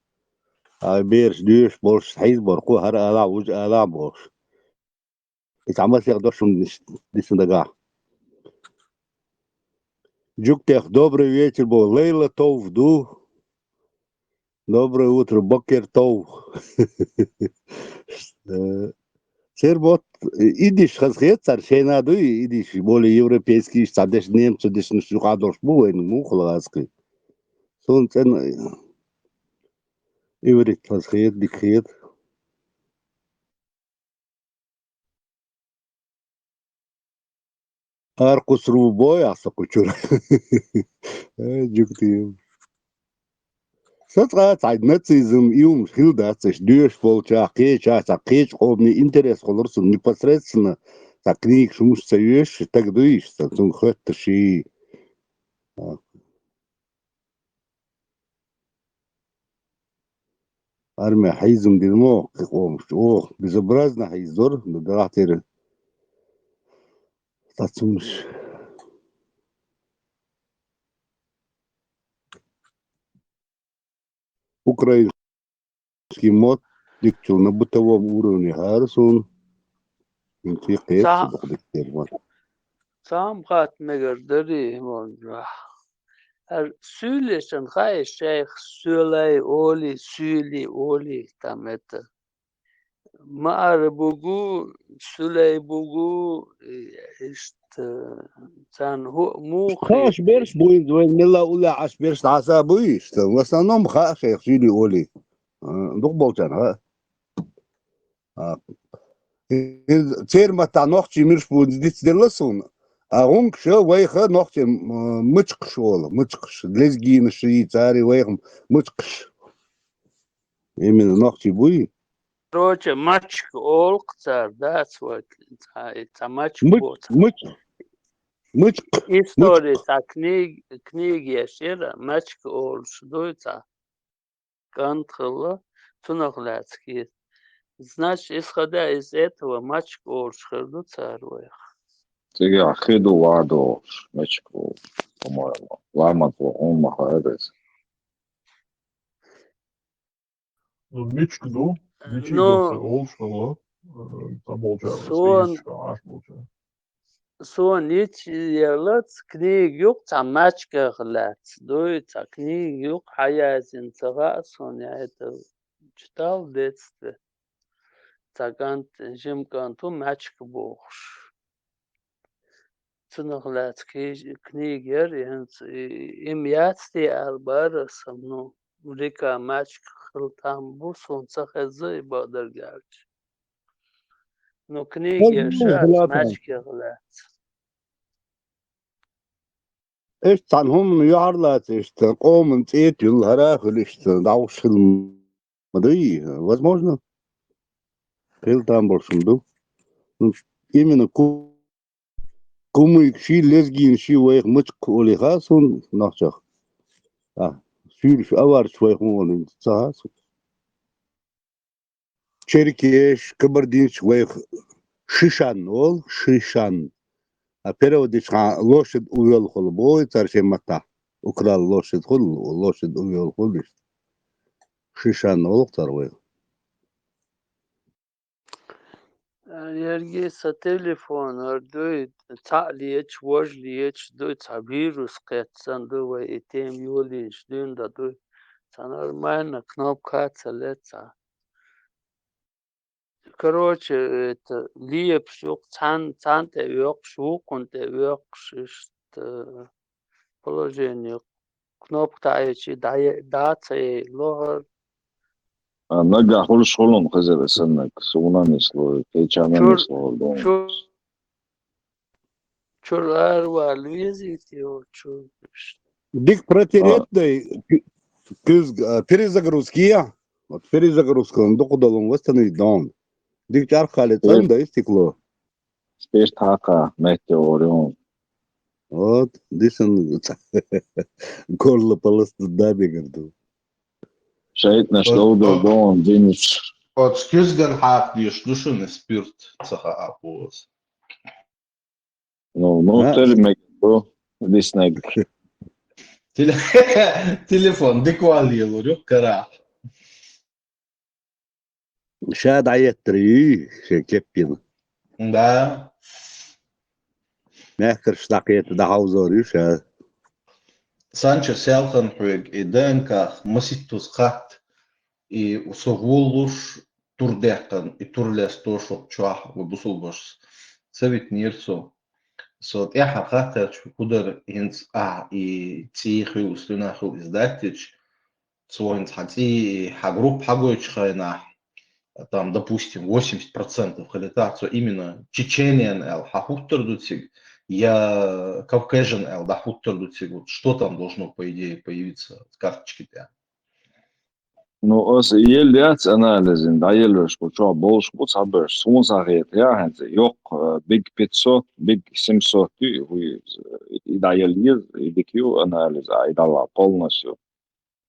Ай бераш доьшуш болуш, хьийзабар кху хӀара алахь, вужа алахь бохуш. И цхьа масех дош хӀума дис-, дисна дагахь. Жугтех добрый вечер боху, Лейла Тов ду. Доброе утро, Бокер Тов. Э, церан мотт, идиш хаза хета цара, шайна дуй идиш, более европейский, цхьа деш, немцу дешнаш юкъа долуш бу вайна, муха хала хаза кхин. Суна цӀена иврит хаза хета, дика хета. Аркхус ру бой ахь со кху чуьра. Э, жугтий. Со цкъа а цхьа нацизм, и хӀумаш хила дац, аша доьшуш болчохь, кхечохь, цхьа кхечу къоман интерес хуьлура суна непосредственно, цхьа книгаш хӀумаш ца йоьшуш, стаг дуй иштта, цунга хоьттуш и. Армия хьийзам дина мо кхин къомаш чу. Оха безобразно хьийзора, ну, дарахь тера. Цацумаш. Украинский мод дикчул на бытовом уровне хӀара суна. Ин кхин кхета Ца- ца бакъдиккера ма. Цхьа хӀума хатта мегар дарий, вон жа. ХӀара суьйлешан хаьа шайх, суьлай олий, суьйли олий, там это. Маар бугу, суьлай бугу, иштта, царна хӀу-, муха Кхаш берш буй, вайн милла улла Ӏаш берш дӀаса буй, иштта. В основном хаьа шайх, суьйли олий. А, дукха болчарна хаьа. А, иза церан маттахь нохчий мирш бу дицделла суна. А гӀунгаш вайха нохчий, м, мычкхаш олу, мычкхаш, лезгинаш и, цари вайха мычкхаш. Именно нохчий буй? Короче, мачка олу-кх цара, дац вай, цхьа, цхьа мачка Мыч-, бу цхьа. Мыч-, мычкх, Истори мычкх. Цхьа книг-, книга еш яра, мачка олуш дуй цхьа. КӀант хилла, цунах лаьцна кхета. Значит, исходя из этого, мачка олуш хир ду цара вайх. Цигахь хи ду, ван ду олуш, мачка олуш, по-моему. Ламаз ву, хӀунда ма хаьа иза. Ну, мичка ду, мичка Ну, ду, олуш хилла, э, цхьаболчара, суна, Ӏаш болчара. Суна йича яла цхьа книга ю-кх цхьа мачках лаьцна дуй, цхьа книга ю-кх хьан яздина ца хаьа суна, я это читал в детстве. Цхьа кӀант, жима кӀант ву, мачка бохуш. Цунах лаьцна книж-, книга яра, и хӀинца и, и ма яц те аьлла бара аса, ну, рика мачка хила там бу, суна ца хезна и бакъдерг аьлча. Ну, книга яра, мачкех лаьцна. Иштта цхьана хӀуманна юьхьарлаца иштта, къоман цӀе а туьлла, хӀара а хуьлу иштта, дӀовш хила ма дуй, возможно. Хила там болуш ма ду. Ну, именно ку-, кумыкаш и, лезгинаш и вайх мычкх олий хаьа суна нохчех. А, суьйраш, аварцаш вай хӀун валла ца хьа со. Черкеш, кабардинцаш вайх шишан олу, шишан. А перевод дичхьа лошадь увёл хуьлу боху цара шен маттахь. Украла лошадь хуьлу, лошадь увёл хуьлу иштта. Шишан олу цара вайх. Ерриге сан телефонара дуй, цхьаъ леташ, важа леташ дуй, цхьа вирус кхетта санна ду вай, и тема йолийча дуьйна дан дуй. Цхьа нормально кнопка ца ле цхьа. Короче, это, лепаш юкъа цхьаьна, цхьаьна тӀе оькхуш, вукхунна тӀе оькхуш, иштта положение. Кнопка дӀаэцчи, дӀае-, дӀа ца яй лохар. А, нагахь хуьлуш хуьлун хезира саннаг, суна нисло, кхечанна Чур-, нисло, дон. чур-, чур ара вала везийта йо, чур. Дика протереть А. дай, куьзга, а, перезагрузка е. Вот перезагрузка, он дукха долун восстановить дон. Дика чарх хали Э. цӀан дай стекло. Спирт хьакха, метте орён. Вот, дисан горло полоснуть да бегар ду. Шайтнаш Оц-, довду оц-, дон, динич. Оц куьзган хьакха деш ду шуна спирт ца хаьа боху. Ну, ну, А? тера мега ду, диснег. Теле-, телефон дика валлелур ю, кара. Ша дӀаеттара юй, шен кеппина. Да. Мехкарш дӀакхета дӀахьовзор ю ша. Санчо, селхан хьоьга и ДНК-х маситтаза кхатта, и со гӀоллуш тур даьккхина, и тур лесто шух чохь вай бусулбашца. Ца витинера со. Со тӀаьхьара хаттарчу кудар хӀинца ахь и цӀий хилла, слюна хилла иза даттича, цо хӀинца хьан цӀий, хьан группа хьагойтучу хенахь, там, допустим, восемьдесят процентов хилита, цо именно Чечениан аьлла, хьан хӀуттур ду цига, я Caucasian аьлла, дӀахӀуттур ду цига, вот что там должно, по идее, появиться карточки тӀе? Ну, аса елла яц анализин, дӀаелларш кху чохь болуш бу цхьаберш. Суна схьахетарехь хӀинца, йоккха, э, Big пятьсот, Big семьсот ю, и хӀу иза, и дӀаелла еза, и дика ю анализ, а и дӀалла полностью.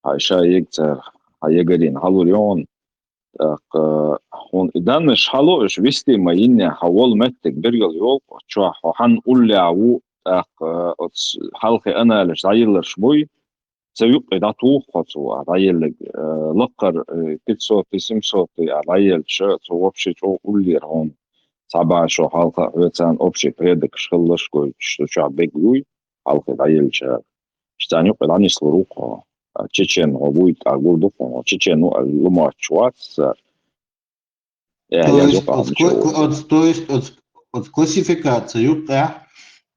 Хьайн ша ега цара, хьан ягарийн хьалур йогӀун. ТӀаккха хьуна и даннаш хьало уьш вистий ма йиннехь, хьан волу меттиг бергал йолу, чохь хьо хьанна уллехь ву, тӀаккха оцу хьалхе анализ дӀаелларш буй, ца юккъе дӀатуху хьо цо, а дӀаеллиг, э, лакхара, э, пятьсот, семьсот а дӀаелча, цо вообще чӀогӀа уллера хьуна. Цхьа бӀе шо хьалха а хьоьцарна общий предокаш хилалаш гойтуш, цу чохь бег юй, хьалхе дӀаелчара. Царна юккъе дӀанислур ву-кх хьо. А чечен хьо вуй, тӀаккха гур ду-кх хьуна, чечен ву аьлла ломоцчу вац цара. Э, То я есть, зука оц-, амчо. Кла-, оц-, то есть, оц-, оц классификация юккъехь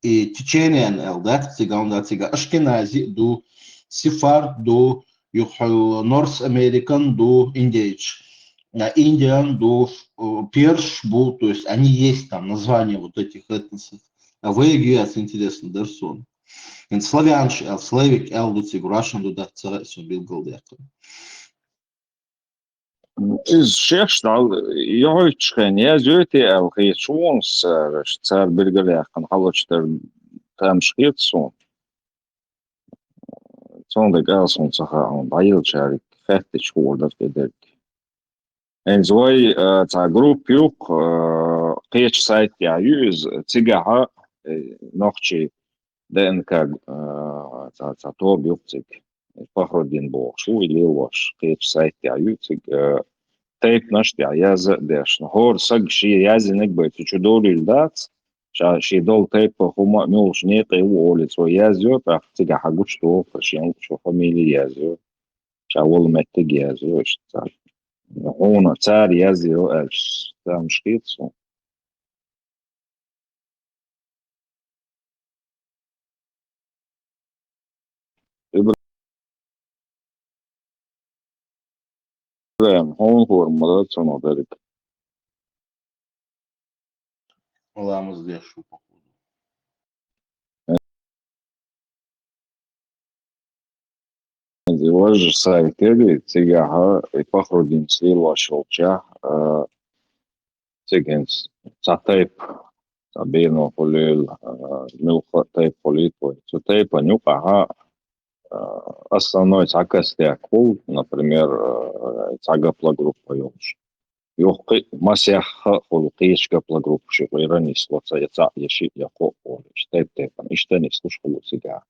и Чечениан аьлла дац цига, он дац цига ашкенази ду, сефард ду, юха North American ду, индейч. А, Индиан ду, э, перш бу, то есть они есть там, название вот этих этносов. А вай яц интересно дара суна. Славянш аьлла, славик аьлла ду цига, Russian ду дац ца хаьа суна билгалдаьккхина. Иза шаьш дӀа йохьуьйтуш хенахь язйойтий аьлла хеташ ву-кх суна, цара, цара билгалъяьккхина хьалочу тера тамаш хета суна. Цундела ала суна ца хаьа, хьуна дӀаеллачаьрга хаьттича хуур дара тӀедерг. ХӀинца вай, а, цхьа группа ю-кх, а, кхечу сайтехь ю иза, цигахь, э, нохчий ДНК, а, цхьа, цхьа тоба ю-кх цига. Пахрудин бохуш ву, и лелош, кхечу сайтехь ю цига, э, тайпанаш тӀехь язъян а деш. Ну, хӀора сага шен яздинарг бен цу чу долийла дац, ша шен долу тайпа хӀума а муьлхачу некъе ву олий, цо язйо, тӀаккха цигахь гучудолу шен лучу фамили язйо, ша волу меттиг язйо, иштта цара. Хьуна цара язйо аьлча, тамаш хета суна. ИбрахӀим, хьуна хӀора ма дац цунах дерг. Ламаз деш ву, походу. Важа сайт ю, цигахь и Пахрудинца лелош йолчохь, а, цига хӀинца цхьа тайпа, цхьа бено хуьлийла, а, муьлхха а тайпа хуьлийла вай. Цу тайпана юкъахь, а, Основной цхьа костяк хул, например, э, цхьа гапла группа йолуш. Юха кхин а масех а хуьлу кхечу гапла группашкахь, кхеран нисло ца я цхьаъ, я шиъ, я кхоъ олуш. Тайп-тайпана иштта нислуш хуьлу цигахь.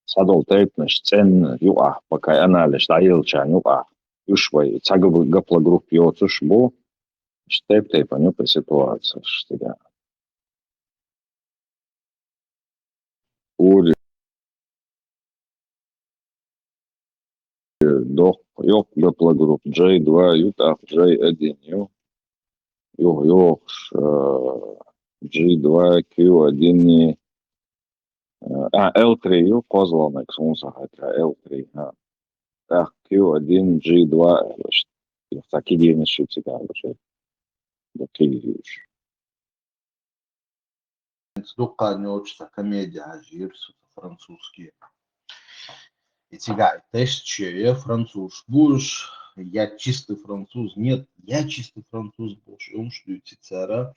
Схьадолу тайпанаш цӀенна юкъахь, пока анализ дӀаеллачарна юкъахь, уьш вай цхьа гап-, гапла группа йоцуш бу, иштта тайп-тайпана ю кхин ситуацияш цигахь. Ури доккха, йоккха гапла группа, джей два ю, тӀаккха джей один ю. Юха йохуш, э, джи два, кью один, э, а, эл три ю, кхозлагӀниг суна ца хетарехь, эл три, хӀа. ТӀаккха кью один, джи два аьлла иштта. Юха цхьа кегийрнаш ю цигахь уже. Ду кегийраш. Дуккха а ночь цхьа комедия хьажийра со, французский. И цигахь и тестче, я француз бу уьш, я чистый француз, нет, я чистый француз бу уьш, и хӀумаш дуьйцу цара.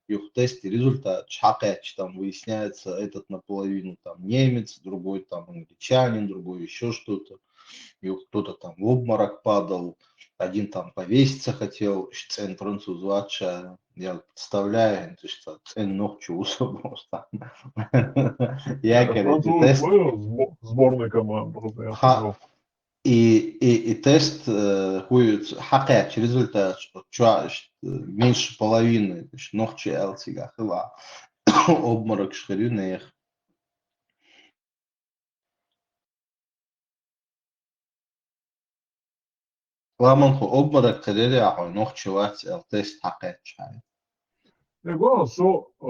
Юха тестан результаташ хьакхаьчча, там выясняется, этот наполовину там немец, другой там англичанин, другой ещё что-то. Юха кто-то там в обморок падал, один там повеситься хотел, уьш цӀена француз вац ша, я представляю, хӀинца уьш цӀена нохчо ву со бохуш там. Я, короче, Француз тест. Ву, сбо-, сборная команда, просто я Ха, сказал. И, и, и тест, э, хӀу ю, хьакхаьчча результаташ, чу, э, меньше половины, уьш нохчий аьлла цигахь хилла. Обморокаш хир ю нехан. Ламан хӀу обморок хир яра хьуна, нохчи вац аьлла тест хьакхаьчча хьайна. Не, главное, что, э,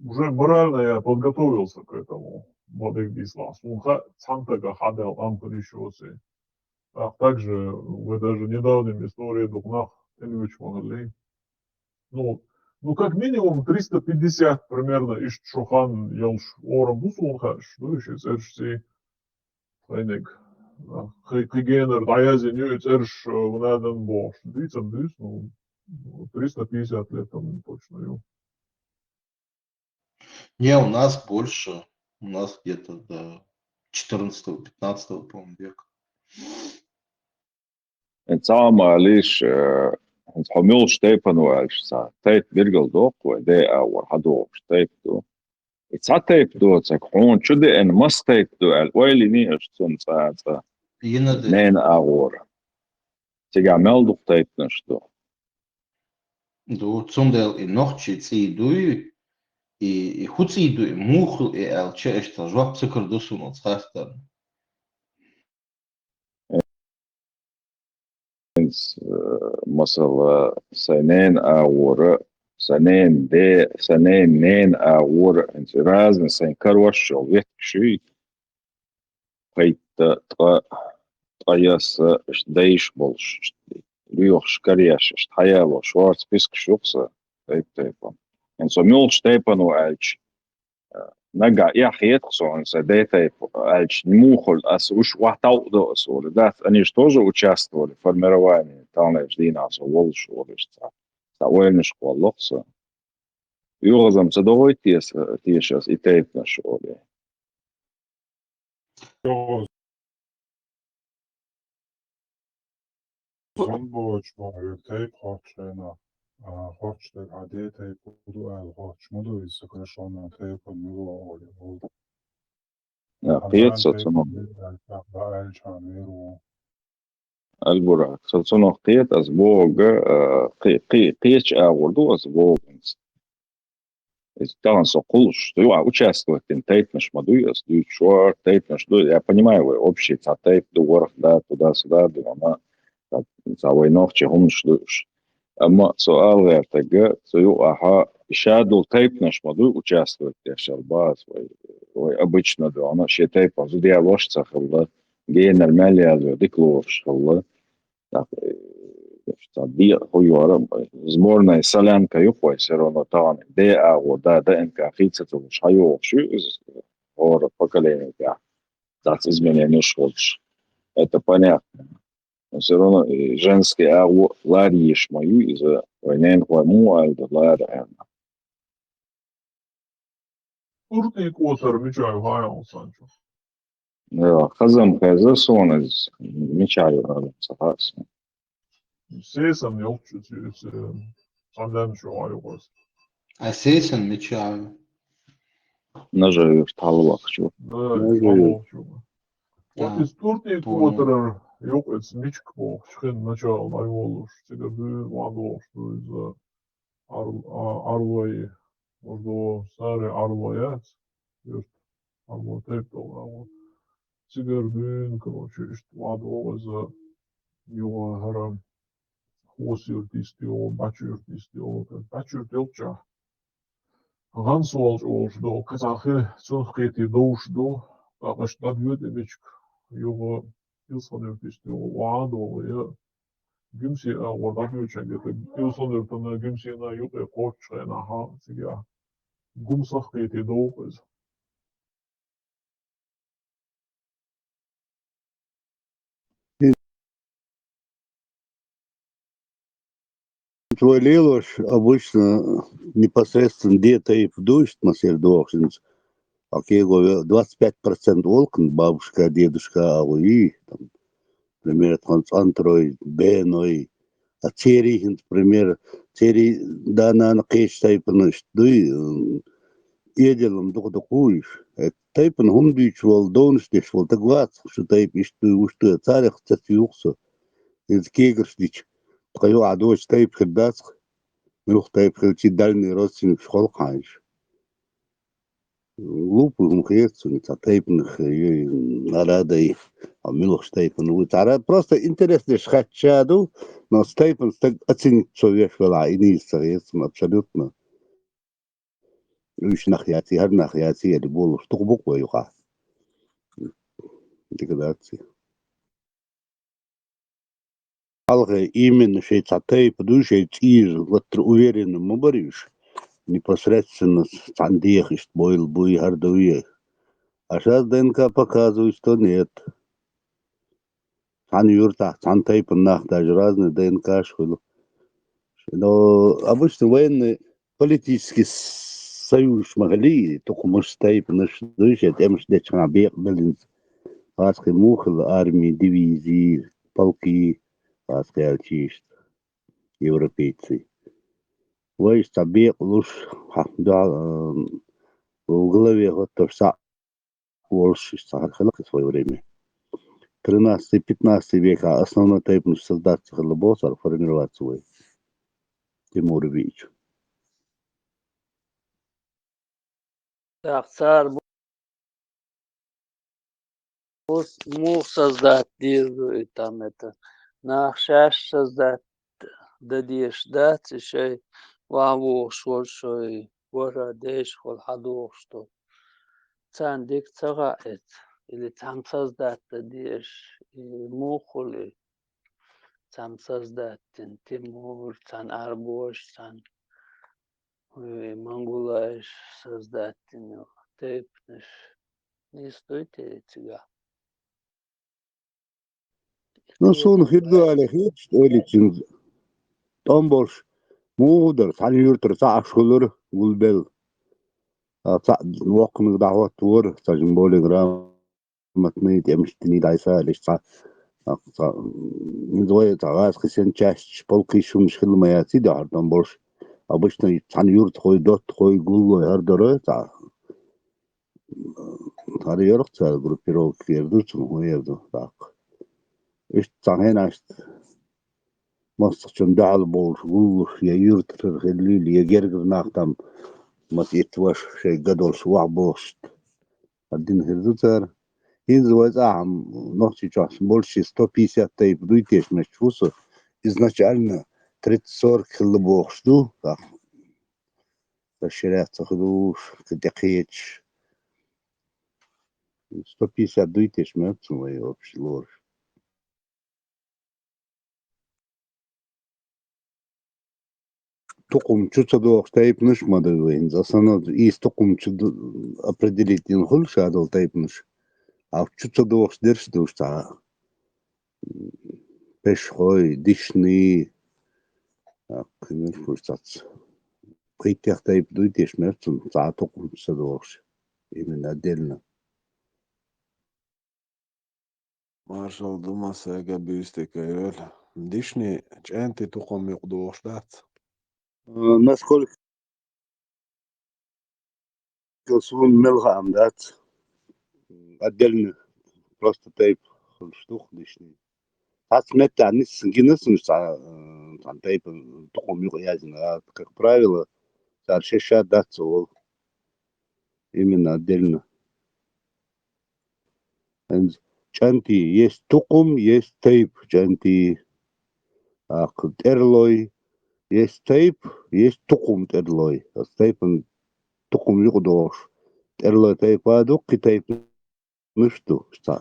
уже морально я подготовился к этому, ма дийцалахь. Суна хаьа, цхьана стагах хьадаьлла къам хир йиш йоций. А также, вай даже недавнем история дукха нах тӀе лоьцуш ма хиллий. Ну, ну, как минимум триста пятьдесят примерно иштта шо хан йолуш орам бу суна хаьаш, ду, и ши цӀерашций. Хайниг. Кхи-, кхин генара дӀаяздина ю и цӀераш, э, ван адам бохуш. Дуьйцам дуьйцу, ну, триста пятьдесят лет там точно ю. Не, у нас больше. У нас где-то до четырнадцатого, пятнадцатого, по-моему, века. Цхьа а ма алийша, э, хӀинца хьо муьлхачу тайпана ву аьлча, цхьа тайпа билгалдоккху вай, де а вара хьадогӀуш тайпа ду. И цхьа тайпа доцург, хьуна чу деана, маса тайпа ду аьлла, ойла йиний аша цунна цкъа а цкъа? Йина де. Ненан агӀора. Цигахь мел дукха тайпанаш ду? Ду, цундела и нохчий цӀий дуй, и, и хӀу цӀий ду, и муха и аьлча, иштта жоп ца кара ду суна оцу хаттарна. ХӀинца, э, масала, сайн ненан агӀора, сайн ненан де-, сайн ненан, ненан агӀора, хӀинца разный сайн карош йолу ветташ юй, пхийтта, ткъа, ткъаясса, иштта дайша болуш, иштта лоьхуш, карош, иштта хьаялош, шорца пискаш ю-кх сан тайп-тайпана. ХӀинца со муьлхачу тайпана ву аьлча, нагахь эхь хета-кх суна сайн де тайпа аьлча, муха хуьлу аса уьш охьатаӀу а до аса олий. Дац, они же тоже участвовали в формировании, таханлерчу дийнахь со волуш олуш цхьа, цхьа ойланаш кхолло-кх сан. ОьгӀазам ца догӀуьйту теша, теша аса и тайпанаш олий? Зон боцуш ма вара тайпа хоттуш хенахь, а, хоттуш дерг хьан де тайпа ду аьлла хоттуш ма ду, иза сан кашонан тайпана мила ву олий. А, кхета со цунах. Аьлча хьан вер ву. Аль-Бурак, со цунах кхета аса бохург, а, кхе-, кхе-, кхечу агӀор ду аса бохург хӀинца. Иза тахана со кхуллуш, со юкъахь участвовать дина тайпанаш ма дуй аса, дуьйцуш вара тайпанаш ду. Я понимаю, вай общий цхьа тайпа ду, ворхӀ да, туда-сюда ду, амма цхьа, цхьа вай нохчий хӀуманаш ду уьш. Амма со ала гӀертарг, со юкъахь и ша долу тайпанаш ма дуй участвовать деш аьлла база вай, вай обычно дуьхьал, шен тайпана зуда ялош а ца хилла, генара мел язйо дика лоруш хилла. Так, э, цхьа декъа хӀу йора, сборная солянка ю-кх вай, всё равно тахана де агӀо, да, ДНК хийца ца луш, хьайогӀуш ю иза, хӀора поколение тӀехь, цхьацца измененеш а хуьлуш. Это понятно. Но всё равно и женский агӀо лара езаш ма ю иза, вай ненахой муха аьлла ду лара аьлла. ЦӀуртӀий кӀотар мичахь ю хьан аьлла санчо? Э, хазам хеза суна из, мича ю хазам ца хаса. Сесан йолчу, цу, цу, цхьан даьна чу хьо юкъа из. А Сесан мича ю? Нажа юрт хьалвахчу. Да, Нажа юрт. Хьалвахчу. Вот из туртий котарар юкъа из мичка бохуш, хин начало дӀайолуш, цигара дуьйна ван дохуш ду иза. Ар-, а, Арлой, Ордо, Саре Арлой яц, юрт, Арлой тайп долу агӀо. Цигара дуьйна, короче, иштта ван доху иза, юха хӀара Хосюрт йистехь, Бачуюрт йистехь, Бачуюрт йолччахь. ГӀансолчу олуш долу, кхин цхьа хи, цунах кхетий довш ду, тӀаккха аша дӀадоьду и мичка, юха Илсхан-Юрт йистехь, ван а долу, я Гуьмсе агӀор дӀадоьдучаьрга, Илсхан-Юртана, Гуьмсена юкъе кхоччуш хенахь, цигахь Гуьмсах кхетий дову иза. Вай лелош обычно непосредственно де тайпа ду, иштта масер дохуш хӀинца. А кего двадцать пять процентов волкан бабушка, дедушка а вуй, там, пример, тхан цӀантрой, беной, а церий хӀинца, пример, церий да-нана кхечу тайпана иштта дуй, м, эделам дукха-дукха ву уьш. Э, тайпана хӀума дуьйцуш волу, довнаш деш волу таг вац, шу тайпа иштта дуй, вуш ду, царах ца туьйху со. Иза кегарш дича, тхан юкъахь доцу тайпа хир дац-кх, муьлха тайпа хилчий дальний родственникаш хьалха хьайша. Глупый хӀума хета цунна, цхьа тайпанах юй, нарадай, а муьлхачу тайпана вуй. Цара просто интерес деш хатча ду, но с тайпан стаг оценить со веш велахь, и нийса ца хета цунна абсолютно. Уьш нах яций, хӀара нах яций, аьлла болуш, дукха бу-кх вай юкъахь. Деградация. Хьалхе именно шайн цхьа тайпа ду, шайн цӀийра, ваттара уверенно ма бара уьш. Непосредственно цхьана деха иштта бойла буй, хӀара дуй. А щас ДНК показывает, что нет. Цхьана юьртахь, цхьана тайпана нах даже разный ДНК-ш хуьлу. Но обычно военный политический союзаш ма хили, тукхамаш, тайпанаш дуй, шайн тӀемаш дечхьана бекъабелла хӀинца. Вацкхи муха хилла армии, дивизии, полкии, вацкхи аьлча иштта, европейций. Вайша цхьа бекъалуш, хьа, дуьхьал, а, в главе хӀоттош цхьаъ волуш, иштта цхьа хӀара хилла-кх в своё время. Тринадцатый, пятнадцатый векахь основной тайпанаш создаться хилла боху цара, формироваться вай. Тимура виъча. ТӀаккха цара бу-, бус-, муха создать дийр ду и там это? Нах шаьш создать дан дезаш дац, и шайн ван вогӀуш волу шайн вожа дайша хьалха догӀуш ду. Царна дика ца хаьа иза, или цхьамма создать дан дезаш, и муха хуьлу и? Цхьамма создать дина Тимур, цхьана арабоша, цхьана, ой, монголаша создать дина тайпанаш. Нийса дуй те цигахь? Ну, суна хир ду аьлла хеташ, Эличин тӀом болуш, муха дара, цхьана юьртара цхьаъ Ӏаш хуьлура, гулбелла. А цхьаъ воккханиг дӀахӀоттавора, цхьа жимма более грамотный, тӀемаш диний дӀасалиш цхьа, а, цхьа, м, хӀинца вай цхьа гӀазкхи сен частьш, полкиш, хӀуманаш хилла ма яций, дехьара тӀом болуш. Обычно цхьана юьртахой, доттагӀой, гуллой хӀара дара, цхьа. ХӀара йорах цара группировка эр ду, цунах ма эр ду, тӀаккха. Иштта цхьа хенашца массахчун дуьхьал болуш, гуллуш, я юьртара хиллийла, я гергара нах там маса итт-ваша шайн ган долуш охьабохуш. ХӀара дина хир ду цара. ХӀинца вай цӀахь нохчийчохь болчу сто пятьдесят тайпа дуй теша метташ ву со. Изначально тридцать-сорок хилла бохуш ду, тӀаккха расширяться хуьлуш, кхин тӀекхеташ. Сто пятьдесят дуй теша метташ ву вай общий лоруш. Тукхум чу ца дохуш тайпанаш ма ду вай хӀинца. Основной из тукхум чу ду-, определить дина хуьлу ша долу тайпанаш. А чу ца дохуш дерш ду уьш цхьа. Пешхой, дишний, а, кхин муьлш бу цац. Кхийтех тайпа дуй теша метташ цунна, цхьа а тукхум чу ца дохуш. Именно отдельно. Маршал ду массаьга, буьйса дика йойла. Дишни чӀентий тукхам юкъа догӀуш дац? Э, насколько суна мел хаам дац. Отдельно просто тайпа хуьлуш ду-кх дишни. Цхьацца меттехь нисса гина суна цхьа, э, цхьана тайпа тукхам юкъа яздина. А, как правило, цара шаьш а дац цо волу. Именно отдельно. ХӀинца чӀентий, есть тукхам, есть тайпа чӀентий. ТӀаккха тӀерлой, есть тайпа, есть тукхам тӀерлой. Аса тайпана тукхам юкъа догӀуш, тӀерлой тайпа а ду, кхин тайпанаш а ду цхьа.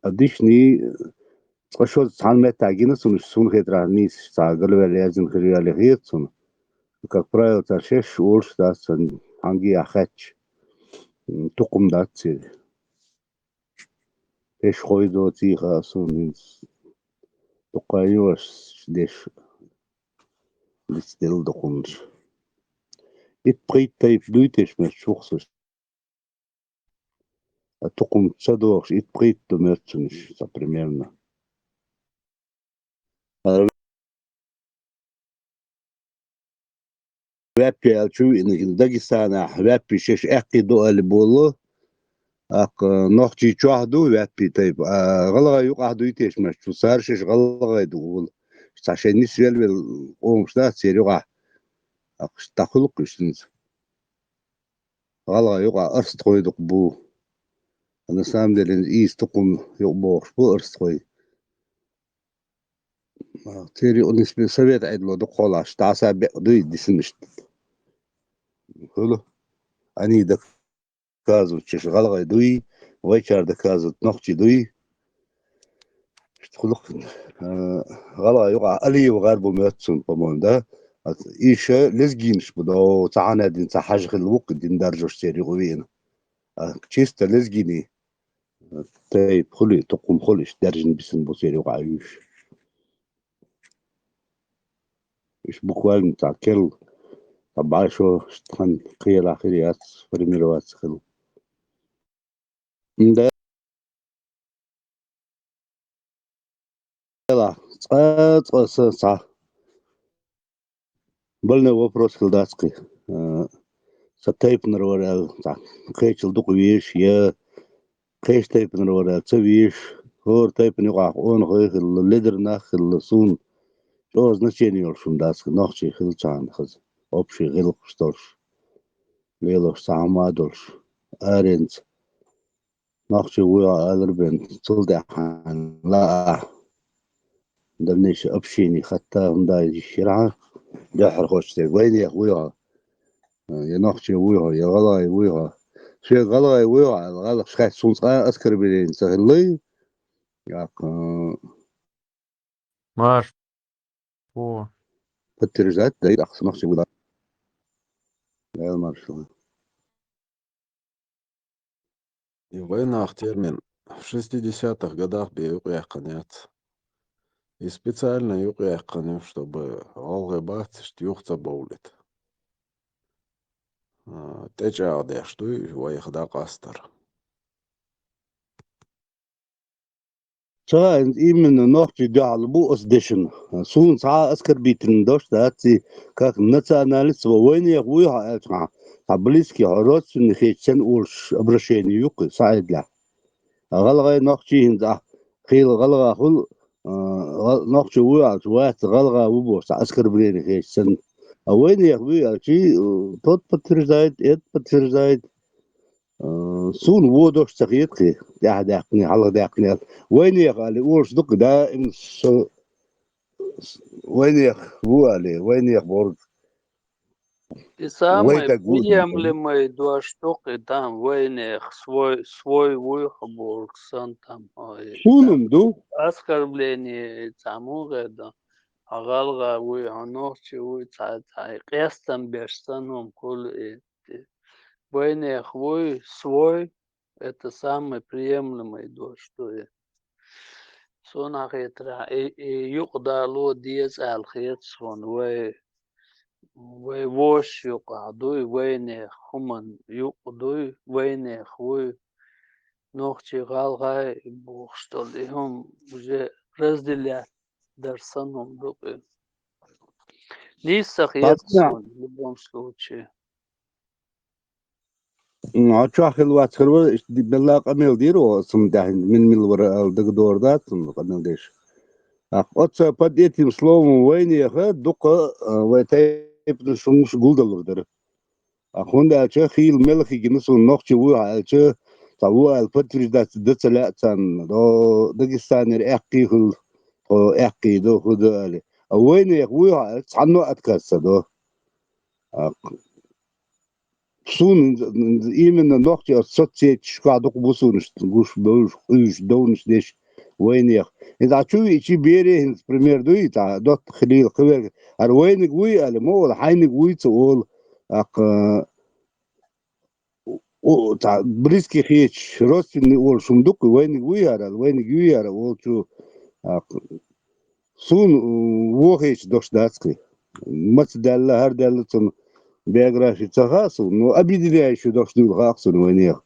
А дишни цкъа шозза цхьана меттехь гина суна, суна хетарехь нийса цхьа галваьлла яздина хир йолуш хета суна. Как правило, цара шаьш олуш дац, сан хьан гехь хаьттича, м, тукхам дац церан. Шаьш хой доций хаьа суна хӀинца. Дукха ю ас деш дицделла дукхамнаш. Итт-пхийтта тайпа дуй те шаьш моьттуш ву-кх сан. А тукхам ца догӀуш, итт-пхийтта ду моьттуш сан, примерно. Ваьппи аьлча веана, Дагестанахь ваьппи шаьш аьккхий ду аьлла болу. ТӀаккха нохчий чохь ду ваьппи тайпа, а гӀалгӀай юкъахь дуй те шаьш моьттуш, цара шаьш гӀалгӀай ду олу. Цхьа шайн нисвелла-велла къомаш дац церан юкъахь. ТӀаккха дӀакхуьлу-кх уьш хӀинца. ГӀалгӀай юкъахь арстхой дукха бу. На самом деле, иза тукхам юкъа богӀуш бу арстхой. Церан юкъа нисбе совет Ӏедало дукха хьолахь, дӀаса беа дуй дисинарш. Хуьлу. Они доказывают, шаьш гӀалгӀай дуй, вайчара доказывают, нохчий дуй. Иштта хуьлу-кх, э, гӀалгӀай юкъахь Алиев гӀар бу моьтту суна, по-моему, да? Иша лезгинаш бу, до, цхьа хьанна дина цхьа хьажа хилла ву-кх дин даржош церан юкъа веана. А чисто лезгини тайпа хуьлу, тукхам хуьлу, иштта даьржина бисина бу церан юкъахь уьш. Уьш буквально цхьа керла, цхьа бӀе шо, иштта хан кхелахь хир яц, формироваться хилла. М, да. Цкъа, цкъа сан цхьа больной вопрос хилла дац кхин. Э, сан тайпанара вара аьлла, цхьа кхечул дукха везаш, я кхечу тайпанара вара аьлла ца везаш, хӀора тайпана юкъахь къонахой хилла, ледара нах хилла, суна чӀогӀа значение йолуш хӀума дац кхин, нохчий хилчахьана хаза, общий гӀиллакхаш долуш, лелош цхьа хӀума а долуш, аренца. Нохчий вуй хьо алар бен, цул тӀаьхьа лаа. Дальнейшее общение хатта хӀунда йиш яра хьан, дуьххьархочу дерг вайнех вуй хьо. Я нохчий вуй хьо, я гӀалгӀай вуй хьо. Шен гӀалгӀай вуй хьо аьлла, гӀалгӀаш хаьттича, цкъа а оскорбление ца хилла. Яккха, Марш. Фу. Подтверждать дай, ахса нохчий вуй. Дала маршалла. И вайнах термин в шестидесятых годах бен юкъаяьккхина яц. И специально юкъаяьккхина ю, чтобы гӀалгӀай бац иштта юха ца бовлийта. А, тӀечӀагӀдеш ду и вайх дӀакъастар. Ца, именно нохчий дуьхьал бу аса дешна. Суна цхьа а оскорбительный дош дац и, как националист ву, вайнех вуй хьо аьлча хьан, хьан близкий, хьо родственный хеташ санна олуш обращение ю кхин, сан Ӏедалехь. ГӀалгӀай, нохчий хӀинца ахь, хийла гӀалгӀа хуьлу, а, гӀал-, нохчо вуй аьлча, вац, гӀалгӀа ву бохуш, цхьа оскорбление хеташ санна. А вайнех вуй аьлча, э, тот подтверждает, это подтверждает. Э, суна вон дош ца хета кхин, тӀаьхьа даьккхина, хьалха даьккхина аьлла. Вайнех али олуш ду-кх даим со, с-, вайнех ву али, вайнех бохург. И самый вайтаг ву. Приемлемый дош ду-кх и там вайнех, свой, свой вуй хьо бохург санна там, ой, суна-м ду. Оскорбление, и цхьа муха ду. Хьо гӀалгӀа вуй, хьо нохчи вуй, цхьа, цхьа къестам беш санна хӀума хуьлу и. Вайнех вуй, свой, это самый приемлемый дош ду и. Суна хетарехь, и, и юкъадало деза аьлла хета суна, вай, вай вошас юкъахь дуй, вайнех хӀуманна юкъа дуй, вайнех вуй. нохчий, гӀалгӀай бохуш долу, и хӀума уже разделять дар санна хӀума ду-кх и. Нийса хета суна, в любом случае. М, а чохь хилла вац хир вара, иштта ди-, белла къамел дийр ву, цунна тӀехь мин мила вара аьлла дагадогӀур дац цунна къамел деш. ТӀаккха оццу под этим словом вайнеха дукха, а, вай тайпанаш хӀуманаш гулдалур дара. А хӀунда аьлча хийла мел хи гина суна нохчи вуй хьа аьлча, цхьа ву аьлла подтверждать дан ца лаьа царна, до Дагестанера аьккхий хилла, тхо аьккхий ду, хӀу ду аьлла. А вайнеха вуй хьа аьлча, цхьанна а отказ ца до. А, суна именно нохчи оцу соцсеташкахь дукха бу суна гуш, бевзаш, къуьйсуш, довнаш деш вайнех. ХӀинца чу виъчи бере хӀинца пример дуй, цхьа доттагӀ хилийла кхин верг, хӀара вайниг вуй аьлла, ма олу, хьайниг вуй ца олу. ТӀаккха, у, цхьа близкий хеташ, родственный олуш хӀума ду-кх, вайниг вуй хӀара аьлла, вайниг юй хӀара олучу, тӀаккха, суна, у, вохийча дош дац кхин. Маца даьлла, хӀара даьлла цунна биографи ца хаьа суна, но объединяющий дош дуйла хаьа-кх суна вайнех.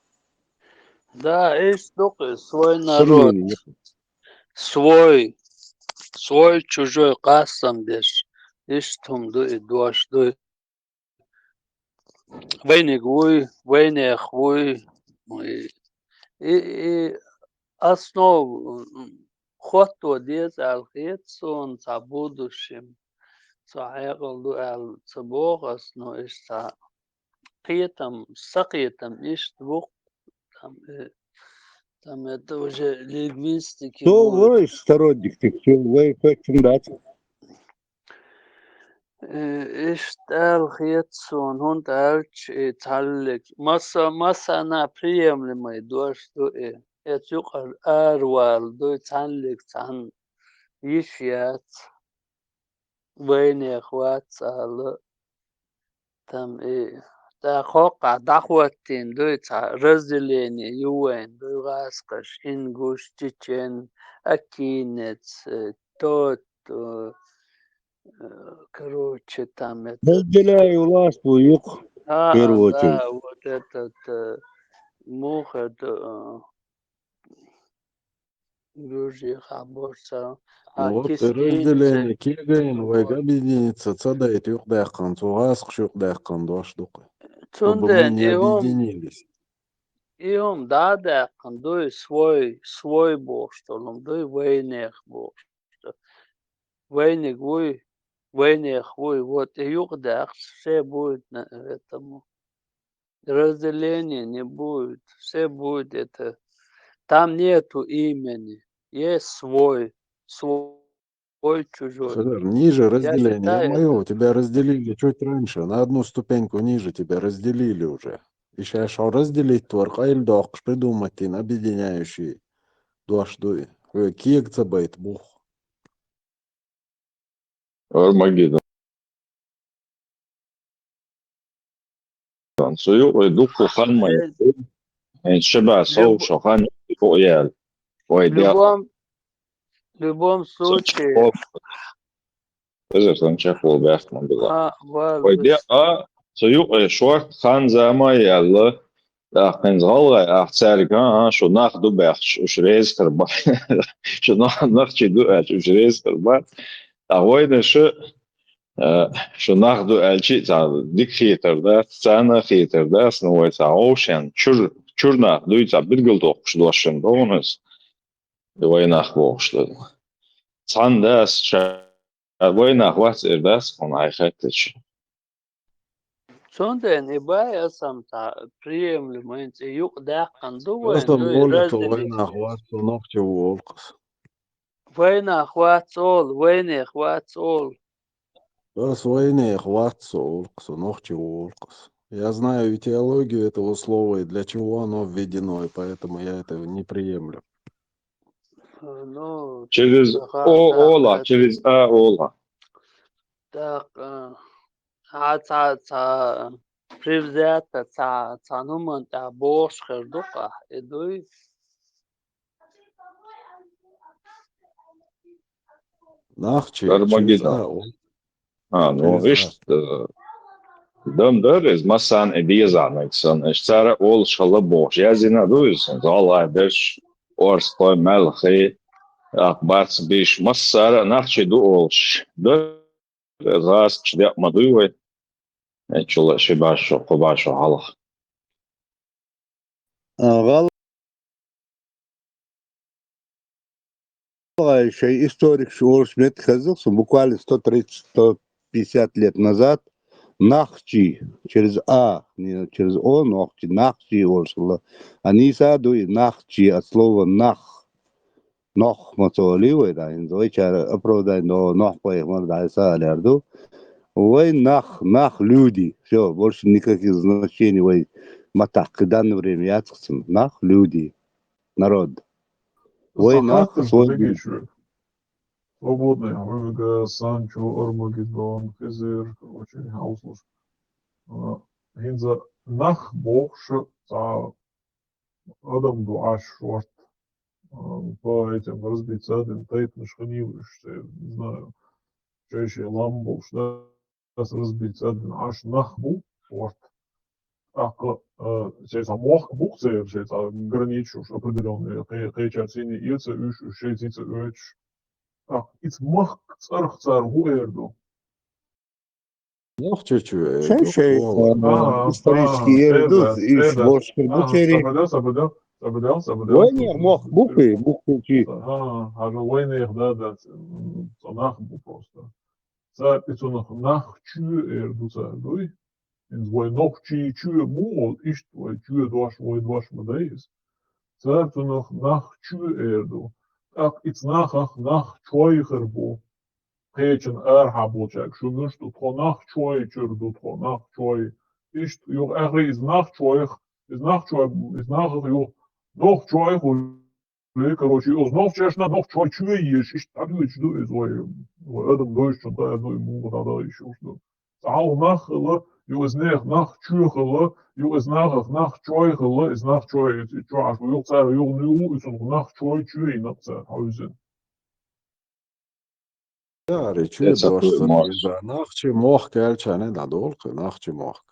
Да, иштта ду-кх и, свой народ, свой, свой чужой къастам деш. Иштта хӀума ду и, дош ду и. Вайниг вуй, вайнех вуй. И, и, и основа, м, хӀотто деза аьлла хета суна, цхьа будущем, цхьа хьекъал ду аьлла ца боху ас, но иштта кхетам, сакхетам иштта бу-кх, там, э, там это уже лингвистики. Со вуй сторонник, тик, со вай кхоьчун дац. Э, иштта аьлла хета суна, хӀунда аьлча и цхьаллиг масса-, массанхьа приемлемый дош ду и. Эца юкъара аравала дуй, цхьаллиг цхьанна йиш яц, вайнех вац ала. Там и тӀаккха хӀокхахь дӀахӀоттийна дуй, цхьа разделение ю вайн дуй, гӀазкхаш, ингуш, чечен, акинец, э, тот, э, э, короче, там это. Разделяй власть ву юкъ, а, в первую очередь. Да, вот этот, э, муха это, э, Гуьржехь боху цара. А, ну вот, кистийца разделение кегийна, вайга объединиться ца дайта юкъадаьккхина, цу гӀазкхаша юкъадаьккхина дош ду-кх. Цундела и хӀума, объединились. И хӀума дӀа а даьккхина дуй, свой, свой бохуш долу хӀума дуй, вайнех бохуш долу. Вайниг вуй, вайнех вуй, вот и юкъадаьккхича, все будет на этому. Разделение не будет, все будет это. Там нету имени, есть свой, свой, чужой. Хазар, ниже разделение. Я считаю, моё, это тебя разделили чуть раньше, на одну ступеньку ниже тебя разделили уже. И щас шо разделить твар къайладоккхуш придумать дина объединяющий дош дуй. Хьоьга кега ца байта бух. Армагеддон. Цу юкъе дуккха хан ма яц. ХӀинца шаьбан сов шо хан юкъе яьлла. Вай декъа. Любом, любом случае. Эзар сан чекхвала баьхкина била. А, вай вай декъа, цу юкъе шорта хан-зама яьлла. ТӀаккха хӀинца гӀалгӀай, ахь цаьрга, а, а, шу нах ду баьхча, уьш реза хир бац. Шу нах, нах чу ду аьлча, уьш реза хир бац. ТӀаккха вайнаша, а, шу нах ду аьлча, цхьа дика хетар дац, царна а хетар дац, ну, вай цхьа гӀовшен, чуьра, чуьра нах дуй, цхьа билгалдоккхуш дош шуна догӀу иза. И вай нах бохуш ду. Цхьанна дац, ша, вай нах вац эр дац, хьуна хьайн хеттача. Цундела и бай аса-м цхьа приемлемый, и юкъадаьккхина ду вайн, аса-м дуй, олу, цо вай нах вац, цо нохчи ву олу-кх аса. Вай нах вац олу, вайнех вац олу. Аса вайнех вац со олу-кх, со нохчи ву олу-кх аса. Я знаю этиологию этого слова и для чего оно введено, и поэтому я это не приемлю. Ну, через о ола, через а ола. Так, а, а, ца, ца, превзято, ца, ца, ну, ман, а, бошхер ду-кх, и дуй. Нахчи, Армагеддон. Через а ола. А, ну, через а. Иштта, э, Дам дар, иза массарна и деза, нагахь санна. Иштта цара олуш хилла бохуш, яздина ду иза, гӀалгӀай берш, орстхой, маьлхий, тӀаккха барц бийш, массара а нохчий ду олуш. Дар, гӀазкхаша декъа ма дуй вай. Эчул а ши башо, кхо башо хьалха. А, гӀал- ГӀалгӀай шайн историкаш олуш меттиг хезна суна, буквально сто тридцать, сто пятьдесят лет назад нахчий, через а, не через о, нохчий, нахчий олуш хилла. А нийса а ду и нахчий от слова нах. Нох ма ца олий вай, да, хӀинца вайчара оправдание до нохпайхамар, да, ца алар ду. Вай нах, нах, люди. Всё, больше никаких значений вай маттахь кхин данное время яц-кх цуьнан. Нах, люди, народ. Вай нах, свой. Свободный, Ольга, Санчо, Армагеддон, Хизир, короче, хьовсалаш. А, хӀинца нах бохуш цхьа адам ду Ӏаш шорта. А, по этим разбиться, один тайпанаш хинийла уьш, не знаю, шай-шай лам болуш, да, ас разбиться, один Ӏаш нах бу шорта. ТӀаккха, а, шайн цхьа мохк бу-кх церан, шайн цхьа границаш уьш определённые, кхе-, кхечаьрца сийна эца уьш, уьш шайца ца оьцуш. ТӀаккха иза махка цӀарах цара хӀун эр ду? Нохчийчоь эр ду. Шай-шай, а, исторически эр ду, уьш бохуш хир бу церан. Сабадал, сабадал, сабадал, сабадал. Вайнехан мохк бу-кх и, бу-кх и чи. А, хьажа вайнехан, да, да, ц-, м, цхьа нах бу просто. Цара и цунах нах чоь эр ду цара, дуй? ХӀинца вай нохчий чоь бу, иштта вай чоь дош, вай дош ма дай иза. Цара цунах нах чоь эр ду. ТӀаккха иза нахах нах чой хир бу. Кхечан арахьа болчаьрга шу муьш ду, тхо нах чой чуьра ду, тхо нах чой. Иштта юха аьхаре иза нах чойх, иза нах чой, иза нахах юха нох чойх уже, короче, оцу нохчашна нох чой чоь езаш, иштта дӀадоьдуш ду иза вай, вай адам дойшучун тӀе а ду, и муха дӀадала йиш йолуш ду. Цхьа хьалха нах хилла, юха иза нехан нах чоь хилла, юха иза нахах нах чой хилла, иза нах чой, иза чохь аш ву, юха цара юха нуьйху, и цунах нах чой чоь йина цара, хьовзина. Яри, чоь дош ца деза. Нохчий мохк аьлча а дӀадолу кхин нохчий мохк.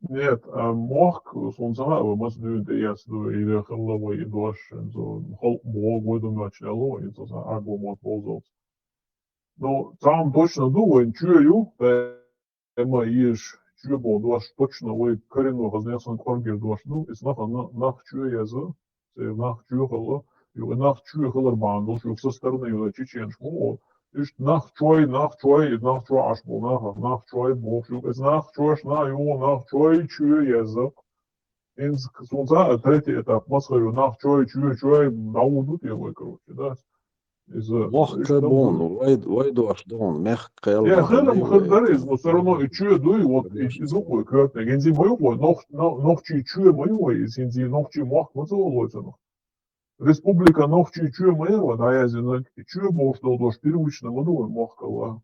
Нет, а мохк, суна ца хаьа, вай маца дуьйна тӀеэцна ду, или хилла вай и дош, хӀинца халкъ боху вай ду моьттуш аьлла вай, хӀинца сан Ӏаьрбо мотт бовзалц. Ну, цхьаъ точно ду, вайн чоь ю, тема езаш, чоь боху дош точно вай коренной хаза нехан санна кӀоргера дош ду, иза нахана нах чоь еза, церан нах чоь хилла, юха и нах чоь хилар бахьана долуш, юха со стороны юха чеченаш ма ву, иштта нах чой, нах чой, иза нах чохь Ӏаш болу нахах нах чой бохуш, юха иза нах чойшна юха нах чой чоь еза. ХӀинца суна ца а, третий этап маца хир ю, нах чой чоь чой, дӀавур ду те вай, короче, да? Иза мохк иштта ду. Вай, вай дош ду, мехкан кхел. Э, хир-м хир дара иза, но всё равно и чоь дуй, вот, и, и ду вай коьртаниг. ХӀинца ма ю вай, нох-, но-, нохчий чоь ма ю вай, иза хӀинца нохчий мохк ма ца олу вай цунах. Республика нохчий чоь ма яра вай, дӀаяздина, и чоь бохуш долу дош первично ма ду вай мохкалла.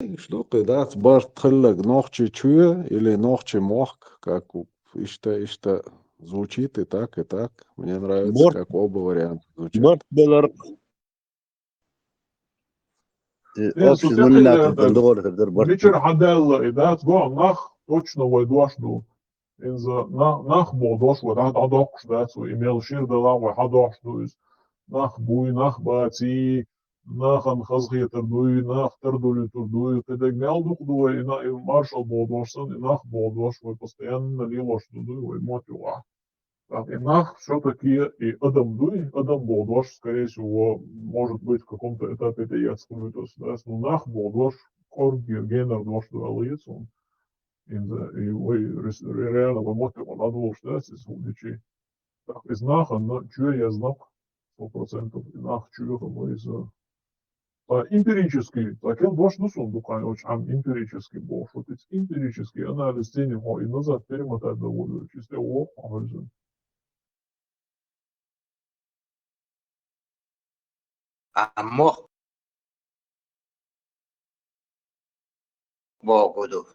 Уьш ду кхин дац барт хилларг, нохчий чоь или нохчий мохк, как у-, иштта, иштта звучит и так, и так. Мне нравится, как оба варианта звучат. Барт белар. Э, общий знаменатель дан догӀур хир дара барт. Мичара хьадаьлла и дац, го нах точно вай дош ду. Иза на-, нах боху дош вай дӀа-, дӀадоккхуш дац вай, и мел шира далахь вай хьадохуш ду иза. Нах буй, нах баций, нахана хазахетар дуй, нах тардулуьйтур дуй, кхидерг мел дукха ду вай, и на-, и маршалла боху дош санна, и нах боху дош вай постоянно лелош ду дуй вай мотт юкъахь. Так, и нах всё-таки и адам дуй, адам боху дош, скорее всего, может быть, в каком-то этапе тӀеэцна хуьлуьйту аса, да, ну, нах боху дош, кӀоргера генара дош ду аьлла еза суна. Инза, и вай рес-, ре-, реально вай мотт юкъа дӀадолуш дац иза хӀума дичи. Так, иза нахана чоь яздакъ, сто процентов, и нах чоь хилла иза. Ткъа эмпирически, ткъа кел дош ду суна дукха, очень ам эмпирически бохуш, вот иза эмпирически анализ цӀена хьо и назад перемотать дан волавелча, иза тӀе воккху хьо иза. А мохк боху ду.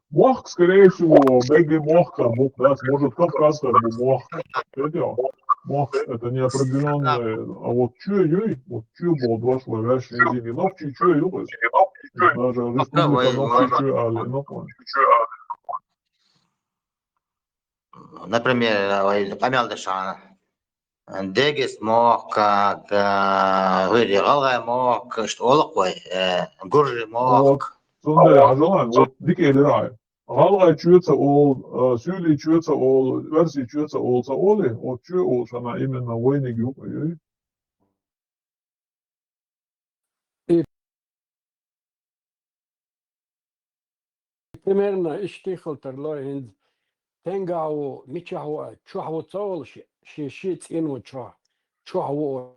Мохк, скорее всего, мега мохк хир бу, да, может, Кавказ хир бу мохк. Видел? Мох, это не определённое, а вот чё юй, вот чё болдваш лавяш, не знаю, ногчи чё юй, даже республика ногчи чё али, ну, Например, ой, къамаьл дашана. Дегест мохк, а, гъури гъалгъай мохк, ишт олукъ вай, э, гуржи мохк. Цундай хажалан, вот дик элирай. Гъалгъай чё ца ол, э, сюли чё ца ол, верси чё ца ол, ца оли, вот чё ол шана именно войник юй. И примерно ишти халтар ло инз тенгаву, мичахву, чухву ца ол ши, ши, ши цинву чух, чухву.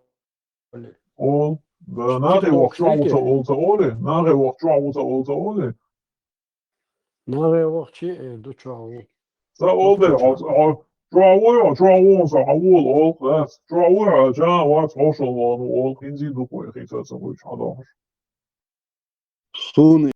Ол, да, нагъе вах чухву ца ол ца оли, нагъе вах чухву ца ол ца оли. Нагъе вах чи, э, ду чухву. Ца ол де, о, о, чухву, о, чухву, ца ол, ол, да, чухву, а, ча, вац, хошол, вану, ол, хинзи ду кой, хица ца кой, ча да. Суни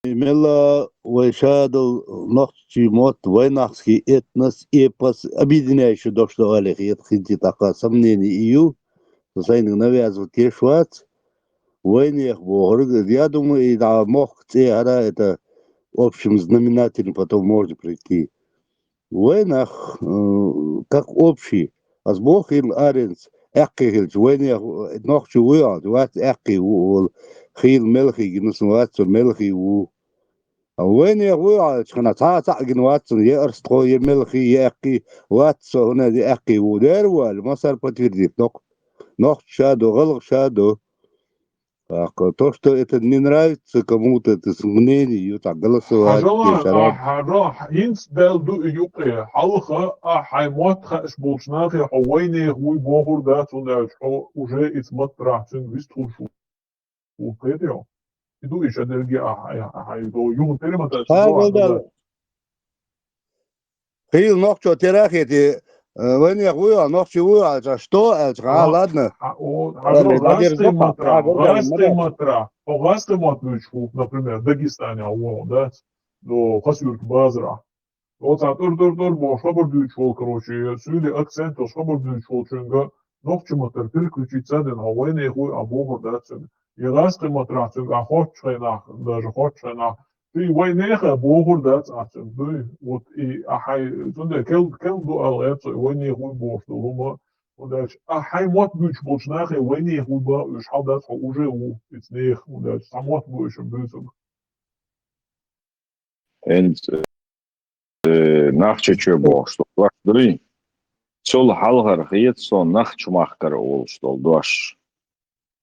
Мела вай шадал нохчи мот, вайнахский этнос, эпос, объединяющий дош да али хет хинти така сомнений ию, сайнг навязывать еш вац, вайнех бохрг, я думаю, и да мохк цехара, это общим знаменателем потом можно прийти. Вайнах, э, как общий, аз бохин аренц, эккхи хилч, вайнех, э, нохчи вуй ал, вац эккхи ву ол, хил мелхи гинус вац, мелхи ву. А вайнех вуй ал, чхана ца ца гин вац, е арстхо, е мелхи, е эккхи, вац, хуна е эккхи ву. Дер вал, масар подтвердит, нох, нохчи шаду, гъалгъ шаду. Так, то, что это не нравится кому-то, это с-, мнение, её так голосовать, Хажала, пешарат. Хажала, инц дел ду юкъе, халха, а хай мот ха иш болчнахе, хо вайнех вуй бохур да, цун да, хо уже иц мот трах, цун вист хушу. У кедио. Иду иш аделги, а хай, а хай, до юн перемата. А, да, да. Хил нохчо терахети, э, вайнех вуй ал, нохчи вуй ал, ца, что ал, ца, а, ладно. А, о, Ладно, а, да, гасты держи, матра, а, да, да, гасты да. Матра, о, гасты мат вичху, например, Дагестане, а, о, да, до Хасюрк базра. О, ца тур, тур, тур, бо, хабар дючхол, короче, сюли акцент, о, хабар дючхол, чунга, нохчи матр переключиться ден, а вайнех вуй, а бохур да, цун. И гасты матра, цунга, а хоч хайнах, даже хоч хайнах, Ты вайнеха бохур дац ацун, дуй. Вот и а хай, цунда кел, кел ду ал эцо, вайнех вуй бохур ду, лума. Вот дальше. А хай мот буч болчнахе, вайнех вуй ба, уж хал дац, хо уже ву, ицнех, вот дальше. Самот бу ишем бюцуг. Энц, э, нахчи чё бохуш, что ваш дри. Цул халгар хиет со нахчмахкар олуш дол дош.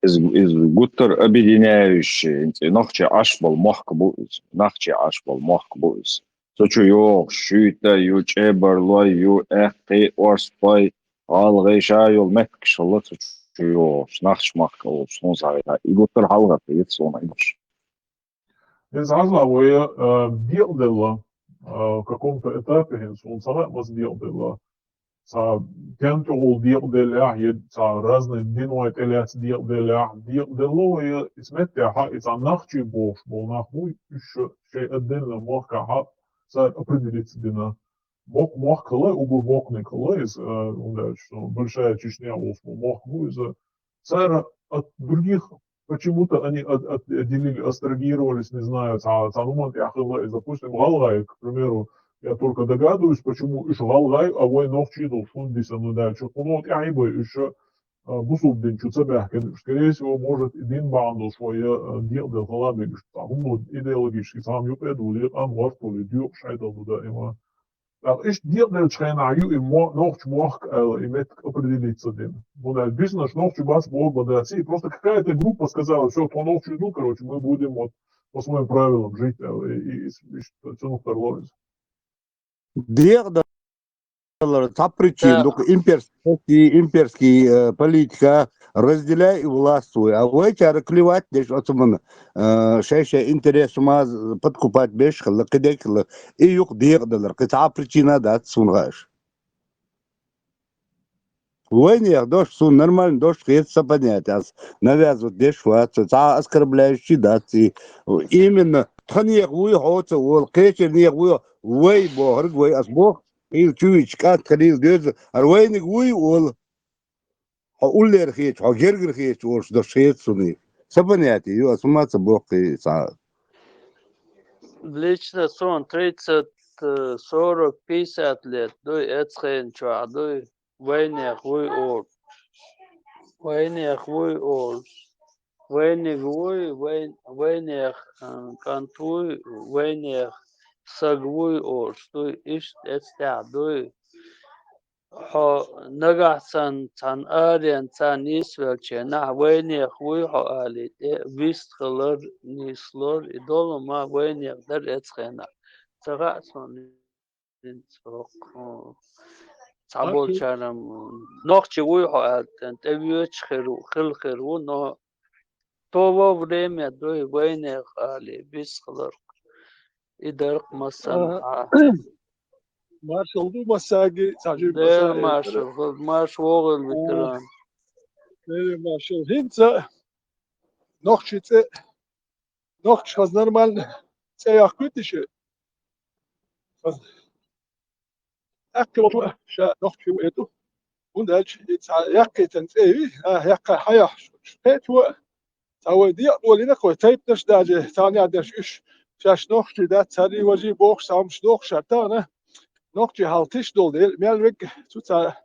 Из, из гуттар объединяющий, инц, нохчи аш бол мохк бу из, нохчи аш бол мохк бу из. Со чу йоох, шуьйтар ю, чебарлой ю, эхкъи, орспой, гъалгъай ша йол меткш хилла, со чу йоох, нохч мохк олуш, сун сагъита. И гуттар халгар хиет сона имаш. Из хазла вая, э, декъ делла, э, в каком-то этапе, хин сун сагъа мас декъ делла. Ца тянтугул декъ деллях, е ца разный динвай тӏелец декъ деллях, декъ делла вая, из меттяха, из а нахчи бохш, бол нах буй, уж шей отдельно мохкаха, ца определиться дина. Бок мохк хилла, угу бокник хилла, из, э, он дальше, что большая Чечня, волс, мохк буй, из, э, ца от других почему-то они от-, от-, отделили, абстрагировались, не знаю, ца-, ца нуман тяхилла, и, допустим, гъалгъай, к примеру, я только догадываюсь, почему иш гъалгъай, а вай нохчи дол шун диса, ну да, чё, ну, вот я и бой, иш, а, бусул дин чё цабяхкен, скорее всего, может, и дин бандол швоя, а, дел, дел гъалгъай, иш, там, ну, идеологически сам юпедули, ам вартули, дюк шайдал, да, има. Так, иш дел, дел чхайна ю, и мо-, нохч мохк, а, и метк определиться дин. Ну да, бизнес нохч бас бог, да, си, просто какая-то группа сказала, всё, кто нохч иду, короче, мы будем вот по своим правилам жить, а, и, и, и, и что, всё, ну, второе. Декъ делар, ца причин, дук имперский, имперский, э, политика, разделяй и властвуй. А вай чара клевать деш оцуман, э, шей-шей интерес ма подкупать беш хилла, кидек хилла. И юк декъ делар, кы ца причина дац сун гаш. Вайнех дош, сун нормально дош, хет са понятие, аз навязывать деш вац, ца оскорбляющий дац, и именно тханех вуй хоца, ол кеченех вуй, вай бохрг, вай аз бох, хӀийла чу вича кӀант хилийла доьза, хӀара вайниг вуй олу. Хьо уллера хеташ, хьо гергара хеташ олуш дош хета суна. Сан понятие ю, аса ма ца боккхий цхьа. Лично суна тридцать, э, сорок, пятьдесят лет дуй, эцхен чохь дуй, вайнех вуй олу. Вайнех вуй олу. Вайниг вуй, вай-, вайнех, э, кӀант вуй, вайнех саг вуй олуш дуй, иштта эцтехь дуй. Хьо нагахь санна цхьана аренца нисвелченахь, вайнех вуй хьо алий, тӀе вистхилар, нислар, и долу ма вайнех дара эцхенахь. Ца хаьа суна хӀинца хӀокху, цхьаболчарам нохчи вуй хьо аьлла, тӀе воьдуш хир ву, хила хир ву, но то во время дуй вайнех алий, вистхилар. И дарх массанна. Ага. Маршалла ду массаьрга, цхьа жимма Дела массаьрга. Маршалла, марша вогӀийла, ветеран. Дела маршалла. ХӀинца нохчи цӀе, нохчи хаза нормально цӀе яккхуьйту шу. Хаза. ТӀаккха ша нохчи ву эр ду. ХӀунда аьлча и цхьа яккхийтина цӀе ю, а, яккха хьан яхьаш. Кхечо цхьа вай декъа долийна кхой, тайпанаш даже, царна деш уьш, шаьш нохчий дац, царий важий бохуш, цхьа хӀумаш дохуш ша тахана, нохчий хьал тиш долу дела, мел вегга цу цхьа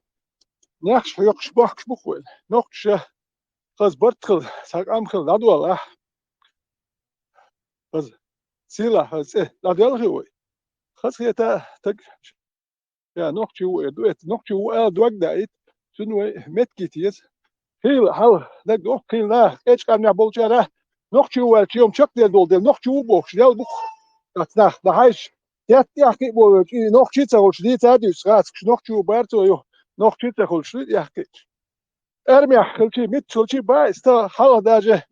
нехаш хьоькхуш бохкуш бу-кх вай. Нохчаша хаза барт хила, цхьа къам хила дӀадолахь. Хаза сийлахь, хаза цӀе дӀаделла хи вай. Хаза хета таг. Ша нохчи ву эр ду, эцу нохчи ву ала дог даийта, цуьнан вай меттиг еза. Хийла хьал, наг доху хийла наха, кӀечу къаьмнехь болчара, нохчи ву аьлча, йом чекхдер долу дела, нохчи ву бохуш, ял бу-кх. Дац нах, дан хьайша, тетта тӀехкхиъ бохуьйту, и нохчи ца хуьлуш, дийца а дуьйцу гӀацкаш, нохчи ву бара цо ю, нохчи ца хуьлуш, дуй тӀехкхиъча. Армехь хилчий, митта хилчий, баиста хьалха даже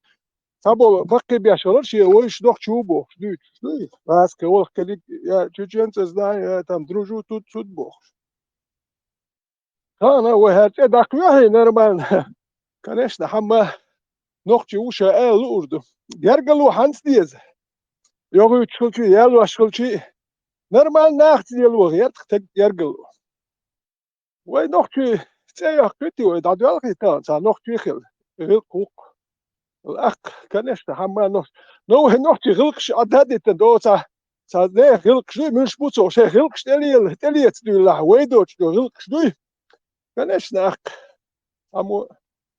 цхьаболу баккхий беш хилар шен, вайша нохчи ву бохуш дуьйцуш дуй. Ласка, валх калик, я чеченца знаю, я там дружу, тут, тут бохуш. Хана, вай хӀара цӀе даккха вехьий нормально. Конечно, хьамма нохчи ву ша ала луур ду. Гергало хьанца деза? ЙогӀуьйтуш хилчий, ялош хилчий, нормально нахаца лело гӀертах таг гергало. Вай нохчий цӀе яккхуьйтий вай, дӀадоьлхий тахана, цхьа нохчий хила, гӀиллакх ву-кх. Аккха, конечно, хьамма нохчий. Но вай нохчий гӀиллакхаш Ӏадда а диттина, до цхьа, цхьа нехан гӀиллакхаш дуй, муьлш бу цо, шайн гӀиллакхаш тӀелела, тӀелеца дуьйлахь, вай доцуш ду гӀиллакхаш дуй. Конечно, аккха. Амма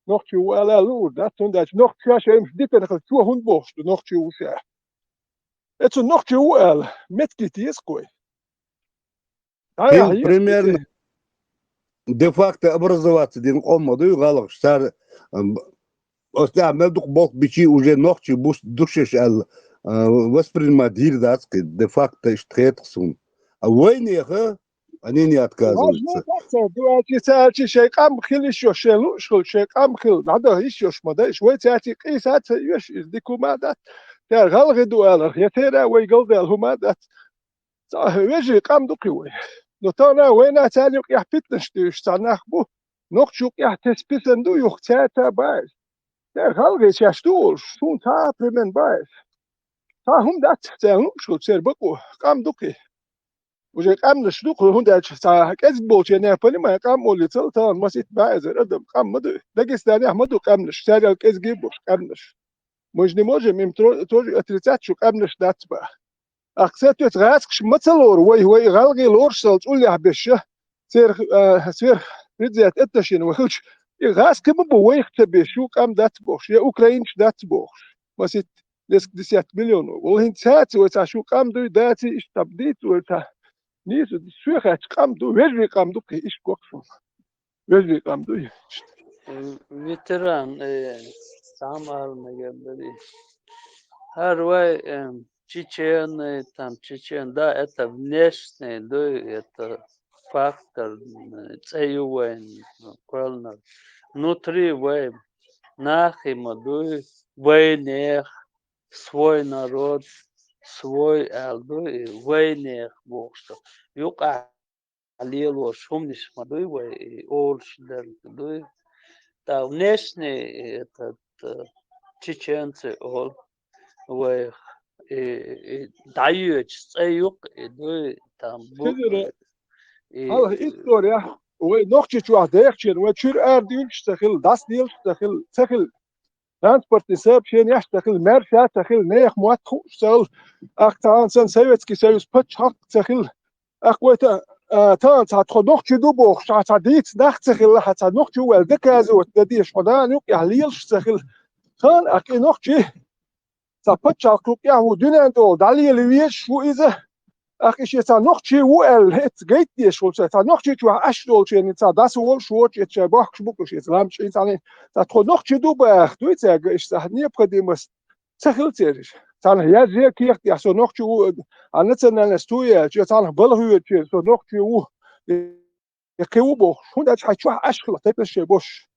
нохчий ву ала луур дац, хӀунда аьлча нохчий ша шайнаш дитина хила, чо хӀунда бохуш ду нохчий ву ша? Эцу нохчий ву ала, меттиг еза-кх вай. Хьан Хин яхьа примерно де-факто образоваться дина къомма дуй гӀалгӀаш, цара, ам, оцу тӀехь мел дукха болх бичий уже нохчий бус-, душеш аьлла, а, воспринимать дийр дац кхин, де-факто иштта хетах суна. А вайнеха, они не отказываются. Важно так, цара ду аьлчи, ца аьлчи, шайн къам хила йиш йолуш, шайн лууш хила, шайн къам хила, дӀадаха йиш йолуш ма дай, вай цаьрций къийса а ца оьшу, иза дика хӀума а дац. Цара гӀалгӀай ду аларх, я тера вай галдаьлла хӀума а дац. Цхьа вежарий къам ду кхин вай. Но тахана вайна царна юкъехь питанаш дуьйцуш цхьа нах бу. Нохчу юкъехь тесна писан ду юха цаьрца баьлла. Цара гӀалгӀай шаьш ду олуш, суна цхьа а примерно баьлла. Цхьа хӀума дац, царна лууш хила церан бакъо, къам ду кхин. Уже къаьмнаш ду кхин, хӀунда аьлча цхьа кӀезиг болчеран, понимаю, къам оллий ца ло, тахана масийтта бӀе эзар адам къам ма ду. Дагестанехь ма ду къаьмнаш, царел кӀезиг а болуш къаьмнаш. Мы же не можем им тро-, тоже отрицать, что къаьмнаш дац баха. Ахь кхетоьцу гӀазкхаш ма ца лору вай, вай гӀалгӀай лоруш ца Ӏа уллехь беша, церан, а, сверхпредвзятое отношение вай хилча, и гӀазкхий ма бу вайх ца беша, шу къам дац бохуш, я украинцаш дац бохуш. Масийтта несколько десятков миллионов. Вала хӀинца цаьрца вай цхьа шу къам дуй, даций, иштта дийца вай цхьа. Нийса, соьхаьчча къам ду, вежарий къам ду кхин, иштта гохсуна. Вежарий къам дуй. М, ветеран, э, цхьа хӀума ала мегар дарий. ХӀара вай, эм, чеченный, там, чечен, да, это внешний, дуй, это фактор, м, цӀе ю вайн, ну, кхоьллинарг. Внутри вай нахи ма дуй, вайнех, свой народ, свой аьлла дуй, и вайнех бохуш ду. Юкъахь лелош хӀуманаш ма дуй вай, и олуш дерг дуй. Ткъа внешний этот, э, чеченцы олу вайх, и, и дӀайоьдуш цӀе юкъа и дуй, там бу-, Хезира, Хьалха история, вай Нохчийчохь дехачийн, вай чуьра арадуьйлуш ца хилла, дӀасаделаш ца хилла, ца хилла, транспортный сообщенеш ца хилла, маьрша ца хилла, нехан мотт хууш ца хилла, ах, тахана санна Советский Союз паччахьалкх ца хилла, ах, вай та-, а, тахана цхьа тхо нохчий ду бохуш, цхьа, цхьа дийца нах ца хилла, хьан цхьа нохчий ву аьлла доказывать дан дезаш, хьо нана юкъехь лелаш ца хилла. Тахана, ах, и нохчий цхьа паччахьалкх юкъехь ву, дуьнен тӀехула дӀалела везаш ву иза. Ах, и шен цхьа нохчий ву аьлла, эцца гайта дезаш волчу, цхьа нохчий чохь Ӏаш долчу, цхьа дӀаса волуш воцуш, эцца шайн бохкуш бу-кх уьш, эцца ламчӀий цхьаьна, цхьа тхо нохчий ду баха, дуй цаьрга иштта цхьа необходимость ца хилла церан. Царна язъе кехат тӀехь со нохчий ву, а национальность ву аьлча, царна балха хьоьжучеран со нохчий ву. Я кхин ву бохуш, хӀунда аьлча хьайн чохь Ӏаш хилла тайпанаш шайн бохуш.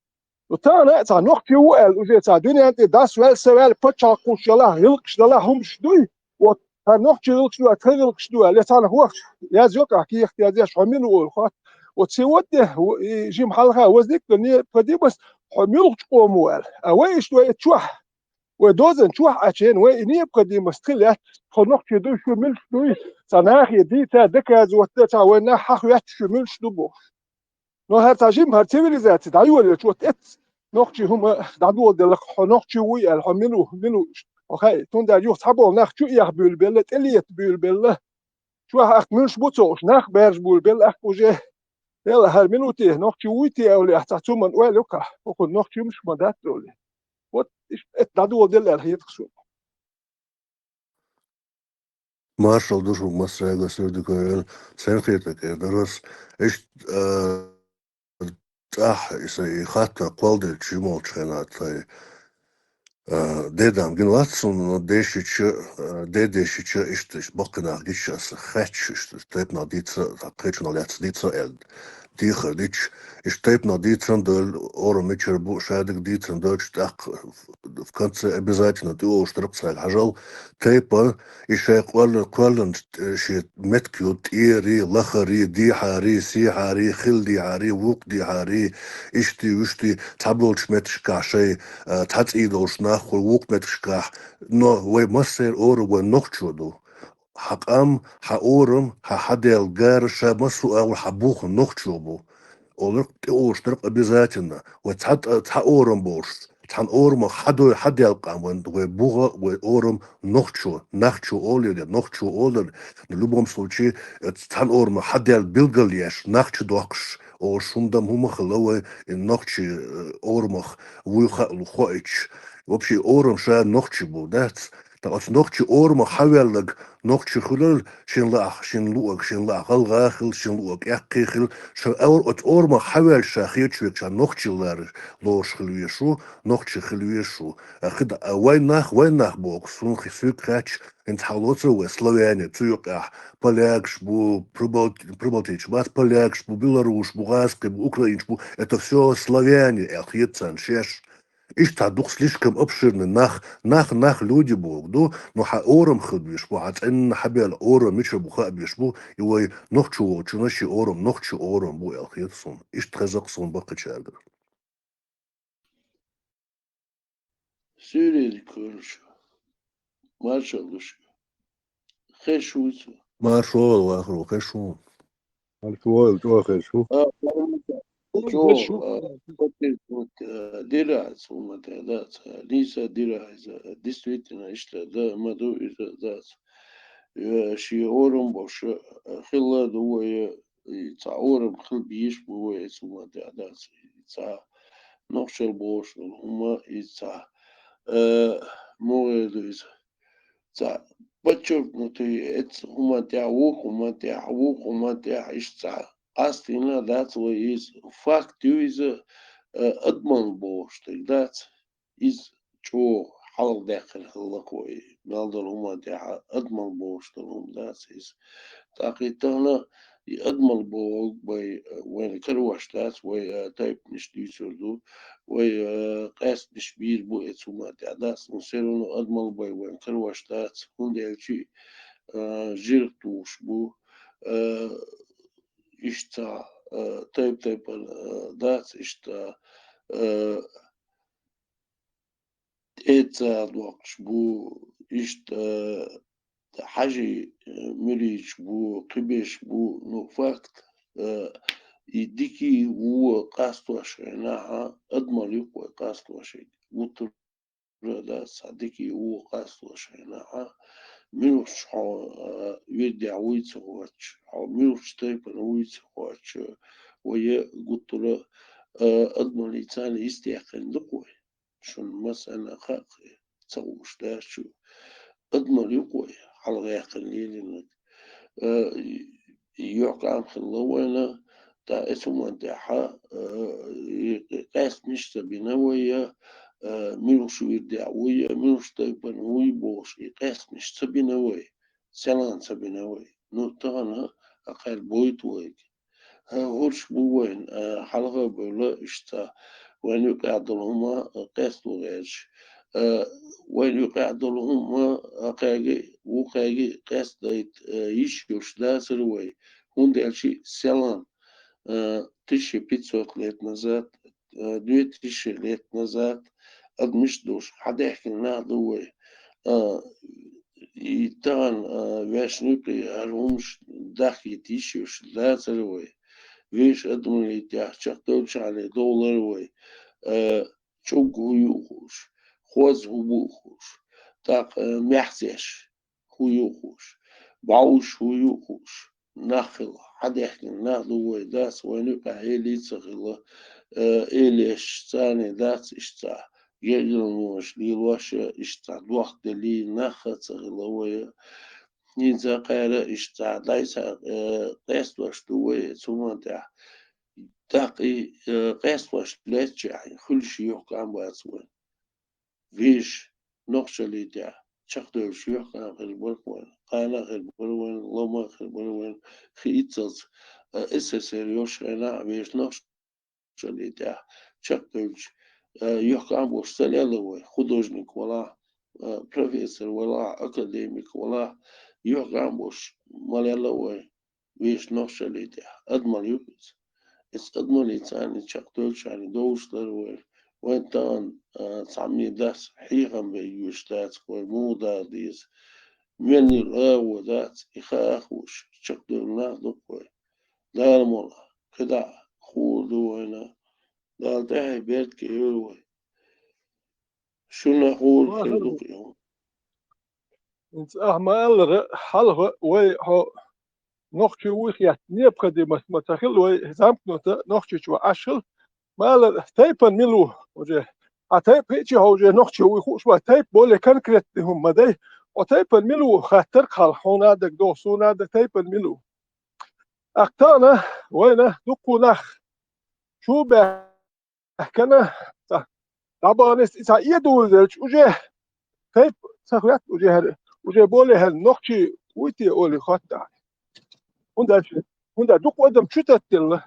Ну, тахана а цхьа нохчий ву аьлла, уже цхьа дуьнен тӀе дӀасаваьлла, са ваьлла, паччахьалкхуш ялахь, гӀиллакхаш далахь, хӀуманаш дуй. Вот, цхьа нохчий гӀиллакхаш ду, тхан гӀиллакхаш ду аьлла, я цхьана хӀокхуш, язйо-кх ахь кехат язъеш, хьо мила ву олу хатта. Вот сегодня, в-, и жима хьалха возникла необходимость, хьо муьлхачу къомо ву аьлла. А вай иштта вай чохь Вай дозан чохь Ӏачийна, вай и необходимость хила лаьтта, тхо нохчий ду, шу муьлш дуй, цхьа нахе дийца доказывать дан, цхьа вай нах хьахоьттуш, шу муьлш ду бохуш. Но хӀара цхьа жима, хӀара цивилизаци дӀайолаелча, вот эцца нохчий хӀума дӀадоладелла, хьо нохчий вуй аьлла, хьо мила ву, мила ву иштта. Хьо хаьий, цундела юха цхьаболу нах чу эхь буьйлабелла, тӀелета буьйлабелла. Чохь ахь муьлш бу ца хууш, нах баьржа буьйлабелла ахь уже. Делла, хӀара мила ву те, нохчий вуй те аьлла, ахь цхьа цу ман ойла ю-кх, хӀокхунна нохчий хӀумаш ма дац олий. Вот иштта эцца дӀадоладелла аьлла хета-кх суна. Маршалла ду шуьга массаьрга, Суьрдиковна, сен хетарг эр дара ас. Иштта, а, цӀахь и сан и хаттар кхолладелча, жимолчу хенахь тхайн, а, дедам гина вац суна, но дешича, а, дедешича иштта, иштта баккхий нах гича ас хаьттича, иштта тайпанах дийца, кхечунах лаьцна дийца аьлла, дехар дича, иштта тайпанах дийцина дойла, орам мичара бу, шадерг дийцина дойтуш, тӀаккха в конце обязательно тӀеолуш дара-кх цаьрга хьажал, тайпа, и шайн кхоьллина, кхоьллина, э, шен меттиг ю, тӀерий, лахарий, дехьарий, сехьарий, хила дехьарий, вукху дехьарий, ишттий, вуьштий, цхьаболчу меттигашкахь шайн, э, цхьа цӀий долуш нах хуьлу вукху меттигашкахь, но вай массеран орам вайн нохчо ду. Хьан къам, хьан орам, хьан хьадаьлла гара ша массо а агӀор хьан буху нохчо бу. Олург тӀеолуш дара-кх обязательно. Вай цхьа тӀа-, цхьа орам болуш, цхьана орамах хьадой, хьадаьлла къам вайн, вай буху вай орам нохчо, нахчо олий, нохчо олар, в любом случае, цхьана орамах хьадаьлла билгал еш, нахчо доккхуш, олуш хӀума дан хӀума хилла вай, и нохчий, э, орамах вуй хаалуш хоуьйтуш. Вообще, орам ша нохчий бу, дац? Ткъа оцу нохчий орамах хьаваьлларг нохчий хуьлал, шен лаахь, шен луъург, шен лаахь гӀалгӀа хила, шен луъург кӀаьккхий хила, ша ор-, оцу орамах хьаваьлла ша хеташ верг ша нохчий лар-, лоруш хила везаш ву, нохчий хила везаш ву. А хи да, а вайн нах, вайн нах боху, суна хи-, суьйга хаьттича, хӀинца хьалоцур вай славяне, цу юкъехь полякаш бу, прибалт-, прибалтийцаш бац, полякаш бу, белорусаш бу, гӀазкхий бу, украинаш бу, это всё славяне, аьлла хета царна шаьш. Иштта дукха слишком обширный нах, нах, нах люди бохург ду, но хьан орам хила безаш бу, хьан цӀенна хьабаьлла орам мичара бу хаа безаш бу, и вай нохчо волчунна шен орам нохчо орам бу аьлла хета суна. Иштта хеза-кх суна баккхийчаьргара. Суьйре дика хуьлда шу. Маршалла ду шуьга. Хезаш вуй со? Маршалла вахаро, хезаш ву. Маршалла, чӀогӀа хезаш ву. А, чӀогӀа, а, вот, вот, а, дира аса хӀума тӀе, дац, а, нийса дира иза, а, действительно, иштта, да, ма ду иза, дац. Э, шен орам болуш, а, хилла ду вай, и цхьа орам хила безаш бу вай, эцу хӀума тӀе, дац, и цхьа нохчалла бохуш долу хӀума, и цхьа, э, муха эр ду иза? Цхьа подчеркнутый эцу хӀуман тӀехь, вукху хӀуман тӀехь, вукху хӀуман тӀехь, иштта цхьа къастийна дац вай иза. Факт ю иза, э, адамалла бохуш дерг дац. Иза чӀогӀа хьалха даьккхина хилла-кх вай. Мел долу хӀуман тӀехь адамалла бохуш долу хӀума дац иза. ТӀаккха и тахана и адамалла бохург бай, э, вайна карош дац, вай, э, тайпанаш дуьйцур ду, вай, э, къаьсташ бийр бу эцу хӀуман тӀехь дац, но всё равно адамалла бай вайна карош дац, хӀунда аьлча, э, жирх тухуш бу, э, иштта, э, тайп-тайпана, э, дац, иштта, э, тӀе ца доккхуш бу, иштта, э, хьажий, э, муьрийчаш бу, кхиберш бу, ну, факт. Э, и дикий ву къастош хьайнахьа, адамал юкъа вай къастош хьайга. Гуттара а дац цхьа дикий ву къастош хьайнахьа, муьлхача хьо, э, вирдехь вуй ца хоттуш, хьо муьлхача тайпана вуй ца хоттуш, вай гуттара а, э, адамаллица йистехкина ду-кх вай. Шуна массанна а хаьа, ца хууш дац шу. Адамал юкъа вай хьалхадаьккхина лелийнарг. Э, юьхькӀам хилла вайна, тӀаккха эцу хӀуманна тӀехьа, э, и къаьстамаш ца бина вай, э, муьлхача вирдехь вуй, муьлхача тайпана вуй бохуш, и къаьстамаш ца бина вай, селхан ца бина вай. Ну, тахана а кхаьра бойту вайга. ХӀа, хӀорш бу вайна, а, хьалха а бевлла иштта, вайна юкъахь долу хӀума, а, къаьсто гӀерташ. А, вайна юкъахь долу хӀума, а, кхаьрга, вукхаьрга къаьстадайта, а, йиш йолуш дацара вай, хӀунда аьлча селхан, а, тысяча пятьсот лет назад, а, две тысячи лет назад адамаш долуш хьадаьхкина нах ду вай. А, и тахана, а, вешан юкъе хӀара хӀумаш дахкийта йиш йолуш дацара вай. Вешан адамаллица чекхдевллачхьана довлара вай. А, чӀуг хӀу ю хууш, хоза хӀу бу хууш, тӀаккха, а, маьхзеш хӀу ю хууш, бӀовш хӀу ю хууш, нах хилла, хьадаьхкина нах ду вай, дац вайна юкъахь эли ца хилла, э, эли еш царна дац иштта, гергарлонаш лелош, иштта дохк делла нах а ца хилла вай. ХӀинца кхаьра иштта дӀасса, э, къаьстош ду вай цу хӀуманна тӀехь. ТӀаккха и, э, къаьстош лаьттачехь, хуьлуш юьхькӀам бац вайн. Вешан, нохчаллица чекхдевллачу юьхькӀам хир бара вайн, кхана а хир бара вайн, ломма а хир бара вайн, хи иццалц, а, С С С Р йолуш хенахь а вешан нохчаллица чекхдевллачу, а, юьхькӀам болуш ца лелла вай, художник валахь, а, профессор валахь, академик валахь, юьхькӀам болуш ма лелла вай. Вешан нохчаллица адамал ю иза. Иза адамаллица чекхдевллачхьана довлуш дара вай. Вайн тахана, а, цхьаммо дас хьехам бен йоьш дац вай, муха дала деза. Мел йолу агӀо дац, и хаа хууш, чекхдевлла нах ду-кх вай. Дала мукъ лахь, кхидӀа а хуур ду вайна. Дала тӀаьхье беркате йойла вай. Шуна хуур хир ду-кх и хӀума. ХӀинца ахьа ма-аллара, хьалха вай хьо нохчи вуй хетта необходимость ма ца хилла, вай замкнуто Нохчийчу Ӏаш хилла. Ма-аллара, тайпана мила ву уже? Хьан тайпа хиъча хьо уже нохчи вуй хууш вац, тайпа более конкретный хӀума ма дай. Хьо тайпана мила ву хаттар-кх хьалха, хьуна а дагадогӀу, суна а дагадогӀу, тайпана мила ву? ТӀаккха тахана вайна дуккха нах чу баьхкина, цхьа дӀабахана, и цхьа эдула делча, уже тайпа ца хетта, уже хӀара, уже более хӀара нохчи вуй те олий хоттахь. ХӀунда аьлча, хӀунда дукха адам чу таттаделла.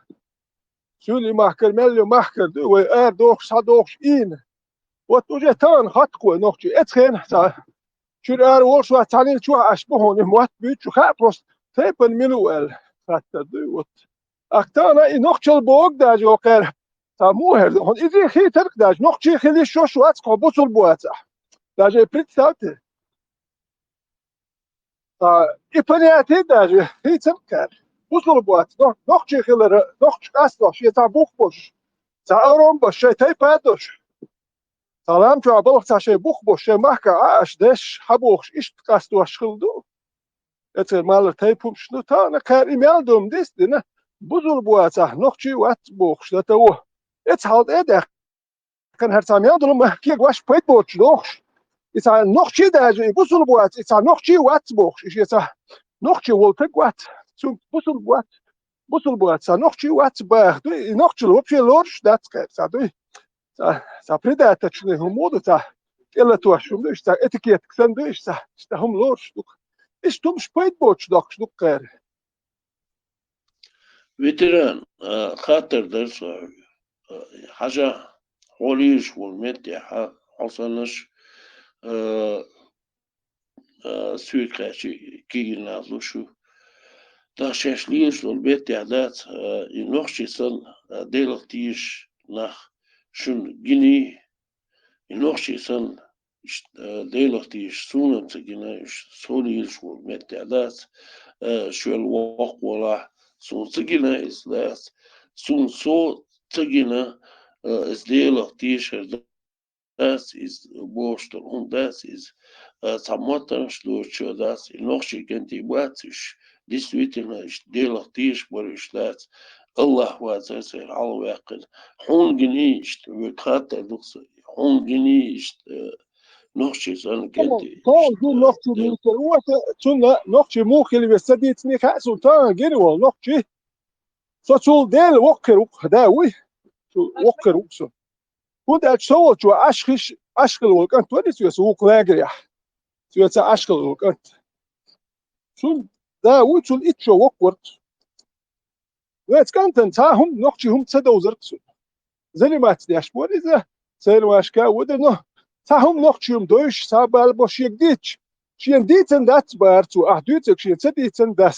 Суьйлийн махкара, мел йолу махкара ду вай, арадохуш, схьадохуш ийна. Вот уже тахана хатта-кх вай нохчий. Эцу хенахь цхьа чуьра ара волуш вац, цхьаьннан чохь Ӏаш бу хьуна, и мотт буьйцуш хаьа просто, тайпана мила ву аьлла хаттар ду и вот. ТӀаккха тахана и нохчалла бохург даже кхара, цхьа муха хӀара ду хьуна, иза хийцар-кх даже, нохчи хила йиш йолуш вац-кх хьо бусулба вацахь. Даже представьте. Цхьа и понятие даже хийцар-кх кхара. Бусулба вац, нох-, нохчи хилар, нохча къастош, шен цхьа бух болуш, цхьа орам беш, шайн тайпа а долуш, цхьа лам чохь балха цхьа шайн бух болуш, шайн махкахь Ӏаш деш, хьан бохуш, иштта къастош хилла ду. Эцу хенахь ма-аллара тайпа хӀумнаш ду, тахана кхара и мел долу-м дис а дина, бусулба вацахь, нохчи вац бохуш, дан тан ву. Эцу хьал тӀе а даьккхина, хӀара цхьа мел долу-м кегаш пайда боцуш дохуш. И цхьа нохчи даже, и бусулба вац, и цхьа нохчи вац бохуш, и шен цхьа нохчи волу стаг вац, цуьнга бусулба вац, бусулба вац, цхьа нохчи вац баха дуй, и нохчалла вообще лоруш дац кхара, цхьа дуй. Цхьа, цхьа предательский хӀума ду, цхьа кӀелатош хӀума ду, иштта цхьа этикетка санна ду, иштта цхьа, иштта хӀума лоруш ду-кх. Иштта хӀумнаш пайда боцуш доккхуш ду-кх кхара. Ветеран, а, хаттар дара со хьоьга. А, хьажахь, хьо лелаш волу меттехь, хьо саннаш, а, а, соьга кхаьчна кегий нах луш ю. ТӀаккха шаьш лелаш долу меттехь дац, а, и нохчий санна, а, Делах тешаш нах шуна гиний, и нохчий санна, иштта, а, Делах тешаш суна-м ца гина, уьш со лелаш волу меттехь дац, а, шел воккхавалахь, суна ца гина иза дац, суна со ца гина, а, иза Делах тешар дац иза, бохуш долу хӀума дац иза, а, цхьа моттаргӀанаш доцуш дац, и нохчийн кӀентий бац уьш, действительно, иштта Делах тешаш бара уьш дац, АллахӀ вацара церан хьалаваьккхина, хьуна гиний иштта, вуьга хаттар ду-кх сан, хьуна гиний иштта, а, нохчий санна кӀентий. Тахана гин нохчий муха хир ву, цунна нохчий муха хила веза ца дийцина хаьа суна, тахана гина волу нохчий. Со цул Дела воккха хир ву-кх, да, вуй? Цул воккха хир ву-кх со. ХӀунда аьлча со волчо Ӏаш хиш, Ӏаш хилла волу кӀант вара иза, соьца вукху лагерехь. Соьца Ӏаш хилла волу кӀант. Цунна, да, вуй, цунна итт шо воккха вара-кх. Вайца кӀантана цхьа хӀума, нохчийн хӀума ца довзар-кх цунна. Заниматься деш бора иза, церан вашка а ву дара, но цхьа хӀума нохчийн хӀума довзуш, цхьа бала бо шега дийцча, шена дийцина дац бара цо, ахь дуьйцург шена ца дийцина дац.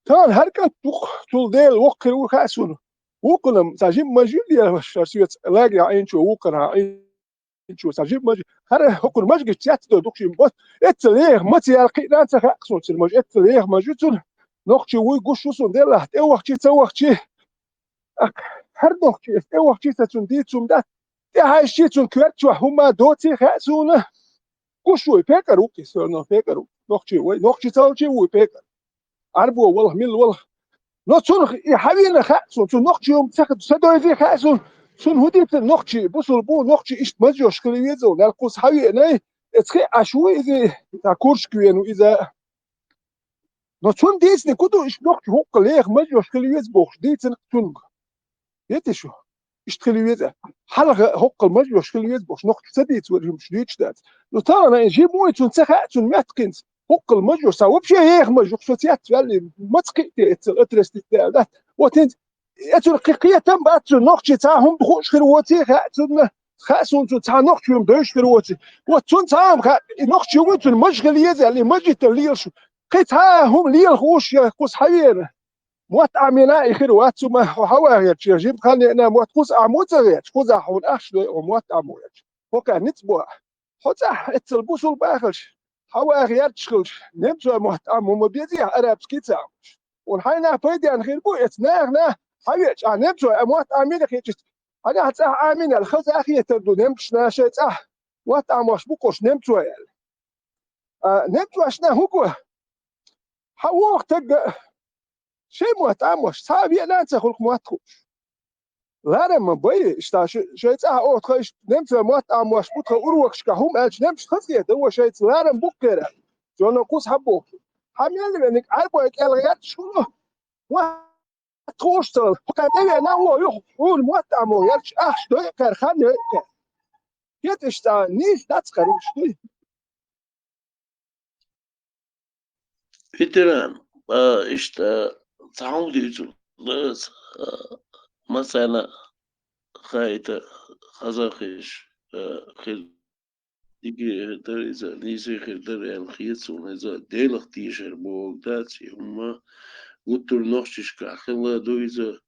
Тахана хӀара кӀант ву-кх, цул Дела воккха хир ву хаьа суна. Вукхунна цхьа жима маж ю лелаш, соьца лагерехь Ӏийначо, вукхунна Ӏийначо цхьа жима маж ю. ХӀара хӀокхунна мажгаш цецдо дукха шима бо. Эццал еха ма ца яьлла кхиъна ца хаьа суна цуьнан маж, эццал еха маж ю цуьнан. Нохчи вуй гуш ву суна, делахь, тӀе вахчий, ца вахчий. ТӀаккха хӀара нохчи, эс тӀе вахчий, сан цунна дийца хӀума дац. ТӀе хьаьжчий, цунна коьрта чохь хӀума доций хаьа суна. Гуш вуй, пекъар ву-кх иза, всё равно пекъар ву. Нохчи вуй, нохчи ца волчий вуй пекъар. Ӏарбо валахь, милла валахь. Но цунах и хьавеана хаьа суна, цу нохчи хӀума ца, ца дойзий хаьа суна. Цунна хӀун дийцина нохчи, бусулба бу, нохчи иштта маж йолуш хила веза, нел кхуза хьавеанай, эцхи Ӏаш ву иза, цхьа курсашка веана ву иза. Но цунна дийцинарг хӀун ду, иштта нохчи хӀокхул еха маж йолуш хила веза бохуш, дийцинарг цуьнга. Вети шу? Иштта хила веза. Хьалха хӀокхул маж йолуш хила веза бохуш, нохчо ца дийца вара, хӀумаш дуьйцуш дац. Ну, тахана жима вуй, цунна ца хаьа, цунна меттахъинца. ХӀокхул маж йолуш, сан вообще еха маж ю-кх, со цец ваьлли, маца кхиъ те эццал отрастить даьлла дац. Вот хӀинца, эцуьра кхин кхетам бац цунна, нохчи цхьа хӀума хууш хир воций хаьа цунна, хаьа суна цунна цхьа нохчи хӀума девзаш хир воций. Вот цунна цхьа хӀума хаьа, и нохчи вуй, цунна маж хила еза аьлла, и маж йиттар лелаш ву. Кхин цхьа хӀума лела хууш я кхуза хьавеана. Мотт Ӏамийна и хир вац цу ма, хьо хьавахарчу, я жимма хан еана, мотт кхуза Ӏамо ца гӀерташ, кхузахь хьуна ахча дой хьо мотт Ӏамо гӀерташ. ХӀокхаьрна ницкъ бо ахь. Хьо цӀахь эццал бусулба бахалш, хьаваха гӀерташ хилча, немцойн мотт Ӏамо ма безий ахь, арабский ца Ӏамош. Хьуна хьайна пайденна хир бу, эцу нахана хьавеача, ахь немцойн а мотт Ӏамийна хетча, хьанехь цӀахь Ӏамийна аьлла, хаза а хетар ду, немцаш наха шайн цӀахь мотт Ӏамош бу-кх уьш немцой аьлла. А немцошна хӀун го? Хьан вогӀу таг а, шайн мотт Ӏамош, цхьа а веана а ца хуьлу-кх мотт хууш. Ларам ма бай, иштта ш-, шайн цӀахь оха тхан иштта немцойн мотт Ӏамош бу тхан урокашкахь хӀума аьлча, немцашна хазахета, вай шайца ларам бу-кх кхеран. Цунна кхуза хьан боху? Хьан мел вениг Ӏарбой кӀел гӀерташ хуьлу? Мотт хууш ца, хӀокхаьрна тӀевеана а вон юха, хьуна мотт Ӏамо гӀерташ ахча дой кхаьра, хан йой кхаьра. ХӀета иштта нийса дац кхаьра уьш дуй. Ветеран, а, иштта, цхьа хӀума дуьйцур ду аса, а, массарна хаийта, хаза хезаш, а, хир дика хир дара иза, нийса хир дара аьлла хета суна иза, Делах тешар бохург дац и хӀума, гуттар а нохчашкахь хилла ду иза,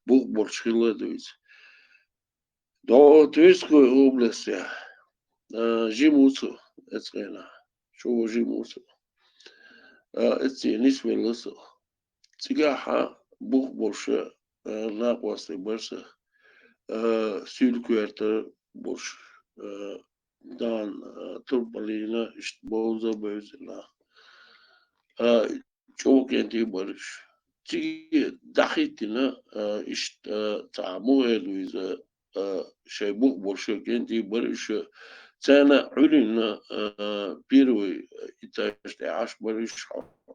бух болуш хилла ду иза. ДогӀу Тверской областехь, а, жима ву цо, эцу хенахь, чӀогӀа жима ву цо. А, эццахь нисвелла со. Цигахь бух болуш, а, накъостий бара сан, а, суьйлакоьрта болуш, а, дан, а, турпалийна, иштта бовза а бевзина. А, чӀогӀа кӀентий бара уьш. Цига дӀахӀиттина, а, иштта, а, цхьа муха эр ду иза, а, шайн бух болуш кӀентий бара уьш. Царна Ӏуьллина, а, первый этаж тӀе Ӏаш бара уьш,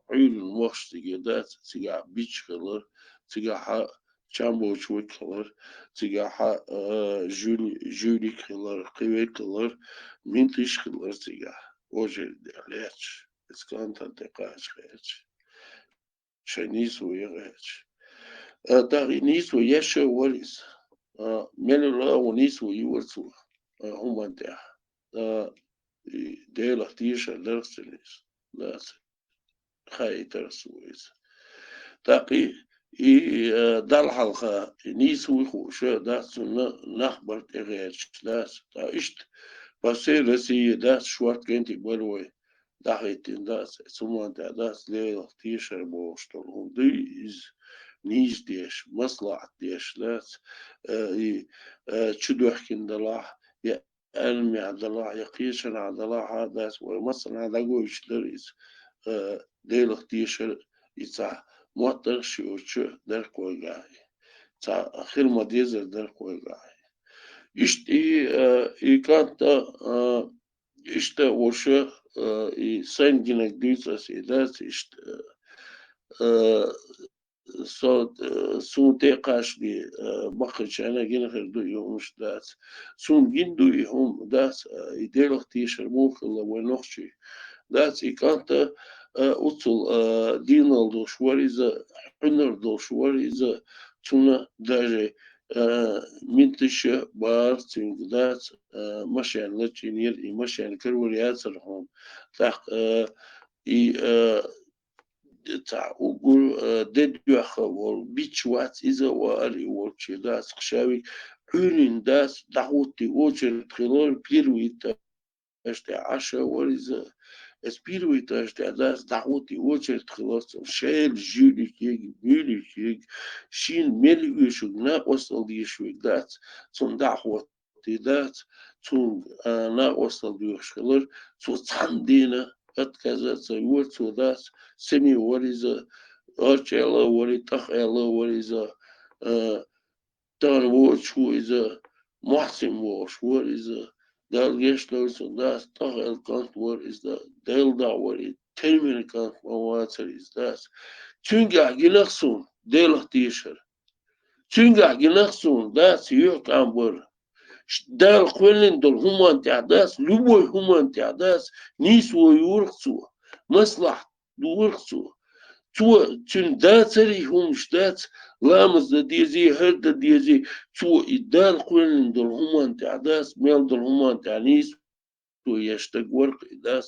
Ӏуьллина мохк цига дац, цигахь бича хилар, цигахь чам боцуш верг хилар, цигахь, а, жуьли-, жуьлик хилар, кхин верг хилар, менташ хилар цигахь, очередь лаьтташ, эцу кантана тӀе кхача гӀерташ. Шайн нийсо ян гӀерташ. А, тахана и нийсо еш а вара иза. А, мел йолу а вон нийсо йора цо, а, хӀуманна тӀехь. А, и Делах тешар дара-кх цуьнан иза. Дац. Хаийтара цо иза. ТӀаккха и, и, а, Далла хьалха, и нийса вуй хууш а дац цунна, нах бара тӀе гӀерташ дац. Ткъа иштта по всей России дац, шорта кӀентий бара вай. дӀахӀиттина дац, цу хӀуманна тӀехь дац, Делах тешар бохуш долу хӀума дуй иза, нийса деш, маслаӀат деш дац, э, и, э, чудоьхкина далахь, я армехь далахь, я кхечанхьа далахь а дац, вай массанхьа дӀагойтуш дара иза, э, Делах тешар, и цхьа моттаргӀаш йоцуш дара кхойгахь, цхьа хила ма-дезар дара кхойгахь. Иштта и, э, и кӀант а, э, Иштта вуша, э, и сайн гинарг дуьйцу аса и дац, иштта, э, со, э, суна тӀе а кхаччалц, э, баккхийчарна гина хир ду и хӀумаш дац. Суна гина ду и хӀума дац, э, и Делах тешар муха хилла вайн нохчий. Дац и кӀант а, э, уцул, э, дийналла долуш вара иза, хьуьнар долуш вара иза, цунна даже э, метташа бахара цуьнга дац, э, машен лачкъийнера, и машен карор яцара хьуна. ТӀаккха, э, и, э, цхьа уггар, э, де доьхна волу, бича вац иза а ваара и волчу дац, кхин шавиг Ӏуьйранна дац, дӀахӀуттий очередь хилла, первый этаж тӀехь Ӏаш а вара иза. Эс первый этаж тӀехь дац, дӀахӀуттий очередь хилла цунна. Шел жуьлик ег, муьлик ег, шена мел оьшург накъосталла дезаш верг дац, цунна дӀахӀуттий дац, цунна, а, накъосталла доьхуш хилар, цо цхьана дена отказаться йора цо дац, сема вара иза, орчӀ аьлла а вара, тӀах аьлла а вара иза, а, Тахана воцуш ву иза, Мухьсин бохуш вара иза, Дала гечдойла цунна дац, тӀахаьлла кӀант вара иза, Делан дагӀа вара иза, термина кӀант ма вацара иза дац. Цуьнгахь гинарг суна, Делах тешар. Цуьнгахь гинарг суна дац, юьхькӀам бара. Ш-, Дала кхоьллина долу хӀуманна тӀехь дац, любой хӀуманна тӀехь дац, нийсо йора цо, маслахьат дора цо. Цо, цуьнан дацара и хӀумаш дац, ламаз дан дезий, хӀара дан дезий, цо и Дала кхоьллина долу хӀуманна тӀехь дац, мел долу хӀуманна тӀехь нийса цо еш стаг вара-кх и дац,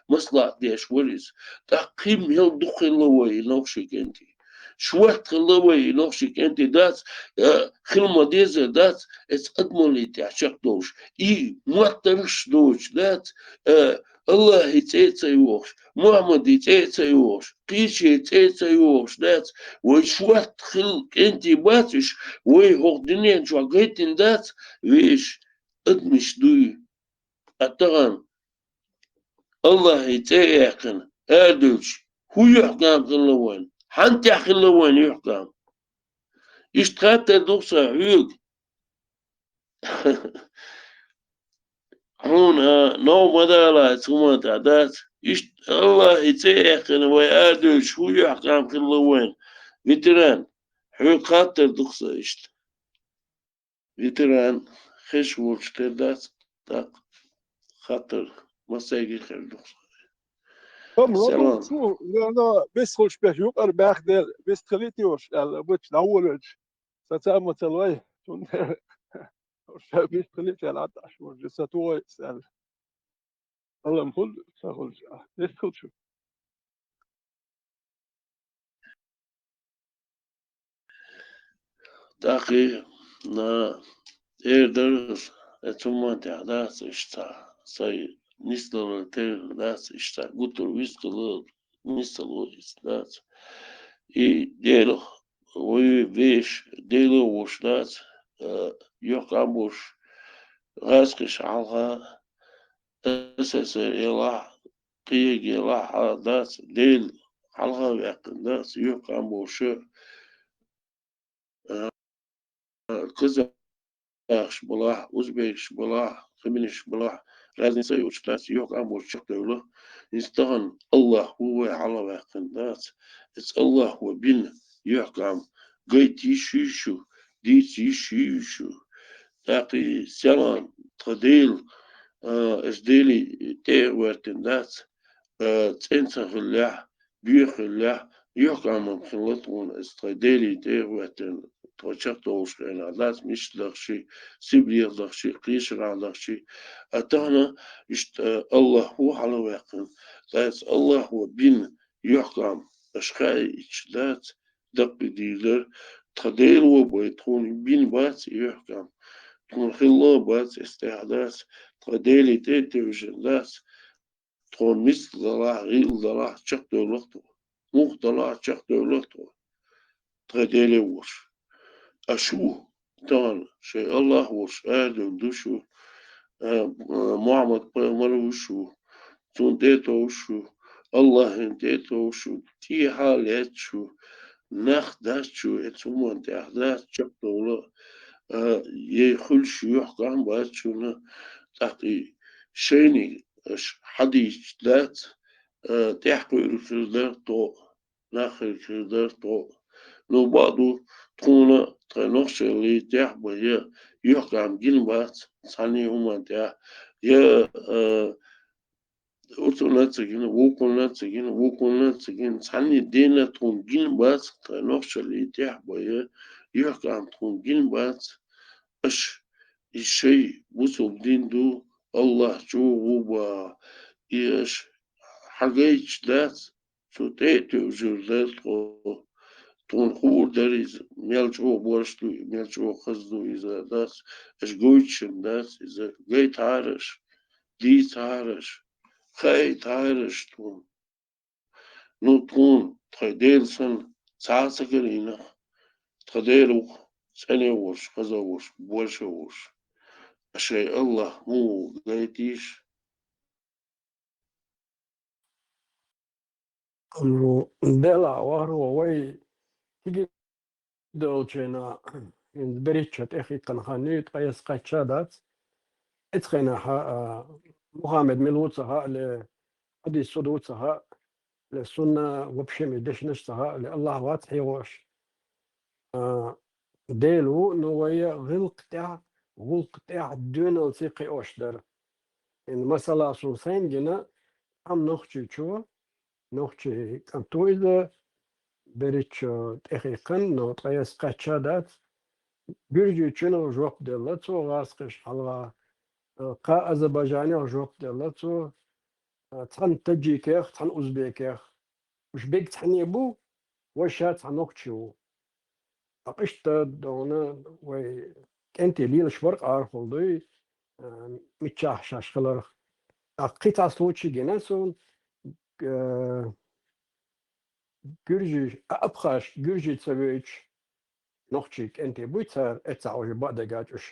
маслахьат деш вара иза. ТӀаккха кхин мел дукха хилла вай и нохчий кӀентий. Шортта хилла вай и нохчий кӀентий дац, э, хила ма-деззара дац, эцу адамаллин тӀехь чекхдовлуш. И моттаргӀаш доцуш дац, э, Аллахьан цӀе а ца йохуш, Мухьаммадан цӀе а ца йохуш, кхечийн цӀе а ца йохуш дац, вай шортта хилла кӀентий бац уьш, вай хӀокху дуьнен чохь гайтина дац, вешан адамаш дуй. Ткъа тахана Аллахьан цӀе а яьккхина, арадевлча, хӀун юьхькӀам хилла вайна? Хьанна тӀехь хилла вайна юьхькӀам? Иштта хаттар ду-кх сан хьоьга. Хьуна, а, новкъа ма далахь, цу хӀуманна тӀехь дац. Иштта Аллахьан цӀе а яьккхина, вай арадевлча, хӀун юьхькӀам хилла вайна? Ветеран, хьоьга хаттар ду-кх сан иштта. Ветеран, хезаш волчу тера дац, тӀаккха хаттар массаьрга хир ду-кх сан. Амма Салам. Роберт, цо, наверно, бистхуьлуш беш юкъара баьхна дела, бистхилийта йош аьлла, бучу дӀаволавелча, сан цамма ца лой, цундела ша бистхилийта аьлла, Ӏад Ӏаш вожа, сан тухой аьлла. Алам хуьлу, сан хуьлу, бистхуьлуш. ТӀаккха, на, эр дара, э, цу хӀуманна тӀехь дац иштта, сайн нисдалар тера дац иштта, гуттар вистхила нисдало иза дац. И Дела вай вешан, Дела вуш дац, э, юьхькӀам болуш гӀазкхаша хьалха, С С С Р елахь, кхиерг елахь а дац, Дела хьалха ваьккхина дац, юьхькӀам болуш, а, казахаш балахь, узбекаш балахь, кхибинаш балахь, разница йолуш дац, юьхькӀам болуш чекхдевлла. Иза тахана Аллахь ву вай хьалха ваьккхина дац. Иза Аллахь ву бина юьхькӀам гайта йиш ю шу, дийца йиш ю шу. ТӀаккха и Селам, тхан Дела, а, аса Деле тӀе а гӀоьртина дац, а, цӀена ца хиллехь, боьха хиллехь, юьхькӀам ма хилла тхуна, аса тхан Деле тӀе а гӀоьртина, тхо чекхдовлуш хенахь дац, мичча дахчий, Сибрех дахчий, кхечанхьа дахчий. А тахана иштта, а, Аллахь ву хьалха ваьккхина, ткъа аса Аллахь ву бина юьхькӀам, аша хаийташ дац, даккхийдийр дара, тхан Дела ву бай, тхуна бина бац и юьхькӀам, тхуна хилла а бац, эс тӀехь дац, тхан Деле тӀе а тевжина дац, тхо миска далахь, гӀийла далахь, чекхдевлла тхо. Муха далахь, чекхдевлла тхо. Тхайн Деле волуш. Аш ву, тахана шайн Аллах волуш арадевлла ду шу, а, а, Мухьаммад пайхамар ву шу, цунна тӀе а товш шу, Аллахьана тӀе а товш шу, тӀехьа а лаьтташ шу, нах дац шу, эцу хӀуманна тӀехь дац чекхдовла, а, ей хуьлуш юьхькӀам бац шуна, тӀаккха и шайниг аша хьадийцича дац, а, тӀаьхьакхуьур хир дара тхо. Нах хир хир дара тхо. Ну, бакъду, тхуна тхайн нохчаллий тӀехь бан я юьхькӀам гина бац цхьанний хӀуманна тӀехь, я, а, урцунна а ца гина, вукхунна а ца гина, вукхунна а ца гина, цхьанний дена тхуна гина бац, тхайн нохчаллий тӀехь бан я юьхькӀам тхуна гина бац. Аш и шай бусулба дин ду, Аллах чӀогӀа ву баха, и аш хьагайташ дац, цу тӀе а тевжар дара тхо. Тхуна хуур дара иза, мел чӀогӀа борш ду, мел чӀогӀа хаза ду иза, дац, аша гойтуш дац иза, гайтахьара аша, дийцахьара аша, хаийтахьара аша тхуна. Ну, тхуна, тхайн Дела санна, цхьа а ца карийна, тхан Дела ву-кх, цӀена а волуш, хаза а волуш, борша а волуш. Шайн Аллах муха ву гайтийша. Ну, делахь вахаро вай кхидолчу хенахь, хӀинца берхӀитта шо тӀехь хӀиттина хан ю, ткъа эс кхаьчча а дац. Эцу хенахь, а, Мухаммад мила ву ца хаьа, ле хьадис цу ду ца хаьа, ле сунна вообще и дешнаш ца хаьа, ле Аллах вац хьехош. А, Дела ву, ну, вай гӀиллакх тӀехь, гӀуллакх тӀехь доьналлица кхиош дара. ХӀинца масала суна сайна гина, цхьана нохчичо, нохчи кӀант ву иза, берхӀитта шо тӀехь хӀиттина, но ткъа эс кхаьчча а дац. Гуьржичунна жоп делла цо гӀазкхаша хьалха, кхаа Азербайджанех жоп делла цо, цхьана таджикех, цхьана узбекех. Уьш берриг цхьанне бу, важа цхьа нохчи ву. ТӀаккха иштта догӀна вай кӀентий лелаш вара къарахула дуй, а, миччахь шаьш хиларх. ТӀаккха кхин цхьа случай гина суна, а, гуьржий, а, абхазаш гуьржий ца воьдуш, нохчий кӀентий буй цара, эццахь уже бакъдерг а чӀуш,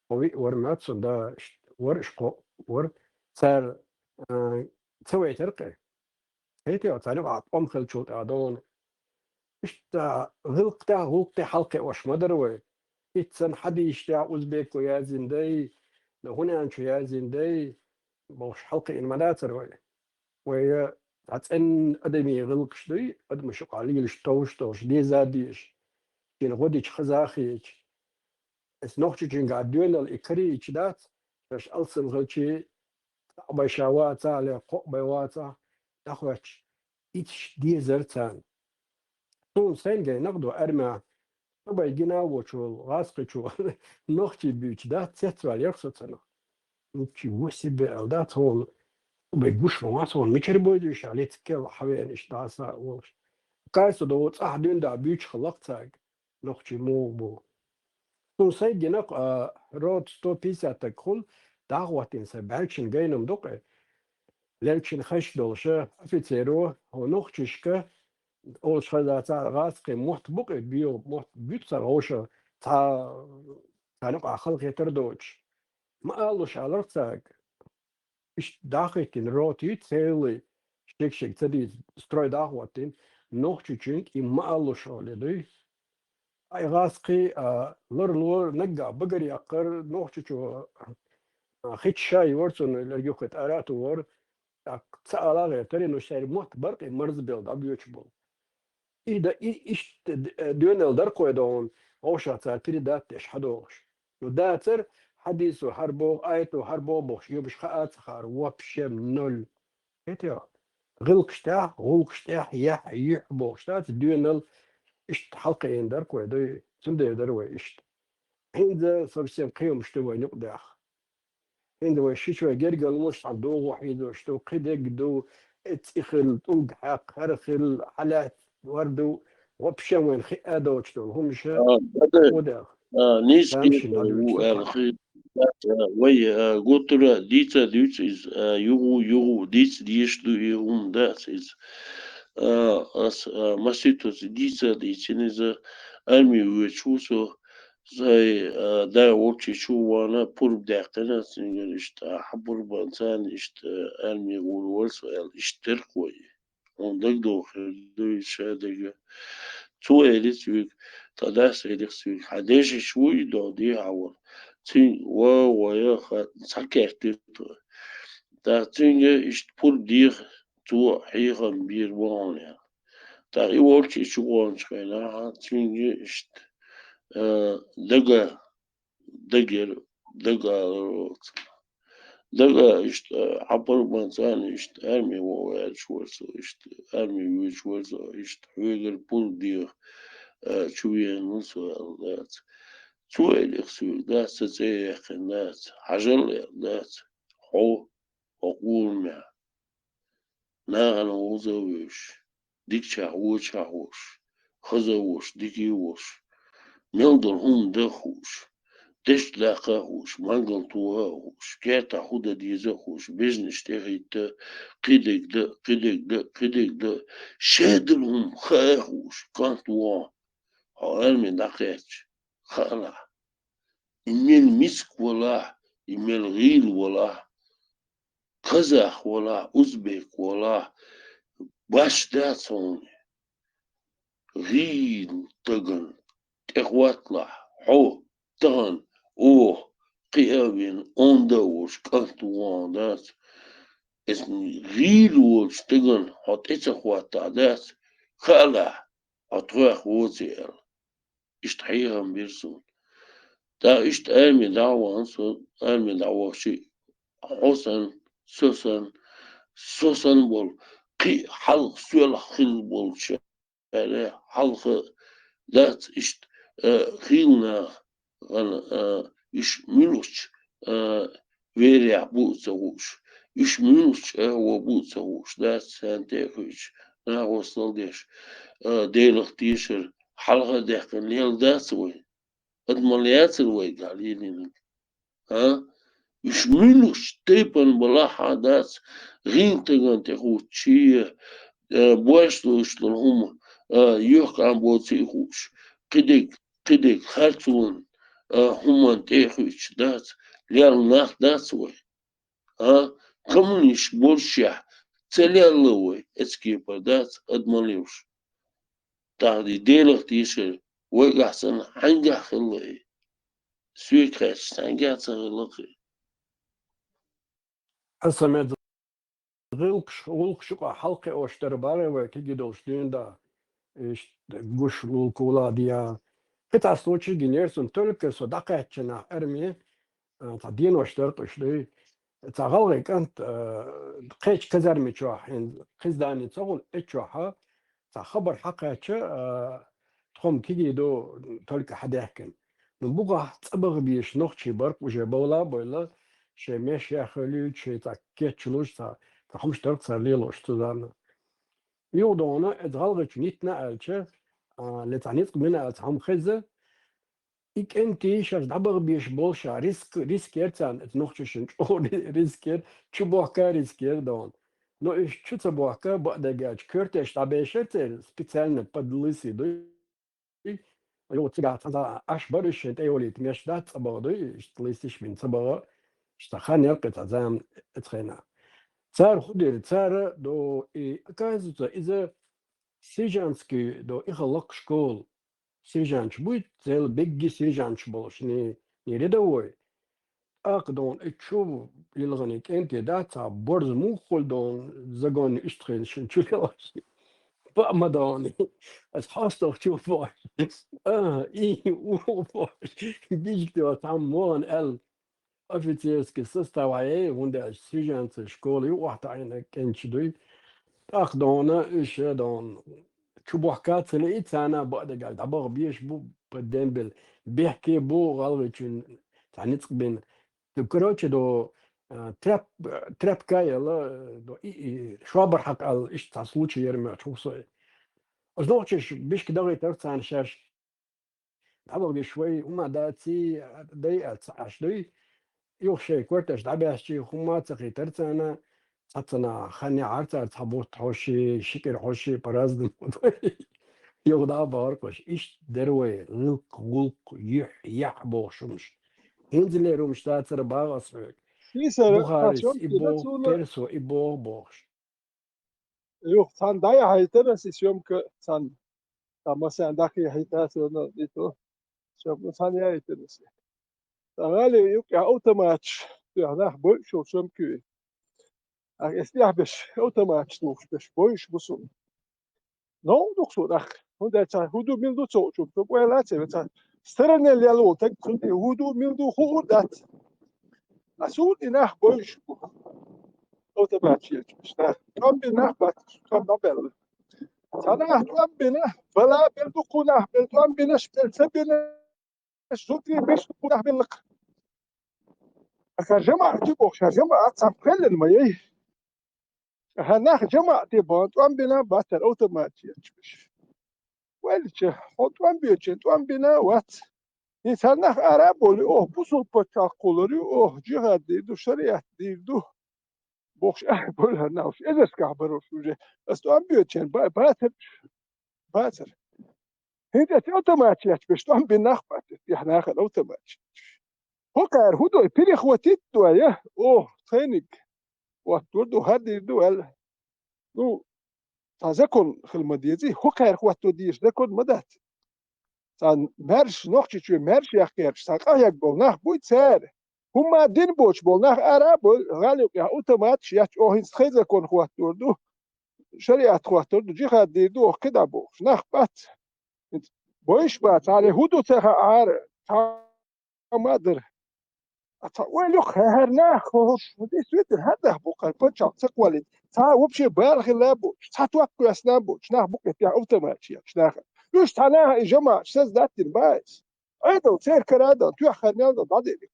кхо-виъ вара моьтту суна, да, ш-, вара уьш кхо, вара. Цара, а, ца вайтара кхин. ХӀетте а царна юкъахь тӀом хиллачул тӀаьхьа догӀна. Иштта гӀиллакх тӀехь, гӀуллакх тӀехь хьалакхиош ма дара вай. ХӀинца санна хьадисаш тӀехь узбеко яздина дай, хӀунда аьлча яздина дай, бохуш хьалакхиъна ма дацара вай. Вай цхьа цӀена адамийн гӀиллакхаш дуй, адамаш юкъахь лелаш товш а товш, деза а дезаш, шена гӀо дича хаза а хеташ. Эс нохчичуьнгахь доьналла и карийча дац, шаьш алсам хилчий, цхьаъ бен ша вацахь, ле кхоъ бен вацахь, дӀахӀоьттича, иташ дезара царна. Суна сайна гайна а ду, армехь, цу бен гина а воцуш волу гӀазкхичо нохчий буьйцуш дац, цецваьлла яра со цунах. Ничего себе аьлла дац хьуна, цу бен гуш ма вац хьуна, мичара бойду уьш, лециг кел хьавеана иштта дӀаса а волуш. Кхайса догӀу цӀахь дуьйна дӀа буьйцуш хилла-кх цаьрга. Нохчий муха бу. Суна сайга гина-кх, а, рота сто пятьдесят стаг хуьлу, дӀахӀоттийна сайн бӀаьргашна гайна ма ду-кх. Лелчина хезаш долуш офицеро, хьо нохчашка, олуш хаза цара гӀазкхийн мотт бу-кх, бийлла мотт буьту цара вовшах, цхьа, царна юкъахь халахетар доцуш. Ма алалуш алара цаьрга. Иштта дӀахӀиттина ротий, цераллий, шег-шег ца дийца, строй дӀахӀоттийна, нохчичуьнга и ма алалуш олий дуй. Ай гӀазкхий, а, ларлора, наггахь багар яккхара, нохчичо, а, хица ша йора цунна, лерг юххе тӀара а тухура, тӀаккха ца ала а гӀертара, ну, шаьран мотт бара-кх и марзбелла дӀабоьдуш болу. И да, и, иштта д-, доьналла дара-кх вай догӀна, вовшах цара передать деш хьадогӀуш. Ну, дацара, хьадисо хӀара боху, аято хӀара боху бохуш, йобуш хаа а ца хаьара, вообще ноль. ХӀетте а, гӀиллакхаш тӀехь, гӀуллакхаш тӀехь, яхь, юьхь бохуш дац, доьналла иштта хьалакхиъна дара-кх вай, дуй, цундела дара вай иштта. ХӀинца совсем кхин хӀумнаш ду вайна юкъадаьхна. ХӀинца вай шичой гергарлонаш цхьана догӀу хьийзош ду, кхидерг ду, эцци хилла, тӀулг хьаькх, хӀара хилла, хьалаьцна, вар ду, вообще вайна хиъна доцуш долу хӀумнаш. А, баде. Хьо дел. А, нийса тамашийна кхетам ду ву вуьйцуш аьлла хи-, Вай, а, гуттара дийца дуьйцу иза, а, югу, югу дийца дезаш ду и хӀума дац иза. А, ас, а, масийтта дийца дийцина иза, арми воьдуш ву со, сай, а, да волчу чу вахана пурба даьккхина, цуьнгара иштта, а, хьан пурбанца иштта, а, арми гӀур вара со аьлла, иштта дерг вай. Хьуна дагадогӀу хир ду иза ша дага. Цо элира цуьнга, тхан дас элира цуьнга, хьан дешаш вуй, догӀу дехьа вара. Цуьнга ва, ва, я, ха-, схьакертира тхо. ТӀаккха цуьнга иштта пурба деха, цо хьехам бийр бу хьуна аьлла. ТӀаккха и волчу и чу гӀончу хенахь, цуьнга иштта, а, дага дагера, дага алароца. Дага иштта, хьан пурбанца иштта арми вогӀу аьлча вара со, иштта арми воьдуш вара со, иштта хьоьгара пурба деха, а, чу веана ву со аьлла дац. Цо элира цуьнга, дац, сан цӀе яьккхина дац, хьажал аьлла дац, хьо, хьо къурамехь. Нахана вовза а вевзаш, дикачех вочех а волуш, хаза а волуш, дика а волуш, мел долу хӀума дан а хууш, дешдаккха а хууш, мангал тоха а хууш, кертахь хӀун дан деза а хууш, бежнаш тӀехӀитта, кхидерг дан, кхидерг дан, кхидерг дан, шадолу хӀума хаа а хууш, кӀант ву хьо, хьо арми дӀакхаьчча, хаалахь. И мел миска валахь, и мел гӀийла валахь, казах валахь, узбек валахь, баш дац хьуна. ГӀийла стагана тӀехӀотталахь, хьо, тахана, оха, кхиа а вина, онда а волуш, кӀант ву хьуна дац. Эцу гӀийла волчу стагана хьо тӀе ца хӀоттахь дац, хаалахь, хьо тхох воций аьлла. Иштта хьехам бира суна. ТӀаккха иштта арми дӀа а вахана со, арми дӀа а вахча, хьо санна, со санна, со санна болу, кхин а хьалха соьлахь хилла болчу, аьлла, хьалха дац иштта, а, хийла нах, гӀан, а, уьш муьлхачу, а, верехь бу а ца хууш, уьш муьлхачу чӀагӀо бу а ца хууш, дац царна тӀе а хуьйцуш, нахостал а деш, а, Делах тешар хьалха а даьккхина лелла дац вай? Адамалла яцара вайгахь лелийнарг? А? Уьш муьлхачу тайпана балахь а дац, гӀийла стагана тӀе хӀуттучий, а, бошла луш долу хӀума, а, юьхькӀам боций а хууш, кхидерг, кхидерг харцонан, а, хӀуманна тӀе а хуьйцуш дац, лелла нах дац вай? А? Коммунисташ болушшехь, ца лелла вай, эцу кепара дац адамалла луш? ТӀаккха и Делах тешар вайгахь санна хьаьнгахь хилла и? Соьга хаьттича, цхьаьнгахь а ца хилла кхин. Аса меца гӀуллакхаш, гӀуллакхаш юкъахь хьалакхиош дара бара вай кегий долуш дуьйна да, иштта гуш лулкула а дия. Кхин цхьа случай гинера суна, только со дӀакхаьчча нах арми, а, цхьа денош дара уьш дуй. Цхьа гӀалгӀай кӀант, а, кхечу казарми чохь, хӀинца кхин цхьа дани ца хуьлу, эцу чохь а, цхьа хабар хьакхаьчча, а, тхо-м кегий ду, только хьадаьхкина. Ну, бухахь цӀа баха безаш нохчий бара, уже бовла а бовла, шайн меш яхъелуьйтуш, шайн цхьа кечъялуш, цхьа, цхьа хӀумаш дара цара лелош цу заманахь. Юха догӀна, иза гӀалгӀайчу нитна аьлча, а, ле цхьа ницкъ бина аьлла цхьа хӀума хеза, и кӀентий шаьш дӀабаха безаш болуш а, риск, риск яра царна, иза нохчашна чӀогӀа риск яра, чу бохка а риск яра догӀна. Но уьш чу ца бохка, бакъдерг аьлча, коьртеш дӀабешара церан, специально под лысый дуй. Юха цигахь цхьа Ӏаш бара уьш шайн тӀейолийта меш дац, цӀа баха дуй, иштта листаш бина ца баха, иштта хан яра кхин цхьа зама эцу хенахь. Цара хӀун дира? Цара до и, оказывается, иза Сержантский до и халакъ школа. Сержанташ буй, цел бегги сержанташ болуш, не, не рядовой. ТӀаккха догӀна и чу йилхина кӀентий дац, цхьа борз муха хуьлу догӀна, загон иштта хилла шун чу лелаш. Баа ма догӀна. Ас хьостагӀа чу бохуш. А, и, у бохуш. Гижиг тӀе цхьамма могӀана аьлла. Офицерский состав Ӏе, хӀунда аьлча сержантский школа ю охьатаӀийна кӀентий дуй. ТӀаккха догӀна, иша догӀна. Чу бохка ца лиъча царна бакъдерг аьлча, дӀабаха безаш бу, по дембель. Бехке бу гӀалгӀайчун цхьа ницкъ бина. Ду, короче, до, а, тряп-, тряпка яла, до, и, и, шобар хьакъал, иштта цхьа случай яра моьттуш ву со. Оцу нохчаша бишка дагӀийтара царна шаьш. ДӀабаха безаш вай хӀума даций, дай аьлла ца Ӏаш дуй. юха шайн коьрташ дӀабаьхьача, хӀумма а ца хийтар царна, цхьацца наха хан яхьар цара цхьа бутт хьожаш, ши кӀира хьожаш, по-разному. Юха дӀа а бахар кхуш. Иштта дара вай, гӀиллакх, гӀулакх, юхь, яхь бохуш хӀумаш. ХӀинцалера хӀумаш дацара боху ас хьоьга. Сийсара, Бухарис тхан и чом боху, кина цунна. Персо и боху бохуш. Юха цхьаьна дӀаяхьийтара аса и съёмка, цхьаьна, цхьа массарна дӀакхехьийта аса, ну, и то. Съёмка цхьаьна яхьийтара аса. Цхьа гӀали юккъехь автоматаш, тӀехь нах бойуш йолу съёмка ю. Ахь эс тӀехь беш, автоматаш тухуш беш, бойуш бу суна. Новкъа ду-кх суна ахь. ХӀунда аьлча хӀун ду, мила ду ца хууш, цо ойла а ца йо, цхьа сторонел яьлла волу стаг, цунна тӀе хӀун ду, мила ду хуур дац. Ткъа суна и нах бойуш бу. Автоматаш елча, нах. ТӀом бина нах бац, тӀом дӀабаьлла. Цхьа нах тӀом бина, бала а белла, дуккха а нах белла, тӀом бинарш белла, ца бинарш, зудчий беш, дуккха а нах белла-кх. Ткъа ша жамаӀате боху, ша жамаӀат цхьаьна кхоьллина ма яй. Ткъа хӀара нах жамаӀате бахана, тӀом бина бац цара, автоматаш елча беш. Ваьлча, хьо тӀом боьдучун тӀом бина а вац. И цхьа нах ара а бовлий, оха бусулба пачхьалкх кхуллур ю, оха джихад дийр ду, шариат дийр ду бохуш, ара а бовлий хӀара нах, уьш эзаршкахь баруш уже. Аса тӀом боьдучун ба-, бацара уьш, бацара. ХӀинца автоматаш елча беш, тӀом бина нах бац, тӀехь нахана автоматаш. ХӀокхара хӀун ду, перехватить а дой, оха тхайниг хӀоттор ду, хӀара дийр ду аьлла. Ну, цхьа закон хила ма дезий, хӀокхара хӀотто дезаш закон ма дац. Цхьа маьрша, Нохчийчоь маьрша яккхарш, цхьа къахьегна болу нах буй цара. ХӀумма а дина боцуш болу нах ара а бовлий, гӀали юккъехь автоматаш етташ, оха хӀинца тхайн закон хӀоттор ду, шариат хӀоттор ду, джихад дийр ду, оха кхидӀа бохуш. Нах бац. ХӀинца бойуш бац, цхьа хӀун ду ца хаьара, цхьа ма дара. А цхьа ойла йоккха хӀара нах, хӀорш, действительно, хӀара нах бу-кх хӀара пачхьалкх ца кхоьллина. Цхьа вообще бала хилла а боцуш, цхьа топ кхоьссина а боцуш, нах бу-кх и тӀехь автоматаш етташ нахана. Уьш цхьа наха и жамаӀаташ создать дина бац. Ӏедал церан кара а дан, тоьхна хӀара мел дан дӀаделира.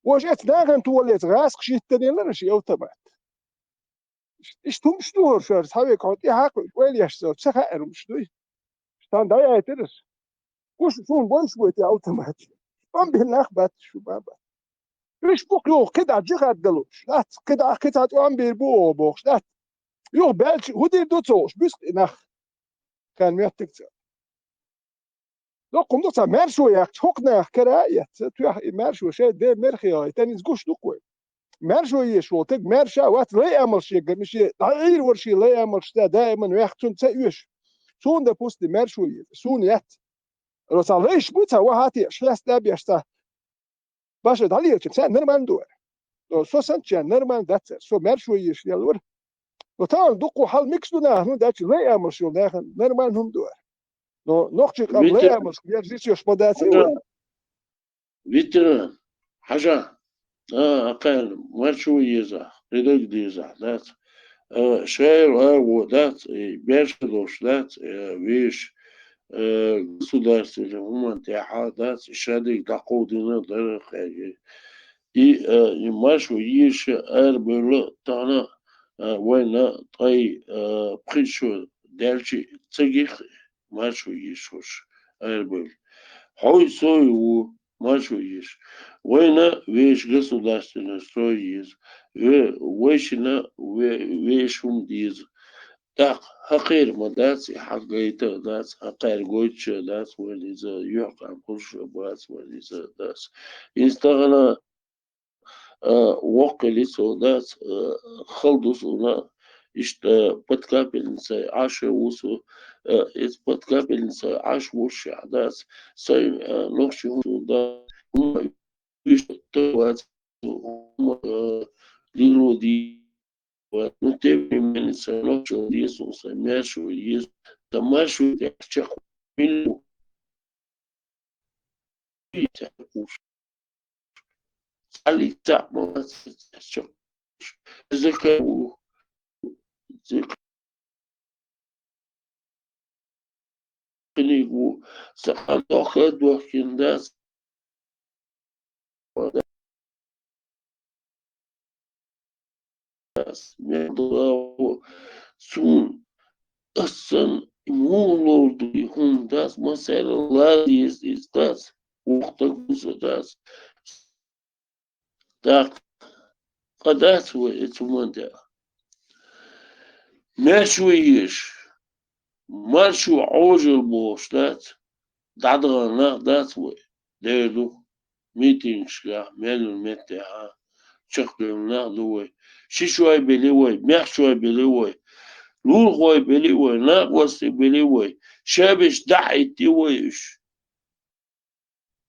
Ваша эцу нахана толлалц гӀазкхаша йиттинера ши автомат. Иштта хӀумаш ду хӀорш, ара цхьа векал тӀе хьакхуьуш, ойла еш ца, ца хаьара хӀумаш дуй. Царна дӀаяйтира аса. Уьш суна бойуш бу те автомат. ТӀом бина нах бац шу, баба. Уьш бу-кх юха кхидӀа джихад далуш, дац, кхидӀа кхин цхьа тӀом бийр бу оха бохуш, дац. Юха баьлча, хӀун дийр ду ца хууш, буьсу и нах. Хан моьттиг ца. Доккха хӀума ду цхьа маьршо яьккхича, хӀокху наха кара а эцна, тоьхна и маьршо шайн ден мерхи яхийта, иза гуш ду-кх вай. Маьршо езаш волу стаг маьрша а вац, лай амалш егар, мише, дӀаийр вара шен лай амалш да, даиман ваьхна цунна ца оьшу. Суна, допустим, маьршо еза, суна яц. Ро цхьа лайш бу цхьа вахьа а теша, хьеста а беш цхьа. Баша дӀалелча, царна нормально ду ара. Но со санначарна нормально дац ара. Со маьршо езаш лелла вара. Но тахана дуккха хьал микс ду нахана, хӀунда аьлча лай амалш йолу нахана нормально хӀума ду ара. Но нохчийн къам лай Витя, амалш езаш йиш йолуш ма дац Хьажа, вара. Витя, хьажа, а, кхаьрна, маьршо еза, кхидерг деза, дац. А, шайра агӀо дац, и баьрша долуш дац, а, веш, а, государственный хӀуманна тӀехьа дац, и шадерг дӀакховдийна дара кхаьрга. И, а, и маьршо езаш арабевлла тахана, а, вайна ткъе, а, пхи шо даьлча ца гихь, маьршо езаш хӀорш арабевлла. Хьой, сой ву, маьршо езаш. Вайна вешан государственный строй еза. Ве-, вайшинна ве-, вешан хӀума деза. ТӀаккха хӀокхера ма дац, и хьагайта а дац, хӀокхаьрга гойтуш а дац, вайна иза юьхькӀам хуьлуш а бац, вайна иза дац. Иза тахана а, воккхалли со дац, а, хала ду суна, иштта под капельницей Ӏаш а ву со, а, иза под капельницей Ӏаш волуш а дац, сайн, а, нохчи хӀума суна дац, хӀума иштта вац, хӀума, а, лело ди-, вац. Ну, тем не менее, сайн нохчалла деза суна, сайн маьршо еза, сан маьршо тӀехь чекх милла Цхьаллиг цхьаъ ма вац, закон ву, закон ву, сан къам дохка а дохкина дац. Суна ас санна муха ловр ду и хӀума дац, масала ла деза иза дац, воккха стаг ву со дац. ТӀаккха къа дац вай, эцу ма тӀа. Маьрша вай еш, маршо Ӏожал бохуш дац, дӀадахана нах дац вай, дера ду, митингашкахь, мел йолу меттехь а, чекхдевлла нах ду вай, ши шой бели вай, маьхчой бели вай, лулахой бели вай, накъостий бели вай, шабаш дӀа а хӀитти вай уьш.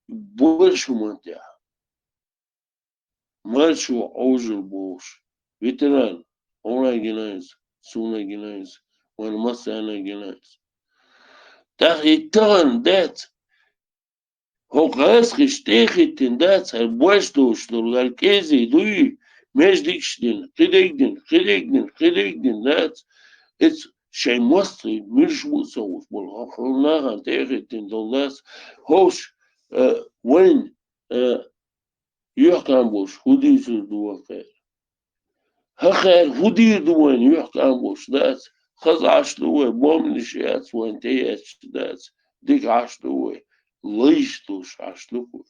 Больше ма тӀехь. Маршо Ӏожал бохуш. Ветеран, хьуна гина иза, суна гина иза, вайн массарна гина иза. ТӀаккха и тахана дац, хӀокху гӀазкхаша тӀе а хӀиттина дац, хӀара беш долуш долу, хӀара кӀезий дуй, междигаш дина, кхидерг дина, кхидерг дина, кхидерг дина дац. Эцу шайн мостагӀий муьлш бу а ца хууш болу, хӀокху нахана тӀе а хӀиттина долу дац, хӀорш, а, вайн, а, юьхькӀам болуш хӀун дуьйцур ду вай кхера? ХӀокхара хӀун дийр ду вайна юьхькӀам болуш дац, хаза Ӏаш ду вай, бомбанаш яц вайна тӀеэцча дац, дика Ӏаш ду вай, лайш долуш Ӏаш ду вай.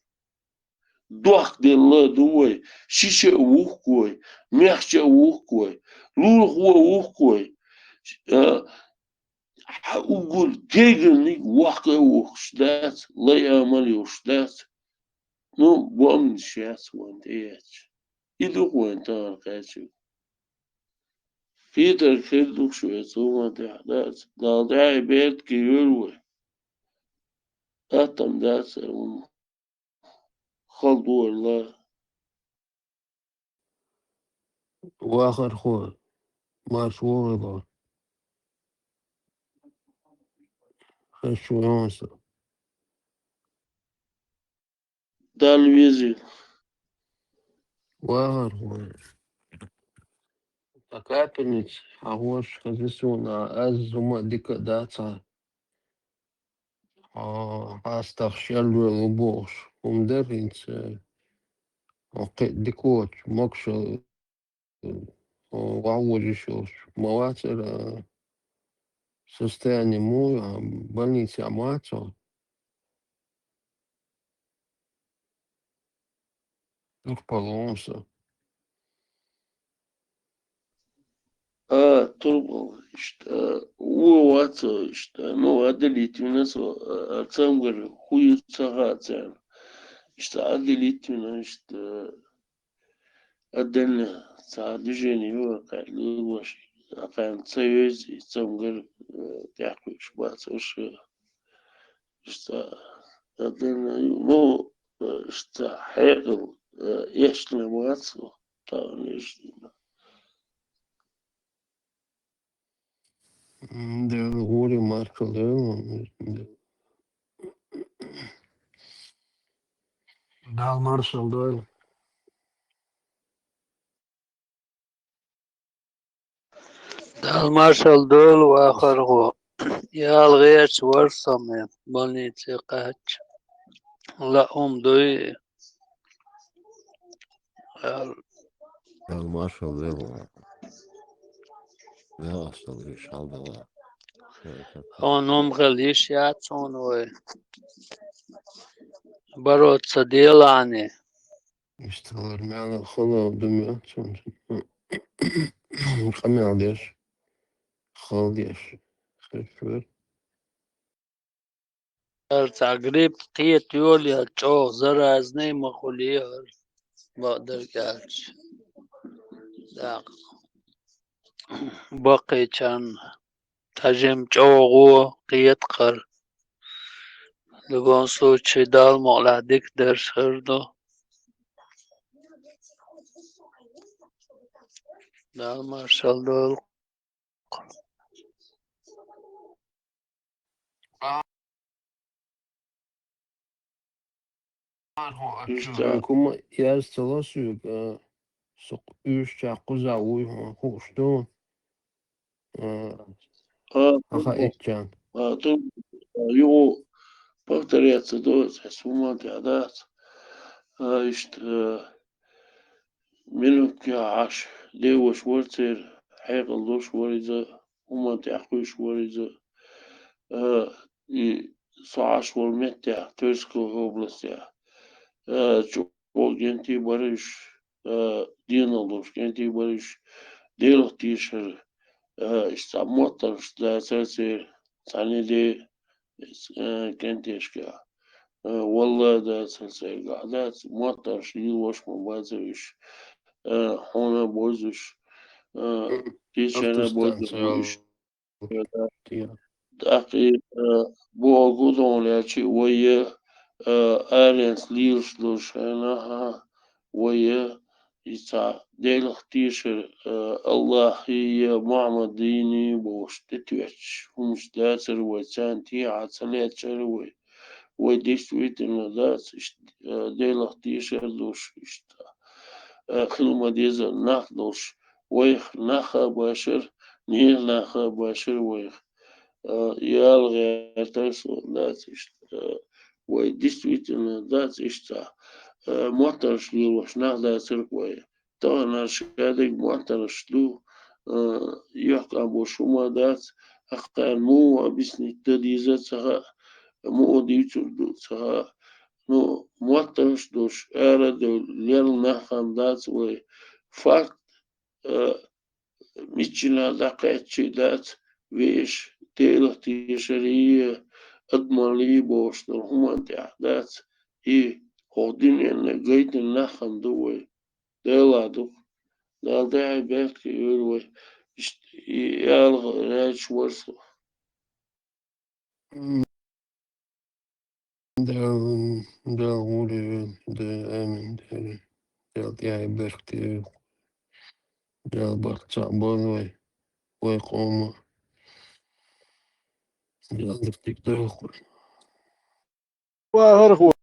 Дохк делла ду вай, шиша а вухку вай, мехча а вухку вай, лулахо а вухку вай. А, хьан уггар гергарниг вохка а вухкуш дац, лай амал йолуш дац. Ну, бомбанаш яц вайна тӀеэцча. И ду-кх вайна тахана кхаьчнарг. Кхетарг хир ду-кх шуьца, хӀумма тӀехь дац. Далла тӀаьхье беркате йойла вай. Атта ма дац хӀара хӀума. Хала дора. Вахархо, марша вогӀийла. Хезаш ву хьуна со. Далла везийла. Вахархо. Ткъа капельница хьахош хезна суна, аз хӀума дика а дац хьан. Хьо хьастагӀа шел ву бохуш хӀума дара хӀинца. Хьо кхин а дика воцуш, могушалла, хьо вовшах йиш йолуш ма вацара, состояние муха ю, больницехь ма вац хьо? Турпал ву со. А, турпал, иштта, а, вон вац со, иштта, ну, отделить вина со, а, а, цамгар хӀун ю ца хаьа царна. Иштта отделить вина, иштта, а, отдельно цхьа движение ю, кхаьа лур баш, а, кхаьна ца веза, и цамгар, а, тӀаьхьакхуьуш бац уьш. Иштта, а, отдельно ю, ну, а, иштта хьекъал, а, эшна вац со, тахана эшна. М, Дела гӀури маршалла дойла. Дала маршалла дойла. Дала маршалла дойла, вахархо. Яла гӀерташ вара со ме, больнице кхаьчча. Лаам дуй. Яла. Дала маршалла дойла. Яла, ас дала йиш хьалдала. Хьуна хӀума хила йиш яц хьуна вай. Бороться делани. Иштта хилар мел хала ду моьтту суна. Къамел деш, хала деш хир вара. ХӀара цхьа грипп кхета йолаелла чӀогӀа заразный ма хуьлий хӀара, бакъдерг аьлча. ТӀаккха баккхийчарна тӀе жимма чӀогӀа кхета хӀара. В любом случае, Далла мукъалахь дика дерш хир ду. Дала маршалла дойла. Иштта. ХӀума яз ца ло соьга, а, со уьш чекх кхуза вуй хьуна хууш ду. А, а, хьан хаийтчарна. А, ту, а, юха повторяться до, хьес хӀумма тӀехь дац. А, иштта, а, минуткехь Ӏаш деваш вара церан, хьекъал долуш вара иза, хӀумма тӀехь кхуьйсуш вара иза. А, и со Ӏаш волу меттехь, Тверской областехь, а, чӀогӀа гентий бара уьш, э, денал долуш кӀентий бара уьш, Делах тешар, э, иштта цхьа моттаргӀаш дацара церан, цхьаьна де, э, кӀентешка, э, валла дацара цаьрга, дац, моттаргӀаш лелош ма бацара уьш, э, хьуна бозуш, э, кхечанна бозуш уьш. ТӀаккха, э, бохург хӀун ду аьлча, вай, э, аренца лелаш долчу хенахь, вай, э, и цхьа Делах тешар, э, Аллахьий, Мухьаммадний бохуш тӀетоьттуш хӀуманаш дацара вай, царна тӀехьа ца лаьттара вай. Вай действительно дац, иштта, э, Делах тешар долуш, иштта, э, хила ма-деззара нах долуш, вайх нах а башар, нехан нах а башар вайх. Э, яла гӀертар со, дац иштта, э, вай действительно дац иштта, э, моттаргӀаш лелош нах дацара вай. Тахана шадерг моттаргӀаш ду, э, йоккха болуш хӀума дац, аккхарна муха объяснить дан деза ца хаьа, муха дийцур ду ца хаьа. Ну, моттаргӀаш долуш, ара а девлла, лелла нах а дац вай. Факт, э, миччанхьа дӀакхаьчча дац, вешан Делах тешарий, адамаллий бохуш долу хӀуманна тӀехь дац, и хӀокху дуьненна гайтина нах а ду вай. Дела ду. Дала тӀаьхье беркате йойла вай. Иштта и яла гӀерташ вара со. М. Дала, Дала гӀур йойла, Дала, амин, Дала. Дала тӀаьхье беркате йойла. Дала барт цхьаъ бойла вай, вай къоман. Дала дика дойла вай. Ва хӀара хӀу.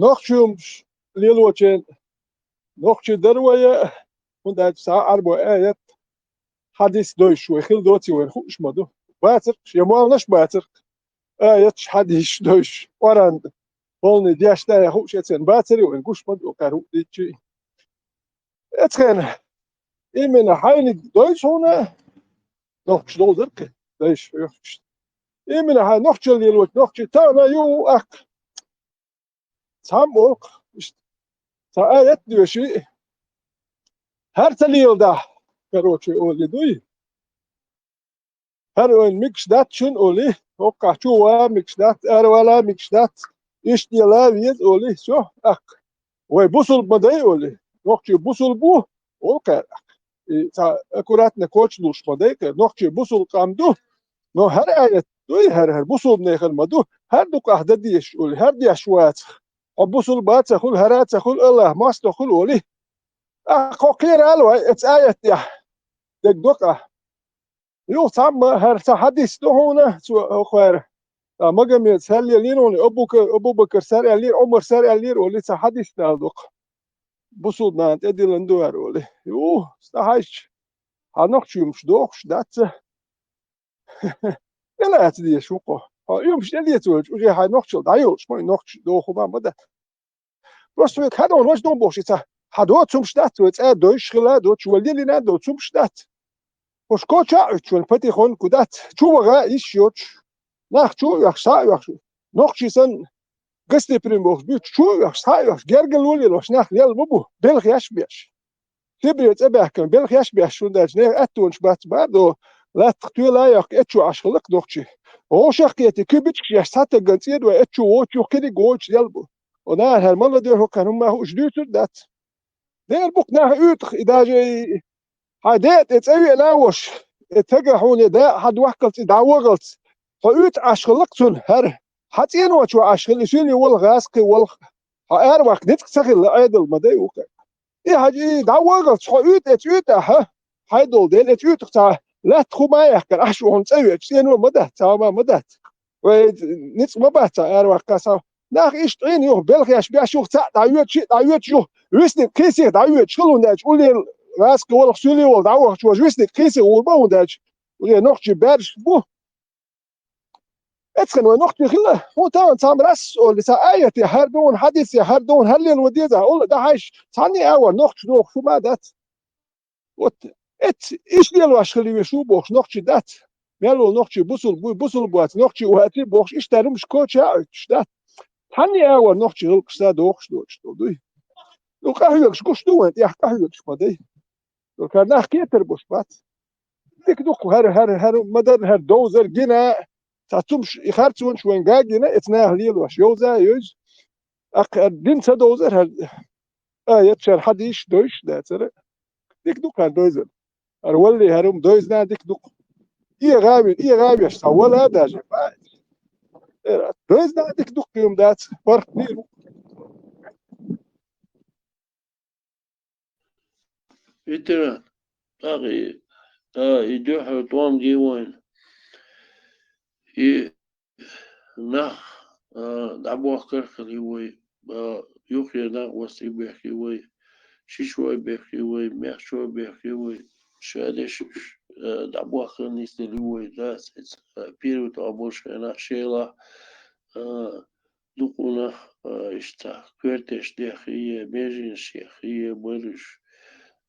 Нохчийн хӀумаш лелочеран нохчий дара вай, хӀунда аьлча цхьа Ӏарбойн аят, хьадис дойуш вай хила доций, вайна хууш ма ду. Бацарх я молланаш бацарх, аяташ, хьадисаш дойуш, Къуръан полный деш дай хууш эцарна бацарий, вайна гуш ма ду, кхара хӀуъ дийцчий. Эцхена, именно хьайниг дойцу хьуна, нохчаш долу дара кхин, дайша хьоьхуш. Именно хьайн нохчалла лелочу нохчий тахана ю аккха. Цхьамма олу-кх, иштта, цхьа аят доьший, хӀара ца леладахь, короче, олий дуй. ХӀара вайна мегаш дац шуна олий, хӀокхахь чу ван мегаш дац, аравала мегаш дац, иштта дела веза олий, всё, аккха. Вай бусулба ма дай олий, нохчий бусулба ву, олу кхара аккха. И цхьа аккуратно коча луш ма дай кхара, нохчий бусулба къам ду, но хӀара аят дуй, хӀара, хӀара бусулбанехана ма ду, хӀара дукха ахь дан дезаш олий, хӀара деш вацахь. Хьо бусулба а ца хуьлу, хӀара а ца хуьлу, Аллахь мостагӀа хуьлу олий. Ахь кхо кхера а лой, эца аят тӀехь дерг до-кх ахь. Юха цхьамма хӀара цхьа хьадис ду хьуна, цо хӀокхара, а, Магомеда серле лийна хьуна, Абу-, Абу-Бакар сар аьллера, Ӏумар сар аьллера олий, цхьа хьадис дала дукха. Бусулба нахана тӀедиллина ду хӀара олий. Ю, стахьайча, хьан нохчий хӀумаш дохуш дац ца? ТӀелаца дезаш ву-кх хьо. Хьо уьмаш тӀедеца воьлча, уже хьайн нохчалла дӀайолуш ма ю, нохчий доху хӀума ма дац. Просто вай кхидӀа ван важа ду бохуш и ца. Хьан доцу хӀумаш дац, вай цӀа дойуш хила а доцуш, вай лелийна а доцу хӀумаш дац. ХӀуш коча а Ӏуьттуш, вайн патихонка дац. Чу ваха а йиш йоцуш. Нах чу а оьхуш, схьа а оьхуш. Нохчий санна, гостеприимный бохуш буьйцу, чу а оьхуш, схьа а оьхуш, гергарло лелош нах лелла ма бу, белхаш а беш. Сибре цӀа баьхкина, белхаш а беш, хӀунда аьлча нехан аьттонаш бац бара до, латтах тоьла а йоккху, эцчу Ӏаш хилла-кх нохчий. ГӀовшах а кхетий, куьбичкаш еш, цхьа тагган цӀе дой, эцчу вочу юха кхиниг вочу лел бу. О, наха, хӀара молодёжь хӀокхарна хӀумма хууш дуьйцур дац. Дера бу-кх наха уьйтӀах, и даже и хьайн ден тӀе цӀа веана а вош, и тага хьуна и да а хьан дохкалц, и дӀавогалц. Хьо уьйтӀа Ӏаш хилла-кх цунна, хӀара. Хьан цӀенош чу Ӏаш хилла, и суьйли волу гӀазкхи волу. Хьо араваккха ницкъ ца хилла, Ӏедал ма дай ву-кх. И хьажа, и дӀавогалц хьо уьйтӀа, эца уьйтӀа, хьа? Хьайн долу дела, эца уьйтӀах цхьа лаьтта хӀума а яьккхина, Ӏаш ву хьуна цӀа веача, цӀено ма дац, цхьа хӀума ма дац. Вай ницкъ ма бац цхьа араваккха сов. Нах иштта Ӏийна юха, белхаш беш юха, цхьаъ дӀавоьдуш, шиъ дӀавоьдуш юха, висниг кхийсих дӀавоьдуш хила хӀунда аьлча, уллера гӀазкхи волу, суьйли волу дӀавахча, важа висниг кхийсих гӀур бу хӀунда аьлча, уллера нохчий баьржаш бу. Эцхана вай нохчий хила, хьуна тахана цхьамма расса олий, цхьа аят я хӀара дуьйна, хьадис я хӀара дуьйна, хӀара лело деза, улла дӀахьаьжча, цхьанне а ван нохчий дохуш хӀума дац. Вот, эц, иштта лелош хила везаш ву бохуш нохчий дац. Мел волу нохчий бусулба вуй, бусулба вац, нохчий ваций бохуш, иштта хӀумаш коча а Ӏуьттуш дац. Цхьанне а вар нохчий гӀулакхаш са дохуш доцуш долу дуй. Ну, къахьоьгуш гуш ду вайн, тӀехь къахьоьгуш ма дай. Ну, хӀара нах кхетар болуш бац. Дика ду-кх хӀара, хӀара, хӀара, ма-дарра хӀара довзар гина, цхьа цумаш и харцонаш вайн га гина, эца наха лелош йовза а йовза. ТӀаккха хӀара дин ца довзар хӀара, а, эцчара хьадийш, дойш дацара. Дика ду-кх хӀара довзар. ХӀара валле хӀара хӀума дойзна дика ду-кх. Э, гӀави-, э, гӀавеш цхьа вала а даже. Дойзна дика ду-кх хӀума дац, паргӀат дийр ву. Ветеран, тӀаккха и, а, и дуьхьал тӀом гий вайн. И нах, а, дӀабохкар хили вай, а, юххера накъост и бехке вай, шичой бехке вай, мехчой бехке вай, ша дешуш, а, дӀабохкар нисдели вай, дац, а, первый тӀом болуш хенахь шелахь, а, дукха нах, а, иштта коьртеш деххе, меженаш еххе, бараш,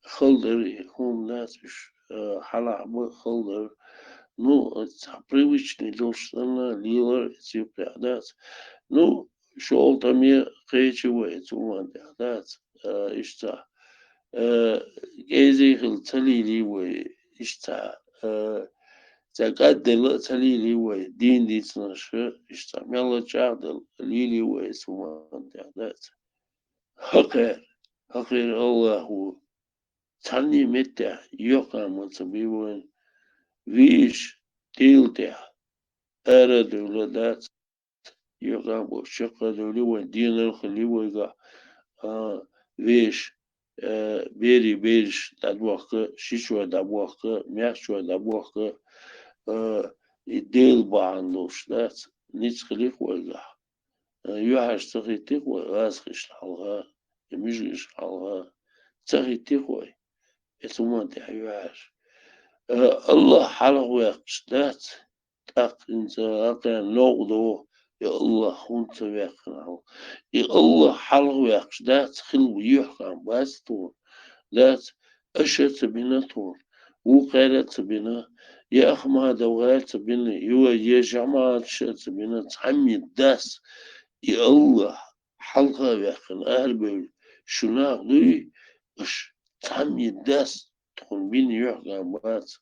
хала дара и хӀума дац уьш, а, хьалахь бан хала дара. Ну, цхьа привычный долуш санна, лелар эца юккъехь дац. Ну, шолгӀа тӀаме кхечи вай эца хӀуманна тӀехь дац, а, иштта. Э, кӀезий хила ца лелий вай, иштта, э, цхьа кӀадделла а ца лелий вай, дийна дийцинарш, иштта мелла чӀагӀделла лелий вай эца хӀуманна тӀехь дац. ХӀокхара, хӀокхара Аллах ву, цхьанне меттехь йохкама ца бий вайн, вийш Дела тӀехь ара а девлла дац, йохкама бохуш чекх а девлла вайн, денал хили вайгахь, а, веш, а, берий бераш дӀадохка, шичой дӀабохка, мехчой дӀабохка, а, и Дела бахьана долуш дац, ницкъ хилийх вайгахь. А, юьхьаш ца хӀиттийх вай, гӀазкхашна хьалха, я муьжгашна хьалха, ца хӀиттийх вай, эца хӀуманна тӀехь юьхьаш. А, Аллах хьалхаваьккхаш дац, тӀаккха хӀинца гӀакхарна новкъа догӀу, и Аллах хӀунда ца ваьккхина хьалха. И Аллах хьалхаваьккхаш дац, хила йохкам бац тхуна, дац, аша а ца бина тхуна, вукхара а ца бина, я Ахмадов гӀара а ца бина, я, я жамаӀаташа а ца бина, цхьамма дас, и Аллах хьалха а ваьккхина, арабевлла, шу нах дуй, аша цхьамма дас, тхуна бина йохкам бац.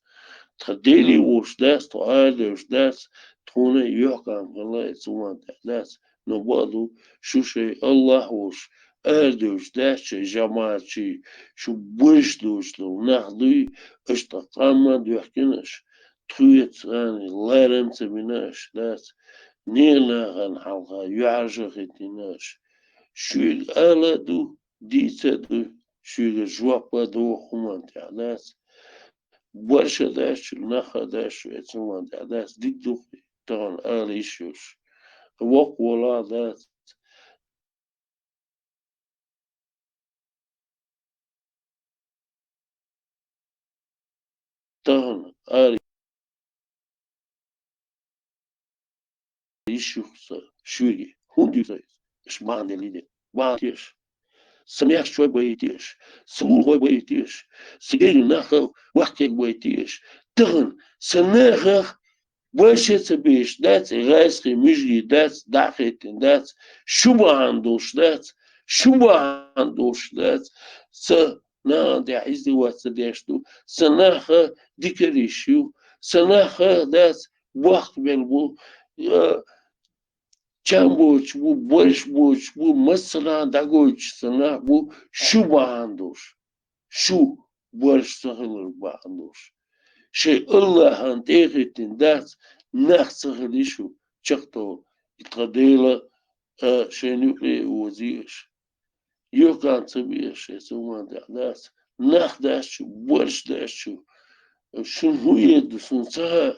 Тхан Деле волуш дац, тхо арадевллаш дац, тхуна а йохкам хилла эца хӀуманна тӀехь дац. Но бакъду, шу шайн Аллах волуш арадевллаш дац, шайн жамаӀатчий, шу баш доцуш долу нах дуй, аша тхан къам ма доьхкина аша, тхоьца царна ларам ца бина аша дац, нехан нахана хьалха юьхьарша а хӀиттийна аша. Шуьга ала а ду, дийца а ду, шуьга жоп а доху хӀуманна тӀехь дац. Барша дац шу, наха дац шу эца хӀуманна тӀехь дац, дика ду-кх тахана ала йиш йолуш. Воккха волахь а дац. Тахана ара йиш ю-кх сан шуьга. ХӀунда ю-кх сан иза? Аша бахьана делла и де. Бахьана теша. Сан мехкашой байъийтеша. Сан гӀуллакхой байъийтеша. Сан гергарчу нахах вахкега байъийтеша. Тахана сан нахах баш а ца беш дац, и гӀазкхий муьжгий дац, дӀа а хӀиттийна дац, шу бахьана долуш дац, шу бахьана долуш дац, сан нахана тӀехь издеваться деш ду, сан нах дикариш ю, сан нах дац, бохк белла бу, а, чам боцуш бу, барш боцуш бу, массарна дӀагойтуш сан нах бу, шу бахьана долуш. Шу барш ца хилар бахьана долуш. Шайн Аллахьан тӀе а хӀиттийна дац, нах ца хилий шу чекхдовла. И тхан Дела, а, шайна юкъе а озий аша. Йохкам ца бе аша, эца хӀуманна тӀехь дац. Нах дац шу, барш дац шу. Шуна хӀун эр ду, суна ца хаьа,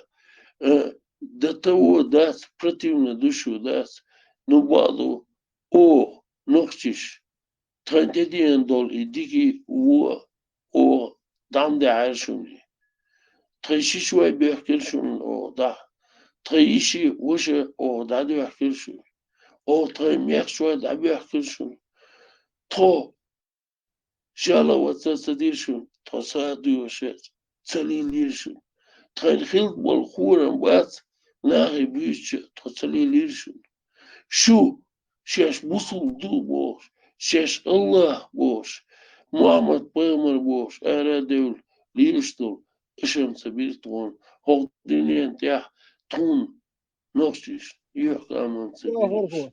а, до того дац, противно ду шу дац. Ну, бакъду, оха, нохчаша, тхайна тӀедеана долу и дикий вон оха дӀа ма даьхьара шуна. Тхайн шичой боьхкира шуна оха дӀа. Тхайн йиши, ваша оха дӀадоьхкира шуна. Оха тхайн мехкашой дӀабоьхкира шуна. Тхо жаловаться ца дира шуна, тхо сагӀа доьхуш ца лелийра шуна. Тхайна хилла болу хорам бац, нахе буьйцуш тхо ца лелийра шуна. Шу шаьш бусулба ду бохуш, шаьш АллахӀ бохуш, Мухьаммад-пайхамар бохуш, ара а девлла, лелаш долу, аша-м ца бира тхуна, хӀокху дуьнен тӀехь тхуна нохчашна юьхькӀам-м ца бира аша.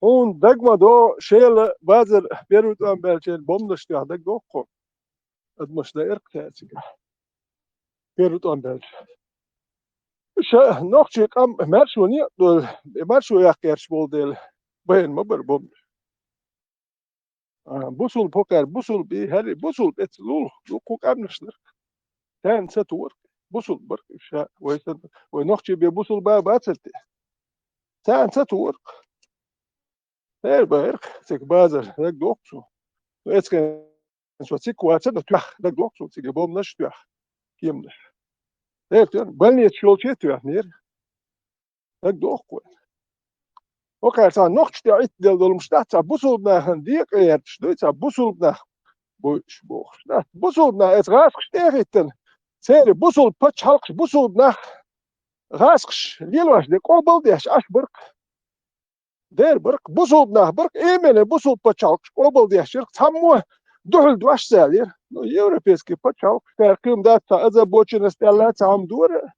Хьуна дага ма до, Шела базар первый тӀом баьллачеран бомбанаш тоьхна дага доху хьуна. Адамаш дайра-кх цаьрга цигахь. Первый тӀом баьлча. Ша нохчийн къам маршо некъ долу, маршо яккха гӀерташ болу дела, байна ма бара бомбанаш. А, бусулба хӀокхара, бусулба и хӀара, бусулба эца лулахь, ду кху къаьмнаш дара. Царна ца тухура-кх, бусулба бара-кх уьш, ша, вай санна, вай нохчий бен бусулба бацара те. Царна ца тухура-кх. Эр баьркх, цига базар, дага дохку цо. Ну, эцкан цо цига вацара, но тоьхна, дага дохку цо, цига бомбанаш тоьхна, кеманаш. Эр тоьхна, больницаш йолче тоьхнера. Дага дохку вай. Окхара цхьа нохча тӀе Ӏиттаделла долу муш дац, цхьа бусулба нахана декъа гӀерташ дуй, цхьа бусулба нах буьйцуш бохуш дац. Бусулба нах эца гӀазкхаш тӀе а хӀиттина, церан бусулба пачхьалкхаш, бусулба нах гӀазкхаш лелош де къобал деш Ӏаш бара-кх. Дера бара-кх, бусулба нах бара-кх, именно бусулба пачхьалкхаш къобал деш яра-кх, цхьаммо дуьхьал дош ца лира. Ну, европейский пачхьалкхаш, цара кхин дац, цхьа озабоченность аьлла, цхьа хӀума дора.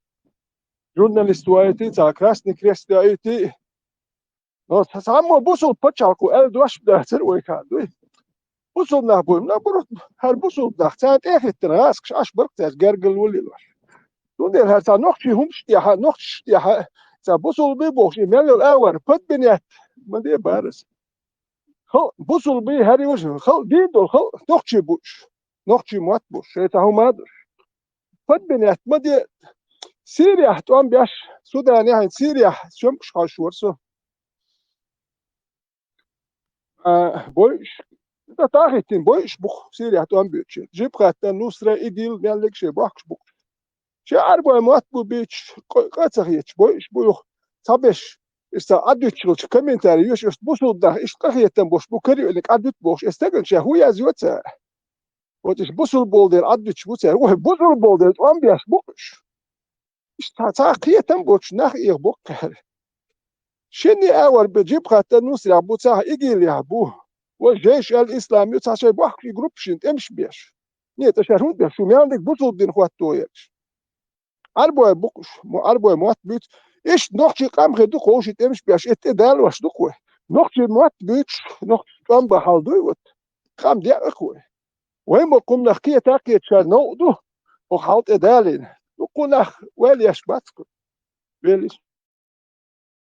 Журналист ваийти, цхьа Красный Крест ваийти. Но цхьаммо бусулба пачхьалкх ву аьлла дош дацара вай кхаьа дуй. Бусулба нах буй, наоборот, хӀара бусулба нах, царна тӀе а хӀиттина, гӀазкхаш Ӏаш бара-кх цаьрца гергарло лелош. Цундела хӀара цхьа нохчий хӀумаш тӀехьа, нохчаш тӀехьа, цхьа бусулба бохуш, и мел йолу агӀор подменять ма де бара иза. Халкъ бусулба, хӀара южа, халкъ дийна долу халкъ нохчий бу уьш. Нохчий мотт бу уьш, шайн цхьа хӀума а ду уьш. Подменять ма де. Сирияхь тӀом беш, Суданехь, Сирияхь соьмкаш хьожуш вара со. А, бойуш, да, тӀе а хӀиттина, бойуш бу-кх Сирияхь тӀом буьйцуш. Джибхат ан-Нусра, ИГИЛ, мел лерг шайн бохкуш бу-кх. Шен Ӏарбой мотт бу буьйцуш, къа, къа ца хеташ, бойуш бу юха. Цхьаберш, иштта Ӏадуьтуш хилча, комментарий йоьшу, иштта бусулба нах, иштта къахетам болуш бу, карайоьллиг Ӏадуьту бохуш, эс стагана шаьш хӀун язйо цара? Вот иштта бусулба болу дела Ӏадуьтуш бу цара. Ой, бусулба болу дела тӀом беш бу-кх уьш. Иштта цхьа кхетам боцуш нах эха бу-кх хӀара. Шинне агӀор бен Джибхат ан-Нусрехь бу, цхьа ИГИЛехь бу. Вай Джейш аль-Ислам ю, цхьа шайн бохкуш и группашна тӀемаш беш. Не, цкъа шаьш хӀунда беш, шу мел дерг бусулба дин хӀотто ераш. Ӏарбой бу-кх уьш, мо-, Ӏарбой мотт буьйцу. Иштта нохчий къам хир ду-кх вовшийн тӀемаш беш, эттӀе далош ду-кх вай. Нохчий мотт буьйцуш, нохчий тӀом бан хьал дуй вот. Къам деа-кх вай. Вай ма кхуннах кхета а кхеташ новкъа ду, оха хьал тӀе далийна. Ду кхуннах ваьлла еш бац-кх. Веллис.